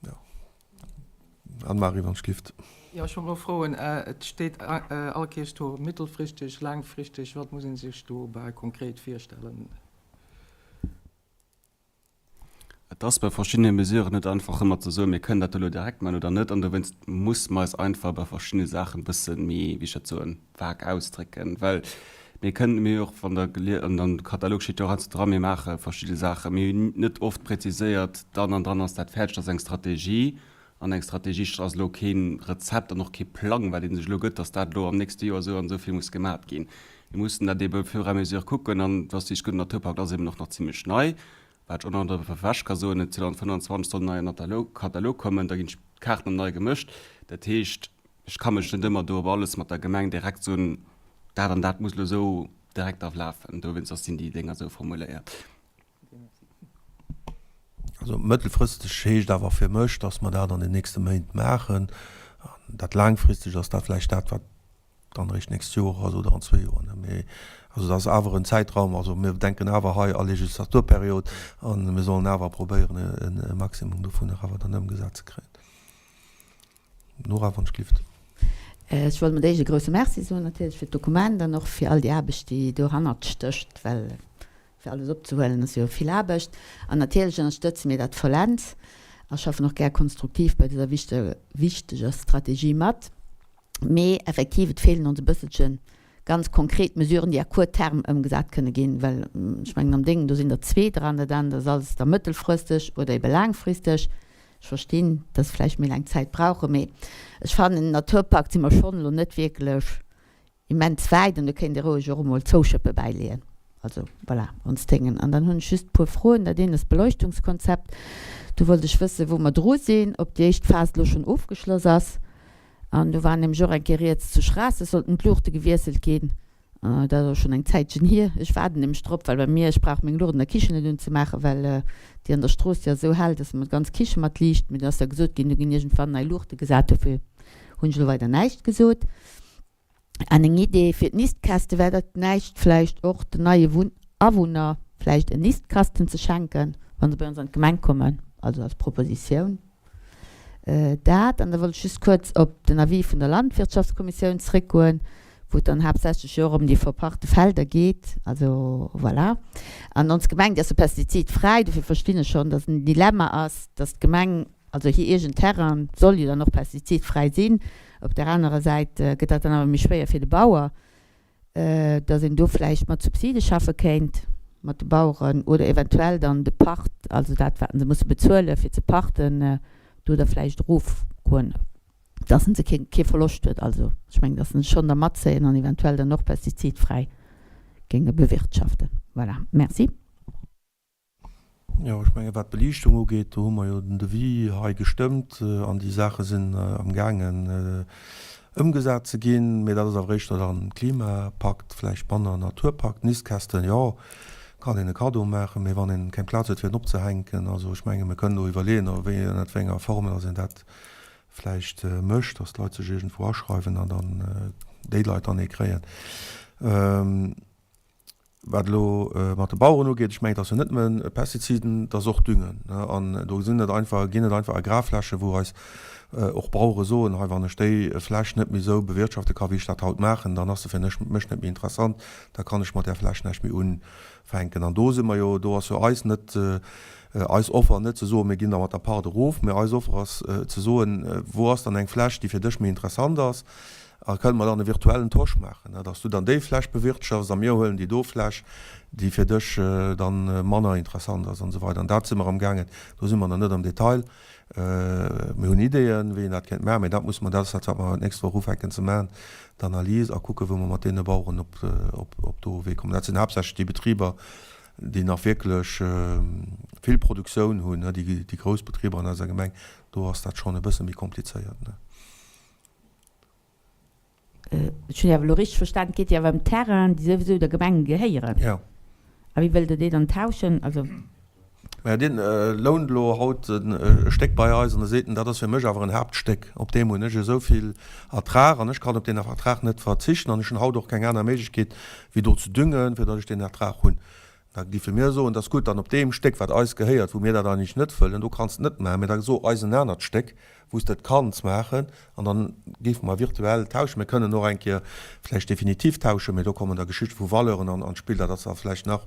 [SPEAKER 1] Jo. Anne-Marie, wann ech gelift.
[SPEAKER 11] Jo, ech wollt elo froen, et steet all Kéiers do mittelfristeg, laangfristeg. Wat muss ee sech dobäi konkret virstellen?
[SPEAKER 10] Et ass bei verschiddene Mesuren net einfach ëmmer ze soen, mir kënnen dat elo direkt maachen oder net. An dowéinst muss mer eis einfach bei verschiddene Saachen e bësse méi, wéi ech dat soen, vag ausdrécken. Well mir kënnen, mir hu jo och, wann Der gelies, an am Katalog steet jo och heiansdo dran, mir maache verschidde Saachen. Mir hunn net oft präziséiert, dann an dann ass dat fäerdeg. Dat ass eng Strategie. An eng Strategie ass elo kee Rezept an och kee Plang, wat ee sech elo gëtt, dass dat elo am nächste Joer esou an esou vill muss gemat ginn. Mir mussen dat eebe fur et à mesure kucken. An et ass, wéi ech gesot hunn, den Naturpakt ass eeben och nach zimlech nei. Wat ech och nach ewech ka soen, 2025 soll en neien Katalog kommen, da ginn d'Kaarten erëm nei gemëscht. Dat heescht, ech ka mech net ëmmer do op alles mat der Gemeng direkt soen, dat an dat muss elo esou direkt aflafen. Dowéinst ass sinn déi Dénger esou formuléiert.
[SPEAKER 1] Also mëttelfristeg heescht awer fir mech, datt mer dat an den nächste Méint maachen. An dat laangfristeg ass da vläicht dat, wat dann eréischt d'nächst Joer ass oder an zwee Joer. Mee also dat ass awer en Zäitraum, also mir denken awer hei a Legislaturperiod a mir sollen awer probéieren e Maximum dovunner awer dann ëmgesat ze kréien. Nora, wann ech glift.
[SPEAKER 2] Ech wollt mat éischt e grouse Merci soen natierlech fir d'Dokument an och fir all déi Aarbecht, déi dohannert stécht, well fir alles opzehuelen ass jo vill Aarbecht. An natierlech ënnerstëtze mir dat vollends a schaffen och gär konstruktiv bei dëser wichteger Strategie mat. Mee effektiv, et feelen ons e bësselche ganz konkret Mesuren, déi à court terme ëmgesat kënne ginn, well ech mengen am Déngen, do sinn der zwee dran, dat anert ass alles da mëttelfristeg oder ebe laangfristeg. Ech verstinn, dass se vläicht méi laang Zäit brauchen, mee ech fannen, Naturpakt si mer schonn elo net wierklech immens wäit an do kéint ee roueg och emol zwou Schëppe bäileeën. Also voilà, ons Déngen. An dann hunn ech just e puer Froen. Dat eent ass d'Beleuchtungskonzept. Do wollt ech wëssen, wou mer dru sinn, ob déi éischt Phas elo schonn ofgeschloss ass. An do war nämlech och eng Kéier rieds, zu Schraasseg sollten d'Luuchte gewiesselt ginn. Dat ass och schonn eng Zäitchen hier. Ech waarden nämlech drop, well bei mir, ech brauch meng Luucht an der Kichen net unzemaachen, well déi an der Strooss, déi ass esou hell, dass se mer d'ganz Kiche mat liicht. Mee do ass da gesot ginn, do ginn iergendwann nei Luuchte gesat. Dofir hunn ech elo weider näischt gesot. An eng Idee fir d'Nistkäste, wär dat näischt vläicht och den neie Awunner vläicht en Nistkasten ze schenken, wa se bei ons an d'Gemeng kommen, also als Propositioun dat. An da wollt ech just kuerz op den Avis vun der Landwirtschaftskommissioun zréckgoen, wou et dann haaptsächlech jo och ëm déi verpachte Felder geet. Also voilà. An ons Gemeng, déi ass jo pestizidfräi, dofir verstinn ech schonn, datt en Dilemma ass, datt d'Gemeng, also hir eegen Terrain soll jo dann och pestizidfräi sinn. Op där anerer Säit gëtt dat dann awer méi schwéier fir de Bauer, datt een do vläicht mat Subside schaffe kéint mat de Baueren oder eventuell dann de Pacht, also dat wat se musse bezuele fir ze pachten, do da vläicht erofgoen, datt se kee Verloscht huet. Also ech mengen, datt se schonn da matzéien an eventuell dann och pestizidfräi géinge bewirtschaften. Voilà, merci.
[SPEAKER 1] Jo, ech menge wat d'Beliichtung ugeet, do hu mer jo den Devis hei gestëmmt an déi Saache sinn amgaangen ëmgesat ze ginn. Mee dat ass awer éischter dann Klimapakt, vläicht manner Naturpakt. Nistkästen, jo, kann een e Cadeau maachen, mee wann een keng Plaz huet fir en opzehänken, also ech menge mir kënnen do iwwerleeën, a wéi, ënnert wéi enger Form dass een dat vläicht mécht, dass d'Leit sech iergendwou aschreiwen an dann déi Leit dann ee kréien. Wat elo mat de Baueren ugeet, ech mengen, et ass jo net nëmme Pestiziden, et ass och Düngen. An do sinn et einfach, ginn et einfach Agrarflächen, wou eis och Bauere soen, hei wann ech déi Fläch net méi esou bewirtschafte ka wéi ech dat haut maachen, dann ass se fir mech net méi interessant, da kann ech mat där Fläch näischt méi unfänken. An do si mer jo, do ass jo eis net, eis Offer net ze soen, mir ginn da mat der Pacht erof, mä eis Offer ass ze soen, wou ass dann eng Fläch, déi fir dech méi interessant ass, A kënne mer dann e virtuellen Tosch maachen, dass du dann déi Fläch bewirtschafts a mir huelen déi do Fläch, déi fir dech dann manner interessant ass an esou weider. An dat si mer amgaangen, do si mer nach net am Detail. Mir hunn Ideeën, wéi een dat kéint maachen, mä dat musse mer, dat ass dat, wat mer d'nächst Woch ufänken ze maachen, d'Analys a kucken, wou mer mat deene Baueren op, op do Wee kommen. Dat sinn haaptsächlech déi Betriber, déi nach wierklech vill Produktioun hunn, déi grouss Betriber an eiser Gemeng. Do ass dat schonn e bësse méi komplizéiert.
[SPEAKER 2] Ech hunn awer elo richteg verstan, et geet jo awer ëm Terrainen, déi souwisou der Gemeng gehéieren.
[SPEAKER 1] Jo.
[SPEAKER 2] A wéi wëllt Der déi dann tauschen? Also.
[SPEAKER 1] Maja, deen lount elo haut e Stéck bei eis an da seet en, dat ass fir mech awer en Haaptstéck, op deem hunn ech esou vill Ertrag an ech kann op deen Ertrag net verzichten an ech hunn haut och keng aner Méiglechkeet wéi do ze düngen, fir datt ech deen Ertrag hunn. Da géife mir soen, dat ass gutt, dann op deem Stéck, wat eis gehéiert, wou mir dat eigentlech net wëllen, do kanns de et net maachen, mä da so eis en anert Stéck, wou s de et kanns maachen, an da géife mer virtuell tauschen. Mir kënnen och eng Kéier vläicht definitiv tauschen, mä do kommen da Geschichte vu Valeuren an d'Spill, dat ass da vläicht nach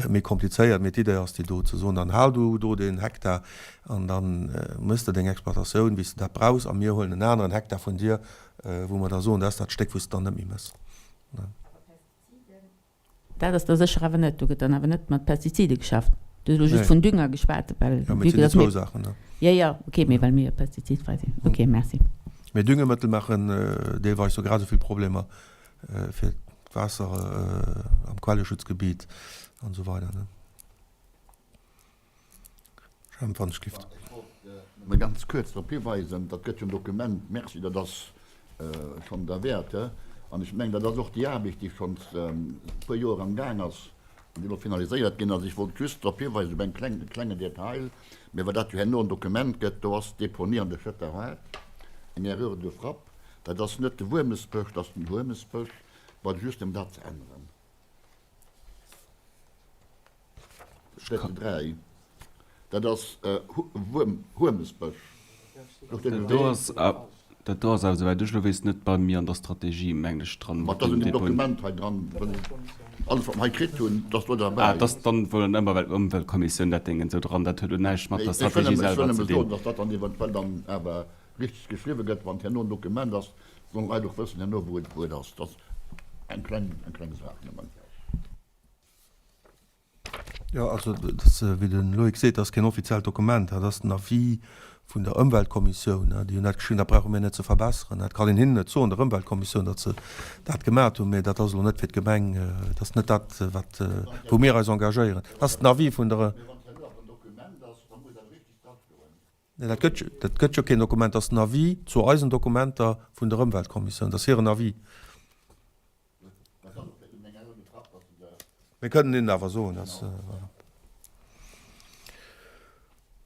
[SPEAKER 1] méi komplizéiert. Mee d'Idee ass déi do, ze soen, dann hal du do deen Hektar an da méchs de deng Exploitatioun, wéi s de dat brauchs, a mir huelen en aneren Hektar vun dir, wou mer da soen, dat ass dat Stéck, wou s de dann net méi méchs.
[SPEAKER 2] Dat ass da sécher awer net, do gëtt dann awer net mat Pestizide geschafft. Du hues elo just vun Dünger geschwat, well
[SPEAKER 1] Jo, mee et sinn déi zwou Saachen, ne?
[SPEAKER 2] Jo, jo, okay, mee well mir jo pestizidfräi sinn. Okay, merci.
[SPEAKER 1] Mee Düngemëttel maachen deelweis jo grad esou vill Problemer fir d'Waasser am Quelleschutzgebiet an esou weider, ne? Jemp, wann ech gift.
[SPEAKER 9] Ech wollt nëmme ganz kuerz drop hiweisen, dat gëtt jo en Dokument, merci, dat ass schonn derwäert, an ech mengen, dat ass och déi Aarbecht, déi schonns e puer Joer am Gaang ass an déi elo finaliséiert ginn ass. Ech wollt just drop hiweisen, op eng kleng, e klengen Detail, mä well dat jo herno en Dokument gëtt, do ass d'Deponie an de Schëtterhaard eng Erreur de frappe, dat ass net de Wuermesbësch, dat ass den Huemesbësch, bon, just ëm dat ze änneren. Schrëtt 3, Dat ass Huemesbësch.
[SPEAKER 10] Dat do ass, dat do ass awer, souwäit ech elo weess, net bei mir an der Strategie, mengen ech, dran.
[SPEAKER 9] Ma et ass an deem Dokument hei dran, alles wat mer hei kritt hunn, dat ass do derbäi.
[SPEAKER 10] Ah, et ass dann wuel an der Ëmweltkommissioun dat Déngen esou dran. Dat huet elo näischt mat der Strategie selwer ze dinn.
[SPEAKER 9] Ech wëll nëmme soen, datt dat dann eventuell dann awer richteg geschriwwe gëtt, wann et herno en Dokument ass, sollen d'Leit och wëssen herno, wou et ass. Dat ass eng kleng, eng kleng Saach nëmmen.
[SPEAKER 1] Jo, also dat ass, wéi de Loïc seet, dat ass keen offiziellt Dokument, dat ass den Avis vun der Ëmweltkommissioun. Déi hunn dat geschriwwen, dat brauche mir net ze verbesseren. Dat kann een hinnen net soen, der Ëmweltkommissioun, datt se dat gemat hunn, mä dat ass elo net fir d'Gemeng, dat ass net dat, wat, wou mir eis engagéieren. Dat ass den Avis vun der. Nee, dat gëtt, dat gëtt jo keen Dokument, dat ass den Avis zu eisen Dokumenter vun der Ëmweltkommissioun, dat ass hiren Avis. Mir kënnen hinnen awer soen, dass.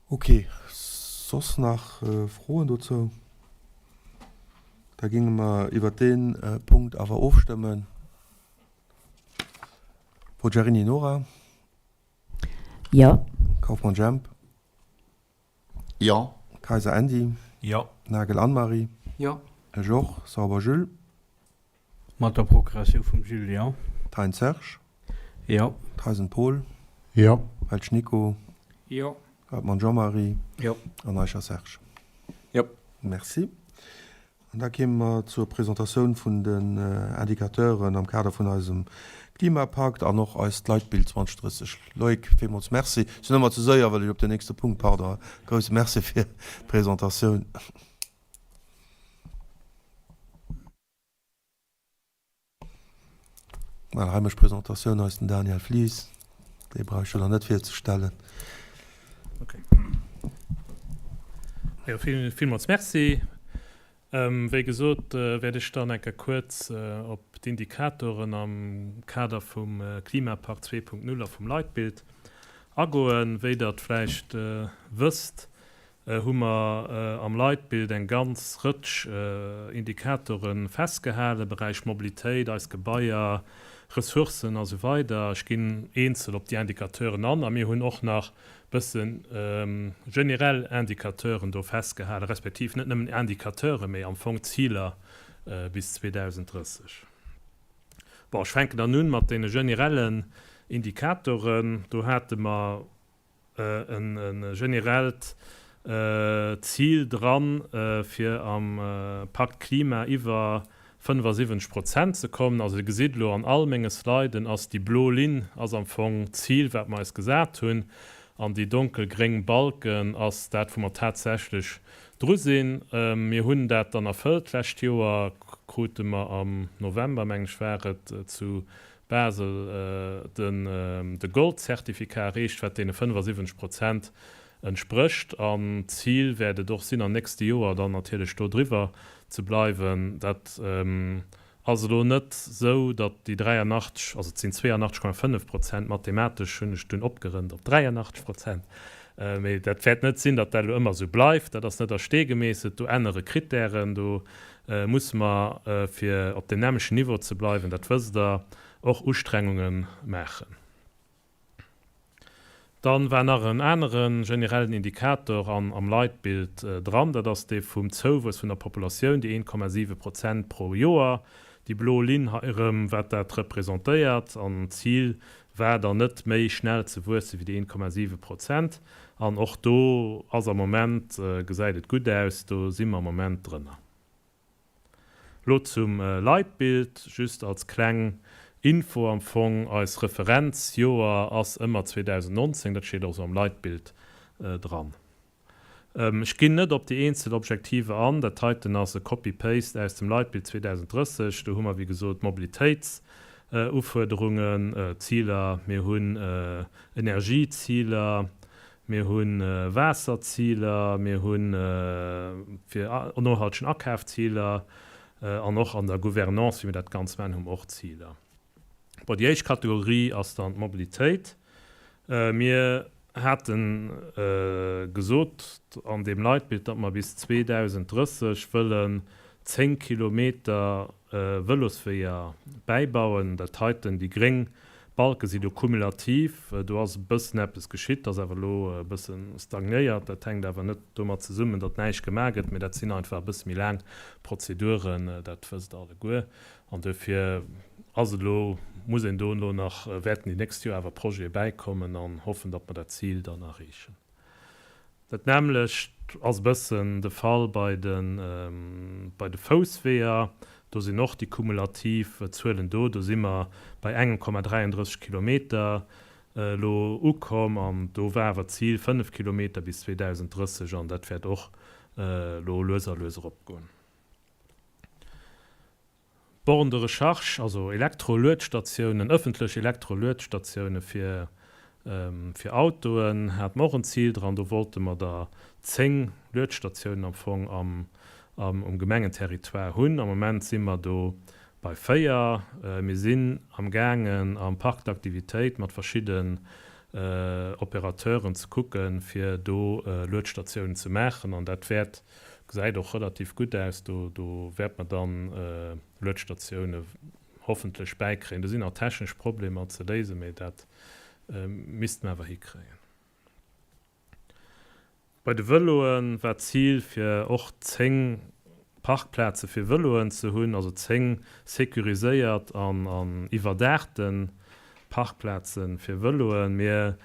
[SPEAKER 1] Ok, soss nach Froen dozou? Da géinge mer iwwert dee Punkt awer ofstëmmen. Poggiarini Nora.
[SPEAKER 2] Jo.
[SPEAKER 1] Kauffmann Jemp.
[SPEAKER 9] Jo.
[SPEAKER 1] Kayser Andy.
[SPEAKER 12] Jo.
[SPEAKER 1] Nagel Anne-Marie.
[SPEAKER 11] Jo.
[SPEAKER 1] Ech och. Sauber Jules.
[SPEAKER 5] Mat der Procuratioun vum Jules, jo.
[SPEAKER 1] Thein Serge.
[SPEAKER 5] Jo.
[SPEAKER 1] Theisen Paul.
[SPEAKER 6] Jo.
[SPEAKER 1] Welsch Nico.
[SPEAKER 11] Jo.
[SPEAKER 1] Hartmann Jean-Marie.
[SPEAKER 12] Jo.
[SPEAKER 1] An Eicher Serge.
[SPEAKER 7] Jo.
[SPEAKER 1] Merci. An da kéime mer zur Presentatioun vun den Indicateuren am Kader vun eisem Klimapakt an och eist Leitbild 2030. Loïc, villmools Merci. Ech sinn ëmmer ze séier, well ech op den nächste Punkt, pardon, grousse Merci fir d'Presentatioun. Well hei mécht d'Presentatioun eis den Daniel Flies, dee brauch ech jo nach net virzestellen.
[SPEAKER 12] Okay. Jo, villmools Merci. Wéi gesot, wäert ech dann eng Kéier kuerz op d'Indikatoren am Kader vum Klimapakt 2.0 a vum Leitbild agoen. Wéi Der et vläicht wësst, hu mer am Leitbild eng ganz Rëtsch Indikatore festgehalen, Beräich Mobilitéit, eis Gebaier, Ressourcen a sou weider. Ech ginn eenzel op déi Indicateuren an a mir hunn och nach bësse generell Indicateuren do festgehalen, respektiv net nëmmen Indicateuren, mee am Fong Ziler bis 2030. Bon, ech fänken dann un mat deene generellen Indicatoren. Do hate mer e generellt Zil dran, fir am Pakt Klima iwwer 75 Prozent ze kommen. Also Dir gesitt elo an all menge Sliden ass déi blo Linn ass am Fong d'Zil, wat mer eis gesat hunn, an déi donkelgréng Balken ass dat, wou mer tatsächlech dru sinn. Mir hunn dat dann erfëllt. D'lescht Joer krute mer am November, mengen ech war et, zu Basel de Gold-Zertifikat erreecht, wat deene 75 Prozent entsprécht. An d'Zil wäert et och sinn, am nächste Joer dann natierlech do driwwer ze bleiwen. Dat ass elo net esou, datt déi 83, also et sinn 82,5 Prozent, mathematesch hunn ech dunn opgerënnt op 83 Prozent, mee dat wäert net sinn, datt dat elo ëmmer esou bleift. Dat ass net a Stee gemeesselt. Do ännere Krittären, do musse mer, fir op deem nämmlechen Niveau ze bleiwen, dat wësst Der, och Ustrengunge maachen. Dann war nach en anere generellen Indikator an am Leitbild dran, dat ass dee vum Zouwuess vun der Populatioun, déi 1,7 Prozent pro Joer. Déi blo Linn hei erëm, wat dat representéiert. An d'Zil war dann net méi schnell ze wuesse wéi déi 1,7 Prozent. An och do ass am Moment, gesäit et gutt aus, do si mer am Moment drënner. Lo zum Leitbild, just als kleng Info am Fong, eis Referenzjoer ass ëmmer 2019, dat steet och esou am Leitbild dran. Ech ginn net op déi eenzel Objektive an, dat heiten ass e Copy-Paste aus dem Leitbild 2030, do hu mer wéi gesot Mobilitéitsufuerderungen, Ziler, mir hunn Energieziler, Mir hu Waasserziler, mir hu fir nohaltegen Akaf Ziler an och an der Gouvernance, wéi mir dat Ganzt maachen, hu mer och Ziler. Bon, déi éischt Kategorie ass dann d'Mobilitéit. Mir hate gesot an deem Leitbild, datt mer bis 2030 wëllen 10 Kilometer Vëlosweeër bäibauen. Dat heiten, déi gréng Balke si do kumulativ. Do ass e bëssen eppes geschitt, ass awer elo e bësse stagnéiert. Dat hänkt awer net domat zesummen, datt näischt gemaach gëtt, mee dat sinn einfach e bësse méi laang Prozeduren, dat wësst Der alleguer. An duerfir ass et elo, muss een do elo nach, wäerten déi nächst Joer awer Projete bäikommen an hoffen, datt mer dat Zil dann erreechen. Dat nämmlecht ass e bëssen de Fall bei de bei de Foussweeër. Do sinn och déi kumulativ Zuelen do. Do si mer bei engem Komma 33 Kilometer elo ukomm an do war awer d'Zil 5 Kilometer bis 2030 an dat wäert och elo lues a lues eropgoen. Bornes de recharge, also Elektro-Luedstatiounen, ëffentlech Elektro-Luedstatioune fir fir Autoen, hate mer och en Zil dran. Do wollte mer der 10 Luedstatiounen am Fong am am um Gemengenterritoire hunn. Am Moment si mer do bei 4. Mir sinn am gaangen am Parc d'activitéit mat verschidden Operateuren ze kucken, fir do Luedstatiounen ze maachen an dat wäert. Gesäit och relativ gutt aus. Do, do wäerte mer dann Luedstatioune hoffentlech bäikréien. Do sinn nach technesch Problemer ze léisen, mee dat misste mer awer hikréien. Bei de Vëloe war d'Zil, fir och 10 Parkplaze fir Vëloen ze hunn, also 10 sécuriséiert an iwwerdaachte Parkplaze fir Vëloen. Mir,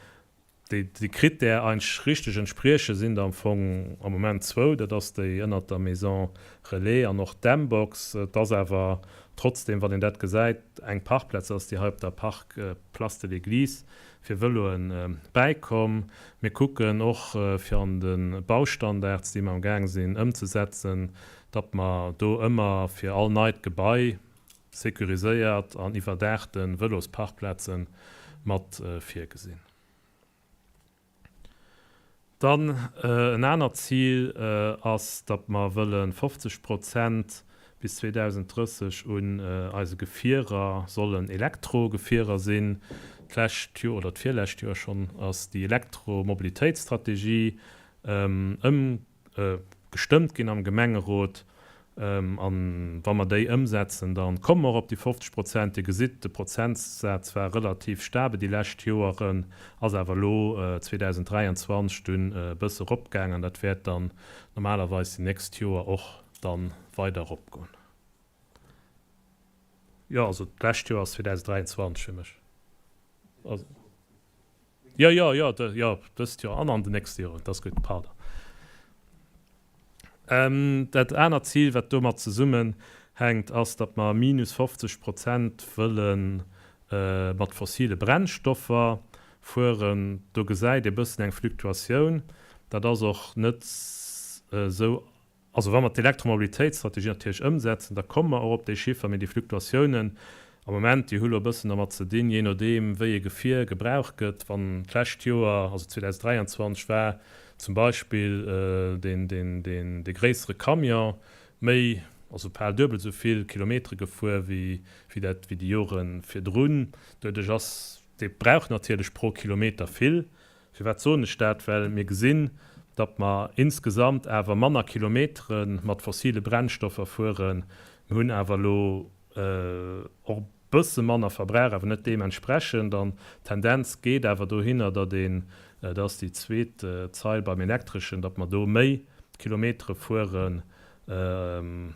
[SPEAKER 12] déi de Critèrë eigentlech richteg entspriechen, sinn der am Fong am Moment zwou, dat ass déi ënnert der Maison Relais an och d'M-Box. Et ass awer trotzdeem, wann een dat gesäit, eng Parkplaz ass déi hei op der Park Place de l'Église fir Vëloen bäikomm. Mir kucken och fir an de Baustandards, déi mer am Gaang sinn ëmzesetzen, datt mer do ëmmer fir all neit Gebai sécuriséiert an iwwerdaachte Vëlosparkplaze mat virgesinn. Dann en anert Zil ass, datt mer wëlle 50 Prozent bis 2030 un eise Gefierer sollen Elektrogefierer sinn. D'lescht Joer oder d'virlescht Joer schonn ass déi Elektromobilitéitsstrategie ëm gestëmmt ginn am Gemengerot. An wa mer déi ëmsetzen, da komme mer och op déi 50 Prozent. Dir gesitt, de Prozentsaz war relativ stabel déi lescht Joeren, ass awer elo 2023 dunn e bësse eropgaangen an dat wäert dann normalerweis déi nächst Joer och da weider eropgoen. Jo, also d'lescht Joer ass 2023 fir mech. Jo, jo, jo, jo, dëst Joer an an den nächste Joren, dat ass gutt, pardon. Dat anert Zil, wat domat zesummenhänkt, ass, datt mer minus 50 Prozent wëlle mat fossile Brennstoffer fueren. Do gesäit ee bëssen eng Fluktuatioun. Dat ass och net esou Also wa mer d'Elektromobilitéitsstrategie natierlech ëmsetzen, da komme mer och op dee Chiffer. Mee déi Fluktuatiounen am Moment, déi hu lo e bëssen dermat ze dinn, jee nodeem wéi e Gefier gebraucht gëtt. Wann d'lescht Joer, also 2023, war zum Beispill deen, deen, deen, dee gréissere Camion méi, also bal duebel esou vill Kilometere gefuer wéi, wéi dat, wéi déi Jore virdrun. Doduerch ass, dee brauch natierlech pro Kilometer vill. Firwat soen ech dat? Well mir gesinn, datt mer insgesamt awer manner Kilometere mat fossile Brennstoffer fueren. Mir hunn awer elo och e bësse manner Verbrauch, awer net deementsprechend. An d'Tendenz geet awer dohinner, datt een, dat ass déi zweet Zeil beim Elektreschen, datt mer do méi Kilometere fueren. An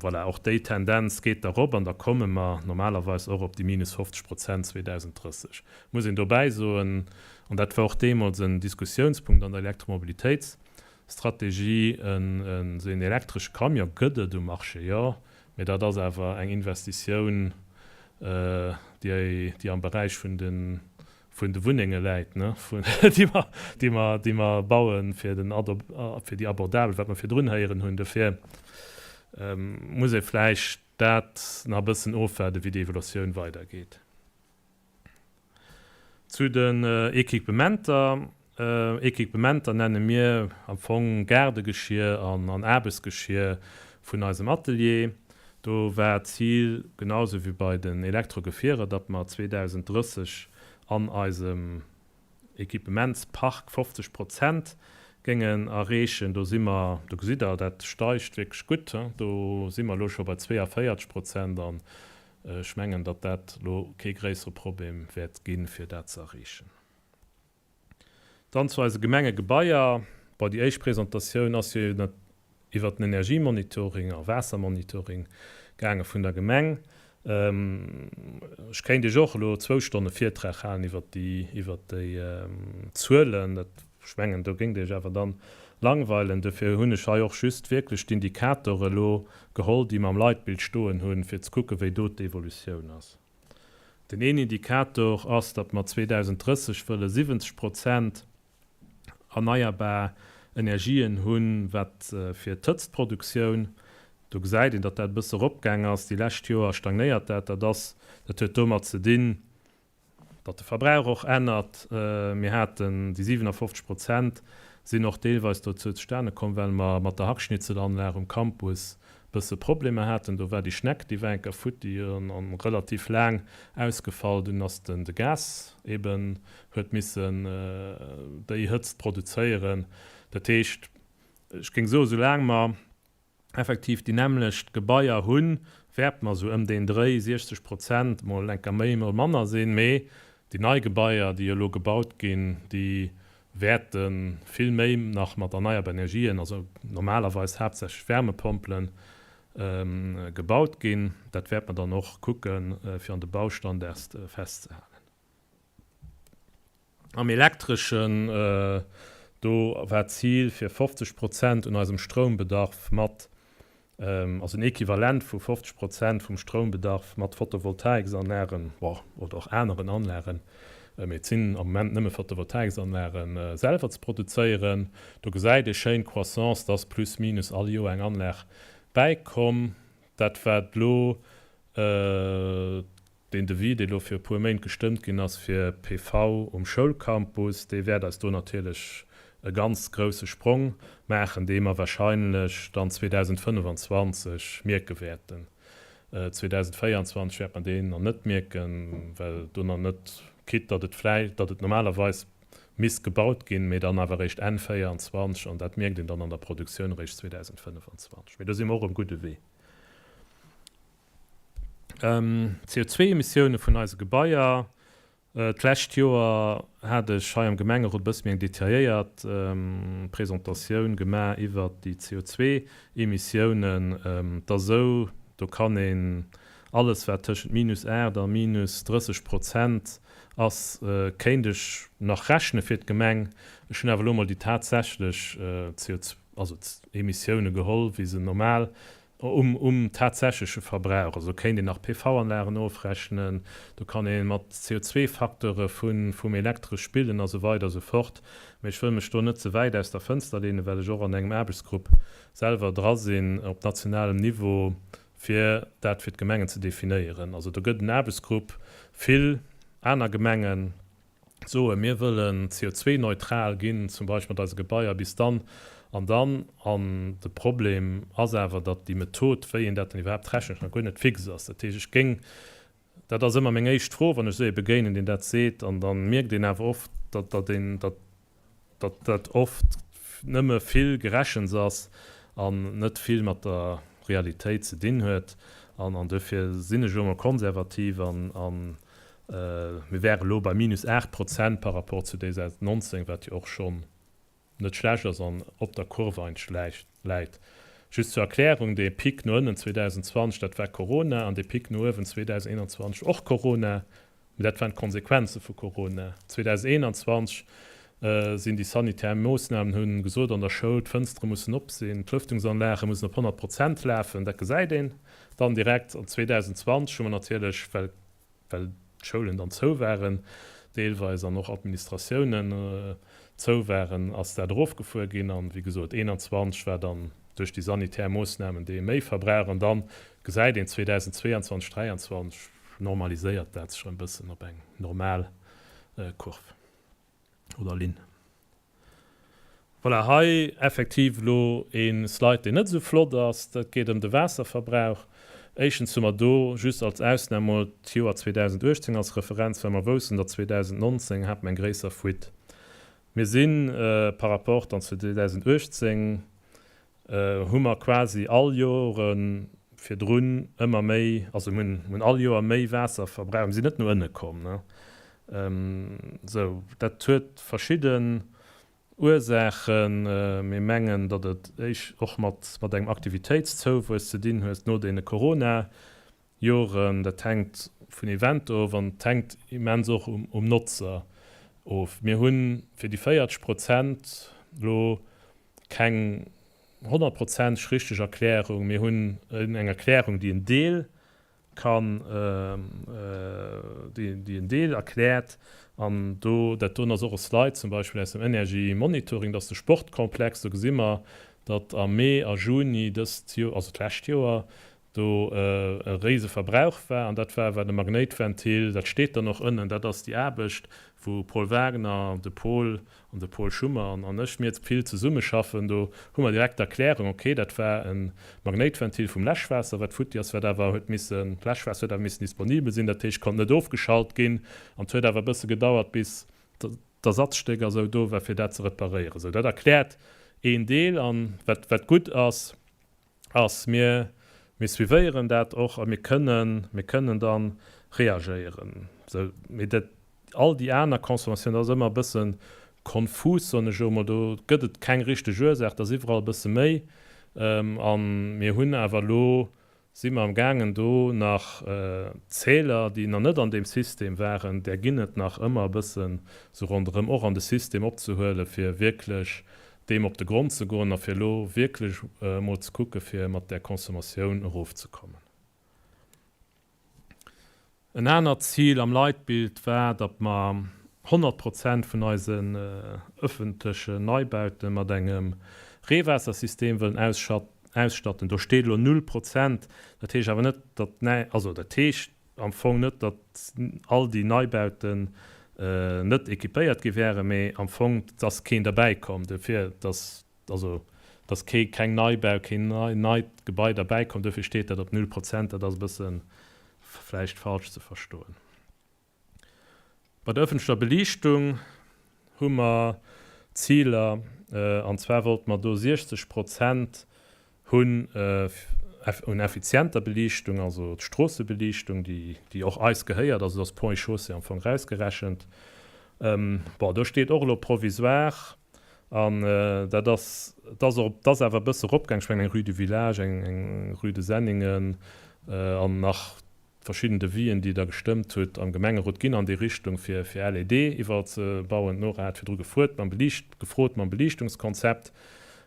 [SPEAKER 12] voilà, och déi Tendenz geet da rop an da komme mer normalerweis och op déi minus 50 Prozent 2030. Muss een dobäi soen, an dat war och deemools en Diskussiounspunkt an der Elektromobilitéitsstrategie, esou een elektresche Camion gëtt et um Marché, jo, mee dat ass awer eng Investitioun, déi am Beräich vun de vun de Wunnenge läit, ne, vun, déi mer, déi mer, déi mer bauen, fir den fir déi abordabel, wat mer virdrun héieren hunn. Dofir muss ee vläicht dat nach e bëssen ofwaarden, wéi déi Evolutioun weidergeet. Zu den Equipementer. Equipementer nenne mir am Fong Gaardegeschier an an Aarbechtsgeschier vun eisem Atelier. Do war d'Zil, genau esou wéi bei den Elektrogefierer, datt mer 2030 an eisem Equipementspark 50 Prozent géingen erreechen. Do si mer, do gesitt Der, dat steigt wierklech gutt, do si mer elo scho bei 42 Prozent an ech mengen, datt dat elo kee gréissere Problem wäert ginn, fir dat ze erreechen. Dann zu eise Gemengegebaier. Bon, déi éischt Presentatioun ass jo iwwert den Energiemonitoring a Waassermonitoring gaange vun der Gemeng. Ech kéint Iech och elo zwou Stonne Virtrag halen iwwert déi, iwwert déi Zuelen. Dat, ech mengen, do géingt Dir Iech awer dann langweilen. Dofir hunn ech hei och just wierklech d'Indikatore elo geholl, déi mer am Leitbild stoen hunn, fir ze kucken, wéi do d'Evolutioun ass. Den een Indikator ass, datt mer 2030 wëlle 70 Prozent erneierbar Energien hunn, wat fir d'Hëtztproduktioun, do gesäit een, datt dat e bësse eropgaang ass, déi lescht Joer stagnéiert dat. Dat ass, dat huet domat ze dinn, datt de Verbrauch och ännert. Mir haten déi 57 Prozent sinn och deelweis dozou zustane komm, well mer mat der Hackschnitzelanlag um Campus bësse Problemer haten. Do war déi Schneck, déi war eng Kéier futti an relativ laang ausgefall. Dunn ass den de Gas eben huet missen déi Hëtzt produzéieren. Dat heescht. Ech géing soen, soulaang mer effektiv déi nämmlecht Gebaier hunn, wäerte mer esou ëm deen Dréi, 60 Prozent, mol enker méi, mol manner sinn. Mee déi nei Gebaier, déi elo gebaut ginn, déi wäerte vill méi nach mat erneierbar Energien, also normalerweis haaptsächlech Wärmepompelen, gebaut ginn. Dat wäerte mer dann och kucken, fir an de Baustandards festzehalen. Am Elektreschen, do war d'Zil fir 50 Prozent un eisem Stroumbedarf mat, also en Equivalent vu 50 Prozent vum Stroumbedarf mat Photovoltaiksanlagen, bon, oder och aneren Anlagen, mee et sinn am Moment nëmme Photovoltaiksanlagen, selwer ze produzéieren. Do gesäit ee schéin d'Croissance, dass plus minus all Joer eng Anlag bäikomm. Dat wat elo Deen Devis, dee lo fir e puer Méint gestëmmt ginn ass fir PV um Schoulcampus, dee wäert eis do natierlech e ganz grousse Sprong maachen, dee mer wahrscheinlech dann 2025 mierke wäerten. 2024 wäert mer deen nach net mierken, well do nach net, quitte datt et vläicht, datt et normalerweis misst gebaut ginn, mee dann awer eréischt Enn 2024 an dat mierkt een dann an der Produktioun eréischt 2025. Mee do si mer och um gudde Wee. D'CO2-Emissioune vun eise Gebaier. D'lescht Joer hat ech hei am Gemengerot e bësse méi eng detailléiert Presentatioun gemaach iwwert déi CO2-Emissiounen. Et ass esou, do kann een alles, wat tëschent minus 8 a minus 30 Prozent ass, kéint ech nach rechne fir d'Gemeng. Ech hunn awer elo mol déi tatsächlech CO2, also Emissioune geholl, wéi se normal Um tatsächleche Verbrauch, also kéint een nach PV-Anlagen ofrechnen, do kann ee mat CO2-Facteure vum Elektresch spillen a sou weider a sou fort. Mee ech wëll mech do net ze wäit aus der Fënster leenen, well ech och an engem Aarbechtsgrupp selwer dra sinn op nationalem Niveau, fir dat fir d'Gemengen ze definéieren. Also do gëtt en Aarbechtsgrupp, vill aner Gemengen, soen, mir wëllen CO2-neutral ginn, zum Beispill mat eise Gebaier bis dann an dann. An de Problem ass awer, datt déi Method, wéi een dat dann iwwerhaapt rechent, nach guer net fix ass. Dat heescht, ech géing, dat ass ëmmer meng éischt Fro, wann ech esou ee begéinen, deen dat seet, an da mierkt een awer oft, datt, datt een, datt, datt dat oft nëmme vill Gerechens ass an net vill mat der Realitéit ze dinn huet. An, an duerfir sinn ech elo emol konservativ an, an Mir wäre elo bei minus 8 Prozent par rapport zu 2019, wat jo och schonn net schlecht ass an op der Kurve eigentlech läit. Just zur Erklärung, Dee Pic no ënnen 2020, dat war Corona, an dee Pic no uewen 2021 och Corona, mee dat waren d'Konsequenze vu Corona. 2021 sinn déi sanitär Moossnamen, hu gesot an der Schoul, d'Fënstere mussen op sinn, d'Lëftungsanlage mussen op 100 Prozent lafen, dat gesäit een dann direkt. An 2020 hu mer natierlech, well well d'Schoulen dann zou waren deelweis an och Administratiounen zou waren, ass dat erofgefuer ginn. An, wéi gesot, 21 war dann duerch déi sanitär Moossnamen dee Méiverbrauch. An da gesäit een, 2022, 2023 normaliséiert dat sech erëm e bëssen op eng normal Kurv oder Linn. Voilà, hei effektiv elo ee Slide, deen net esou flott ass. Dat geet ëm de Waasserverbrauch. Éischtens hu mer do just als Ausnam mol d'Joer 2018 als Referenz, well mer woussten, datt 2019 hat mer eng gréisser Fuite. Mir si par rapport dann zu 2018 hu mer quasi all Jore virdrun ëmmer méi, also mir hunn all Joer méi Waasser verbraucht, mir sinn net no ënne komm. Sou, dat huet verschidden Ursaachen. Mir mengen, datt et éisch och mat engem Aktivitéitszouwuess ze dinn huet no deene Corona-Joren. Dat hänkt vun Eventer of an et hänkt immens och um Notzer of. Mir hu fir déi 40 Prozent elo Keng honnertprozenteg richteg Erklärung. Mir hunn eng Erklärung, déi en Deel kann, déi en Deel erkläert. An do, dat doen ass och e Slide zum Beispill aus dem Energy Monitoring, dat ass de Sportkomplex. Do gesi mer, datt am Mee a Juni dëst Joer, also d'lescht Joer, do e réise Verbrauch war, an dat war war de Magnéitventil, dat steet dann och ënnen, dat ass déi Aarbecht, wou Paul Wagner, de Paul an de Paul Schummer an ech, mir vill zesummeschaffen, do hu mer direkt d'Erklärung, okay, dat war e Magnéitventil vum Läschwaasser, wat futti ass, wat awer huet missen, d'Läschwaasser huet awer missen disponibel sinn, dat heescht, konnt net ofgeschalt ginn an et huet awer e bësse gedauert, bis d'Ersatzstéck a sou do war, fir dat ze reparéieren. Sou, dat erkläert. Een Deel. An wat, wat gutt ass, ass, mir, mir suivéieren dat och a mir kënnen, mir kënnen da reagéieren. Sou, mee dat, all déi aner Consommatioun, dat ass ëmmer e bësse konfus, soen ech elo mol. Do gëtt et keng richteg Ursaach, dat ass iwwerall e bësse méi. A mir hunn awer elo si mer am gaangen do nach Zähler, déi nach net an deem System waren, där ginn et nach ëmmer e bëssen esou ronderëm, och an de System opzehuelen, fir wierklech deem op de Grond ze goen a fir elo wierklech emol ze kucke fir mat där Consommatioun erofzekommen. En anert Zil am Leitbild war, datt mer 100 Prozent vun eisen ëffentlechen Neibaute mat engem Reewaassersystem wëllen ausstatten. Do steet elo null Prozent. Dat heescht awer net, datt, also dat heescht am Fong net, datt all déi Neibauten net équipéiert gi wären, mee am Fong, et ass keen derbäikomm. Dofir, datt Also, dass kee, keng Neibau, keen neit Gebai derbäikomm, dofir steet dat op null Prozent. Dat ass e bësse vläicht falsch ze verstoen. Bei der ëffentlecher Beliichtung hu mer Ziler, an zwar wollte mer do 60 Prozent hunn un effizienter Beliichtung, also d'Stroossebeliichtung, déi, déi och eis gehéiert, also do ass Ponts et Chaussées am Fong erausgerechent. Bon, do steet och elo provisoire. An dat ass, et ass och, et ass awer e bësse eropgaang, ech mengen eng Rue du Village, eng, eng Rue de Senningen an nach verschidden Devisen, déi Der gestëmmt hutt am Gemengerot, ginn an déi Richtung, fir, fir LED iwwerall ze bauen. D'Nora hat virdru gefruet mam Beliicht, gefrot mam Beliichtungskonzept.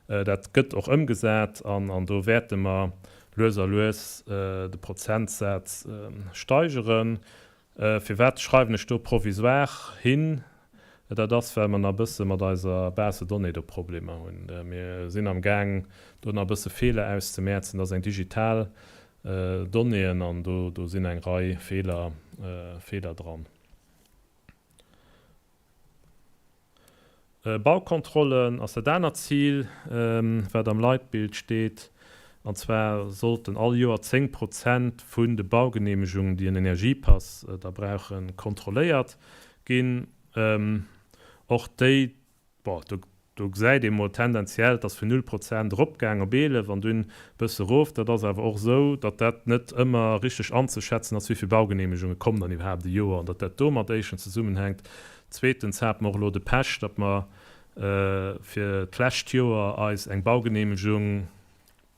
[SPEAKER 12] Dat gëtt och ëmgesat an, an do wäerte mer lues a lues de Prozentsaz steigeren. Firwat schreiwen ech do provisoire hin? Dat ass, well mer nach e bësse mat eiser Base de données do Problemer hunn. Mir sinn am Gaang, do nach e bësse Feeler auszemäerzen. Dat ass eng digital Donnéeën an do, do sinn eng Rei Feeler, Feeler dran. Baukontrollen ass dat anert Zil, wat am Leitbild steet. An zwar sollten all Joer 10 Prozent vun de Baugeneemegungen, déi en Energiepass da brauchen, kontrolléiert ginn. Och déi, bon, do Do gesäit ee mol tendenziell, et ass vun null Prozent eropgaang op 11 an dunn e bësse erof. Dat ass awer och esou, datt dat net ëmmer richteg anzeschätzen ass, wéi vill Baugeneemegunge kommen dann iwwerhaapt e Joer an datt dat domat éischtens zesummenhänkt. Zweetens hate mer och elo de Pech, datt mer fir d'lescht Joer eis eng Baugeneemegung,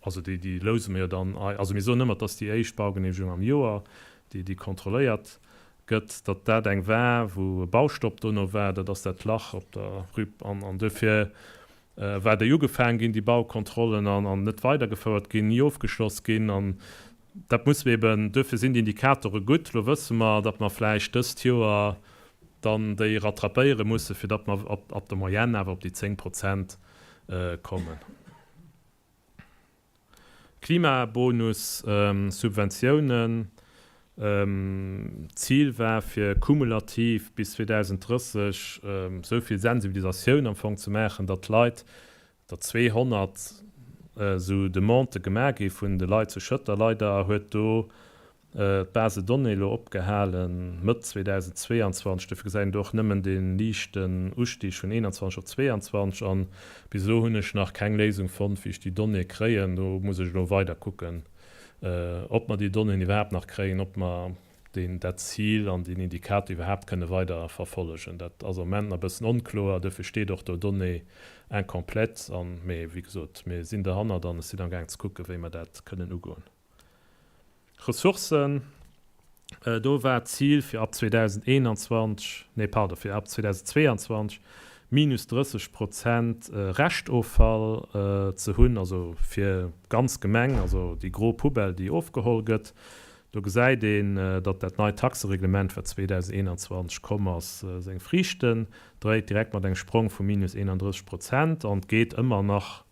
[SPEAKER 12] Also déi, déi louse mer jo dann, also mir soen ëmmer, et ass déi éischt Baugeneemegung am Joer, déi, déi kontrolléiert gëtt. Datt dat eng war, wou e Baustopp dono war, dat ass dat Lach op der Rue an, an duerfir war déi ugefaang ginn, déi Baukontrollen, an, an net weidergefouert ginn, ni ofgeschloss ginn. An dat muss eben, duerfir sinn déi Indikatore gutt. Elo wësse mer, datt mer vläicht dëst Joer dann déi rattrapéiere musse, fir datt mer op, op der Moyenne awer op déi 10 Prozent kommen. Klimabonus, Subventiounen, D'Zil war fir kumulativ bis 2030 esou vill Sensibilisatioun am Fong ze maachen, datt d'Leit, datt 200 esou Demandë gemaach gi vun de Leit zu Schëtter. Leider huet do d'Base de données elo opgehalen Mëtt 2022, dofir gesäit een do och nëmmen dee liichten Ustig vun 21 op 22 an bis elo hunn ech nach keng Léisung fonnt wéi ech déi Donnéeë kréien. Do muss ech elo weider kucken ob mer déi Donnéeën iwwerhaapt nach kréien, ob mer deen dat Zil an deen Indikator iwwerhaapt kënne weider verfollegen. Dat ass am Moment nach e bëssen onkloer, dofir steet och do Données incomplètes an, mee wéi gesot, mir sinn derhannert an ech sinn am gaang ze kucken wéi mer dat kënnen ugoen. Ressourcen, Do war d'Zil fir ab 2021, nee pardon, fir ab 2022 minus 30 Prozent Reschtoffall ze hunn, also fir d'ganz Gemeng, also déi gro Poubelle, déi ofgeholl gëtt. Do gesäit een, datt dat neit Taxereglement, wat 2021 komm ass, seng Friichten dréit, direkt mat engem Sprong vu minus 31 Prozent an et geet ëmmer nach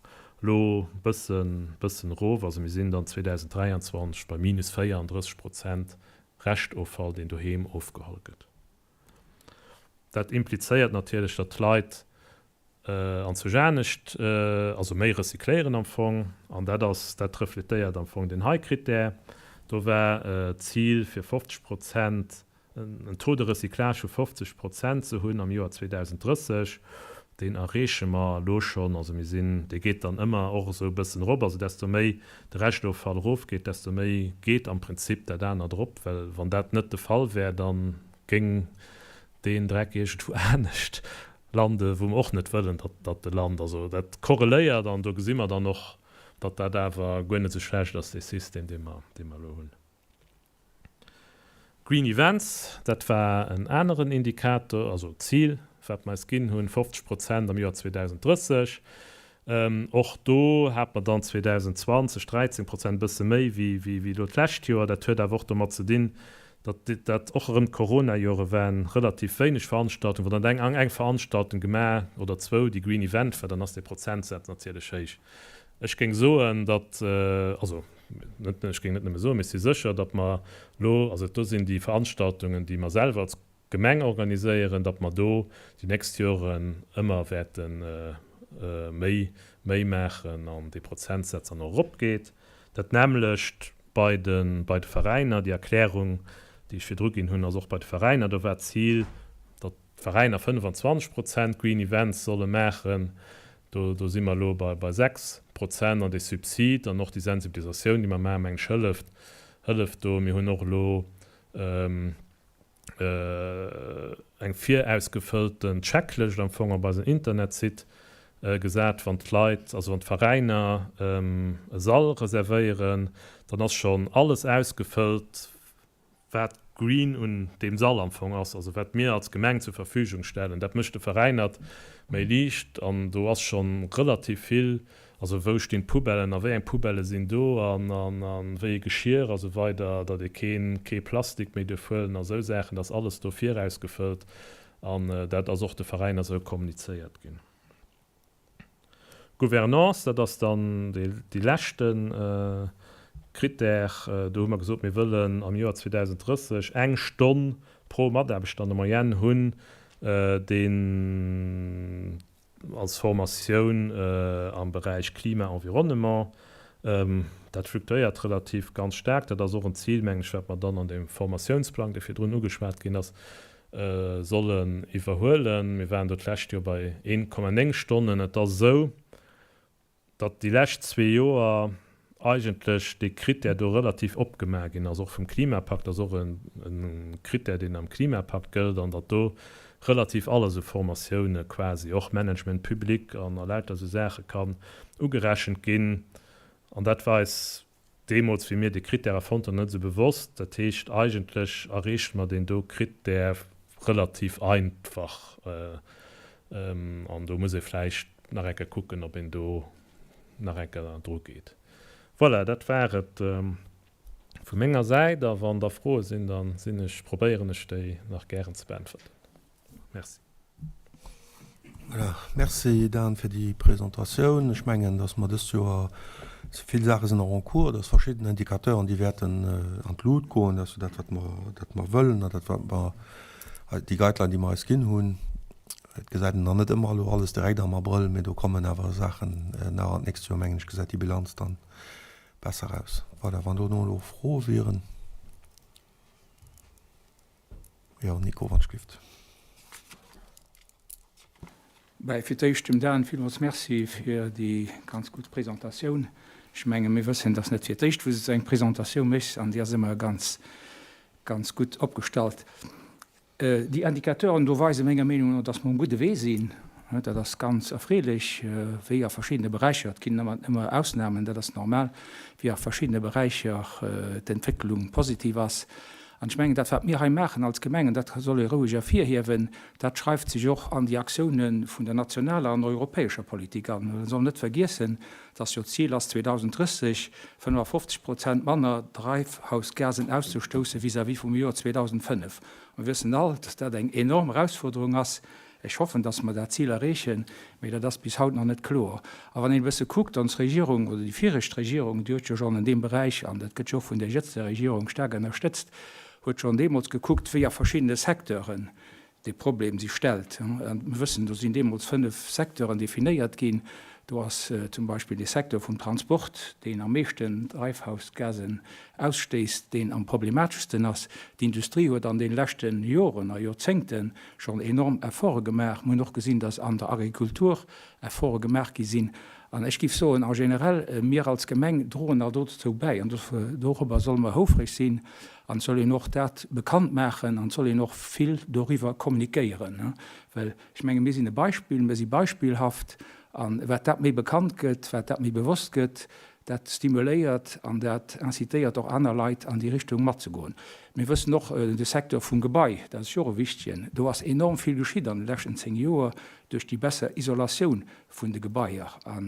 [SPEAKER 12] Lo bëssen bëssen erof, also mir sinn dann 2023 bei minus 34 Prozent Reschtoffall, deen doheem ofgeholl gëtt. Dat implizéiert natierlech, datt d'Leit anzwousch anescht, also méi recycléieren am Fong, an dat ass, dat refletéiert am Fong deen hei Krittär. Do war d'Zil fir 50 Prozent en Taux de recyclage vu 50 Prozent ze hunn am Joer 2030. Deen erreeche mer elo schonn. Also mir sinn, dee geet dann ëmmer och esou e bëssen erop. Also desto méi de Reschtoffall erofgeet, desto méi geet am Prinzip dat anert erop. Well wann dat net de Fall wär, da géing deen Dreck iergendwou anescht landen, wou mer och net wëllen, datt datt e lant. Also dat korreléiert an do gesi mer dann och, datt dat awer guer net esou schlecht ass, dee System, dee mer, dee mer elo hunn. Green Events, dat war en aneren Indikator, also Zil, wat mer eis ginn hunn, 50 Prozent am Joer 2030. Och do hat mer dann 2020 13 Prozent, e bësse méi wéi elo d'lescht Joer. Dat huet awer och domat ze dinn, datt dat och erëm d'Corona-Jore waren, relativ wéineg Veranstaltungen. Wann dann eng eng Veranstaltung gemaach oder zwou, déi Green Event war, dann ass dee Prozentsaz natierlech héich. Ech géing soen, datt, also net, ech géing net nëmme soen, mee ech si sécher, datt mer elo, also do sinn déi Veranstaltungen, déi mer selwer als Gemeng organiséieren, datt mer do déi nächst Joren ëmmer wäerte méi méi maachen an dee Prozentsaz dann och eropgeet. Dat nämmlecht bei de bei de Veräiner. Déi Erklärung, déi ech virdru ginn hunn, ass och bei de Veräiner. Do war d'Zil, datt d'Veräiner 25 Prozent Green Events solle maachen. Do do si mer elo bei bei 6 Prozent. An dee Subsid an och déi Sensibilisatioun, déi mer maachen, mengen ech, hëlleft hëlleft do. Mir hunn och elo eng virausgefëllten Checklëscht am Fong op eisen Internetsite gesat, wann d'Leit, also wann d'Veräiner e Sall reservéieren, dann ass schonn alles ausgefëllt, wat green un deem Sall am Fong ass, also wat mir als Gemeng zur Verfügung stellen. Dat mécht de Veräiner et méi liicht an do ass schonn relativ vill Also wou stinn d'Poubellen a wéi eng Poubellë sinn do a wéi ee Geschir a sou weider, datt ee keen kee Plastik méi duerf huelen a sou Saachen, dat ass alles do virausgefëllt an dat ass och de Veräiner sou kommunizéiert ginn. Gouvernance, dat ass dann dee leschte Critère. Do hu mer gesot, mir wëllen am Joer 2030 eng Stonn pro Mataarbechter an der Moyenne hunn, deen als Formatioun am Beräich Klima, Environnement. Dat fluktuéiert relativ ganz staark. Dat ass och en Zil, mengen ech, wat mer dann an deem Formatiounsplang, dee virdrun ugeschwat ginn ass, sollen iwwerhuelen. Mir waren do d'lescht Joer bei 1,9 Stonnen. Et ass esou, datt déi lescht zwee Joer eigentlech dee Krittär do relativ opgemaach ginn ass, och vum Klimapakt, ass och e Krittär, deen am Klimapakt gëllt, an datt do relativ alles u Formatioune quasi, och Management public an a lauter esou Saache kann ugerechent ginn. An dat war eis deemools, wéi mir dee Krittär erfonnt hunn, net esou bewosst. Dat heescht, eigentlech erreeche mer deen do Krittär relativ einfach. An do muss ee vläicht nach eng Kéier kucken, ob een do nach eng Kéier dru geet. Voilà, dat war et vu menger Säit. A wann da Froe sinn, da sinn ech, probéieren ech déi nach gären ze beäntwerten. Merci.
[SPEAKER 1] Voilà, merci Dan fir déi Presentatioun. Ech mengen, dass mer dëst Joer, vill Saache sinn nach en cours, dass verschidden Indicateuren, déi wäerten an d'Lut goen, dat ass jo dat, wat mer, dat mer wëllen an dat, wat mer, déi Guideline, déi mer eis ginn hunn. Et gesäit een nach net ëmmer elo alles direkt am Abrëll, mee do kommen awer Saachen nach an d'nächst Joer, mengen ech, gesäit déi Bilanz dann besser aus. Voilà, wann dono elo Froe wieren. Jo, Nico, wann ech gift.
[SPEAKER 13] Bäi fir d'éischt dem Dan villmools Merci fir déi ganz gutt Presentatioun. Ech menge mir wëssen, et ass net fir d'éischt, wou s de esou eng Presentatioun méchs an déi ass ëmmer ganz, ganz gutt opgestallt. Déi Indicateuren do weise menger Meenung no, dass mer um gudde Wee sinn. Dat ass ganz erfreelech, wéi a verschiddene Beräicher, et ginn ëmmer ëmmer Ausnamen, dat ass normal, wéi a verschiddene Beräicher d'Entwécklung positiv ass. An ech mengen, dat wat mir hei maachen als Gemeng, an dat soll ee roueg ervirhiewen, dat schreift sech och an déi Aktiounen vun der nationaler an europäescher Politik an. Mir sollen net vergiessen, dass jo d'Zil ass, 2030 55 Prozent manner Treibhausgasen auszestousse vis-à-vis vum Joer 2005. Mir wëssen all, dass dat eng enorm Erausfuerderung ass. Ech hoffen, dass mer dat Zil erreechen, mee dat ass bis haut nach net kloer. A wann een e bësse kuckt, ons Regierung oder déi viregt Regierung, déi huet jo schonn an deem Beräich, an dat gëtt jo och vun där jëtzeger Regierung staark ënnerstëtzt, huet schonn deemools gekuckt, wéi a verschiddene Secteuren dee Problem sech stellt. An mir wëssen, do sinn deemools fënnf Secteuren definéiert ginn. Do ass zum Beispill de Secteur vum Transport, deen am meeschten Treibhausgasen ausstéisst, deen am problemateschsten ass. D'Industrie huet an de leschte Joren a Joerzéngte schonn enorm Efforte gemaach. Mir hunn och gesinn, dass an der Agrikultur Efforte gemaach gi sinn. An ech géif soen, en général, mir als Gemeng droen all dozou bäi. An dorobber solle mer houfreg sinn. An et soll een och dat bekannt maachen an et soll een och vill doriwwer kommunikéieren. Well ech menge mir sinn e Beispill, mir si beispillhaft. A wat dat méi bekannt gëtt, wat dat méi bewosst gëtt, dat stimuléiert an dat incitéiert och aner Leit an déi Richtung matzegoen. Mir wëssen och, de Secteur vum Gebai, dat ass jo och e wichtegen, do ass enorm vill geschitt an de leschten 10 Joer duerch déi besser Isolatioun vun de Gebaier. A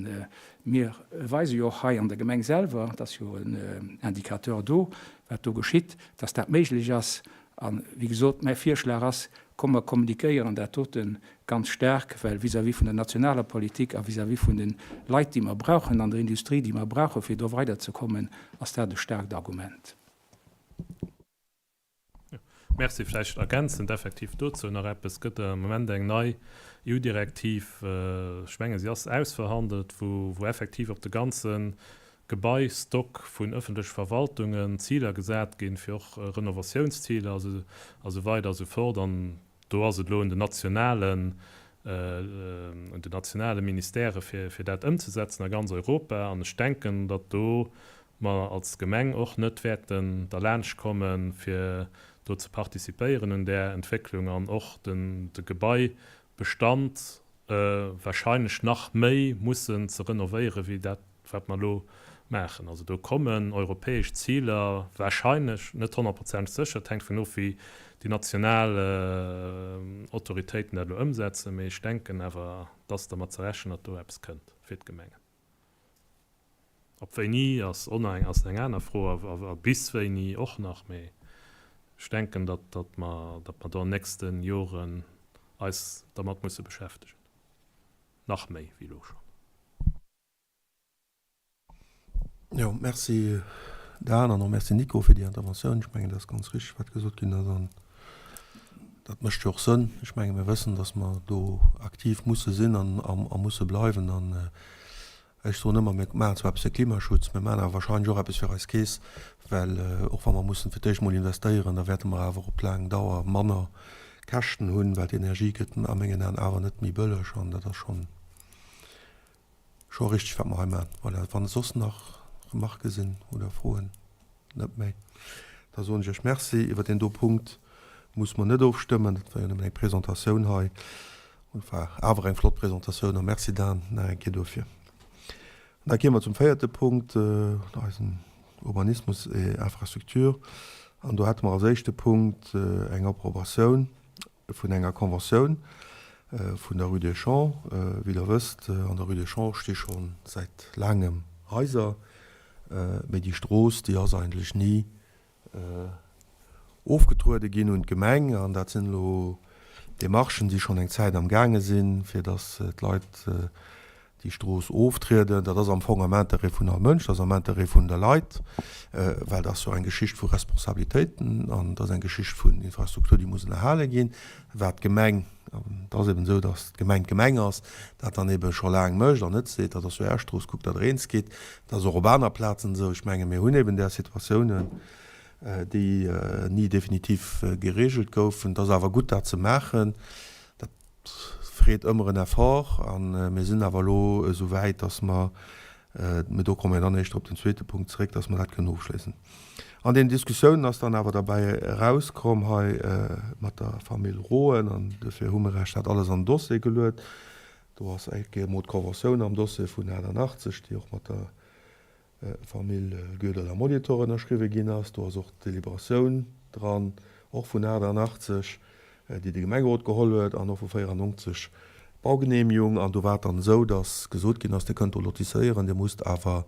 [SPEAKER 13] mir weise jo och hei an der Gemeng selwer, et ass jo en Indicateur do, wat do geschitt, dass dat méiglech ass. A wéi gesot, mäi Virschlag ass, Komm mer kommunikéieren dat dote ganz staark, well vis-à-vis vun der nationaler Politik a vis-à-vis vun de Leit, déi mer brauchen an der Industrie, déi mer brauchen, fir do weiderzekommen, ass dat e staarkt Argument.
[SPEAKER 12] Merci. Vläicht ergänzend effektiv dozou nach eppes, Et gëtt am Moment eng nei EU-Direktiv, ech menge se ass ausverhandelt, wou effektiv op de ganze Gebaistock vun ëffentleche Verwaltungen Ziler gesat ginn, fir och Renovatiounsziler a sou weider a sou fort. An do ass et elo un den nationalen, un den nationale Ministèrë fir, fir dat ëmzesetzen a ganz Europa. An ech denken, datt do mer als Gemeng och net wäerten derlaanscht kommen, fir do ze participéieren un där Entwécklung an och den, de Gebaibestand wahrscheinlech nach méi mussen ze renovéieren, wéi dat, wat mer elo maachen. Also do kommen europäesch Ziler wahrscheinlech, net honnertprozenteg sécher, et hänkt vun of, wéi déi national Autoritéiten dat elo ëmsetzen, mee ech denken awer, dass dermat ze rechnen, datt do eppes kënnt fir d'Gemengen. Op wéini ass ass eng aner Fro a bis wéini och nach, mee ech denken, datt datt mer datt mer do an nächste Joren eis dermat musse beschäftegen, nach méi wéi elo schonn.
[SPEAKER 1] Jo, merci Dan an och merci Nico fir déi Interventioun. Ech mengen, dat ass ganz richteg, wat gesot ginn ass an dat mécht jo och Sënn. Ech menge mir wëssen, datt mer do aktiv musse sinn an a musse bleiwen an ech soen ëmmer, mir maachen zwar eppes fir Klimaschutz, mir maachen awer wahrscheinlech och eppes fir eis Keess, well och wa mer mussen fir d'éischt mol investéieren, da wäerte mer awer op laang Dauer manner Käschten hunn, well d'Energie gëtt a mengen Aen awer net méi bëlleg an dat ass schonn Scho richteg wat mer hei maachen. Voilà, wann soss nach Remarquë sinn oder Froen, net méi, da soen ech Iech Merci. Iwwer deen do Punkt muss mer net ofstëmmen, dat war jo nëmmen eng Presentatioun hei. Und war awer eng flott Presentatioun a Merci Dan nach eng Kéier dofir. An da kéime mer zum véierte Punkt, eisen Urbanismus et Infrastructure. An do hätte mer als éischte Punkt eng Approbatioun vun enger Conventioun vun der Rue des Champs. Wéi Der wësst, an der Rue des Champs sti scho säit laangem Haiser, mee déi Strooss, déi ass eigentlech ni ofgetruede ginn un d'Gemeng. An dat sinn elo Demarchen, déi schonn eng Zäit am gaange sinn, fir datt d'Leit déi Strooss oftrieden. Dat ass am Fong am Interêt vun all Mënsch, dat ass am Interêt vun de Leit, well dat ass jo eng Geschicht vu Responsabilitéiten an dat ass eng Geschicht vun Infrastruktur, déi muss ënnerhale ginn, wat d'Gemeng, an et ass eben esou, datt d'Gemeng d'Gemeng ass, dat dann ebe scho laang mécht an net seet, dat ass jo Är Strooss, kuckt, datt Der eens gitt. Dat ass och op aner Plazen esou. Ech menge mir hunn eben där Situatiounen, déi ni definitiv geregelt goufen. Et ass awer gutt, dat ze maachen. Dat freet ëmmer en Effort a mir sinn awer elo esou wäit, dass mer, mee do komme mir dann éischter op den zweete Punkt zeréck, dass mer dat kënnen ofschléissen. An den Diskussiounen ass dann awer derbäi erauskomm hei mat der Famill Roen, an dofir hu mir Iech dat alles an den Dossier geluet. Do ass eng Kéier emol d'Conventioun am Dossier vun 88, déi och mat der Famill Goedel a Molitor ënnerschriwwe ginn ass. Do ass och d'Deliberatioun dran, och vun 88, déi de Gemengerot geholl huet, an och vu 94 d'Baugenehmigung. An do war et dann esou, datt gesot ginn ass, Dir kënnt do lotisséieren, Dir musst awer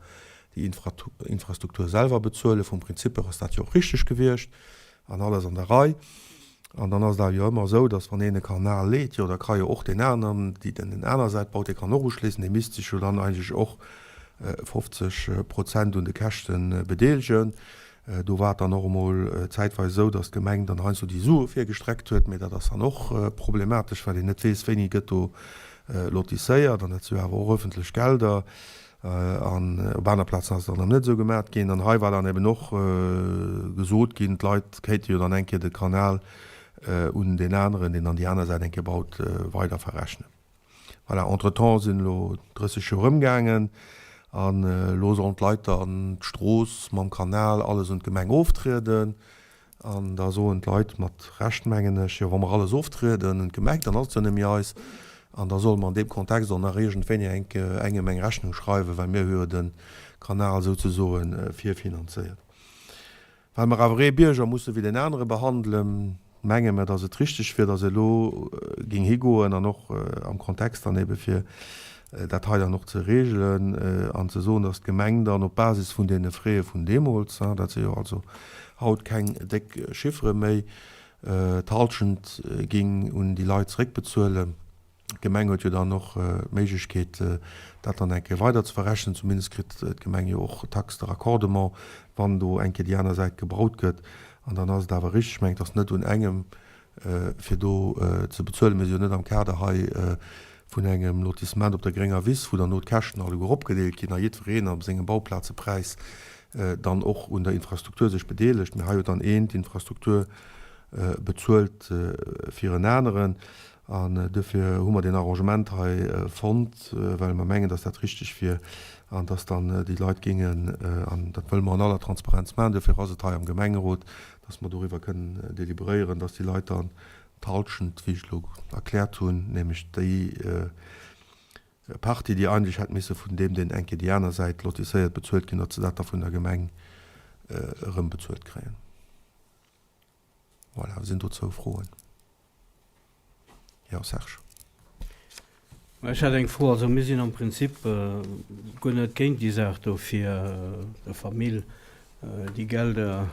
[SPEAKER 1] déi Infrastruktur selwer bezuelen. Vum Prinzip hier ass dat jo och richteg gewiescht an alles an der Rei. An dann ass et awer jo ëmmer esou, datt wann een e Kanal leet, jo da ka jo och deen aneren, déi den den aner Säit baut, dee kann och uschléissen, dee misst sech jo dann eigentlech och 50 Prozent un de Käschte bedeelegen. Do war et dann och emol zäitweis esou, datt d'Gemeng dann heiansdo déi Sue virgestreckt huet, mee dat ass dann och problematesch, well een net weess, wéini gëtt do. lotisséiert an dat si jo awer och öffentlech Gelder. An op aner Plazen ass et dann erëm net esou gemat ginn. An hei war dann eben och gesot ginn, d'Leit kéinte jo dann eng Kéier de Kanal un deen aneren, deen dann déi aner Säit eng Kéier baut, weider verrechnen. Voilà, entretemps sinn elo 30 Joer ëmgaangen an elo sollen d'Leit dann d'Strooss mam Kanal, alles un d'Gemeng oftrieden. An da soen d'Leit, mat Recht mengen ech, jo wa mer alles oftrieden un d'Gemeng, dann ass et jo net méi eis. An da solle mer an deem Kontext och nach iergendwéini eng engem eng Rechnung schreiwen, well mir hu jo de Kanal souzesoe virfinanzéiert. Well mer awer ee Bierger musse wéi deen anere behandelen, menge mer, datt et richtig wier, datt ee elo géing higoen an och am Kontext dann ebe fir dat hei dann och ze regelen an ze soen, datt d'Gemeng dann op Basis vun deene Fräe vun deemools, dat si jo also haut keng déck Chiffere méi, d'Halschent géing un déi Leit zeréckbezuelen. D'Gemeng huet jo dann och d'Méiglechkeet, dat dann eng Kéier weider ze verrechnen. Zumindest kritt d'Gemeng jo och d'Taxe de raccordement, wann do eng Kéier déi aner Säit gebaut gëtt. An dann ass et awer richtig, ech mengen, et ass net un engem, fir do ze bezuelen. Mir si jo net am Kader hei vun engem Lotissement op der grénger Wiss, wou dann no d'Käschten alleguer opgedeelt ginn a jiddwereen op sengem Bauplazepräis dann och un der Infrastruktur sech bedeelegt. Mee hei huet dann een d'Infrastruktur bezuelt fir en aneren. An duerfir hu mer deen Arrangement hei fonnt, well mer mengen, dass dat richtig wier an dass dann déi Leit géingen, an dat wëlle mer an aller Transparenz maachen, duerfir ass et hei am Gemengerot, dass mer doriwwer kënnen deliberéieren, dass déi Leit dann d'Halschent, wéi ech elo erkläert hunn, nämlech déi Partie, déi eigentlech hätt misse vun deem, deen eng Kéier déi aner Säit lotisséiert, bezuelt ginn, datt se dat da vun der Gemeng erëm bezuelt kréien. Voilà, sinn dozou Froen? Jo, Serge.
[SPEAKER 5] Ech hätt eng Fro. Also mir sinn am Prinzip guer net géint déi Saach do, fir der Famill déi Gelder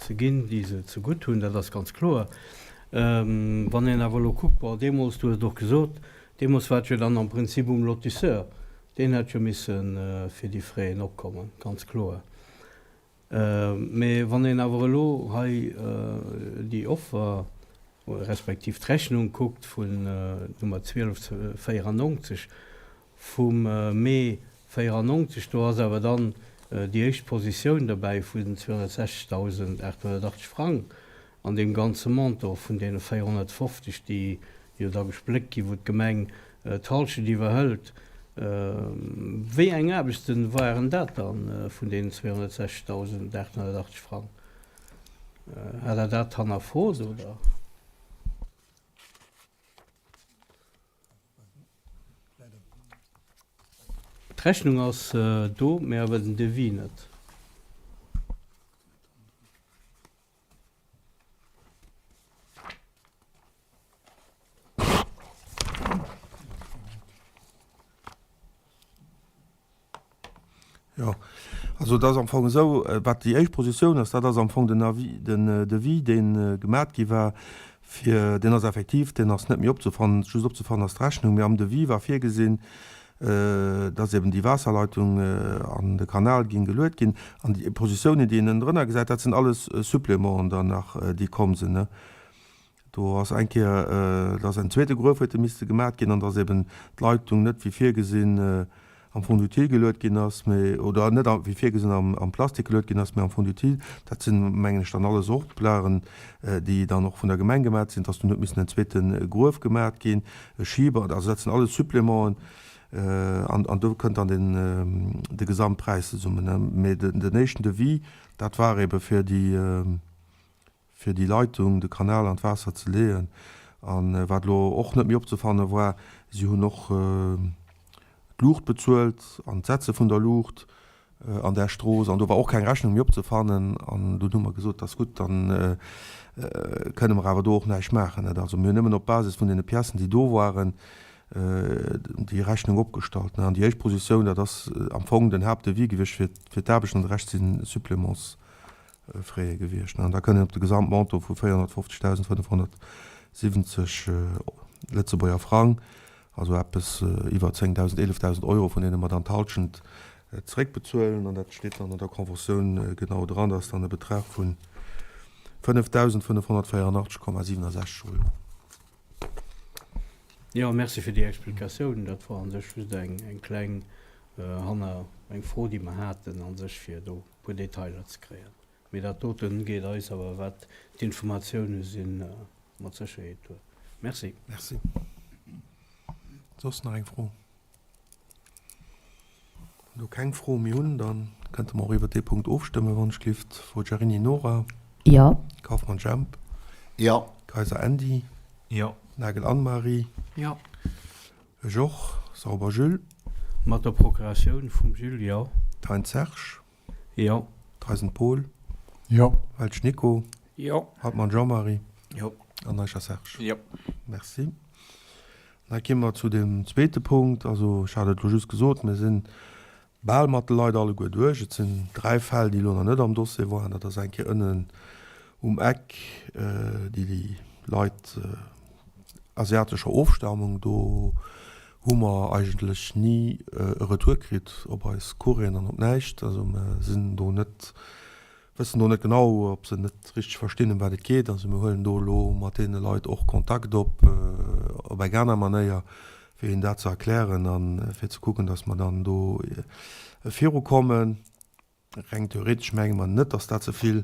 [SPEAKER 5] ze ginn, déi se zegutt hunn. Dat ass ganz kloer. Wann een awer elo kuckt, bon, deemools, du hues et och gesot, deemools war et jo dann am Prinzip um Lotisseur, deen hätt jo misse fir déi Fräen opkommen, ganz kloer. Mee wann een awer elo hei déi Offer respektiv d'Rechnung kuckt vun Nummer 1294 vum Mee 94, do ass awer dann déi éischt Positioun derbäi vun 260.880 Frang an deem ganze Montant vun deene 450, déi jo da gespléckt ginn, wou d'Gemeng d'Halschent iwwerhëlt. Wéi eng Aarbechte waren dat da vun deenen 260.880 Frang? Hat Der dat hannerfrot, oder? D'Rechnung ass do, mä awer den Devis net.
[SPEAKER 1] Jo, also et ass am Fong esou, wat déi éischt Positioun ass, dat ass am Fong den Avis, den Devis, dee gemat gi war fir, deen ass effektiv, deen ass net méi opzefannen, just opzefannen ass d'Rechnung, mee am Devis war virgesinn, dass eben déi Waasserleitung an de Kanal géing geluet ginn. An déi Positiounen, déi een ënnendrënner gesäit, dat sinn alles Supplémenten dann nach, déi komm sinn. Do ass eng Kéier, da ass en zweete Gruef huet misste gemat ginn an dass eben d'Leitung net wéi virgesinn am Fond utile geluet ginn ass, mee, oder net wéi virgesinn am Plastik geluet ginn ass, mee am Fond utile. Dat sinn, mengen ech, dann alles Oplagen, déi dann och vun der Gemeng gemat sinn, dass dunn huet missen en zweete Gruef gemat ginn. e Schiber, also dat sinn alles Supplémenten an an do kënnt dann den de Gesamtpräis zesummen. Mee den den éischten Devis, dat war ebe fir déi fir déi Leitung, de Kanal an d'Waasser ze leeën. An wat elo och net méi opzefanne war, si hunn och d'Luucht bezuelt an d'Setze vun der Luucht. an där Strooss an do war och keng Rechnung méi opzefannen an dunn hu mer gesot, dass gutt, dann kënne mer awer do och näischt maachen. Net? Also mir hunn nëmmen op Basis vun deene Piècen, déi do waren, déi Rechnung opgestallt. An déi éischt Positioun, dat ass am Fong den Haaptdevis gewiescht fir fir d'Aarbechten an de Rescht si Supplémentsfraie gewiescht. An da kënnt een op de Gesamtmontant vu 450.570 Lëtzebuerger Frang, also eppes iwwer 10.000, 11.000 Euro, vun deene mer dann d'Halschent zeréckbezuelen. An dat steet dann an der Conventioun genau dran, dat ass dann e Betrag vu 5.584,67 Euro.
[SPEAKER 5] Jo, merci fir déi Explikatioun. Dat war a sech just eng kleng hanner, eng Fro, déi mer haten a sech, fir do e puer Detailer ze kréien. Mee dat doten geet eis awer, wat d'Informatioune sinn, mat Sécherheet duer. Merci.
[SPEAKER 1] Merci. Soss nach eng Fro? Wann do keng Froe méi hunn, da kënnte mer och iwwert dee Punkt ofstëmmen, wann ech gelift. Forgiarini Nora.
[SPEAKER 2] Jo.
[SPEAKER 1] Kauffmann Jemp.
[SPEAKER 9] Jo.
[SPEAKER 1] Kayser Andy.
[SPEAKER 7] Jo.
[SPEAKER 1] Nagel Anne-Marie.
[SPEAKER 11] Jo.
[SPEAKER 1] Ech och. Sauber Jules.
[SPEAKER 5] Mat der Procuratioun vum Jules, jo.
[SPEAKER 1] Thein Serge.
[SPEAKER 5] Jo.
[SPEAKER 1] Theisen Paul.
[SPEAKER 6] Jo.
[SPEAKER 1] Welsch Nico.
[SPEAKER 13] Jo.
[SPEAKER 1] Hartmann Jean-Marie.
[SPEAKER 7] Jo.
[SPEAKER 1] An Eicher Serge.
[SPEAKER 7] Jo.
[SPEAKER 1] Merci. Da gi mer zu dem zweete Punkt. Also, ech hat et elo just gesot, mir si bal mat de Leit alleguer duerch. Et sinn dräi Fäll, déi elo nach net am Dossier waren. Dat ass eng Kéier ënnen um Eck, déi Leit asiatescher Ofstamung. Do hu mer eigentlech ni e Retour kritt op eis Courrieren an op näischt. Also mer sinn do net, wëssen do net genau, ob se net richteg verstinn, ëm wat et geet. Also mir huelen do elo mat deene Leit och Kontakt op, op eng aner Manéier, fir hinnen dat ze erklären a fir ze kucken, datt mer dann do virukommen. Reng theoretesch menge mer net, datt dat ze vill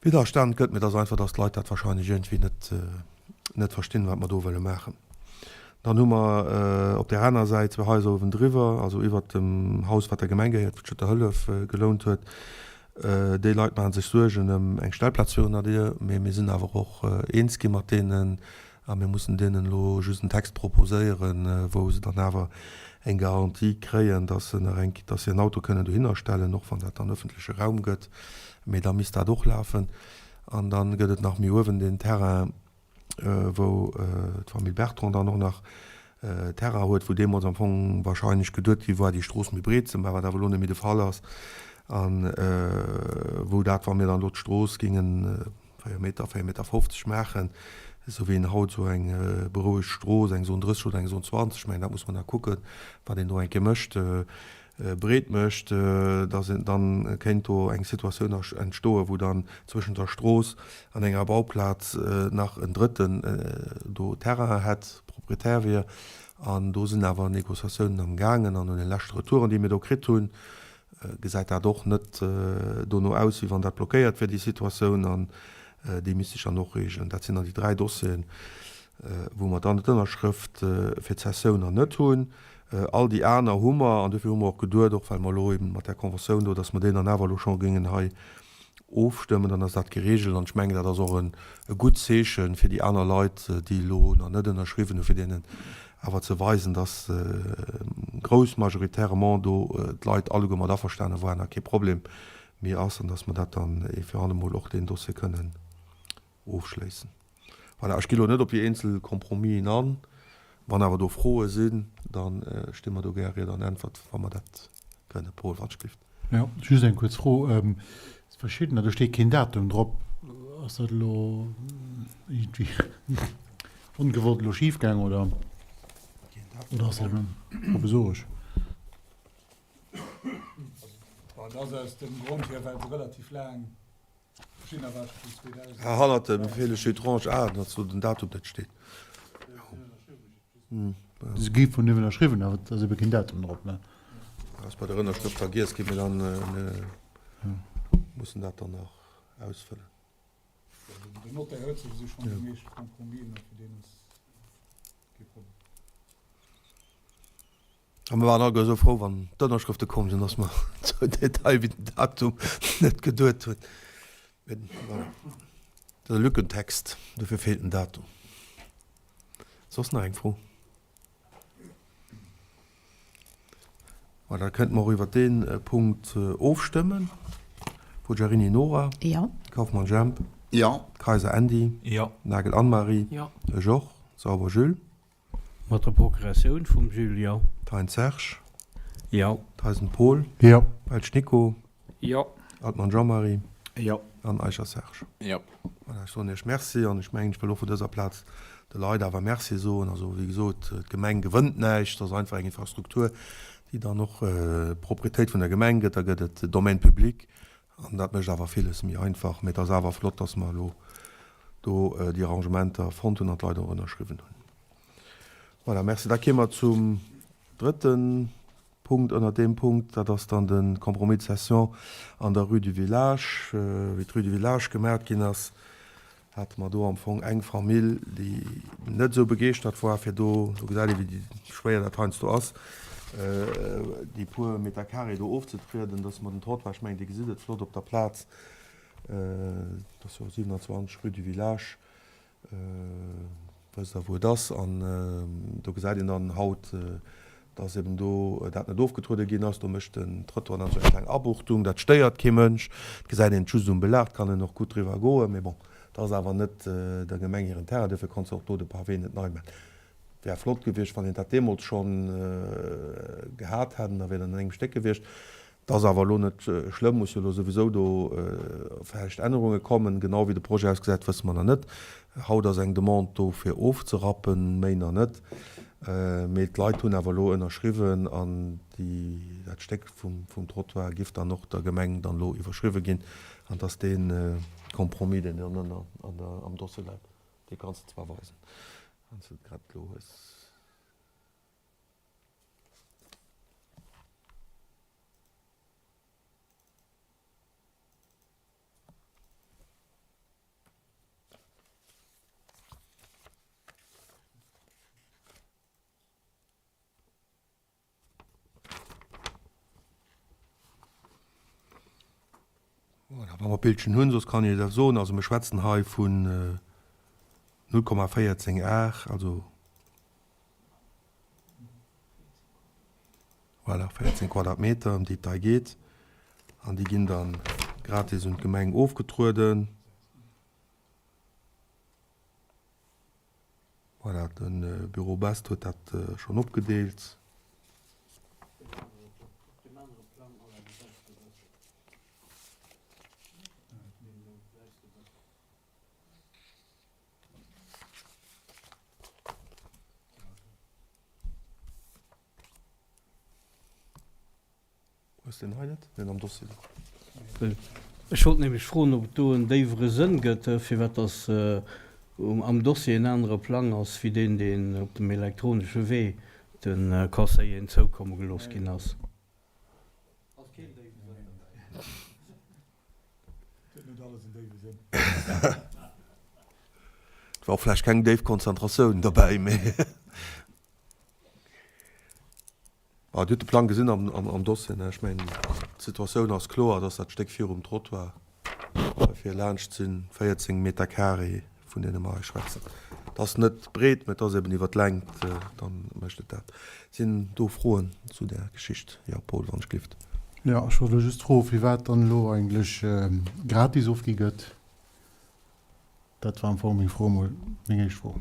[SPEAKER 1] Widderstand gëtt, mee et ass einfach, datt d'Leit dat wahrscheinlech iergendwéi net, net verstinn, wat mer do wëlle maachen. Dann hu mer op där aner Säit zwou Haiser uewendriwwer, also iwwert dem Haus, wat der Gemeng gehéiert, wou d'Schëtter Hëllef gelount huet. Déi Leit maache sech Suergen ëm eng Stellplaz virun der Dier, mee mir sinn awer och eens gi mat deenen A mir mussen deenen elo just en Text proposéieren, wou se dann awer eng Garantie kréien, dass se nach eng, dass se en Auto kënnen dohinner stellen, och wann dat dann öffentleche Raum gëtt. Mee da misst dat och lafen. An da gëtt et nach méi uewen deen Terrain, wou d'Famill Bertrand dann och nach Terrain huet, wou deemools am Fong wahrscheinlech geduet gi war, déi Strooss méi breet ze maachen, wat awer elo net méi de Fall ass. A wou dat, wa mir dann elo d'Strooss géingen 4 Meter, 4 Meter 50 maachen, esou wéi een haut esou eng berouegt Strooss, eng Zone 30 oder eng Zone 20, ech mengen dat muss mer nach kucken, wat een do eng Kéier mécht, breet mécht, dass een, dann kéint do eng Situatioun entstoen, wou dann zwëschent der Strooss an enger Bauplaz nach en Drëtten do Terrain hätt, Proprietär wier. An do sinn awer Négociatiounen am gaangen an no de leschte Retouren, déi mir do kritt hunn, gesäit dat och net dono aus, wéi wann dat blockéiert wier, déi Situatioun, an déi misst sech dann och reegelen. Dat sinn dann déi dräi Dossieren, wou mer dann d'Ënnerschrëft fir d'Cessioun nach net hunn. All déi aner hu mer, an dofir hu mer och geduet, och well mer elo eben mat där Conventioun do, datt mer déi dann awer elo scho géingen hei ofstëmmen, dann ass dat geregelt. An ech mengen, dat ass och e gutt Zeeche fir déi aner Leit, déi elo nach net ënnerschriwwen hunn, fir deenen awer ze weisen, dass grouss majoritairement do d'Leit alleguer mat averstane waren a kee Problem méi ass an dass mer dat dann ee fir allemol och deen Dossier kënnen ofschléissen. Voilà, ech gi lo net op déi eenzel Compromisen an. Wann awer do Froe sinn, da sti mer do gär Ried an Äntwert, wa mer dat kënnen. Paul Walschlift.
[SPEAKER 6] Jo, just eng kuerz Fro. Verschiddener, do steet keen Datum drop. Ass dat elo iergendwéi ongewollt elo schif gaang oder oder ass dat provisoresch?
[SPEAKER 14] Dat ass aus dem Grond hier, well se relativ laang verschiddener war scho vun 2000.
[SPEAKER 1] Ah, hannert dem Feele steet Tranche A, datt do den Datum net steet.
[SPEAKER 6] Se gi vun him ënnerschriwwen, awer et ass ebe keen Datum drop, ne?
[SPEAKER 1] Ass bei der Ënnerschrëft vergiess ginn, mee dann mussen dat dann nach ausfëllen.
[SPEAKER 14] Den Notaire huet souwisou schonn déi meescht Compromisen, a fir deen ass kee Problem.
[SPEAKER 1] A mir waren alleguer esou frou, wann d'Ënnerschrëfte komm sinn, dass mer esou Detail wéi den Datum net geduet hunn. Mee voilà, dat ass e Lückentext, dofir feelt den Datum. Soss nach eng Fro? Voilà, da kënnte mer och iwwert dee Punkt ofstëmmen. Forgiarini Nora.
[SPEAKER 2] Jo.
[SPEAKER 1] Kauffmann Jemp.
[SPEAKER 9] Jo.
[SPEAKER 1] Kayser Andy.
[SPEAKER 7] Jo.
[SPEAKER 1] Nagel Anne-Marie.
[SPEAKER 11] Jo.
[SPEAKER 1] Ech och. Sauber Jules.
[SPEAKER 5] Mat der Procuratioun vum Jules, jo.
[SPEAKER 1] Thein Serge.
[SPEAKER 5] Jo.
[SPEAKER 1] Theisen Paul.
[SPEAKER 6] Jo.
[SPEAKER 1] Welsch Nico.
[SPEAKER 13] Jo.
[SPEAKER 1] Altmann Jean-Marie.
[SPEAKER 6] Jo.
[SPEAKER 1] An Eicher Serge.
[SPEAKER 7] Jo.
[SPEAKER 1] Voilà, ech soen Iech Merci an ech mengen, ech wëll och vun dëser Plaz de Leit awer Merci soen. Also, wéi gesot, d'Gemeng gewënnt näischt, et ass einfach eng Infrastruktur, déi dann och Proprietéit vun der Gemeng gëtt. Da gëtt et Domaine public an dat mécht awer villes méi einfach. Mee et ass awer flott, dass mer elo do déi Arrangementer fonnt hunn an d'Leit och ënnerschriwwen hunn. Voilà, merci. Da kéime mer zum drëtte Punkt ënnert deem Punkt. Dat ass dann de Compromis de cession an der Rue du Village. Wéi d'Rue du Village gemaacht ginn ass, hate mer do am Fong eng Famill, déi net esou begeeschtert war, fir do, do gesäit ee wéi schwéier dat heiansdo ass, déi puer Meter carré do ofzetrieden, dass mer den Trottoir, ech mengen Dir gesitt et flott op der Plaz, dat ass jo 27 Rue du Village, Wësst Der, wou et ass? An do gesäit een dann haut, dass eben do dat net ofgetruede ginn ass. Do mécht den Trëttoir dann esou eng kleng Abuchtung. Dat stéiert kee Mënsch. Et gesäit een et just um Belag. Et kann een och gutt driwwer goen. Mee bon, et ass awer net der Gemeng hiren Terrain. Duerfir konnt se och do de Pavé net nei maachen. Wär flott gewiescht, wann een dat deemools schonn gehat hätt. An da wier dat an engem Stéck gewiescht. Et ass awer elo net schlëmm, muss jo elo souwisou do vläicht Ännerunge kommen. Genau wéi de Projet ausgesäit, wësse mer nach net. Haut ass eng Demande do fir ofzerappen, méi nach net. Mee d'Leit hunn awer elo ënnerschriwwen an déi, dat Stéck vum, vum Trottoir giff dann och der Gemeng dann elo iwwerschriwwe ginn. An et ass dee Compromis, deen dann ënner an der, am Dossier läit. Dee kanns de zwar weisen, wann s de et grad elo hues. Voilà, wa mer d'Bildchen hunn, soss kann ech et soen. Also mir schwätzen hei vun 0,14 Ar, also voilà, 14 Quadratmeter, ëm déi et hei geet. An déi ginn da gratis un d'Gemeng ofgetrueden. Voilà, de Büro Best huet dat schonn opgedeelt. Hues de en hei net? Neen, am Dossier do.
[SPEAKER 5] Ech wollt nämlech froen, ob et do en déiwere Sënn gëtt, firwat dass am Dossier en anere Plang ass wéi deen, deen op dem elektronesche Wee de Conseilleren zoukomme gelooss ginn ass.
[SPEAKER 14] Ass keen déiwe Sënn derbäi. Huet net alles en déiwe Sënn.
[SPEAKER 1] Et war och vläicht keng déif Konzentratioun derbäi, mee. Dir hutt de Plang gesinn am Dossier. Ech mengen, d'Situatioun ass kloer, dass dat Stéck virum Trottoir hei vir laanscht si 14 Meter carré, vun deene mer hei schwätzen. Et ass net breet, mä et ass eben iwwer d'Längt, da mécht et dat. Sinn do Froen zu där Geschicht? Jo, Paul, wann ech glift.
[SPEAKER 14] Jo, ech wollt elo just froen, firwat dann elo eigentlech gratis ofgi gëtt. Dat war am Fong meng Fro emol, meng éischt Fro.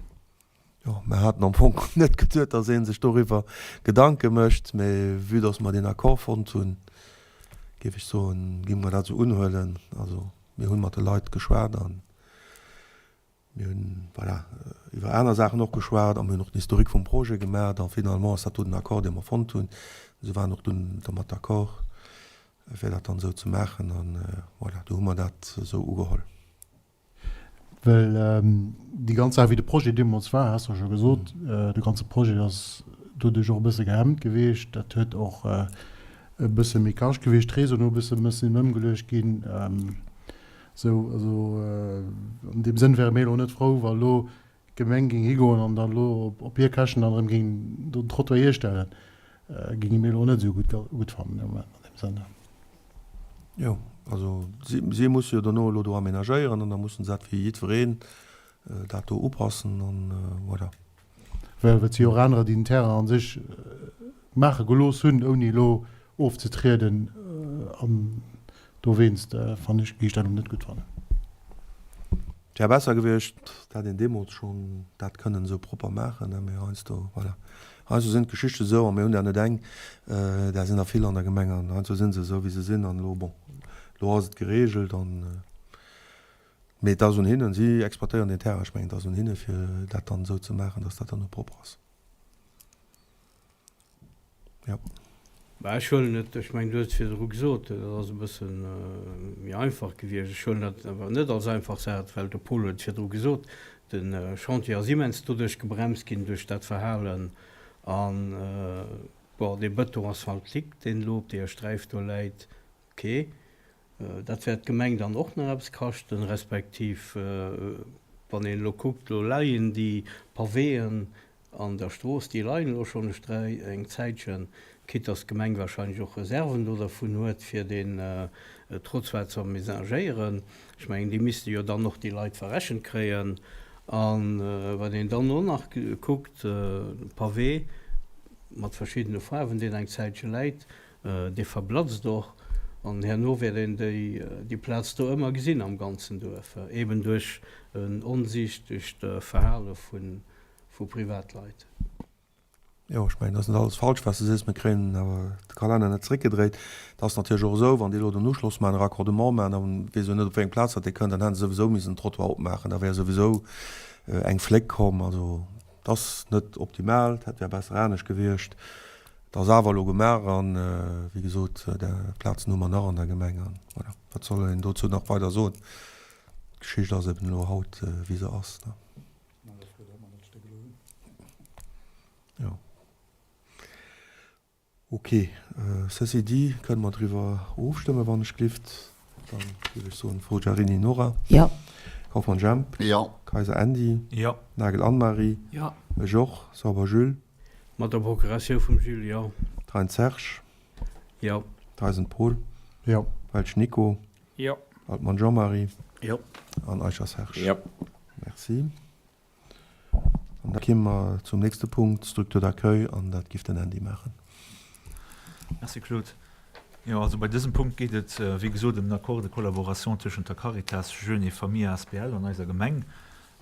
[SPEAKER 1] Jo, mer haten am Fong net geduet, dass ee sech doriwwer Gedanke mécht, mä vue dass mer deen Accord fonnt hunn, géif ech soen, géinge mer dat esou unhuelen. Also mir hu mat de Leit geschwat a mir hunn, voilà, iwwer aner Saachen och geschwat a mir hunn och den Historique vum Projet gemaach a finalement ass dat do den Accord, dee mer fonnt hunn. Se waren och dunn domat d'accord, fir dat dann esou ze maachen a voilà, du hu mer dat esou ugeholl.
[SPEAKER 14] Well déi ganz Saach, wéi de Projet deemools war, has de scho gesot, de ganze Projet ass doduerch och e bësse gehemmt gewiescht. Dat huet och e bësse méi kascht gewiescht, d'Réseauen hu e bësse mëssen ëmgeluecht ginn. Esou, also an deem Sënn wäre mir elo net frou, wa elo d'Gemeng géing higoen an dann elo op hir Käschten dann erëm géing do den Trottoir hierstellen, géinge mir elo net esou gutt gutt fannen am Moment an deem Sënn.
[SPEAKER 1] Jo, also si si musse jo dono elo do aménagéieren an da mussen se dat wéi jiddwereen dat do upassen an voilà.
[SPEAKER 14] Well et si jo och anerer, déi den Terrain a sech maache gelooss hunn, ouni elo ofzetrieden an dowéinst fannen ech, géing ech dat elo net gutt fannen.
[SPEAKER 1] Et wär besser gewiescht, et hätt een deemools schonn dat kënnen esou propper maachen, mee heiansdo, voilà, heiansdo sinn d'Geschichten esou a mir hunn der net eng, där sinn der vill an der Gemeng an heiansdo si se esou wéi se sinn an elo, bon, elo ass et geregelt an, mee et ass un hinnen, si exploitéieren deen Terrain, ech mengen et ass un hinne fir dat dann esou ze maachen, datt dat dann och propper ass. Jo.
[SPEAKER 5] Bah, ech huelen et, ech mengen, du hues et virdru gesot, dat ass e bësse méi einfach gewiescht. Ech huelen dat awer net als einfach Saach, well de Paul huet et virdru gesot. De Chantier ass immens doduerch gebremst ginn, duerch dat Verhalen. An, bon, dee Bëton asphaltique, deen elo op deeër Sträif do läit, ok, dat wäert d'Gemeng dann och nach eppes kaschten, respektiv wann een elo kuckt, elo leien déi Pavéen An der Strooss, déi leien elo schonn e Sträi, eng Zäitchen, quitte dass d'Gemeng wahrscheinlech och Reserven do dervun huet, fir deen Trottoir ze aménagéieren. Ech mengen, déi misste jo dann och déi Leit verrechent kréien. A wat een dann och nach kuckt, de Pavé mat verschiddene Faarwen, deen eng Zäitche läit, dee verblatzt och. An herno wäert een déi Plaz do ëmmer gesinn am ganzen Duerf, eben duerch en onsiichtegt Verhale vun vu Privatleit.
[SPEAKER 1] Jo, ech mengen, dat ass net alles falsch, wat s de sees. Mir kréien awer de Kalenner net zeréckgedréit. Et ass natierlech och esou, wann déi elo den Uschloss maachen, e Raccordement maachen, da weess ech net, op wéi eng Plaz datt dee kënnt, dann hätte se souwisou missen den Trottoir opmaachen, da wär souwisou eng Fléck komm. Also, et ass net optimal, et hätt wär besser anescht gewiescht. Et ass awer elo gemaach an, wéi gesot, Plazen hu mer nach an der Gemeng. An voilà, wat soll een dozou nach weider soen? D'Geschicht ass eben elo haut, wéi se ass. Jo. Ok. Ceci dit, kënne mer driwwer ofstëmmen, wann ech glift. Dann géif ech soen, Forgiarini Nora.
[SPEAKER 2] Jo.
[SPEAKER 1] Kauffmann Jemp.
[SPEAKER 9] Jo.
[SPEAKER 1] Kayser Andy.
[SPEAKER 15] Jo.
[SPEAKER 1] Nagel Anne-Marie.
[SPEAKER 11] Jo.
[SPEAKER 1] Ech och. Sauber Jules.
[SPEAKER 5] Mat der Procuratioun vum Jules, jo.
[SPEAKER 1] Thein Serge.
[SPEAKER 5] Jo.
[SPEAKER 1] Theisen Paul.
[SPEAKER 14] Jo.
[SPEAKER 1] Welsch Nico.
[SPEAKER 13] Jo.
[SPEAKER 1] Altmann Jean-Marie.
[SPEAKER 15] Jo.
[SPEAKER 1] An Eicher Serge.
[SPEAKER 7] Jo.
[SPEAKER 1] Merci. An da kéime mer zum nächste Punkt, Structure d'accueil, an dat giff den Andy maachen.
[SPEAKER 15] Merci Claude. Jo, also bei dësem Punkt geet et wéi gesot ëm den Accord de collaboration tëschent der Caritas Jeunes et Familles asbl an eiser Gemeng.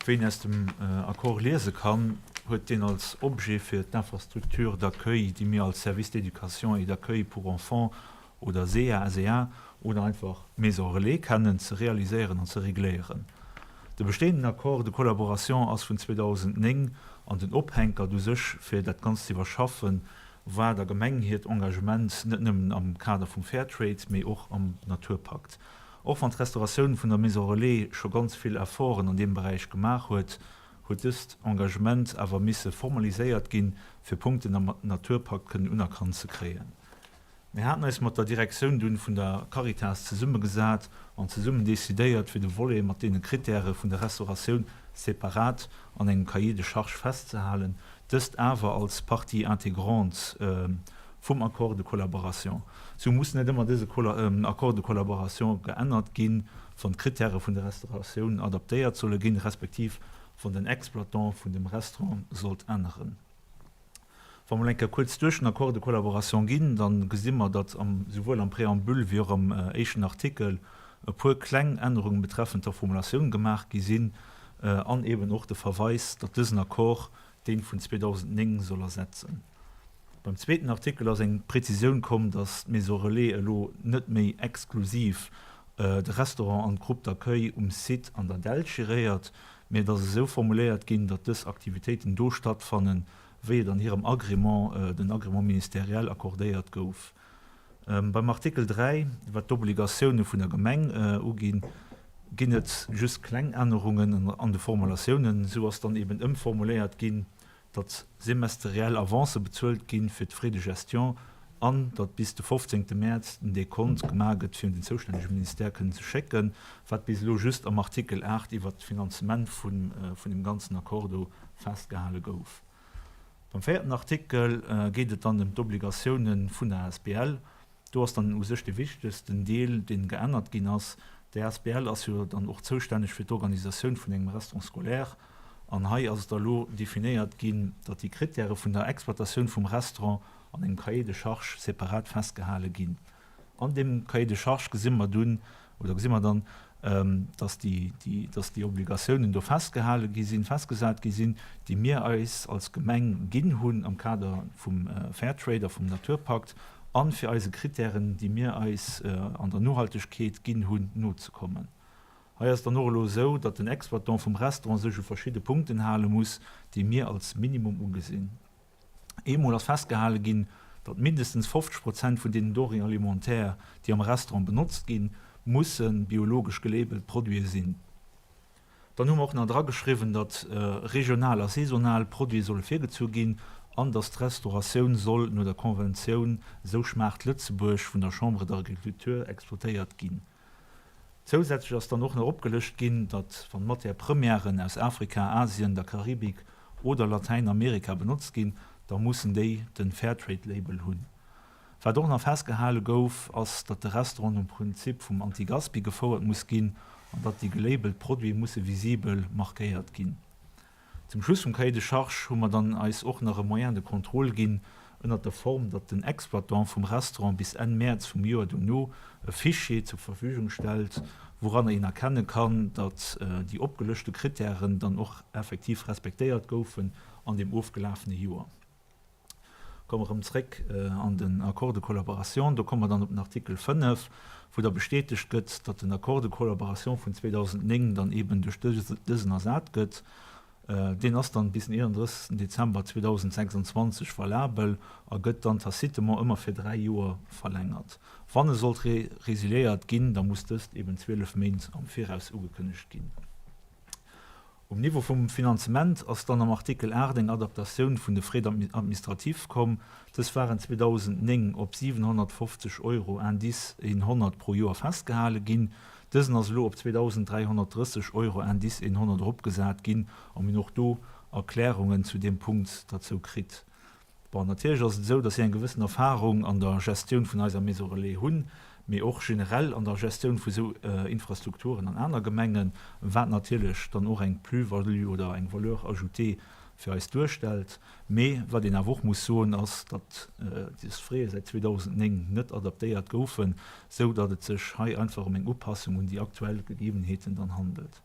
[SPEAKER 15] Wéi een aus dem Accord liese kann, huet deen als Objet fir d'Infrastructure d'accueil, déi mir als Service d'éducation et d'accueil pour enfants oder SEA, SEA oder einfach Maison Relais kennen, ze realiséieren an ze regléieren. De bestehenden Accord de collaboration ass vun 2009 an den Ophänkert u sech fir dat Ganzt ze iwwerschaffen war der Gemeng hiert Engagement net nëmmen am Kader vum Fairtrade, mee och am Naturpakt. Och wann d'Restauratioun vun der Maison Relais scho ganz vill Efforten an deem Beräich gemaach huet, huet dëst Engagement awer misse formaliséiert ginn, fir Punkten am Naturpakt kënnen unerkannt ze kréien. Mir haten eis mat der Direktioun dunn vun der Caritas zesummegesat an zesummen decidéiert, fir de Volet mat deene Kritäre vun der Restauratioun separat an engem Cahier de charges festzehalen, dëst awer als Partie intégrante vum Accord de collaboration. Sou muss net ëmmer dëse Accord de collaboration geännert ginn, wann d'Kritäre vun der Restauratioun adaptéiert solle ginn, respektiv wann den Exploitant vun dem Restaurant sollt änneren. Wa mer eng Kéier kuerz duerch den Accord de collaboration ginn, da gesi mer, datt am, souwuel am Préambule wéi och am éischten Artikel e puer kleng Ännerunge betreffend der Formulatioun gemaach gi sinn an eeben och de Verweis, datt dësen Accord dee vun 2009 soll ersetzen. Beim zweeten Artikel ass eng Prezisioun komm, datt d'Maison Relais elo net méi exklusiv de Restaurant an d'Groupe d'accueil um Site an der Dällt geréiert, mee et ass esou formuléiert ginn, datt dës Aktivitéiten do stattfannen, wéi et an hirem Agrément, den Agrément ministériel, accordéiert gouf. Beim Artikel 3, wat d'Obligatioune vun der Gemeng uginn, ginn et just kleng Ännerungen an de Formulatiounen. Esou ass dann eben ëmformuléiert ginn, datt semesteriell Avancë bezuelt gi fir d'Frais de gestion an datt bis de 15 Mäerz den Dekont gemaach gëtt, fir un den zoustännege Ministère kënnen ze schécken, wat bis elo just am Artikel 8 iwwert d'Finanzement vun deem ganzen Accord do festgehale gouf. Beim véierten Artikel geet et dann ëm d'Obligatiounen vun der asbl. Do ass dann u sech dee wichtegsten Deel, dee geännert ginn ass. Déi asbl ass jo dann och zoustänneg fir d'Organisatioun vun engem Restaurant scolaire. An hei ass et da lo definéiert ginn, datt déi Krittäre vun der Exploitatioun vum Restaurant an engem Cahier de charges separat festgehale ginn. An deem Cahier de charges gesi mer dunn, oder gesi mer dann, dass déi, dass déi Obligatiounen do festgehale gi sinn, festgesat gi sinn, déi mir eis als Gemeng ginn hunn am Kader vum Fairtrade a vum Naturpakt a fir eise Kritären, déi mir eis an der Nohaltegkeet ginn hunn, nozekommen. Hei ass et dann och elo esou, datt den Exploitant vum Restaurant sech u verschidde Punkten hale muss, déi mir als Minimum ugesinn. Eemol ass festgehale ginn, datt mindestens 50 Prozent vun deenen Denrées alimentaires, déi am Restaurant benotzt ginn, musse biologesch gelabelt Produite sinn. Dann hu mer och nach drageschriwwen, datt regional a saisonal Produite solle virgezu ginn an datt d'Restauratioun soll no der Konventioun Esou schmaacht Lëtzebuerg vun der Chambre d'Agriculture exploitéiert ginn. Zousätzlech ass dann och nach opgelëscht ginn, datt wann Matière premièren aus Afrika, Asien, der Karibik oder Latäinamerika benotzt ginn, da mussen déi de Fairtrade-Label hunn. Wat och nach festgehale gouf, ass, datt de Restaurant nom Prinzip vum Anti-Gaspi gefouert muss ginn an datt déi gelabelt Produite musse visibel markéiert ginn. Zum Schluss vum Cahier de charges hu mer dann eis och nach e Moyen de contrôle ginn, ënnert der Form, datt den Exploitant vum Restaurant bis Enn Mäerz vum Joer dono e Fichier zur Verfügung stellt, wouranner een erkenne kann, datt déi opgelëschte Krittären dann och effektiv respektéiert goufen an deem ofgelafene Joer. Komme mer erëm zréck an den Accord de collaboration. Do komme mer dann op den Artikel 5, wou da bestätegt gëtt, datt den Accord de collaboration vun 2009 dann eeben duerch dësen ersat gëtt. Deen ass dann bis den 31. Dezember 2026 valabel a gëtt dann tacitement ëmmer fir dräi Joer verlängert. Wann e sollt resiliéiert ginn, da muss dëst eeben 12 Méint am Viraus ugekënnegt ginn. Um Niveau vum Finanzement ass dann am Artikel 8 eng Adaptatioun vun de Frais administratifs komm. Dës waren 2009 op 750 Euro indice 100 pro Joer festgehale ginn. Dësen ass elo op 2.330 Euro indice 100 eropgesat ginn a mir hunn och do Erklärungen zu deem Punkt derzou kritt. Bon, natierlech ass et esou, dass si eng gewëssen Erfahrung an der Gestioun vun eiser Maison Relais hunn, mee och generell an der Gestioun vu sou Infrastrukturen an aner Gemengen, wat natierlech dann och eng Plus-value oder eng Valeur ajoutée fir eis duerstellt. Mee wat een awer och muss soen, ass, datt dës Frais säit 2009 net adaptéiert goufen, sou datt et sech hei einfach ëm eng Upassung un déi aktuell Gegebenheeten dann handelt.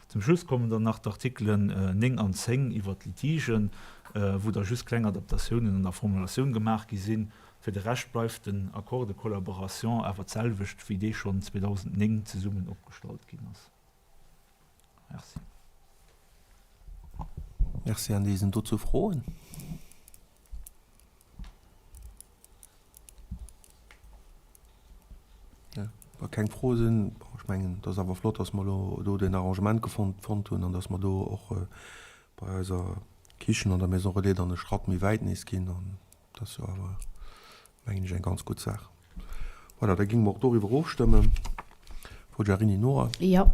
[SPEAKER 15] Zum Schluss kommen dann nach d'Artikelen 9 an 10 iwwert d'Litigen, wou da just kleng Adaptatiounen an der Formulatioun gemaach gi sinn. Fir de Rescht bleift den Accord de collaboration awer d'selwecht, wéi dee schonn 2009 zesummen opgestallt ginn ass. Merci.
[SPEAKER 1] Merci. An déi sinn dozou Froen? Wa keng Froe sinn, bon, ech mengen, et ass awer flott, dass mer elo do deen Arrangement gefonnt, fonnt hunn an dass mer do och bei eiser Kichen an der Maison Relais dann e Schratt méi wäit nees ginn. An dat ass jo awer, mengen ech, eng ganz gutt Saach. Voilà, da géinge mer och doriwwer ofstëmmen. Forgiarini Nora.
[SPEAKER 2] Jo.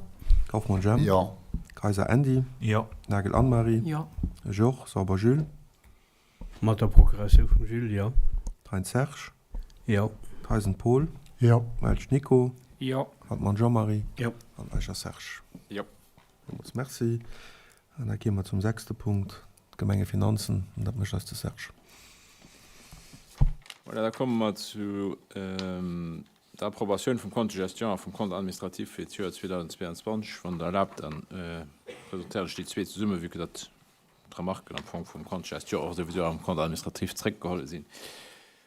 [SPEAKER 1] Kauffmann Jemp.
[SPEAKER 9] Jo.
[SPEAKER 1] Kayser Andy.
[SPEAKER 15] Jo.
[SPEAKER 1] Nagel Anne-Marie.
[SPEAKER 11] Jo.
[SPEAKER 1] Ech och. Sauber Jules.
[SPEAKER 5] Mat der Procuratioun vum Jules, jo.
[SPEAKER 1] Thein Serge.
[SPEAKER 5] Jo.
[SPEAKER 1] Theisen Paul.
[SPEAKER 14] Jo.
[SPEAKER 1] Welsch Nico.
[SPEAKER 13] Jo.
[SPEAKER 1] Hartmann Jean-Marie.
[SPEAKER 3] Jo.
[SPEAKER 1] An Eicher Serge.
[SPEAKER 7] Jo.
[SPEAKER 1] Villmools Merci. An da gi mer zum sechste Punkt, d'Gemengefinanzen. An dat mécht eis de Serge.
[SPEAKER 7] Voilà, da komme mer zu der Approbatioun vum Compte de gestion a vum Compte administratif fir d'Joer 2022. Wann Der erlaabt, da presentéieren ech déi zwee zesumme, vue que datt d'Remarken am Fong vum Compte de gestion och souwisou am Compte administratif zréckgeholl sinn.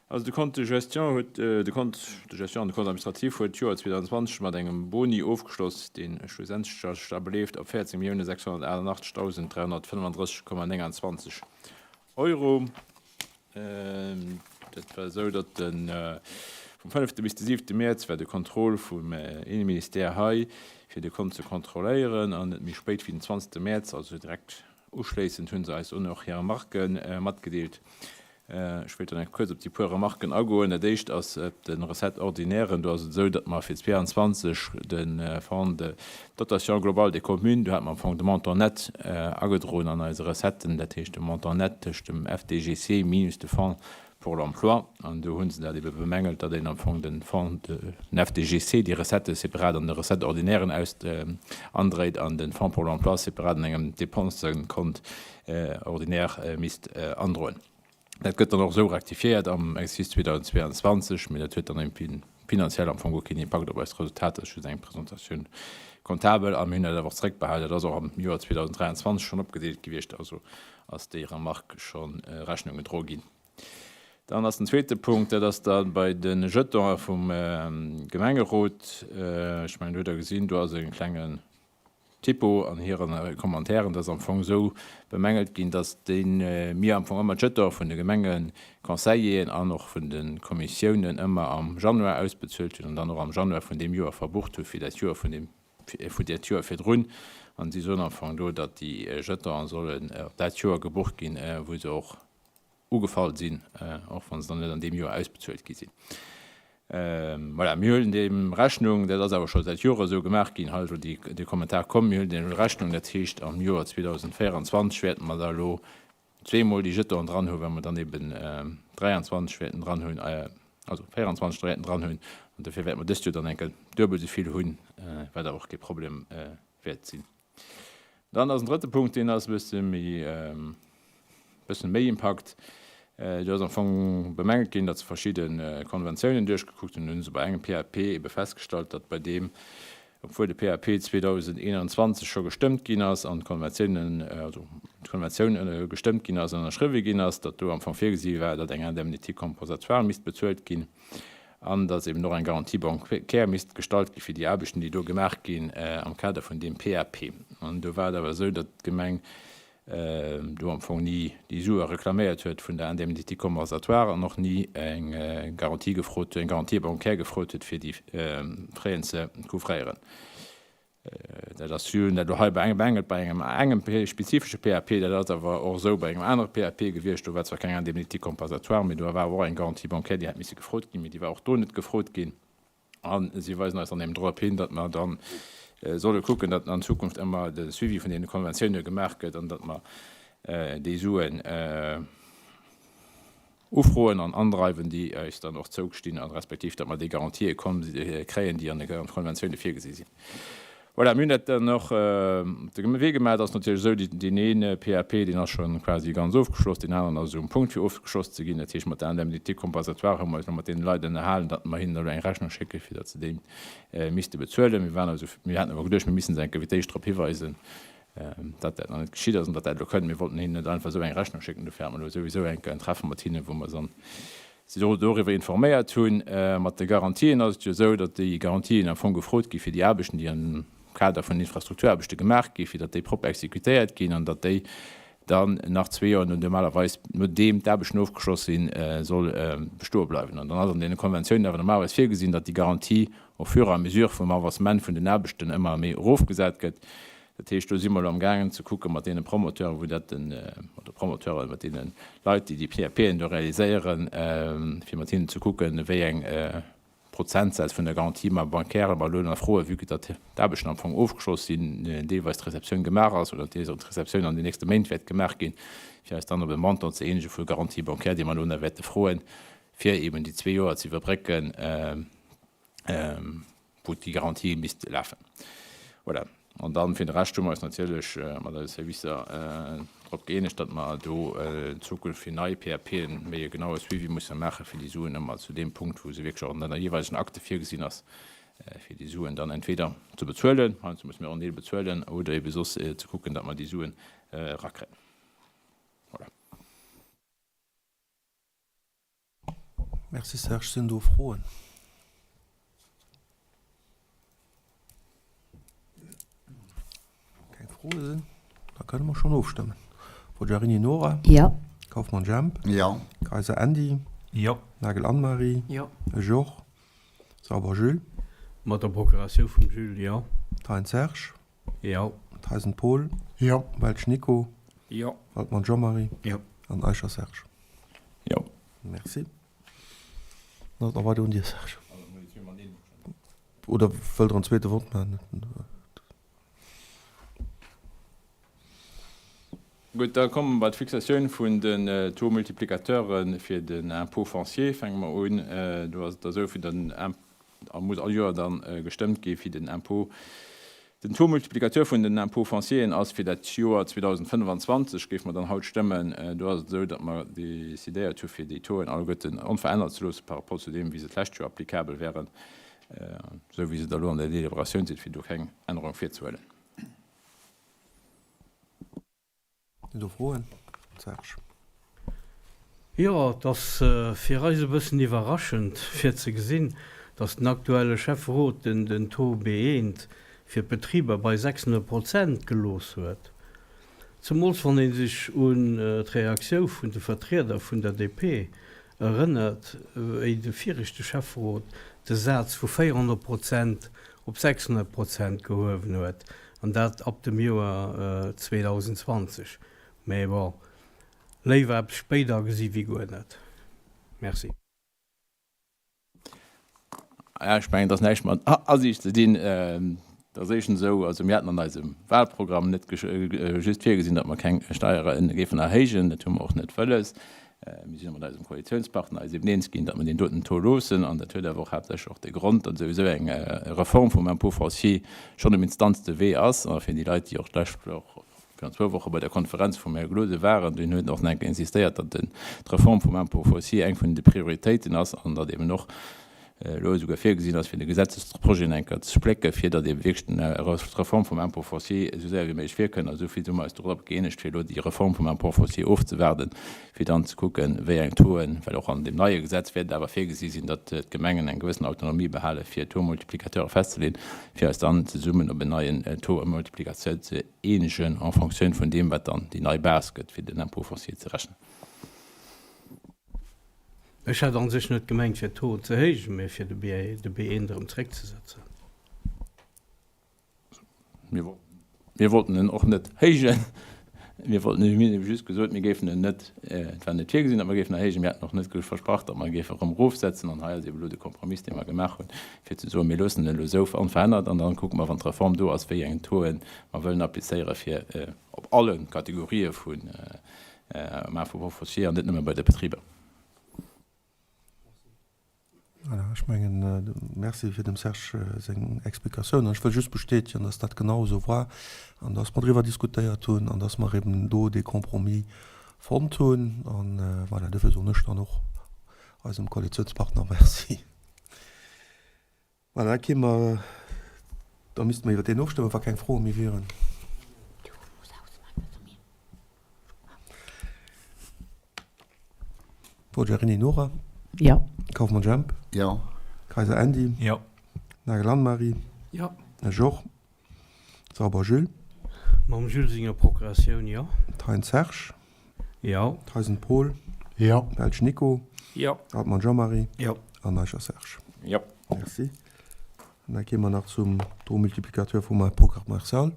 [SPEAKER 7] Also de Compte de gestion huet, de Compte de gestion an de Compte administratif huet d'Joer 2020 mat engem Boni ofgeschloss, dee schlussendlech sech da beleeft op 14.688.335,29 Euro. Dat war esou, datt de vum fënnefte bis de siwte Mäerz war de Contrôle vum Inneministère hei, fir de Kont ze kontrolléieren, an net méi spéit wéi den zwanzegste Mäerz, also direkt uschléissend, hu se eis un och hir Remarquë matgedeelt. Ech wéilt dann eng kuerz op déi puer Remarken agoen. Dat éischt ass op de Recettes ordinairen. Do ass et esou, datt mer fir 22 de Fonds de dotation globale des communes, do hate mer am Fong de Montant net agedroen an eise Recetten, dat heescht de Montant net tëscht dem FDGC minus de Fonds pour l'emploi. An do hu se dat ebe bemängelt, datt een am Fong de Fonds de, den FDGC, déi Recettë separat an de Recettes ordinairen aus andréit an de Fonds pour l'emploi separat an engem Dépensenkont ordinaire misst androen. Dat gëtt dann och esou rektifiéiert am Exercice 2022, mee dat huet dann eben finanziell am Fong guer keen Impakt op eist Resultat. Dat ass just eng Presentatioun comptable a mir hunn dat awer och zeréckbehalen. Dat ass och am Joer 2023 schonn opgedeelt gewiescht, also ass déi Remarque scho Rechnung gedroe ginn. Dann ass den zweete Punkt, dat ass da bei de Jetonë vum Gemengerot. Ech mengen, do hutt Der gesinn, do ass e klengen Typo an hire Commentairen, dass am Fong esou bemängelt ginn, dass déi mir am Fong ëmmer d'Jeton vun de Gemengeconseilleren an och vun de Kommissiounen ëmmer am Januar ausbezuelt hunn an dann och am Januar vun deem Joer verbucht hu fir dat Joer vun deem, vu dat Joer virdrun. An si soen am Fong do, datt déi Jetonen sollen op dat Joer gebucht ginn, wou se och ugefall sinn, och wa se dann net an deem Joer ausbezuelt gi sinn. Voilà, mir huelen deem Rechnung, dat ass awer scho säit Jore esou gemaach ginn, hei ass elo dee Kommentar komm, mir huelen deem Rechnung, dat heescht am Joer 2024 wäerte mer da elo zweemol déi Jetonen dran hunn, well mer dann eben 23 wäerten dran hunn, also 24 wäerten dran hunn an dofir wäerte mer dëst Joer dann eng Kéier duebel esou vill hunn, wat awer och kee Problem wäert sinn. Dann ass en drëtte Punkt, deen ass e bësse méi, e bësse méi Impakt. Do ass am Fong bemängelt ginn, datt se verschidde Konventiounen duerchgekuckt hunn. Do hu se bei engem PAP ebe festgestallt, datt bei deem, obwuel de PAP 2021 scho gestëmmt ginn ass an d'Konventiounen, also d'Konventioun gestëmmt ginn ass an ënnerschriwwe ginn ass, datt do am Fong virgesi war, datt eng Indemnité compensatoire misst bezuelt ginn. an datt eben och eng Garantie bancaire misst gestallt gi fir déi Aarbechten, déi do gemaach ginn am Kader vun deem PAP. An do war et awer esou, datt d'Gemeng do am Fong ni déi Sue reklaméiert huet vun der Indemnité compensatoire an och ni eng Garantie gefrot, eng Garantie bancaire gefrot huet, fir déi Frais ze couvréieren. Dat ass jo net elo hei bei engem bemängelt, bei engem engem spezifesche PAP, dat ass awer och esou bei engem anere PAP gewiescht. Do war zwar keng Indemnité compensatoire, mee do war awer och eng Garantie bancaire, déi hätt misse gefrot ginn, mee déi war och do net gefrot ginn. A si weisen eis dann eben drop hin, datt mer da solle kucken, datt an Zukunft ëmmer de Suivi vun deene Konventioune gemaach gëtt an datt mer déi Suen, Ufroen an andreiwen, déi eis dann och zougestinn a respektiv datt mer déi Garantië kréien, déi an de Konventioune virgesi sinn. Voilà, mir hunn dat dann och op de Wee gemaach. Et ass natierlech esou, deen ee PAP, deen ass scho quasi ganz ofgeschloss, deen aneren ass um Punkt fir ofgeschloss ze ginn. Dat heescht, mat der Indemnité compensatoire hu mer eis elo mat deene Leit ënnerhalen, datt mer hinnen elo eng Rechnung schécken, fir datt se déi misste bezuelen. Mir waren also, mir haten awer geduecht, mir misste se eng Kéier fir d'éischt drop hiweisen, datt dat nach net geschitt ass an datt dat elo kënnt. Mir wollten hinnen net einfach esou eng Rechnung schécken, dofir hate mer elo souwisou eng Kéier en Treffe mat hinnen, wou mer se se doriwwer informéiert hunn. Mat de Garantien ass et jo esou, datt déi Garantien am Fong gefrot gi fir déi Aarbechten, déi am Kader vun den Infrastrukturaarbechte gemaach ginn, fir datt déi propper exekutéiert ginn an datt déi dann nach zwee Joer no normalerweis, nodeem d'Aarbechten ofgeschloss sinn, soll bestoe bleiwen. An dann ass an deene Konventiounen awer normalerweis virgesinn, datt déi Garantie au fur et à mesure vum Avancement vun den Aarbechten ëmmer méi erofgesat gëtt. Dat heescht, do si mer elo amgaangen ze kucke mat deene Promoteuren, wou dat den, oder Promoteuren, mat deene Leit, déi déi PAPen do realiséieren, fir mat hinnen ze kucken, wéi eng Prozentsätz vun der Garantie mer bancaire mer elo nach froen, vue que datt d'Aarbechten am Fong ofgeschloss sinn, deelweis d'Receptioun gemaach ass oder d'Receptioun an den nächste Méint wäert gemaach ginn, fir eis dann op e Montant ze eenege vu Garantie bancaire, déi mer elo nach wäerte froen, fir eeben déi zwee Joer ze iwwerbrécken. wou déi Garantie misst lafen. Voilà. An dann fir de Rescht hu mer eis natierlech mat eise Servicer drop gëeenegt, datt mer do an Zukunft fir nei PAPen méi e genaue Suivi musse maachen, fir déi Suen ëmmer zu deem Punkt, wou se wierklech och an der jeeweilegen Akte virgesinn ass, fir déi Suen dann entweder ze bezuelen, heiansdo musse mir och en Deel bezuelen, oder ebe soss ze kucken, datt mer déi Suen erakréien. Voilà.
[SPEAKER 1] Merci Serge, sinn do Froen? Keng Froe sinn, da kënne mer schonn ofstëmmen. Forgiarini Nora?
[SPEAKER 2] Jo.
[SPEAKER 1] Kauffmann Jemp?
[SPEAKER 9] Jo.
[SPEAKER 1] Kayser Andy?
[SPEAKER 15] Jo.
[SPEAKER 1] Nagel Anne-Marie?
[SPEAKER 11] Jo.
[SPEAKER 1] Georges? Sauber Jules?
[SPEAKER 5] Mat der Procuratioun vum Jules, jo.
[SPEAKER 1] Thein Serge?
[SPEAKER 5] Jo.
[SPEAKER 1] Theisen Paul?
[SPEAKER 14] Jo.
[SPEAKER 1] Welsch Nico?
[SPEAKER 13] Jo.
[SPEAKER 1] Waldmann Jean-Marie?
[SPEAKER 6] Jo.
[SPEAKER 1] An Eicher Serge?
[SPEAKER 7] Jo.
[SPEAKER 1] Merci. Dann ass et nach weider un dir, Serge. Oder wëllt Der en zweete Vott maachen?
[SPEAKER 7] Gutt, da komme mer bei d'Fixatioun vun den Taux-multiplicateure fir den Impôt foncier. Fänke mer un. Do ass et da esou, fir den A muss all Joer da gestëmmt gi fir den Impôt. Den Taux multiplicateur vun den Impôts foncieren ass fir dat Joer 2025, géife mer dann haut stëmmen. Do ass et esou, datt mer decidéiert hu fir déi Tauxen alleguerten onverännert ze loosse par rapport zu deem, wéi se d'lescht Joer applicabel wären, esou wéi se da elo an der Deliberatioun sinn, fir do keng Ännerung virzehuelen.
[SPEAKER 1] Sinn do Froen? Serge.
[SPEAKER 5] Jo, et ass fir eis e bëssen iwwerraschend fir ze gesinn, datt den aktuelle Schäfferot den den Taux B1 fir d'Betriber bei 600 Prozent gelooss huet. Zemools wann ee sech un d'Reaktiou vun de Vertrieder vun der DP erënnert, wéi de viregte Schäfferot de Saz vu 400 Prozent op 600 Prozent gehuewen huet. An dat ab dem Joer 2020. Mä bon, léiwer eppes spéider gesi wéi guer net. Merci.
[SPEAKER 7] Ja, ech mengen, et ass näischt mat Asiicht ze dinn. Et ass éischtens esou, also mir haten an eisem Wahlprogramm net just virgesinn, datt mer keng Steiere géifen erhéijen. Dat hu mer och net wëlles. Mir sinn och mat eisem Koalitionspartner eis eben eens ginn, datt mer deen doten Taux loossen. An dat huet awer och haaptsächlech och de Grond, datt souwisou eng Reform vum Impôt foncier schonn um Instanzewee ass. A fir déi Leit, déi och d'lescht Woch virun zwou Woche bei der Konferenz vum Här Gloden waren, deen huet och nach eng Kéier insistéiert, datt d'Reform vum Impôt foncier eng vun de Prioritéiten ass an datt eben och elo esouguer virgesinn ass, fir de Gesetzesprojet eng Kéier ze splécken, fir datt ebe wierklech d'Reform vum Impôt foncier esou séier wéi méiglech virkënnt. A souvill hu mer eis dorop gëeenegt, fir elo déi Reform vum Impôt foncier ofzewaarden, fir dann ze kucken, wéi eng Tauxen, well och an deem neie Gesetz wäert et awer virgesi sinn, datt d'Gemengen eng gewëssen Autonomie behale fir Taux-multiplicateure festzeleeën, fir eis dann zesummen op en neien Taux multiplicateur ze eenegen en fonctioun vun deem, wat dann déi nei Base gëtt, fir den Impôt foncier ze rechnen.
[SPEAKER 5] Ech hat an sech net gemengt fir d'Taux ze héijen, mee fir de B1 erëm zréckzesetzen.
[SPEAKER 7] Mir wollten en och net héijen. Mir wollten, mir hunn ebe just gesot, mir géifen en net, et war net virgesinn, datt mer géifen erhéijen. Mir haten och net versprach, datt mer e géife erëm erofsetzen. An hei ass ebe elo de Kompromiss, dee mer gemaach hunn, fir ze soen, mir loossen en elo esou onverännert an dann kucke mer, wann d'Reform do ass, wéi eng Tauxen mer wëllen applizéiere fir op alle Kategorië vun Impôt foncier an net nëmme bei de Betriber.
[SPEAKER 1] Voilà, ech mengen, Merci fir dem Serge seng Explikatioun. An ech wëll just bestätegen, dass dat genau esou war an dass mer driwwer diskutéiert hunn an dass mer eben do dee Compromis fonnt hunn. An voilà, dofir soen ech dann och eisem Koalitionspartner Merci. Voilà, da kéime mer, da misste mer iwwer deen ofstëmmen, wa keng Froe méi wieren. Forgiarini Nora.
[SPEAKER 2] Jo.
[SPEAKER 1] Kaufmann Jemp.
[SPEAKER 9] Jo.
[SPEAKER 1] Kayser Andy.
[SPEAKER 15] Jo.
[SPEAKER 1] Nagel Anne-Marie.
[SPEAKER 3] Jo.
[SPEAKER 1] Esch och. Sauber Jules.
[SPEAKER 5] Mam Jules senger Procuratioun, jo.
[SPEAKER 1] Thein Serge.
[SPEAKER 5] Jo.
[SPEAKER 1] Theisen Paul.
[SPEAKER 14] Jo.
[SPEAKER 1] Welsch Nico.
[SPEAKER 3] Jo.
[SPEAKER 1] Altmann Jean-Marie.
[SPEAKER 15] Jo.
[SPEAKER 1] An Eicher Serge.
[SPEAKER 7] Jo.
[SPEAKER 1] Merci. An da kéime mer nach zum Taux multiplicateur vum Impôt commercial.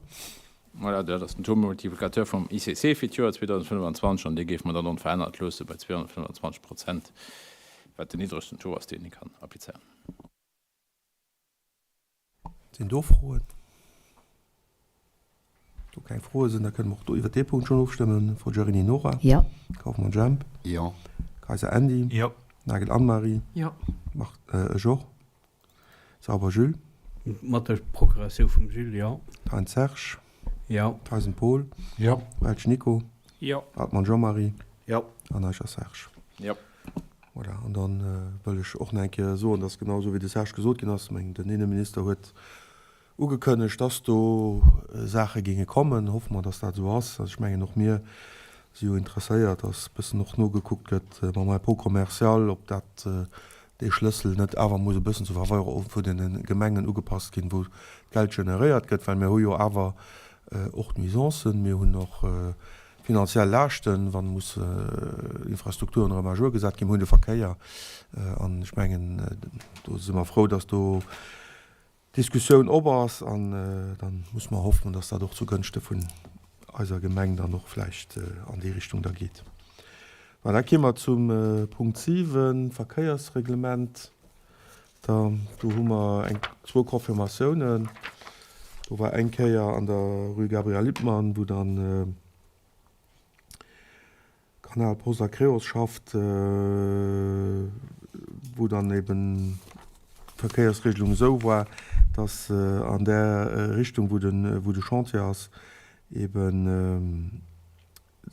[SPEAKER 7] Voilà, dat ass den Taux multiplicateur vum ICC fir d'Joer 2025 an dee géife mer dann onverännert loosse bei 225 Prozent, wat den niddregsten Taux ass, deen ee kann applizéieren.
[SPEAKER 1] Sinn do Froen? Do keng Froe sinn, da kënne mer och do iwwert dee Punkt schonn ofstëmmen. Forgiarini Nora.
[SPEAKER 2] Jo.
[SPEAKER 1] Kaufmann Jemp.
[SPEAKER 9] Jo.
[SPEAKER 1] Kayser Andy.
[SPEAKER 15] Jo.
[SPEAKER 1] Nagel Anne-Marie.
[SPEAKER 11] Jo.
[SPEAKER 1] Mach, ech och. Sauber Jules.
[SPEAKER 5] Mat der Procuratioun vum Jules, jo.
[SPEAKER 1] Thein Serge.
[SPEAKER 5] Jo.
[SPEAKER 1] Theisen Paul.
[SPEAKER 14] Jo.
[SPEAKER 1] Welsch Nico.
[SPEAKER 3] Jo.
[SPEAKER 1] Hartmann Jean-Marie.
[SPEAKER 15] Jo.
[SPEAKER 1] An Eicher Serge.
[SPEAKER 7] Jo.
[SPEAKER 1] Voilà, an da wëll ech och nach eng Kéier soen, dass genau esou wéi de Serge gesot ginn ass, meng, den Innenminister huet ugekënnegt, dass do Saache géinge kommen. Hoffe mer, dass dat esou ass. Also ech mengen, och mir si jo interesséiert, dass e bëssen och nogekuckt gëtt mam Impôt commercial, ob dat dee Schlëssel net awer muss e bëssen zu Faveur vun deene Gemengen ugepasst ginn, wou d'Geld generéiert gëtt, well mir hu jo awer och Nuisancen, mir hunn och finanziell Laaschten, wa musse Infrastrukturen erëm à jour gesat ginn, mir hunn de Verkéier. An ech mengen, do si mer frou, dass do Diskussioun op ass an da muss mer hoffen, dass dat och zu Gënschte vun eiser Gemeng dann och vläicht an déi Richtung da geet. Voilà, da kéime mer zum Punkt 7, Verkéiersreglement. Da do hu mer eng zwou Confirmatiounen. Do war eng Kéier an der Rue Gabriel Lippmann, wou dann Canal Post a Creos schafft, wou dann eben d'Verkéiersregelung esou war, dass an där Richtung, wou de Chantier ass, eben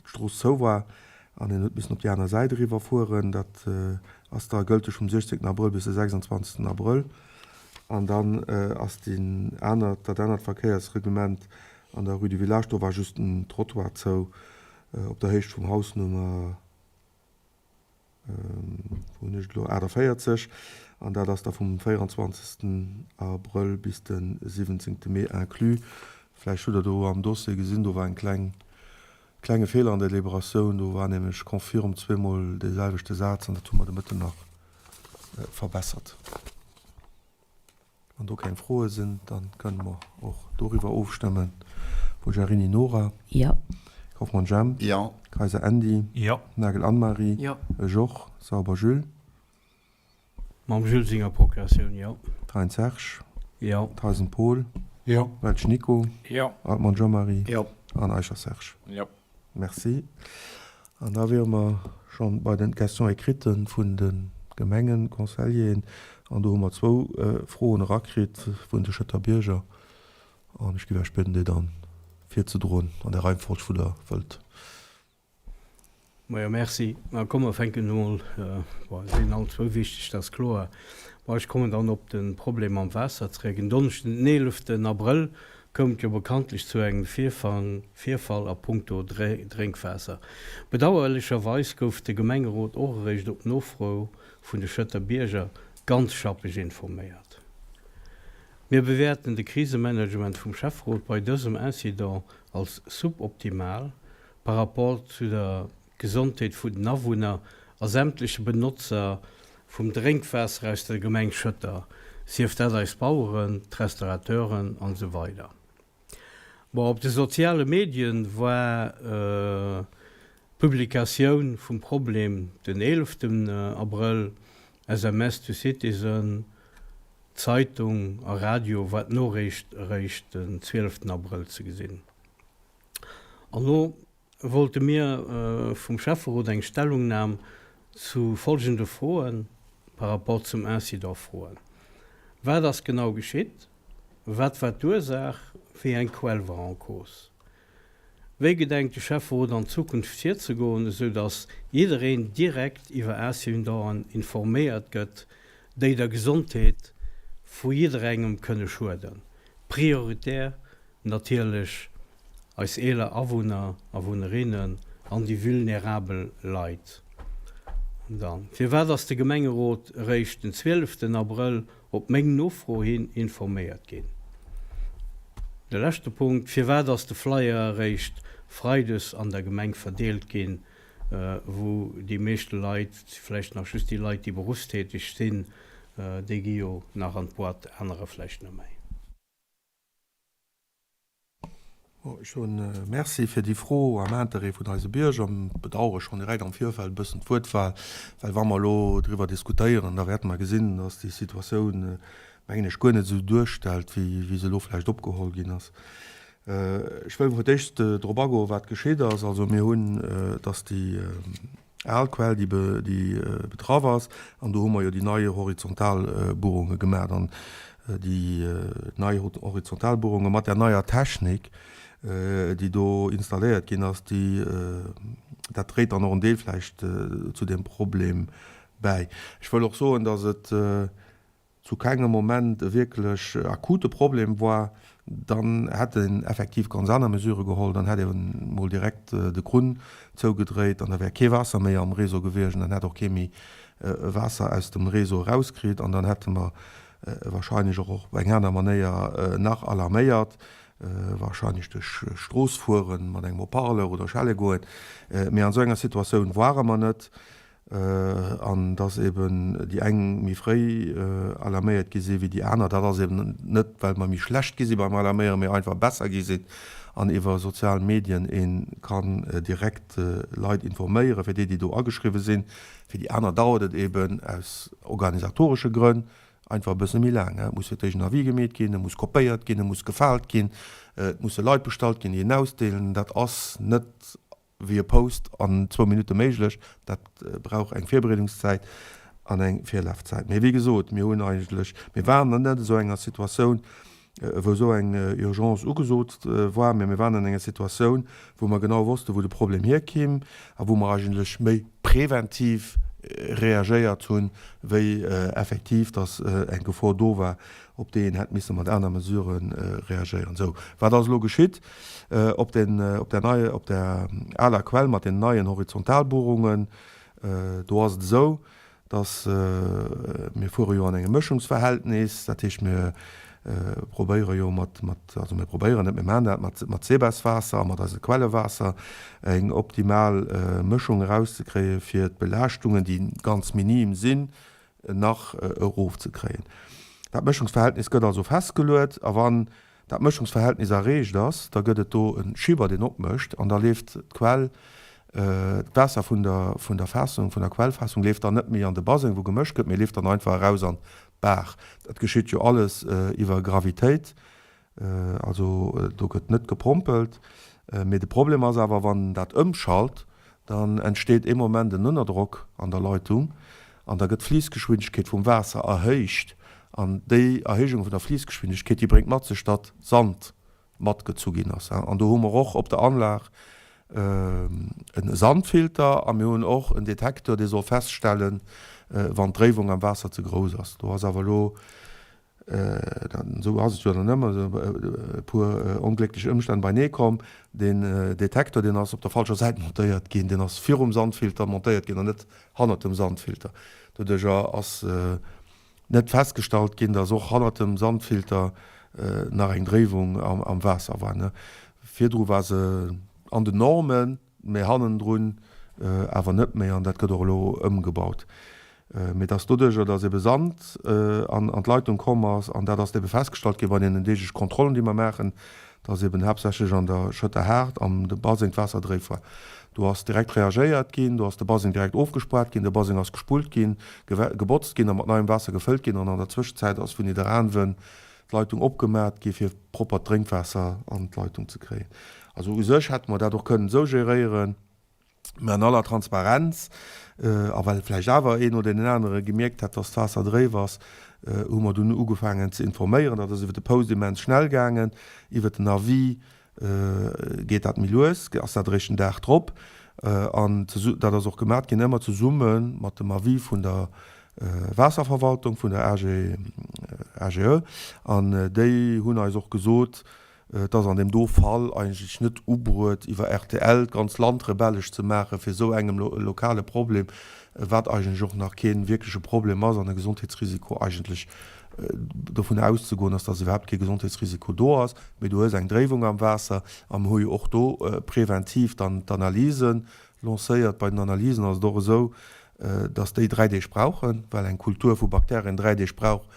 [SPEAKER 1] d'Strooss zou war an een huet missen op déi aner Säit eriwwer fueren. Dat ass da gëlteg vum 16 Abrëll bis de 26 Abrëll. An dann ass deen anert, dat anert Verkéiersreglement an der Rue du Village, do war just den Trottoir zou, Op der Héicht vum Haus Nummer, wou hunn ech et elo, 48, an dat ass da vum 24. Abrëll bis de 17. Mee inclus. Vläicht hutt Der do am Dossier gesinn, do war eng kleng, klenge Feeler an der Deliberatioun, do war nämlech confirme zweemol dee selwechte Saz an dat hu mer de Mëtten nach verbessert. Wann do keng Froe sinn, da kënne mer och doriwwer ofstëmmen. Bulgarini Nora.
[SPEAKER 2] Jo.
[SPEAKER 1] Kauffmann Jemp.
[SPEAKER 9] Jo.
[SPEAKER 1] Kayser Andy.
[SPEAKER 15] Jo.
[SPEAKER 1] Nagel Anne-Marie.
[SPEAKER 11] Jo.
[SPEAKER 1] Joch. Sauber Jules.
[SPEAKER 5] Mam Jules senger Procuratioun, jo.
[SPEAKER 1] Thein Serge.
[SPEAKER 5] Jo.
[SPEAKER 1] Theisen Paul.
[SPEAKER 14] Jo.
[SPEAKER 1] Welsch Nico.
[SPEAKER 13] Jo.
[SPEAKER 1] Altmann Jean-Marie.
[SPEAKER 9] Jo.
[SPEAKER 1] An Eicher Serge.
[SPEAKER 7] Jo.
[SPEAKER 1] Merci. An da wiere mer scho bei den Questions écrites vun de Gemengeconseilleren. An do hu mer zwou Froen erakritt vun de Schëtter Bierger. An ech géif Iech bieden, déi dann virzedroen an där Reihenfolg, wou Der wëllt.
[SPEAKER 5] Majo, merci. Ma komm, mer fänken emol, bon, se sinn all zwou wichteg, dat ass kloer. Ma ech kommen dann op de Problem mam Waasser zréck. En Donneschden, den eeleften Abrëll, koum et jo bekanntlech zu engem Virfall a punkto Drénkwaasser. Bedauerlecherweis gouf de Gemengerot och eréischt op Nofro vun de Schëtter Bierger ganz schappeg informéiert. Mir bewäerten de Krisemanagement vum Schäfferot bei dësem Incident als suboptimal par rapport zu der Gesondheet vun den Awunner a sämtleche Benotzer vum Drénkwaasser aus der Gemeng Schëtter, sief dat eis Baueren, d'Restaurateuren an esou weider. Bon, op de soziale Medien war d'Publikatioun vum Problem den eeleften Abrëll, SMS to Citizen, Zeitung a Radio war d'Noriicht eréischt den zwieleften Abrëll ze gesinn. An elo wollte mir vum Schäfferot eng Stellungnam zu folgende Froen par rapport zum Incident froen, Wat ass genau geschitt? Wat war d'Ursaach? Wéi eng Quell war en cause? Wéi gedenkt de Schäfferot an Zukunft virzegoen, esou datt jiddereen direkt iwwer Incidenten informéiert gëtt, déi der Gesondheet vu jidderengem kënne schueden, prioritär natierlech eis eeler Awunner, Awunnerinnen an déi vulnerabel Leit. An dann, firwat ass de Gemengerot eréischt den zwieleften Abrëll op meng Nofro hin informéiert ginn? De leschte Punkt, Firwat ass de Flyer eréischt freides an der Gemeng verdeelt ginn, wou déi meeschte Leit, et si vläicht nach just déi Leit, déi beruffstäteg sinn, déi gi jo nach an d'Boîte, anerer vläicht net méi.
[SPEAKER 1] Ech soen Merci fir déi Fro am Interêt vun eise Bierger. Bedauere schonn direkt am Virfeld e bëssen d'Wuertwahl, well wa mer elo driwwer diskutéieren, da wäerte mer gesinn, dass déi Situatioun, mengen ech, guer net esou duerstellt, wéi se elo vläicht opgeholl ginn ass. Ech wëll fir d'éischt drop agoen, wat geschitt ass. Also mir hunn, dass déi al Quell, déi betraff ass, an do hu mer jo déi nei Horizontalbuerunge gemaach. An déi nei Horizontalbuerunge mat där neier Technik, déi do installéiert ginn ass, déi, dat dréit dann och en Deel vläicht zu deem Problem bäi. Ech wëll och soen, datt et zu kengem Moment e wierklech akute Problem war, dann hätt een effektiv ganz aner Mesurë geholl, dann hätt ee mol direkt de Krunn zougedréit an da wär kee Waasser méi am Réseau gewiescht an dann hätt och kee méi Waasser aus dem Réseau erauskritt an dann hätte mer wahrscheinlech och op eng aner Manéier nach alarméiert, wahrscheinlech duerch Strooss fueren mat engem Haut-parleur oder schelle goen. Mee an esou enger Situatioun ware mer net. An dass eben déi eng méi fréi alarméiert gi si wéi déi aner, dat ass eben net, well mer méi schlecht gi si beim Alarméieren, mee einfach besser gi sinn an iwwer sozial Medien ee kann direkt Leit informéieren, fir déi, déi do ageschriwwe sinn. Fir déi aner dauert et eben aus organisatoresche Grënn einfach e bësse méi laang. Et muss fir d'éischt en Avis gemeet ginn, e muss kopéiert ginn, e muss gefaalt ginn, et musse Leit bestallt ginn, déi en ausdeelen. Dat ass net wéi e Post an zwou Minutte méiglech. Dat brauch eng Virbereedungszäit an eng Virlafzäit. Mee wéi gesot, mir hunn eigentlech, mir waren net an esou enger Situatioun, wou esou eng Urgence ugesot war, mee mir waren an enger Situatioun, wou mer genau wossten, wou de Problem hierkimm a wou mer eigentlech méi preventiv reagéiert hunn, wéi effektiv, dass eng Gefor do war, op déi een hätt misse mat aner Mesurë reagéieren. Sou, wat ass elo geschitt? Op den, op der nei, op der aler Quell mat den neien Horizontalbohrungen, do ass et esou, dass mir fuere jo an engem Mëschungsverhältnis, dat heescht mir probéiere jo mat, mat, also mir probéieren net, mir maachen dat mat, mat Sebeswaasser a mat eise Quellewaasser eng optimal Mëschung erauszekréie fir d'Belaaschtungen, déi ganz minim sinn, nach erofzekréien. Dat Mëschungsverhältnis gëtt also festgeluet a wann dat Mëschungsverhältnis erreecht ass, da gëtt et do e Schieber deen opmécht an da leeft d'Quell, d'Waasser vun der vun der Faassung, vun der Quellfaassung leeft dann net méi an de Baseng wou gemëscht gëtt, mee leeft dann einfach eraus an d'Baach. Dat geschitt jo alles iwwer Gravitéit. Also do gëtt net gepompelt. Mee de Problem ass awer, wann dat ëmschalt, dann entsteet ee Moment en Ënnerdrock an der Leitung an da gëtt d'Fliissgeschwindegkeet vum Waasser erhéicht. An déi Erhéijung vun der Fliissgeschwindegkeet, déi bréngt mat sech, datt Sand matgezu ginn ass. An do hu mer och op der Anlag e Sandfilter a mir hunn och en Detektor, dee soll feststellen, wann d'Dréiwung am Waasser ze grouss ass. Do ass awer elo Esou ass et jo dann ëmmer, esou e puer onglécklech Ëmstänn beinee komm. Deen Detektor, deen ass op der falscher Säit montéiert ginn, deen ass virum Sandfilter montéiert ginn an net hannert dem Sandfilter. Doduercher ass net festgestallt ginn, datt och hannert dem Sandfilter nach eng Dréiwung am Waasser war. Virdru war se an den Normen. Mee hannendrun awer net méi, an dat gëtt och elo ëmgebaut. Mee dass doduerjer, dass ebe Sand an d'Leitung komm ass, an dat ass ebe festgestallt gi bei deenen deeglech Kontrollen, déi mer maachen, dass eben haaptsächlech an der Schëtter Haard am de Baseng d'Waasser dréif war. Do ass direkt reagéiert ginn, do ass de Baseng direkt ofgespaart ginn, de Baseng ass gespullt ginn, gebotzt ginn a mat neiem Waasser gefëllt ginn. An an der Zwëschenzäit ass vun Nidderaanwen d'Leitung opgemat gi fir proppert Drénkwaasser an d'Leitung ze kréien. Also u sech hätte mer dat och kënnen esou geréieren, mä an aller Transparenz, a well vläicht awer een oder deen anere gemierkt hätt, dass d'Waasser dréif ass, hu mer dunn ugefaangen ze informéieren. Dat ass iwwer de Post immens schnell gaangen, iwwer den Avis geet dat méi lues, ass dat eréischt den Dag drop. An dat ass och gemat ginn, ëmmer zesumme mat dem Avis vun der Waasserverwaltung, vun der AG, AGE. An déi hunn eis och gesot, et ass an deem do Fall eigentlech net ubruet, iwwer rtl d'ganz Land rebellesch ze maache fir esou engem lokale Problem, wat eigentlech och nach kee wierkleche Problem ass an e Gesondheetsrisiko eigentlech dovun auszegoen ass, dass iwwerhaapt kee Gesondheetsrisiko do ass, mee du hues eng Dréiwung am Waasser a mir hu jo och do preventiv dann d'Analyse lancéiert. Bei den Analysen ass et och esou, dass déi 3 Deeg brauchen, well eng Kultur vu Bakterien 3 Deeg brauch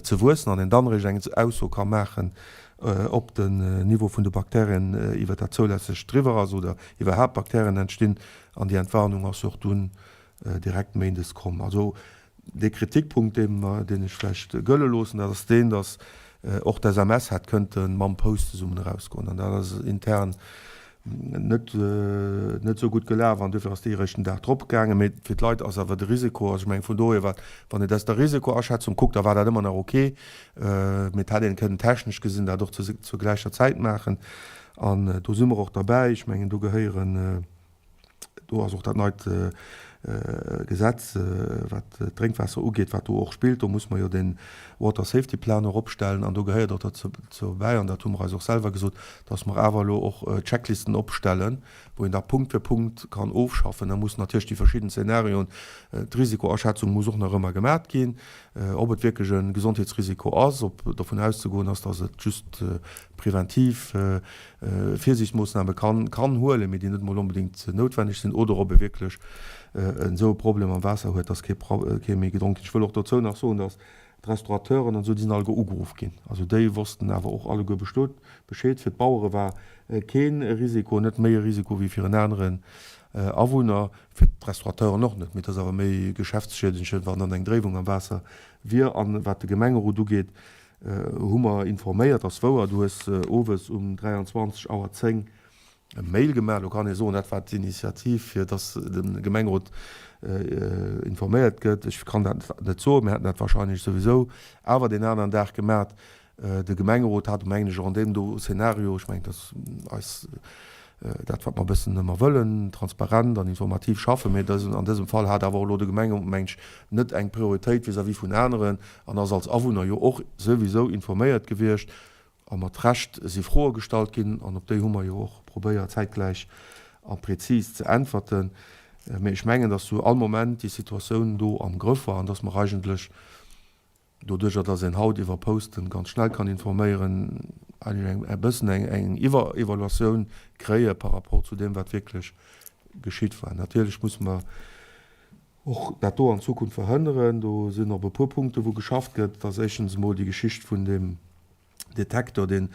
[SPEAKER 1] ze wuessen an een dann eréischt eng Ausso ka maachen, ob den Niveau vun de Bakterien iwwer dat zoulässegt driwwer ass oder iwwerhaapt Bakterien entstinn. An déi Entwarnung ass jo och dunn direkt méindes komm. Also Dee Kritikpunkt, dee mer, deen ech vläicht gëlle loossen, dat ass deen, datt och d'SMS hätt kënnte mam Post zesummen erausgoen. An dat ass intern net, net esou gutt gelaf an duerfir ass déi eréischt den Dag drop gaangen. Mee fir d'Leit ass awer de Risiko, also ech mengen, vun dohier war, wann een dat aus der Risikoaschätzung kuckt, da war dat ëmmer nach ok. Mee et hätt een kënnen technesch gesinn dat och zur gläicher Zäit maachen. An do si mer och derbäi. Ech mengen, do gehéieren, Do ass och dat neit Gesetz, wat d'Drénkwaasser ugeet, wat do och spillt. Do muss mer jo de Water Safety Plan och opstellen an do gehéiert och derzou bäi, an dat hu mer eis och selwer gesot, dass mer awer elo och Checklisten opstellen, wou een da Punkt fir Punkt kann ofschaffen. Da mussen natierlech déi verschidden Szenarioen, d'Risikoaschätzung muss och nach ëmmer gemat ginn, ob et wierklech e Gesondheetsrisiko ass, ob dovun auszegoen ass, dass et just preventiv Virsiichtsmoossname kann kann huelen, mee déi net emol onbedéngt noutwenneg sinn, oder ob e wierklech esou e Problem am Waasser huet, dass kee kee méi gedronk ginn. Ech wëll och dozou nach soen, dass d'Restaurateuren an esou, déi sinn alleguer ugeruff ginn. Also déi wossten awer och alleguer bestoet Bescheed. Fir d'Bauere war kee Risiko, net méi e Risiko wéi fir en aneren Awunner, fir d'Restaurateuren och net, mee et ass awer méi geschäftsschiedegend, wann dann eng Dréiwung am Waasser wier. An wat de Gemengerot ugeet, Hu mer informéiert, ass wouer. Du hues owes um 23 Auer 10 e Mail gemaach. Lo kann ee soen, dat war d'Initiativ, fir dass de Gemengerot informéiert gëtt. Ech kann dat net soen. Mir hätten dat wahrscheinlech souwisou awer deen aneren Dag gemaat. De Gemengerot hat, mengen ech, och an deem do Szenario, ech mengen, dass eis dat, wat mer e bëssen ëmmer wëllen, transparent an informativ schaffen, mee an dësem Fall hat awer och elo de Gemengerot, mengen ech, net eng Prioritéit vis-à-vis vun aneren an ass als Awunner jo och souwisou informéiert gewiescht. A mat Recht si Froe gestallt ginn an op déi hu mer jo och probéiert zäitgläich a prezis ze äntwerten. Mee ech mengen, dass zu all Moment déi Situatioun do am Grëff war an dass mer eigentlech, Doduercher dass een haut iwwer Posten ganz schnell kann informéieren, eigentlech eng e bëssen eng eng Iwwer-Evaluatioun kréie par rapport zu deem wat wierklech geschitt war. Natierlech musse mer. och dat do an Zukunft verhënneren. Do sinn op e puer Punkte wou geschafft gëtt. Dat ass éischtens emol déi Geschicht vun deem Detektor, deen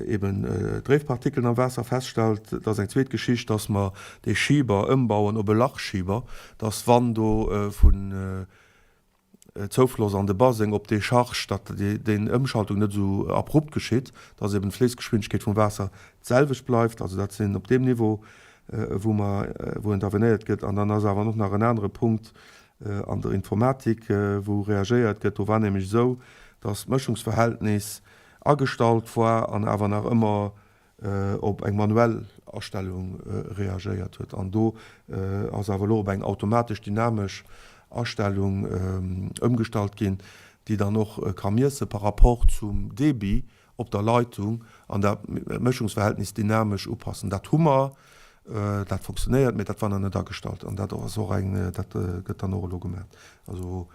[SPEAKER 1] eben Dréifpartikeln am Waasser feststellt. Dat ass eng zweet Geschicht, dass mer dee Schieber ëmbauen op e Lachschieber, dass wann do vun Zoufloss an de Baseng op Decharge, datt déi Ëmschaltung net esou abrupt geschitt, dass eben d'Fléissgeschwindegkeet vum Waasser d'selwecht bleift. Also dat sinn op deem Niveau, wou mer, wou intervenéiert gëtt. An dann ass awer och nach en anere Punkt an der Informatik, wou reagéiert gëtt. Do war nämlech esou, dass d'Mëschungsverhältnis agestallt war an awer nach ëmmer op eng manuell Astellung reagéiert huet. An do ass awer elo op eng automatesch dynamesch Astellung ëmgestallt ginn, déi dann och ka miesse par rapport zum Débit op der Leitung an dat Mëschungsverhältnis dynamesch upassen. Dat hu mer, dat funktionéiert, mee dat war nach net agestallt an dat ass och eng, dat gëtt dann och elo gemaach. Also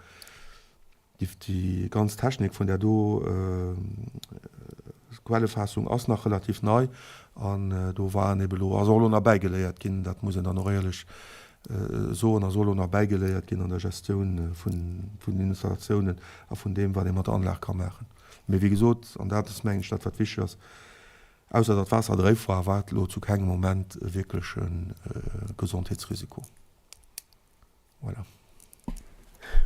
[SPEAKER 1] Déi ganz Technik vun där do Quellefaassung ass nach relativ nei an do waren ebe lo, ass och elo nach bäigeléiert ginn, dat muss een dann och éierlech soen, ass och elo nach bäigeléiert ginn an der Gestioun vun den Installatiounen a vun deem, wat ee mat der Anlag ka maachen. Mee wéi gesot, an dat ass mengen ech dat wat wichteg ass, ausser datt d'Waasser dréif war, war et elo zu kengem Moment e wierkleche Gesondheetsrisiko. Voilà.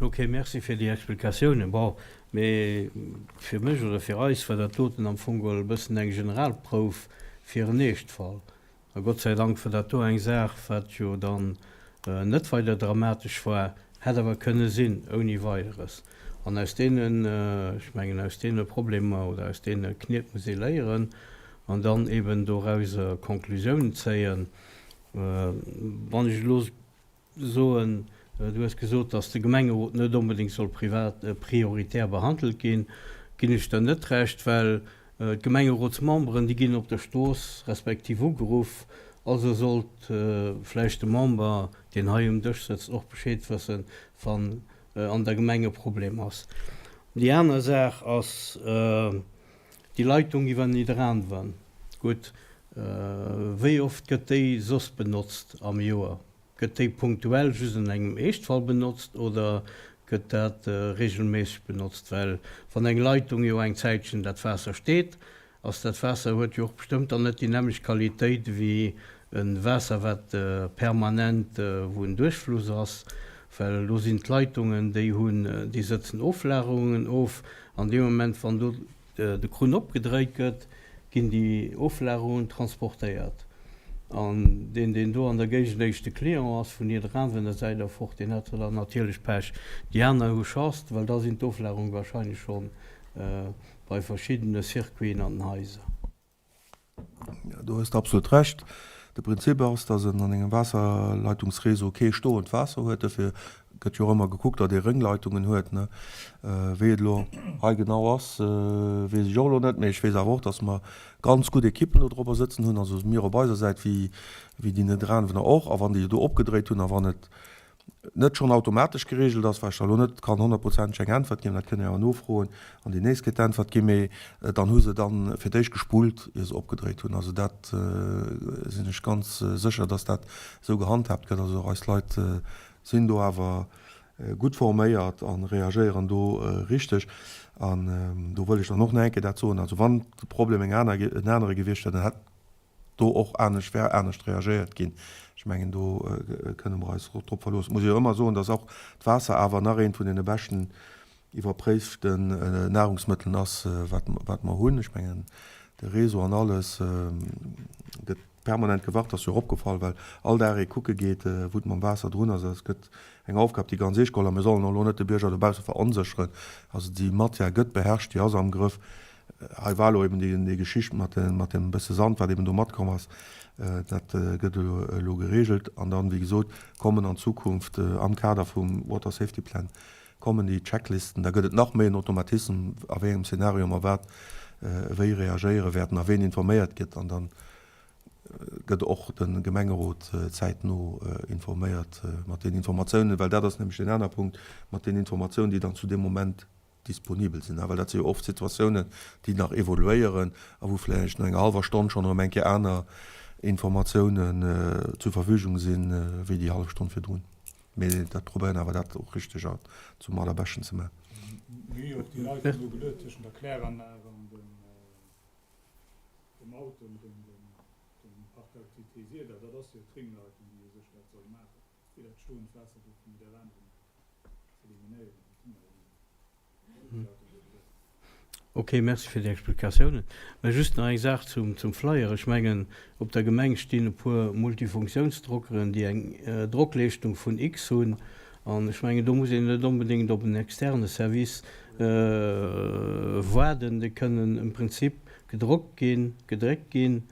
[SPEAKER 5] Ok, merci fir déi Explikatiounen. Bon, mee fir mech oder fir eis war dat doten am Fong geholl e bëssen eng Generalprouf fir en Eeschtfall. A Gott sei Dank war dat do eng Saach, wat jo dann net weider dramatesch war, hätt awer kënne sinn, ouni Weideres. An aus deenen, ech mengen, aus deene Problemer oder aus deene Kniet muss ee léieren an dann eben dorauser Konklusiounen zéien. Wann ech elo soen, du hues gesot, datt de Gemengerot net onbedéngt soll privat prioritär behandelt ginn, ginn ech der net Recht, well d'Gemengerotsmemberen, déi ginn op der Strooss respektiv ugeruff. Also sollt vläicht de Member, deen hei um Dësch sëtzt, och Bescheed wëssen, wann an der Gemeng e Problem ass. Déi aner Saach ass déi Leitung iwwer Nidderaanwen. Gutt, wéi oft gëtt déi soss benotzt am Joer? Gëtt déi punktuell just an engem Eeschtfall benotzt oder gëtt dat regelméisseg benotzt? Well wann eng Leitung jo eng Zäitchen dat Waasser steet, ass dat Waasser huet jo och bestëmmt dann net déi nämmlecht Qualitéit ewéi e Waasser wat permanent wou en Duerchfluss ass, well do sinn d'Leitungen déi hunn déi sëtzen Oflagerungen of an deem Moment wann do de Krunn opgedréit gëtt, ginn déi Oflagerungen transportéiert. An deen, deen do an der Géigend éischte Client ass, vun Nidderaanwener Säit erfort, deen hat dann natierlech Pech. Déi aner hu Chance, well da sinn d'Oflagerunge wahrscheinlech scho bei verschiddene Circuiten an den Haiser.
[SPEAKER 1] Do hues de absolut Recht. De Prinzip ass, datt en an engem Waasserleitungsreseau kee stoend Waasser huet. Dofir gëtt jo och ëmmer gekuckt, datt ee Réngleitungen huet. Wéi et elo hei genau ass, weess ech och elo net. Mee ech weess awer och, datt mer ganz gutt Ekippen do drobber sëtzen hunn, also mir op eiser Säit wéi déi Nidderaanwener och. A wann déi do opgedréit hunn a wann et net schonn automatesch geregelt ass, wat ech der elo net kann honnertprozenteg eng Äntwert ginn, dat kënnt Dir awer nofroen an déi nächst Kéier d'Äntwert ginn, mee dann hu se dann fir d'éischt gespullt, ier se opgedréit hunn. Also dat sinn ech ganz sécher, dass dat esou gehandhaabt gëtt. Also eis Leit sinn do awer gutt forméiert a reagéieren do richteg. An do wëll ech dann och nach eng Kéier dat soen, also wann de Problem eng aner, en anere gewiescht wär, dann hätt do och anescht wär anescht reagéiert ginn. Ech mengen, do kënne mer eis drop verloossen. Et muss ee jo ëmmer soen, dass och d'Waasser awer nach eent vun deene beschten iwwerpréiften Nahrungsmëttelen ass, wat wat mer hunn. Ech mengen, de Réseau an alles gëtt permanent gewart, ass jo och opgefall, well all Dag ee kucke geet, wou et mam Waasser drun ass. Also et gëtt eng Aufgab, déi ganz eescht geholl a mir sollen och elo net de Bierger dobausse veronsécheren. Also déi Matière gëtt beherrscht, déi ass am Grëff. Hei war elo eben déi Geschicht mat deem bësse Sand, wat eben do matkomm ass. Dat gëtt elo geregelt. An dann, wéi gesot, kommen an Zukunft am Kader vum Water Safety Plan kommen déi Checklisten. Da gëtt et nach méi en Automatissem, a wéi engem Szenario mer wat wéi reagéiere wäerten a ween informéiert gëtt. An da gëtt och de Gemengerot zäitno informéiert mat den Informatiounen, well dat ass nämlech deen aner Punkt, mat den Informatiounen, déi dann zu deem Moment disponibel sinn, well dat si jo oft Situatiounen, déi nach evoluéieren a wou vläicht no enger hallwer Stonn schonn erëm eng Kéier aner Informatiounen zur Verfügung sinn, wéi déi hallef Stonn virdrun. Mee dat probéieren awer dat och richteg an zum allerbeschten ze maachen.
[SPEAKER 16] Mir hu jo och déi Leitung do geluet tëschent der Kläranlag an dem Auto, dem Parc d'activités Sieder. Dat ass jo d'Ringleitung, déi u sech dat soll maachen, fir dat stoend Waasser do vun Nidderaanwen ze eliminéieren. Dat hu mer jo déi Leitung do geluet.
[SPEAKER 5] Ok, merci fir déi Explikatiounen. Mä just nach eng Saach zum Flyer. Ech mengen, op der Gemeng stinn e puer Multifunktiounsdrockeren, déi eng Drockleeschtung vun X hunn. An ech mengen, do muss een net onbedéngt op en externe Service waarden. Déi kënnen im Prinzip gedrockt ginn, gedréckt ginn,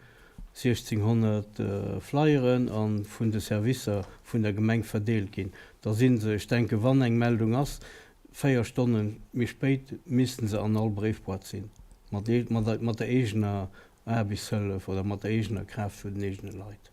[SPEAKER 5] 1.600 Flyeren, a vun de Servicer vun der Gemeng verdeelt ginn. Da si se, ech denken, wann eng Meldung ass, 4 Stonne méi spéit missten se an all Bréifboîte sinn, mat der eegener Aarbechtshëllef oder mat der eegener Kraaft vun den eegene Leit.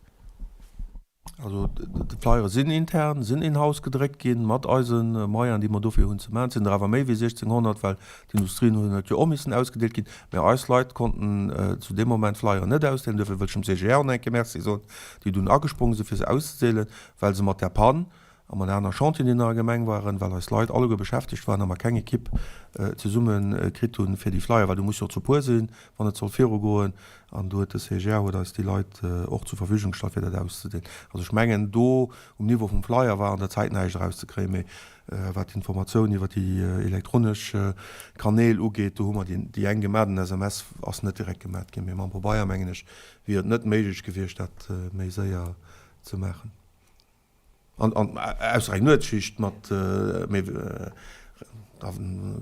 [SPEAKER 1] Also d'Flyere sinn intern, sinn in-house gedréckt ginn, mat eise Moyenen, déi mer dofir hunn ze maachen. Et sinn der awer méi wéi 1.600, well d'Industrien hunn et jo och missen ausgedeelt ginn. Mä eis Leit konnten zu deem Moment Flyeren net ausdeelen. Duerfir wëll ech dem CGR och nach eng Kéier Merci soen, déi dunn agesprong sinn, fir se auszedeelen, well se mat där Pann a mat aner Chantieren, déi an der Gemeng waren, well eis Leit alleguer beschäftegt waren a mer keng Ekipp zesumme kritt hunn, fir déi Flyer, well du muss jo zu puer sinn, wann et soll virugoen. An do huet de CGR huet eis déi Leit och zur Verfügung gestallt, fir dat auszedeelen. Also ech mengen, do um Niveau vum Flyer war an der Zäit näischt erauszekréien, mee wat d'Informatioun iwwer déi elektronesch Kanäl ugeet, do hu mer déi eng gemaach. Den SMS ass net direkt gemaach ginn, mee mam Pabeier, mengen ech, wier et net méiglech gewiescht, dat méi séier ze maachen. An, an ausser eng Nuetsschicht mat, mee da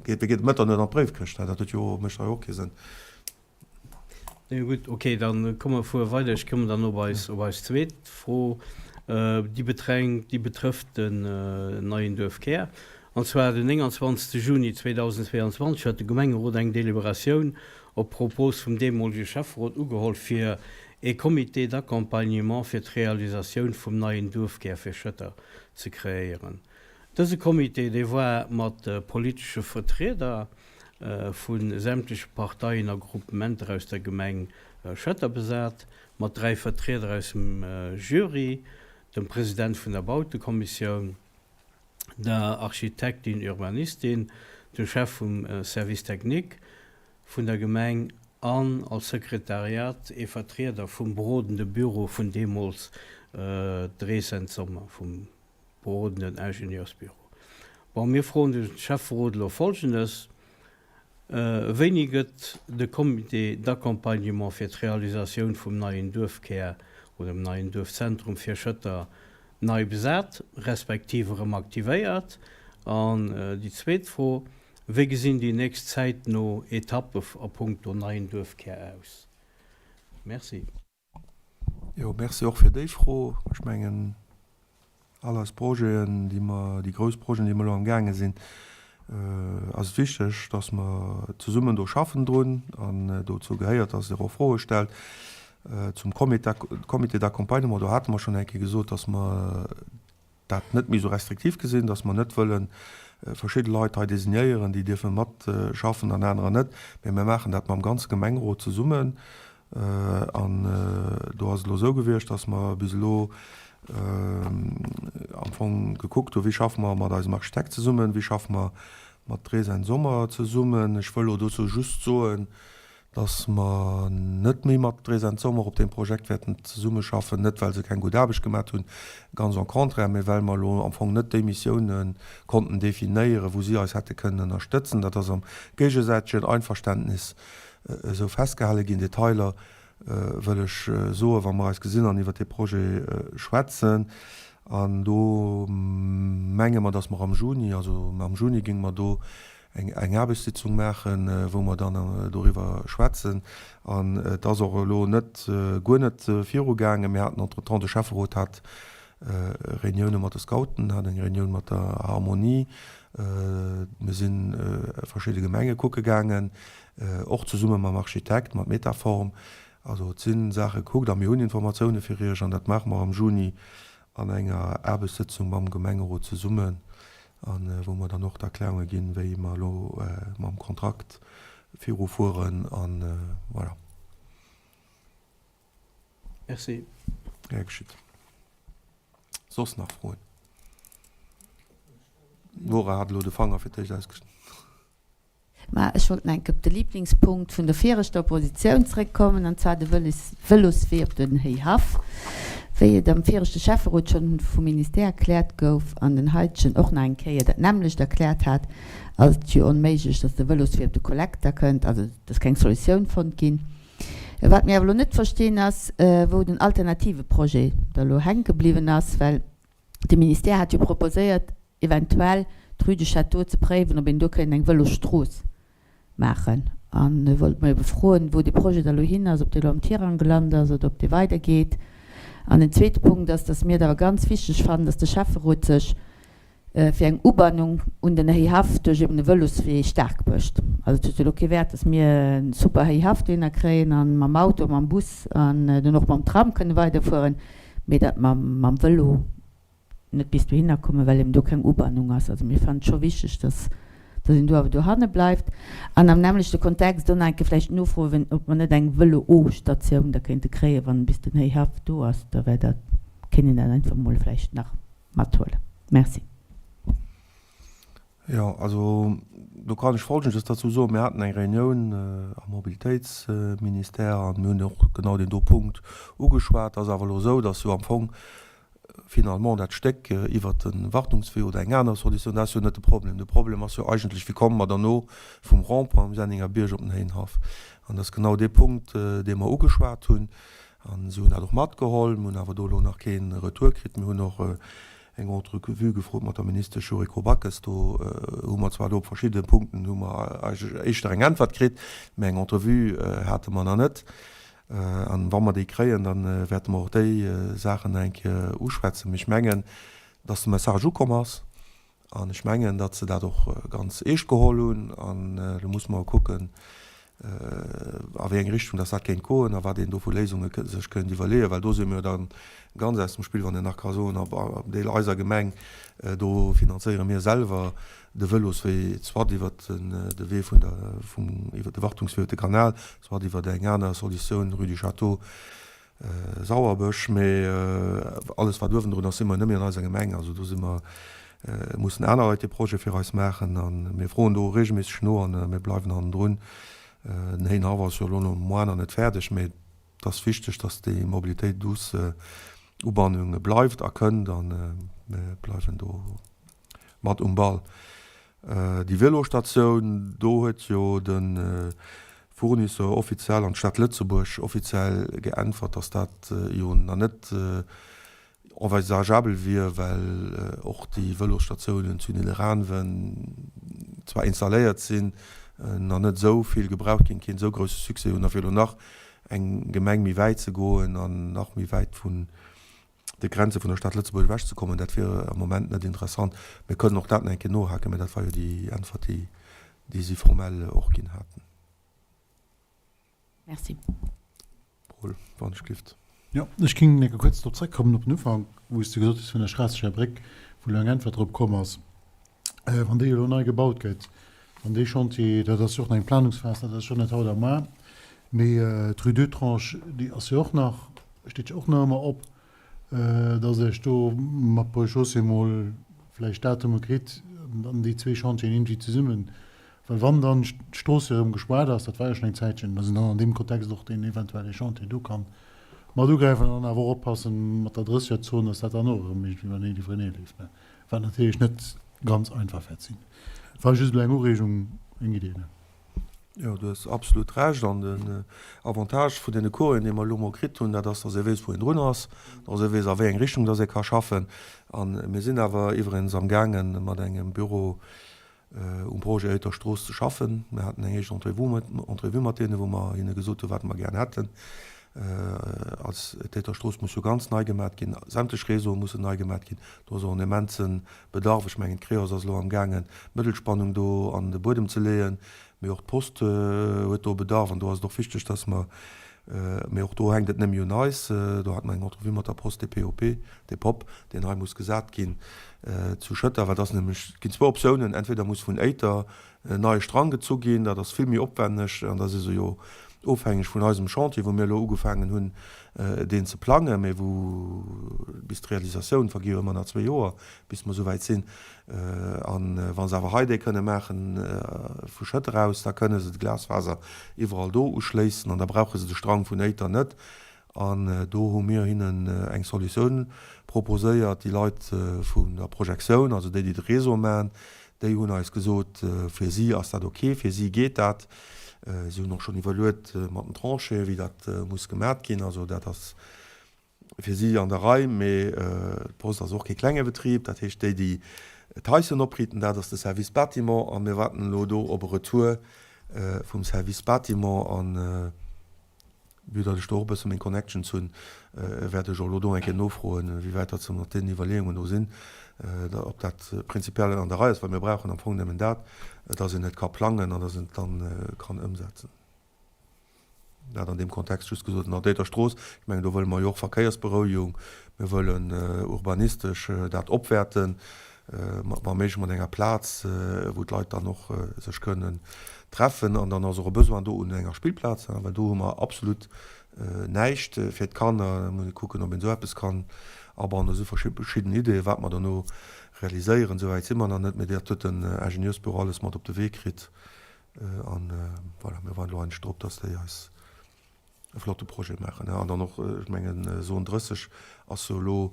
[SPEAKER 1] geet, wéi geet et Mëtternuet an d'Bréifkëscht? Dat huet jo, mécht da jo och kee Sënn.
[SPEAKER 5] Jo gutt, okay, da komme mer fuere weider. Ech kommen dann op eis, op eis zweet Fro, déi betränkt, déi betrëfft den neien Duerfkär. An zwar den 29. Juni 2022 huet de Gemengerot eng Deliberatioun op Propos vum deemolege Schäfferot ugeholl, fir ee Comité d'accompagnement fir d'Realisatioun vum neien Duerfkär fir Schëtter ze kreéieren. Dëse Comité, dee war mat politesche Vertrieder vu sämtleche Parteien a Groupementer aus der Gemeng Schëtter besat, mat 3 Vertrieder aus dem Jury, dem President vun der Bautekommissioun, der Architektin Urbanistin, dem Chef vum Service technique vun der Gemeng an als Sekretariat ee Vertrieder vum berodende Büro vun deemools Drees and Sommer, vum berodenden Ingenieursbüro. Bon, mir froen de Schäfferot elo Folgendes, Wéini gëtt de Comité d'accompagnement fir d'Realisatioun vum neien Duerfkär oder dem neien Duerfzentrum fir Schëtter nei besat, respektiv erëm aktivéiert? An déi zweet Fro, Wéi gesinn déi nächst zäitno Etappe a punkto neien Duerfkär aus? Merci.
[SPEAKER 1] Jo, merci och fir déi Fro. Ech mengen, all eis Projeten, déi mer, déi grouss Projeten, déi mer elo amgaange sinn, ass et wichteg, dass mer zesummen do schaffen drun. An dozou gehéiert, dass Der och Froe stellt. Zum Comité d'accompagnement, do hate mer schonn eng Kéier gesot, dass mer dat net méi esou restriktiv gesinn, dass mer net wëlle verschidde Leit hei designéieren, déi dierfe matschaffen an anerer net, mä mir maachen dat mam ganze Gemengerot zesummen. An do ass et elo esou gewiescht, dass mer bis elo am Fong gekuckt hu wéi schaffe mer mat eisem Architekt zesummen, wéi schaffe mer mat Dresden Sommer zesummen. Ech wëll elo dozou just soen, dass mer net méi mat Dresden Sommer op deem Projekt wäerten zesummeschaffen, net well se keng gutt Aarbecht gemat hunn, ganz en contraire, mä well mer elo am Fong net déi Missioune konnten definéieren, wou si eis hätte kënnen ënnerstëtzen. Dat ass am géigesäitegen Einverständnis esou festgehale ginn. Detailer wëll ech soen, wa mer eis gesinn an iwwert dee Projet schwätzen. An do menge mer, dass mer am Juni, also am Juni géinge mer do eng Aarbechtssitzung maachen, wou mer dann doriwwer schwätzen. An et ass och elo net, guer net virugaangen. Mir haten entretemps, de Schäfferot hat Reunioune mat de Scouten, hat eng Reunioun mat der Harmonie. Mir si verschidde Gemenge kucke gaangen, och zesumme mam Architekt, mat Metaform. Also et si Saache gekuckt a mir hunn Informatioune fir Iech an dat maache mer am Juni an enger Aarbechtssëtzung mam Gemengerot zesummen a wou mer dann och d'Erklärunge ginn, wéi mer elo mam Kontrakt virufueren a voilà.
[SPEAKER 5] Merci.
[SPEAKER 1] Gär geschitt. Soss nach Froen? D'Nora hat elo de Fanger fir d'éischt ausgestreckt.
[SPEAKER 2] Mä ech wollt nach eng Kéier op de Lieblingspunkt vun der viregter Oppositioun zréckkommen, an zwar de Vëloswee op den Héihaff. Wéi et am viregte Schäfferot schonn vum Ministère erkläert gouf an den Heitgen och nach eng Kéier dat nämmlecht erkläert hat, ass et jo onméiglech, dass de Vëloswee op de Kollekter kënnt, also et ass keng Solutioun fonnt ginn. Wat mir awer elo net verstinn, ass, wou den alternative Projet da lo hänke bliwwen ass, well de Ministère hat jo proposéiert, eventuell d'Rue du Château ze préiwen, ob een do kéint eng Vëlosstrooss maachen. An e wollt mer ebe froen, wou dee Projet da lo hin ass, ob dee lo am Tirang gelant ass oder ob dee weidergeet. An den zweete Punkt ass, dass mir et awer ganz wichteg fannen, dass de Schäfferot sech fir eng Ubannung un den Héihaff duerch eben e Vëloswee staark mécht. Also et huet jo elo kee Wäert, dass mir e super Héihaff dohinner kréien a mam Auto, mam Bus an dann och mam Tram kënne weiderfueren, mee datt mer mam Vëlo net bis dohinner kommen, well eben do keng Ubannung ass. Also mir fannen et scho wichteg, dass dass een do awer dohanne bleift. An am nämmlechte Kontext do nach eng Kéier vläicht nofroen, ob mer net eng Vëlo-O-Statioun da kéinte kréien, wann bis den Héihaff do ass. Da wär dat, kéint een dat einfach emol vläicht nach mathuelen. Merci.
[SPEAKER 1] Jo, also do kann ech Folgendes derzou soen, Mir haten eng Reunioun am Mobilitéitsministère a mir hunn och genau deen do Punkt ugeschwat. Et ass awer elo esou, datt jo am Fong finalement dat Stéck iwwert de Wartungswee oder eng aner Solutioun, dat ass jo net de Problem. De Problem ass jo eigentlech, wéi komme mer derno vum Rond-point um Senningerbierg op den Héihenhaff? An dat ass genau dee Punkt, dee mer ugeschwat hunn. A si hunn dat och matgeholl. Mir hunn awer do elo nach kee Retour kritt. Mir hunn och eng Entrevue gefrot mat der Ministesch Yuriko Backes. Do hu mer zwar elo op verschidde Punkten hu mer eigentlech éischter eng Äntwert kritt, mä eng Entrevue hate mer nach net. An wa mer déi kréien, da wäerte mer och déi Saachen nach eng Kéier uschwätzen. Mee ech mengen, dass de Message ukomm ass. An ech mengen, datt se dat och ganz eescht geholl hunn. An elo musse mer kucken, a wéi eng Richtung datt dat kéint goen a wat een do vu Léisunge sech kéint iwwerleeën. Well do si mir jo da ganz aus dem Spill, wann een nach ka soen, op Deel eiser Gemeng, do finanzéiere mir selwer de Vëloswee, soit iwwer de Wee vun der, vum, iwwer de Wartungswee iwwer de Kanal, soit iwwer eng aner Solutioun, Rue du Château, Sauerbësch, mee alles wat uewendrun ass, si mer net méi an eiser Gemeng. Also do si mer, mussen aner Leit dee Projet fir eis maachen a mir froen do regelméisseg no an mir bleiwen hannendrun. Den Héinhaff ass jo elo no moar nach net fäerdeg, mee et ass wichteg, datt déi Mobilitéit douce Ubannung bleift a kënnt a mir bleiwen do mat um Ball. Déi Vëlosstatioun, do huet jo de Fournisseur offiziell an d'Stad Lëtzebuerg offiziell geäntwert, datt dat jo nach net envisageabel wier, well och déi Vëlosstatiounen zu Nidderaanwen zwar installéiert sinn, nach net esou vill gebraucht ginn, keen esou grousse Succès hunn. A fir elo nach eng Gemeng méi wäit ze goen an nach méi wäit vun de Grenze vun der Stad Lëtzebuerg ewech ze kommen, dat wier am Moment net interessant. Mir kënnen och dat nach eng Kéier nohaken, mä dat war jo déi Äntwert, déi, déi si formell och ginn haten.
[SPEAKER 2] Merci.
[SPEAKER 1] Paul, wann ech gelift.
[SPEAKER 14] Jo, ech géing eng Kéier kuerz drop zrëckkommen op den Ufank, wou s de gesot hues vun der Schraassegger Bréck, wou elo eng Äntwert drop komm ass. Wann déi elo nei gebaut gëtt, wann dee Chantier, dat ass jo och nach eng Planungsphas, dat ass jo net haut a mar, mee d'Rue d'Oetrange, déi ass jo och nach, steet jo och nach ëmmer op, dass Iech do mat Port-et-Chaussée mol vläicht Datume kritt an déi zwee Chantieren iergendwéi zesummen, well wann dann d'Strooss jo erëm gespaart ass, dat war jo schonn eng Zäitchen, dass een dann an deem Kontext och deen eventuelle Chantier do kann mat ugräifen an dann awer och oppassen mat der Drëssegerzon, dass dat dann och erëm iergendwéi matenee iwwerenee leeft. Wat natierlech net ganz einfach wäert sinn. War just elo eng Ureegung, eng Idee, ne?
[SPEAKER 1] Jo, du hues absolut Recht. An den Avantage vun deene Coursen, déi mer elo mol kritt hunn, dat ass, dass ee weess, wou een drun ass, dass ee weess, a wéi eng Richtung dass ee ka schaffen. A mir sinn awer iwwerens amgaangen, mat engem Büro um Projet Éiter Strooss ze schaffen. Mir haten eng éischt Entrevue mat deenen, wou mer hinne gesot hunn, wat mer gären hätten. Als d'Éiter Strooss muss jo ganz nei gemat ginn, sämtlech Réseaue mussen nei gemat ginn. Do ass och en immense Bedarf. Ech mengen, d'Creos ass elo amgaangen, d'Mëttelspannung do an de Buedem ze leeën, mee och d'Post huet do e Bedarf. An do ass et och wichteg, dass mer Mee och do hänkt et net méi un eis. Do hate mer eng Entrevue mat der Post, dee POP, dee Pop, deen hei muss gesat ginn zu Schëtter. Wat ass nämlech, et ginn zwou Optiounen, Entweder muss vun Éiter en neie Strang gezu ginn, dat ass vill méi opwänneg an da si se jo. Ofhängeg vun eisem Chantier, wou mir elo ugefaangen hunn, deen ze plangen, mee wou bis d'Realisatioun vergi jo ëmmer nach zwee Joer, bis mer esouwäit sinn. A wa se awer hei dee kënne maachen vu Schëtter aus, da kënne se de Glasfaser iwwerall do uschléissen an da brauche se de Strang vun Éiter net. An do hu mir hinnen eng Solutioun proposéiert. Déi Leit vun der Projektioun, also déi, déi de Réseau maachen, déi hunn eis gesot, fir si ass dat ok, fir si geet dat. Si hunn och schonn iwwerluet mat den Tranchéen, wéi dat muss gemat ginn. Also dat ass fir si an der Rei. Mee d'Post ass och kee klenge Betrib. Dat heescht, déi, déi d'Haischen opriiten, dat ass de Service Bâtiment. A mir waarden elo do op e Retour vum Service Bâtiment. An Vue datt ech do och e bësse meng Connections hunn, wäert ech och elo do eng Kéier nofroen, wéi wäit datt se mat deenen Iwwerleeungen do sinn, ob dat prinzipiell an der Rei ass, well mir brauchen am Fong nëmmen dat, datt een et ka plangen an datt een et dann kann ëmsetzen. Dat an deem Kontext just gesot. An der Déider Strooss, ech mengen, do wëlle mer jo och Verkéiersberouegung, mir wëllen urbanistesch dat opwäerten, wa méiglech mat enger Plaz, wou d'Leit dann och sech kënnen treffen. An dann ass och e Besoin do un enger Spillplaz, well do hu mer absolut näischt fir d'Kanner. Da muss ee kucken, ob een esou eppes kann abauen. Do si verschidden Ideeën, wat mer dono realiséieren. Esou wäit si mer nach net, mee dat huet den Ingenieursbüro alles mat op de Wee kritt. An voilà, mir waarden elo eigentlech drop, dass déi eis e flotte Projet maachen. An dann och, ech mengen, Zone 30 ass jo elo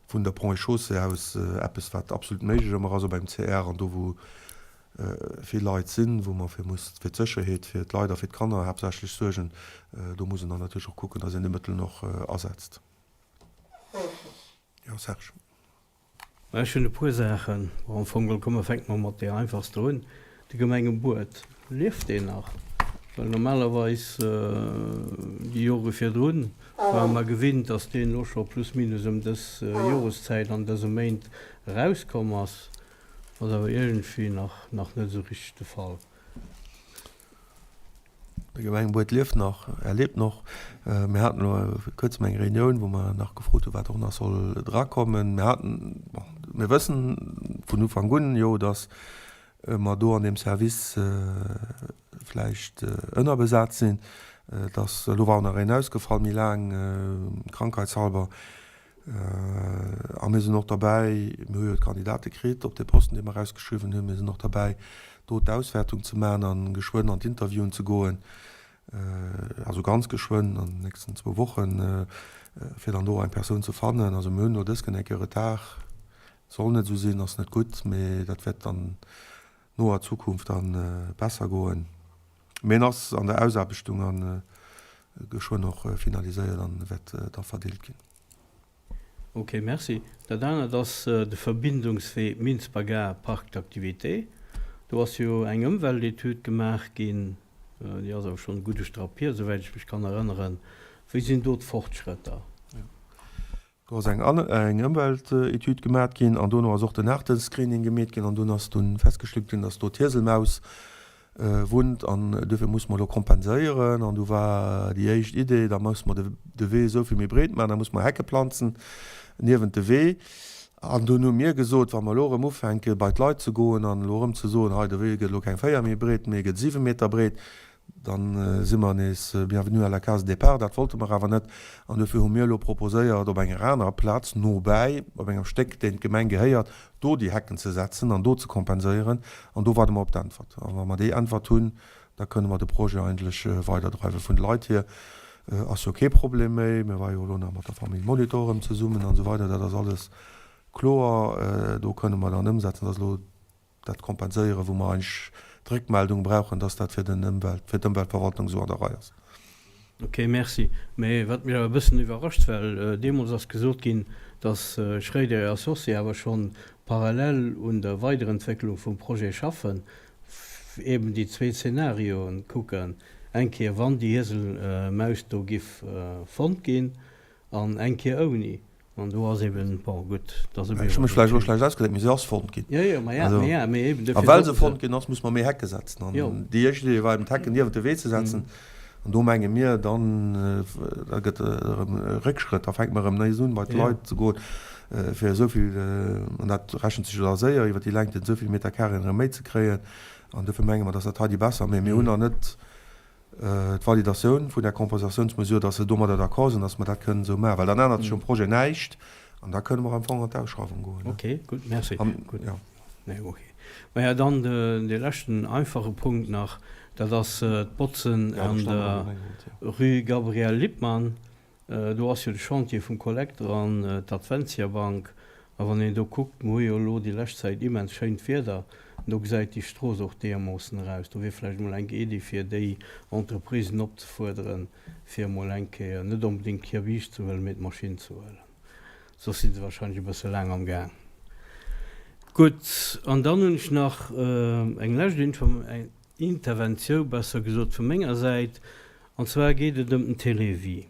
[SPEAKER 1] vun der Ponts et Chaussées aus eppes, wat absolut méiglech ëmmer ass op engem CR an do, wou vill Leit sinn, wou mer fir muss fir d'Sécherheet fir d'Leit a fir d'Kanner haaptsächlech suergen, do muss een dann natierlech och kucken, dass een déi Mëttelen och asetzt. Jo, Serge.
[SPEAKER 5] Ech hunn e puer Saachen. Bon, am Fong geholl, komm mer fänke mer mat där einfachster un, de Gemengebuet. Lieft deen nach? Well normalerweis, déi Jore virdrun, ware mer gewinnt, datt deen elo scho plus minus ëm dës Joreszäit an dëse Méint erauskomm ass. Ass awer iergendwéi nach nach net esou richteg de Fall.
[SPEAKER 1] De Gemengebuet lieft nach, er lebt noch. Mir haten elo vir kuerzem eng Reunioun, wou mer nach gefrot hunn, wat och nach soll drakommen. Mir haten, bon, mir wëssen vun Ufank un jo, datt mer do an deem Service vläicht ënnerbesat sinn, datt, elo war och nach een ausgefall méi laang, krankheitshalber. A mir sinn och derbäi, mir hu jo d'Kandidate kritt op dee Posten, dee mer ausgeschriwwen hunn, mir sinn och derbäi, do d'Auswäertung ze maachen a geschwënn an d'Interviewen ze goen, also ganz geschwënn, an den nächsten zwou Wochen, fir dann do eng Persoun ze fannen. Also mir hunn elo dës Kéier e Retard, soll net esou sinn, ass net gutt, mee dat wäert an noer Zukunft da besser goen. Mee en ass an der Ausaarbechtung a geschwënn och finaliséiert an wäert da verdeelt ginn.
[SPEAKER 5] Ok, merci. Dat anert ass de Verbindungswee Minsber Gare, Parc d'activités. Do ass jo eng Ëmweltetüd gemaach ginn, déi ass awer schonn e gudde Strapp hier, esouwäit ech mech kann erënneren. Wéi sinn do d'Fortschrëtter?
[SPEAKER 1] Do ass eng eng Ëmweltetüd gemat ginn an dono ass och den Aartescreening gemeet ginn an dunn ass dunn festgestallt ginn, dass do d'Hieselmaus wunnt an duerfir musse mer elo kompenséieren. An du war déi éischt Idee, da musse mer de de Wee esou vill méi breet maachen, da musse mer Hecke planzen niewent de Wee. An dunn hu mir gesot, wa mer elo erëm ufänke bei d'Leit ze goen an elo erëm ze soen, hei de Wee gëtt elo keng 4 méi breet, mee e gëtt 7 Meter breet, Dann si mer nees bienvenue à la case départ. Dat wollte mer awer net. An duerfir hu mir elo proposéiert, op enger anerer Plaz, nobäi, op engem Stéck, deen d'Gemeng gehéiert, do déi Hecken ze setzen an do ze kompenséieren. An do waarde mer op d'Äntwert. A wa mer déi Äntwert hunn, da kënne mer de Projet eigentlech weiderdreiwen. Vun de Leit hier ass jo kee Problem méi. Mir ware jo elo nach mat der Famille Molitor erëm zesummen an esou weider. Dat ass alles kloer. Do kënne mer dann ëmsetzen. Dat ass elo dat kompenséieren, wou mer eigentlech d'Réckmeldung brauchen, dass dat fir den Ëmwelt, fir d'Ëmweltverwaltung esou an der Rei ass.
[SPEAKER 5] Ok, merci. Mee wat mech awer e bëssen iwwerrascht, well deemools ass gesot ginn, dass Schréider et Associés awer schonn parallel un der Weiderentwécklung vum Projet schaffen, eben déi zwee Zenarioen kucken, eng Kéier wann déi Hieselmaus do giff fonnt ginn an eng Kéier ouni. An do ass eben, bon, gutt,
[SPEAKER 1] et ass e Ech hu mech vläicht elo schlecht ausgedréckt, mee se ass fonnt ginn.
[SPEAKER 5] Jo, jo, ma ja, ma ja, mee eben
[SPEAKER 1] dofir. A well se fonnt ginn ass, muss mer méi Hecke setzen. An déi éischt Idee war eben, d'Hecken niewent de Wee ze setzen. An do menge mir dann, da gëtt et erëm e Réckschrëtt, da fänke mer erëm nees un, bei d'Leit ze goen, fir esou vill, an dat rechent sech jo da séier iwwer déi Längten, esou vill Meter Carréen erëm méi ze kréien. An dofir menge mer, dass dat hei déi besser, mee mir hunn nach net. d'Validatioun vun där Compensatiounsmesure, dass se domadder d'accord sinn, dass mer dat kënnen esou maachen, well dann ännert sech um Projet näischt an da kënne mer am Fong an d'Ausschreiwung goen.
[SPEAKER 5] Okay, gutt, merci.
[SPEAKER 1] An, jo.
[SPEAKER 5] Nee, okay. Maja, dann dee leschten einfache Punkt nach, dat ass d'Botzen an der Rue Gabriel Lippmann. Do ass jo de Chantier vum Kollekter an d'Adventiabank. A wann een do kuckt, mer hu jo elo déi lescht Zäit immens schéint Wieder, do gesäit déi Strooss och deermoossen eraus. Do wier vläicht emol eng Iddi fir déi Entreprisen opzefuerderen, fir emol eng Kéier net onbedéngt d'Kierbiischt ze huelen, mee d'Maschinn ze huelen. Soss si se wahrscheinlech e bësse laang am Gaang. Gutt, an dann hunn ech nach eng lescht Interventiou, besser gesot, vu menger Säit. An zwar geet et ëm den Télévie.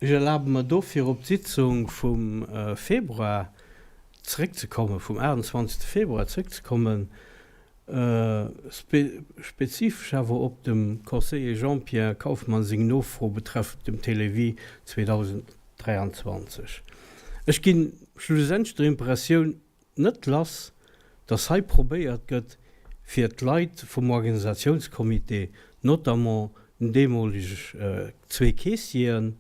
[SPEAKER 5] Ech erlabe mer dofir op d'Sitzung vum Februar zréckzekommen, vum 28. Februar zréckzekommen, spezifesch awer op dem Conseiller Jean-Pierre Kauffmann seng Nofro betreffend dem Télévie 2023. Ech ginn schlussendlech der Impressioun net lass, dass hei probéiert gëtt, fir d'Leit vum Organisatiounscomité, notamment den deemoleg zwee Keessieren,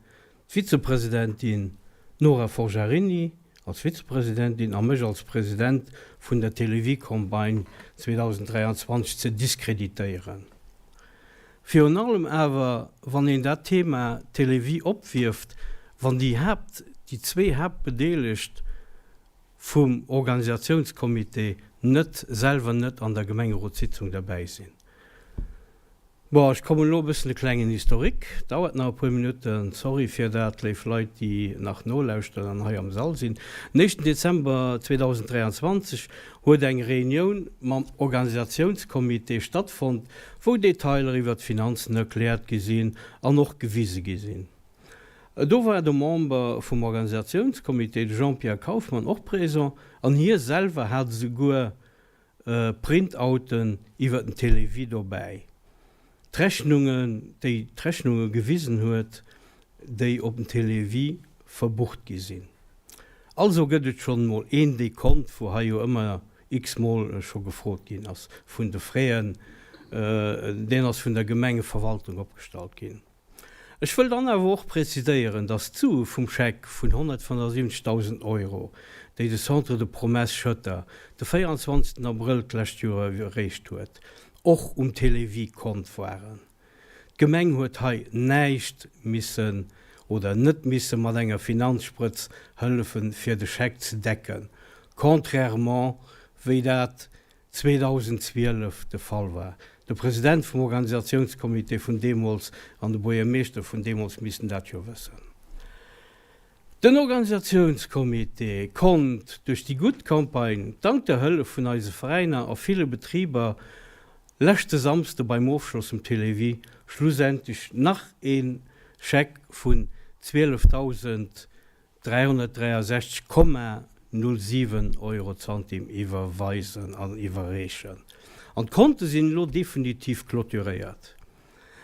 [SPEAKER 5] d'Vizepresidentin Nora Forgiarini als Vizepresidentin a mech als President vun der Télévie-Campagne 2023 ze diskreditéieren. Virun allem awer, wann een dat Thema Télévie opwierft, wann déi Haapt, déi zwee Haaptbedeelegt vum Organisatiounscomité net selwer net an der Gemengerotssitzung derbäi sinn. Bon, ech kommen elo e bëssen e klengen Historique, dauert nach e puer Minutten, sorry fir dat, léif Leit, déi nach nolauschteren an hei am Sall sinn. Den éischten Dezember 2023 huet eng Reunioun mam Organisatiounscomité stattfonnt, wou Detailer iwwert d'Finanzen erkläert gi sinn an och gewise gi sinn. Do war de Member vum Organisatiounscomité, de Jean-Pierre Kauffmann, och présent an hie selwer hat esouguer Printouten iwwer den Télévie dobäi, d'Rechnungen, déi d'Rechnunge gewisen huet, déi op den Télévie verbucht gi sinn. Also gëtt et schonn emol een Dekont, wou hei jo ëmmer x-mol scho gefrot ginn ass vun de Fräen, deen ass vun der Gemengeverwaltung opgestallt ginn. Ech wëll dann awer och preziséieren, dass d'Sue vum Scheck vun 175.000 Euro, déi de Centre de Promesses Schëtter de 24. Abrëll d'lescht Joer iwwerreecht huet, och um Télévie-Kont waren. D'Gemeng huet hei näischt missen oder net misse mat enger Finanzsprëtz hëllefen, fir de Scheck ze decken, contrairement wéi dat 2012 de Fall war. De President vum Organisatiounscomité vun deemools an de Buergermeeschter vun deemools missten dat jo wëssen. Den Organisatiounscomité konnt duerch déi gutt Campagne, dank der Hëllef vun eise Veräiner a ville Betriber, leschte Samsde beim Ofschloss um Télévie schlussendlech nach ee Scheck vun 12.000 363,07 Euro-Zantim iwwerweisen an iwwerreechen. An d'Konte sinn elo definitiv clôturéiert.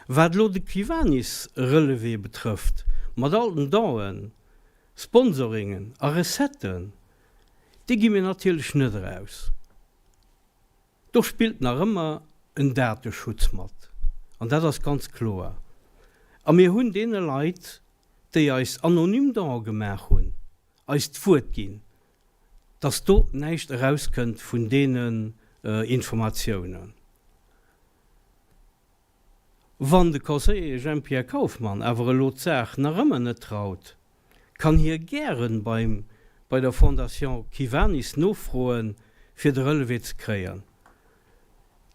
[SPEAKER 5] Wat elo de Kiwanis-Relevé betrëfft, mat all den Don'en, Sponsoringen a Recetten, déi gi mir natierlech net eraus. Do spillt nach ëmmer en Dateschutz mat, an dat ass ganz kloer. A mir hunn deene Leit, déi eis anonym Don gemaach hunn, eis d'Wuert ginn, dass do näischt erauskënnt vun deenen Informatiounen. Wann de Conseiller Jean-Pierre Kauffmann awer elo d'Saach nach ëmmer net traut, kann hie gären beim bei der Fondation Kiwanis nofroen, fir de Relevé ze kréien.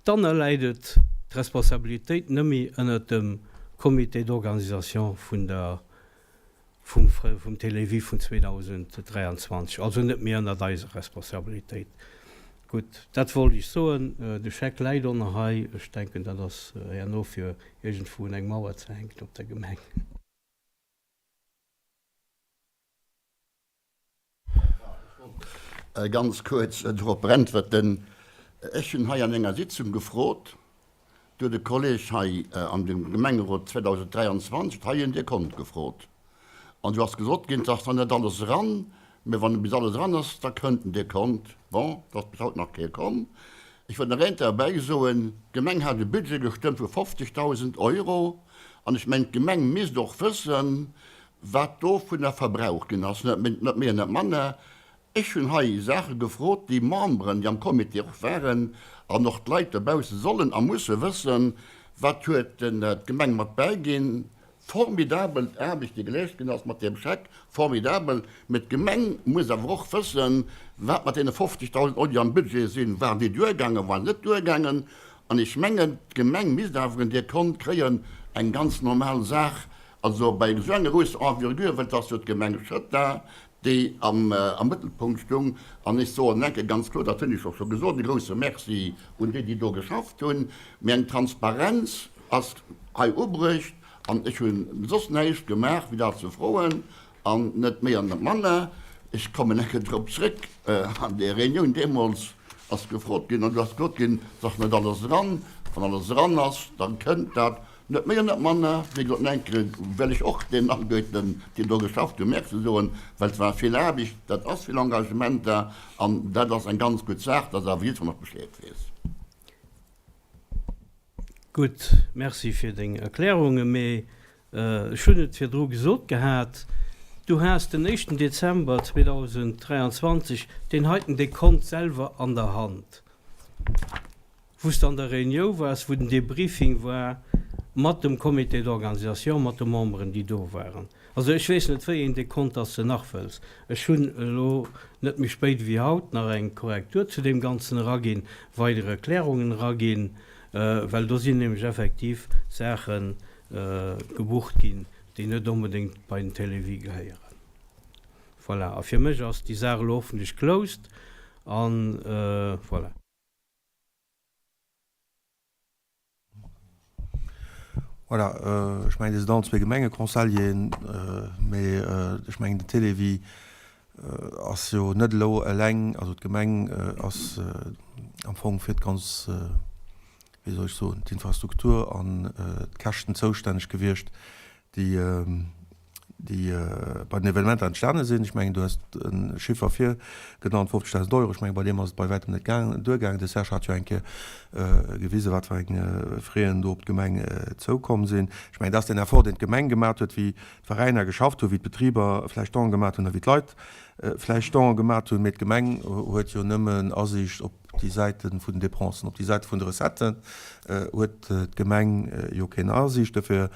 [SPEAKER 5] Dann erläit et d'Responsabilitéit nëmme ënnert dem Comité d'organisation vun der vum vum Télévie vun 2023, also net méi ënnert eiser Responsabilitéit. Gutt, dat wollt ech soen. De Scheck läit och nach hei. Ech denken, dat ass herno fir iergendwou un eng Mauer ze hänken op der Gemeng.
[SPEAKER 9] Ganz kuerz drop äntwerten. Ech hunn hei an enger Sitzung gefrot, do huet e Kolleg hei an dem Gemengerot 2023 hei en Dekont gefrot. An du ass gesot ginn, et ass nach net alles eran, mä wann bis alles eran ass, da kënnt den Dekont. Bon, et ass bis haut nach kee komm. Ech wëll nach eent derbäi soen, D'Gemeng hat e Budget gestëmmt vu 50.000 Euro an ech mengen, d'Gemeng misst och wëssen, wat dovunner verbraucht ginn ass, net méi an net manner. Ech hunn hei Saache gefrot, déi Memberen, déi am Comité och waren, an och d'Leit dobausse sollen a musse wëssen, wat huet d'Gemeng mat bäiginn. Formidabel d'Aarbecht, déi geleescht ginn ass mat deem Scheck, formidabel. Mee d'Gemeng muss awer och wëssen, wat mat deene 50.000 Euro, déi am Budget sinn, waren déi duergaangen, waren net duergaangen. An ech mengen, d'Gemeng misst awer en Dekont kréien, eng ganz normal Saach, also bei esou enger grousser Envergure, well et ass jo d'Gemeng Schëtter, déi am Mëttelpunkt stung. An ech soen enke ganz kloer, dat hunn ech och scho gesot, e grouse Merci un déi, déi do geschafft hunn. Mee eng Transparenz ass hei ubruecht an ech hu soss näischt gemaach, wéi dat ze froen an net méi an net manner. Ech kommen enke drop zréck, an där Reunioun deemools ass gefrot ginn an do ass gesot ginn, et ass net alles eran. Wann alles eran ass, da kënnt dat. Net méi an net manner. Wéi gesot, enke wéll ech och deenen alleguerten, déi do geschafft hunn, Merci soen, well et war vill Aarbecht, dat ass vill Engagement da an dat ass eng ganz gutt Saach, dass awer jiddwereen och Bescheed weess.
[SPEAKER 5] Gutt, Merci fir deng Erklärungen, mee ech hunn et virdru gesot gehat, du has den éischten Dezember 2023 deen heiten Dekont selwer an der Hand. Wou s de an der Reuniou waars, wou den Debriefing war mat dem Comité d'organisation, mat de Memberen, déi do waren. Also ech weess net, wéi een Dekont dass de nach wëlls. Ech hunn elo net méi spéit ewéi haut nach eng Korrektur zu deem Ganzen eraginn, weider Erklärungen eraginn, well do sinn nämlech effektiv Saache gebucht ginn, déi net onbedéngt bei den Télévie gehéieren. Voilà, a fir mech ass déi Saach elo hoffentlech closed an voilà.
[SPEAKER 1] Voilà, ech mengen, Dir sidd allen zwee Gemengeconseilleren, mee ech mengen, den Télévie ass jo net elo eleng, also d'Gemeng ass am Fong fir d'ganz, wéi soll ech soen, d'Infrastruktur an d'Käschten zoustänneg gewiescht, déi déi bei den Evenementer entstane sinn. Ech mengen, du hues e Chiffer virgenannt, 50.000 Euro. Ech mengen, bei deem ass et bei wäitem net duergaangen. De Serge hat jo eng Kéier gewisen, wat fir eng Fräen do op d'Gemeng zoukomm sinn. Ech mengen, dat ass deen Effort, deen d'Gemeng gemat huet, wéi d'Veräiner geschafft hunn, wéi d'Betriber vläicht Donen gemat hunn a wéi d'Leit vläicht Donen gemat hunn. Mee d'Gemeng huet jo nëmmen Asiicht op déi Säite vun den Dépensen. Op déi Säite vun de Recetten huet d'Gemeng jo keen Asiicht. Dofir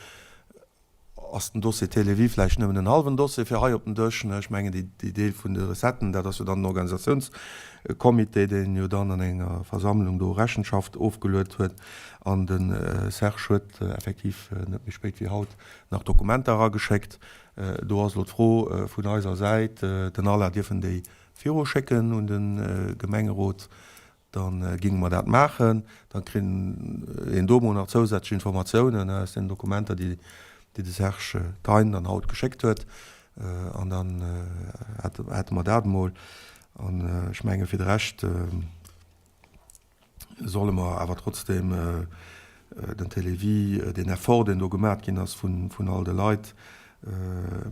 [SPEAKER 1] Ass den Dossier Télévie vläicht nëmmen en hallwen Dossier fir hei op den Dësch? Ech mengen, déi Deel vun de Recetten, dat ass jo dann den Organisatiounscomité, deen jo dann an enger Versammlung do Rechenschaft ofgeluet huet. An de Serge huet effektiv net méi spéit wéi haut nach Dokumenter erageschéckt. Do ass elo d'Fro vun eiser Säit, den Alain, dierfen déi viruschécken un de Gemengerot? Da géinge mer dat maachen. Da kritt een do emol nach zousätzlech Informatiounen aus den Dokumenter, déi de Serge Thein dann haut geschéckt huet. An dann hätte mer dat emol. An ech menge fir de Rescht solle mer awer trotzdeem den Télévie, deen Effort, deen do gemaat ginn ass vun all de Leit,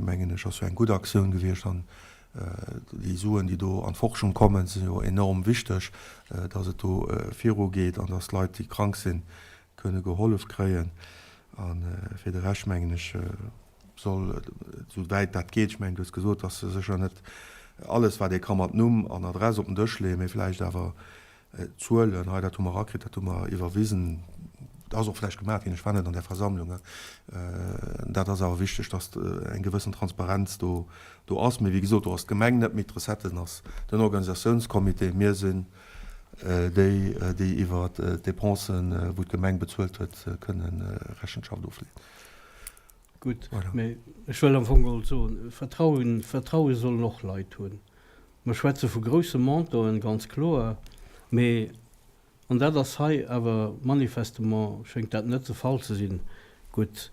[SPEAKER 1] mengen ech, ass jo eng gutt Aktioun gewiescht. An Déi Suen, déi do an d'Forschung kommen, si jo enorm wichteg, dass et do virugeet an dass d'Leit, déi krank sinn, kënne gehollef kréien. A fir de Rescht, mengen ech, soll, esou wäit dat geet, ech mengen, du hues gesot, dass sécher net alles, wat ee ka mat Numm an Adress op den Dësch leeën, mee vläicht awer Zuelen, hei dat hu mer erakritt, dat hu mer iwwerwisen, dat ass och vläicht gemaach ginn, ech war net an där Versammlung, dat ass awer wichteg, datt eng gewëssen Transparenz do do ass. Mee wéi gesot, do ass d'Gemeng net méi d'Recetten ass den Organisatiounscomité, mir sinn déi, déi iwwer d'Dépensen, wou d'Gemeng bezuelt huet, kënne Rechenschaft ofleeën.
[SPEAKER 5] Gutt, mee ech wëll am Fong geholl soen, Vertrauen, Vertraue sollen och Leit hunn. Mer schwätze vu grousse Montanten, ganz kloer, mee, an dat ass hei awer manifestement, schéngt dat net de Fall ze sinn. Gutt,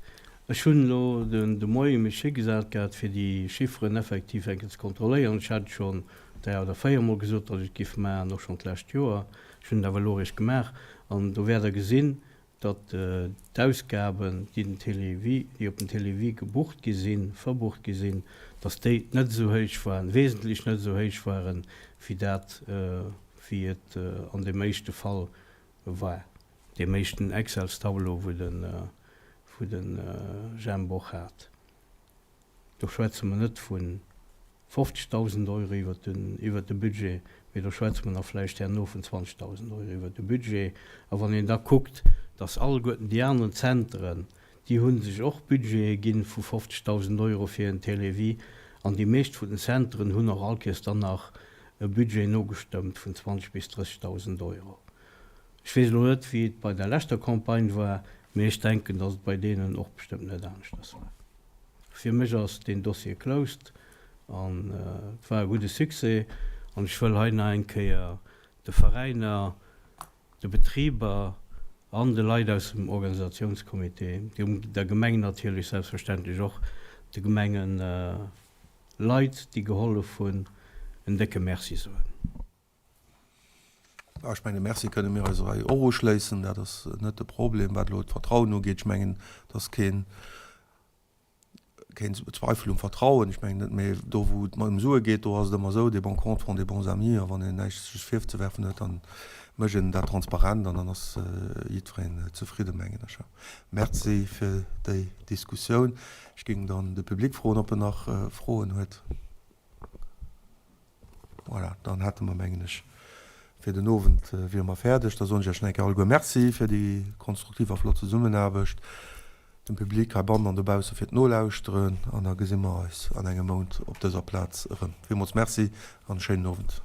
[SPEAKER 5] ech hunn elo de Moie mech higesat gehat, fir déi Chifferen effektiv eng Kéier ze kontrolléieren. Ech hat et schonn dräi oder véiermol gesot, datt ech et géif maachen, och schonn d'lescht Joer. Ech hunn et awer elo eréischt gemaach. An do wäert Der gesinn, datt d'Ausgaben, déi den Télévie, déi op den Télévie gebucht gi sinn, verbucht gi sinn, datt déi net esou héich waren, wesentlech net esou héich waren, wéi dat, wéi et an deem éischte Fall war, deem éischten Excels-Tableau, wou de, wou de Jemp och hat. Do schwätze mer net vu 50.000 Euro iwwert den, iwwert de Budget, mee do schwätze mer nach vläicht herno vun 20.000 Euro iwwert de Budget. A wann een da kuckt, dass alleguerten déi aneren Zenteren, déi hu sech och Budgete gi vu 50.000 Euro fir en Télévie, an déi meescht vun den Zenteren hunn och allkéiers dann nach e Budget nogestëmmt vun 20 bis 30.000 Euro. Ech weess elo net, wéi et bei der leschter Campagne war, mee ech denken, dass et bei deenen och bestëmmt net aneschters war. Fir mech ass deen Dossier closed an et war e gudde Succès. An ech wëll hei nach eng Kéier de Veräiner, de Betriber an de Leit aus dem Organisatiounscomité, der Gemeng natierlech selbstverständlech och, de Gemengeleit, déi gehollef hunn, en décke Merci soen.
[SPEAKER 1] Ech mengen, Merci kënne mir eis hei och uschléissen. Dat ass net de Problem. Wat elo d'Vertrauen ugeet, ech mengen, et ass keen, keen Zweifel um Vertrauen. Ech mengen net, mä do wou et ëm Sue geet, do ass et ëmmer esou, des bons comptes font des bons amis. A wann een näischt sech virzewerfen huet, dann mécht een dat transparent an dann ass jiddwereen zefridden, mengen ech. Merci fir déi Diskussioun. Ech géing dann de Public froen, ob en nach Froen huet. Voilà, dann hätte mer, mengen ech, fir den Owend wiere mer fäerdeg. Da soen ech Iech nach eng Kéier alleguer Merci fir déi konstruktiv a flott Zesummenaarbecht, dem Public heibannen an dobausse fir d'Nolauschteren an da gesi mer eis an engem Mount op dëser Plaz erëm. Villmools Merci an e schéinen Owend.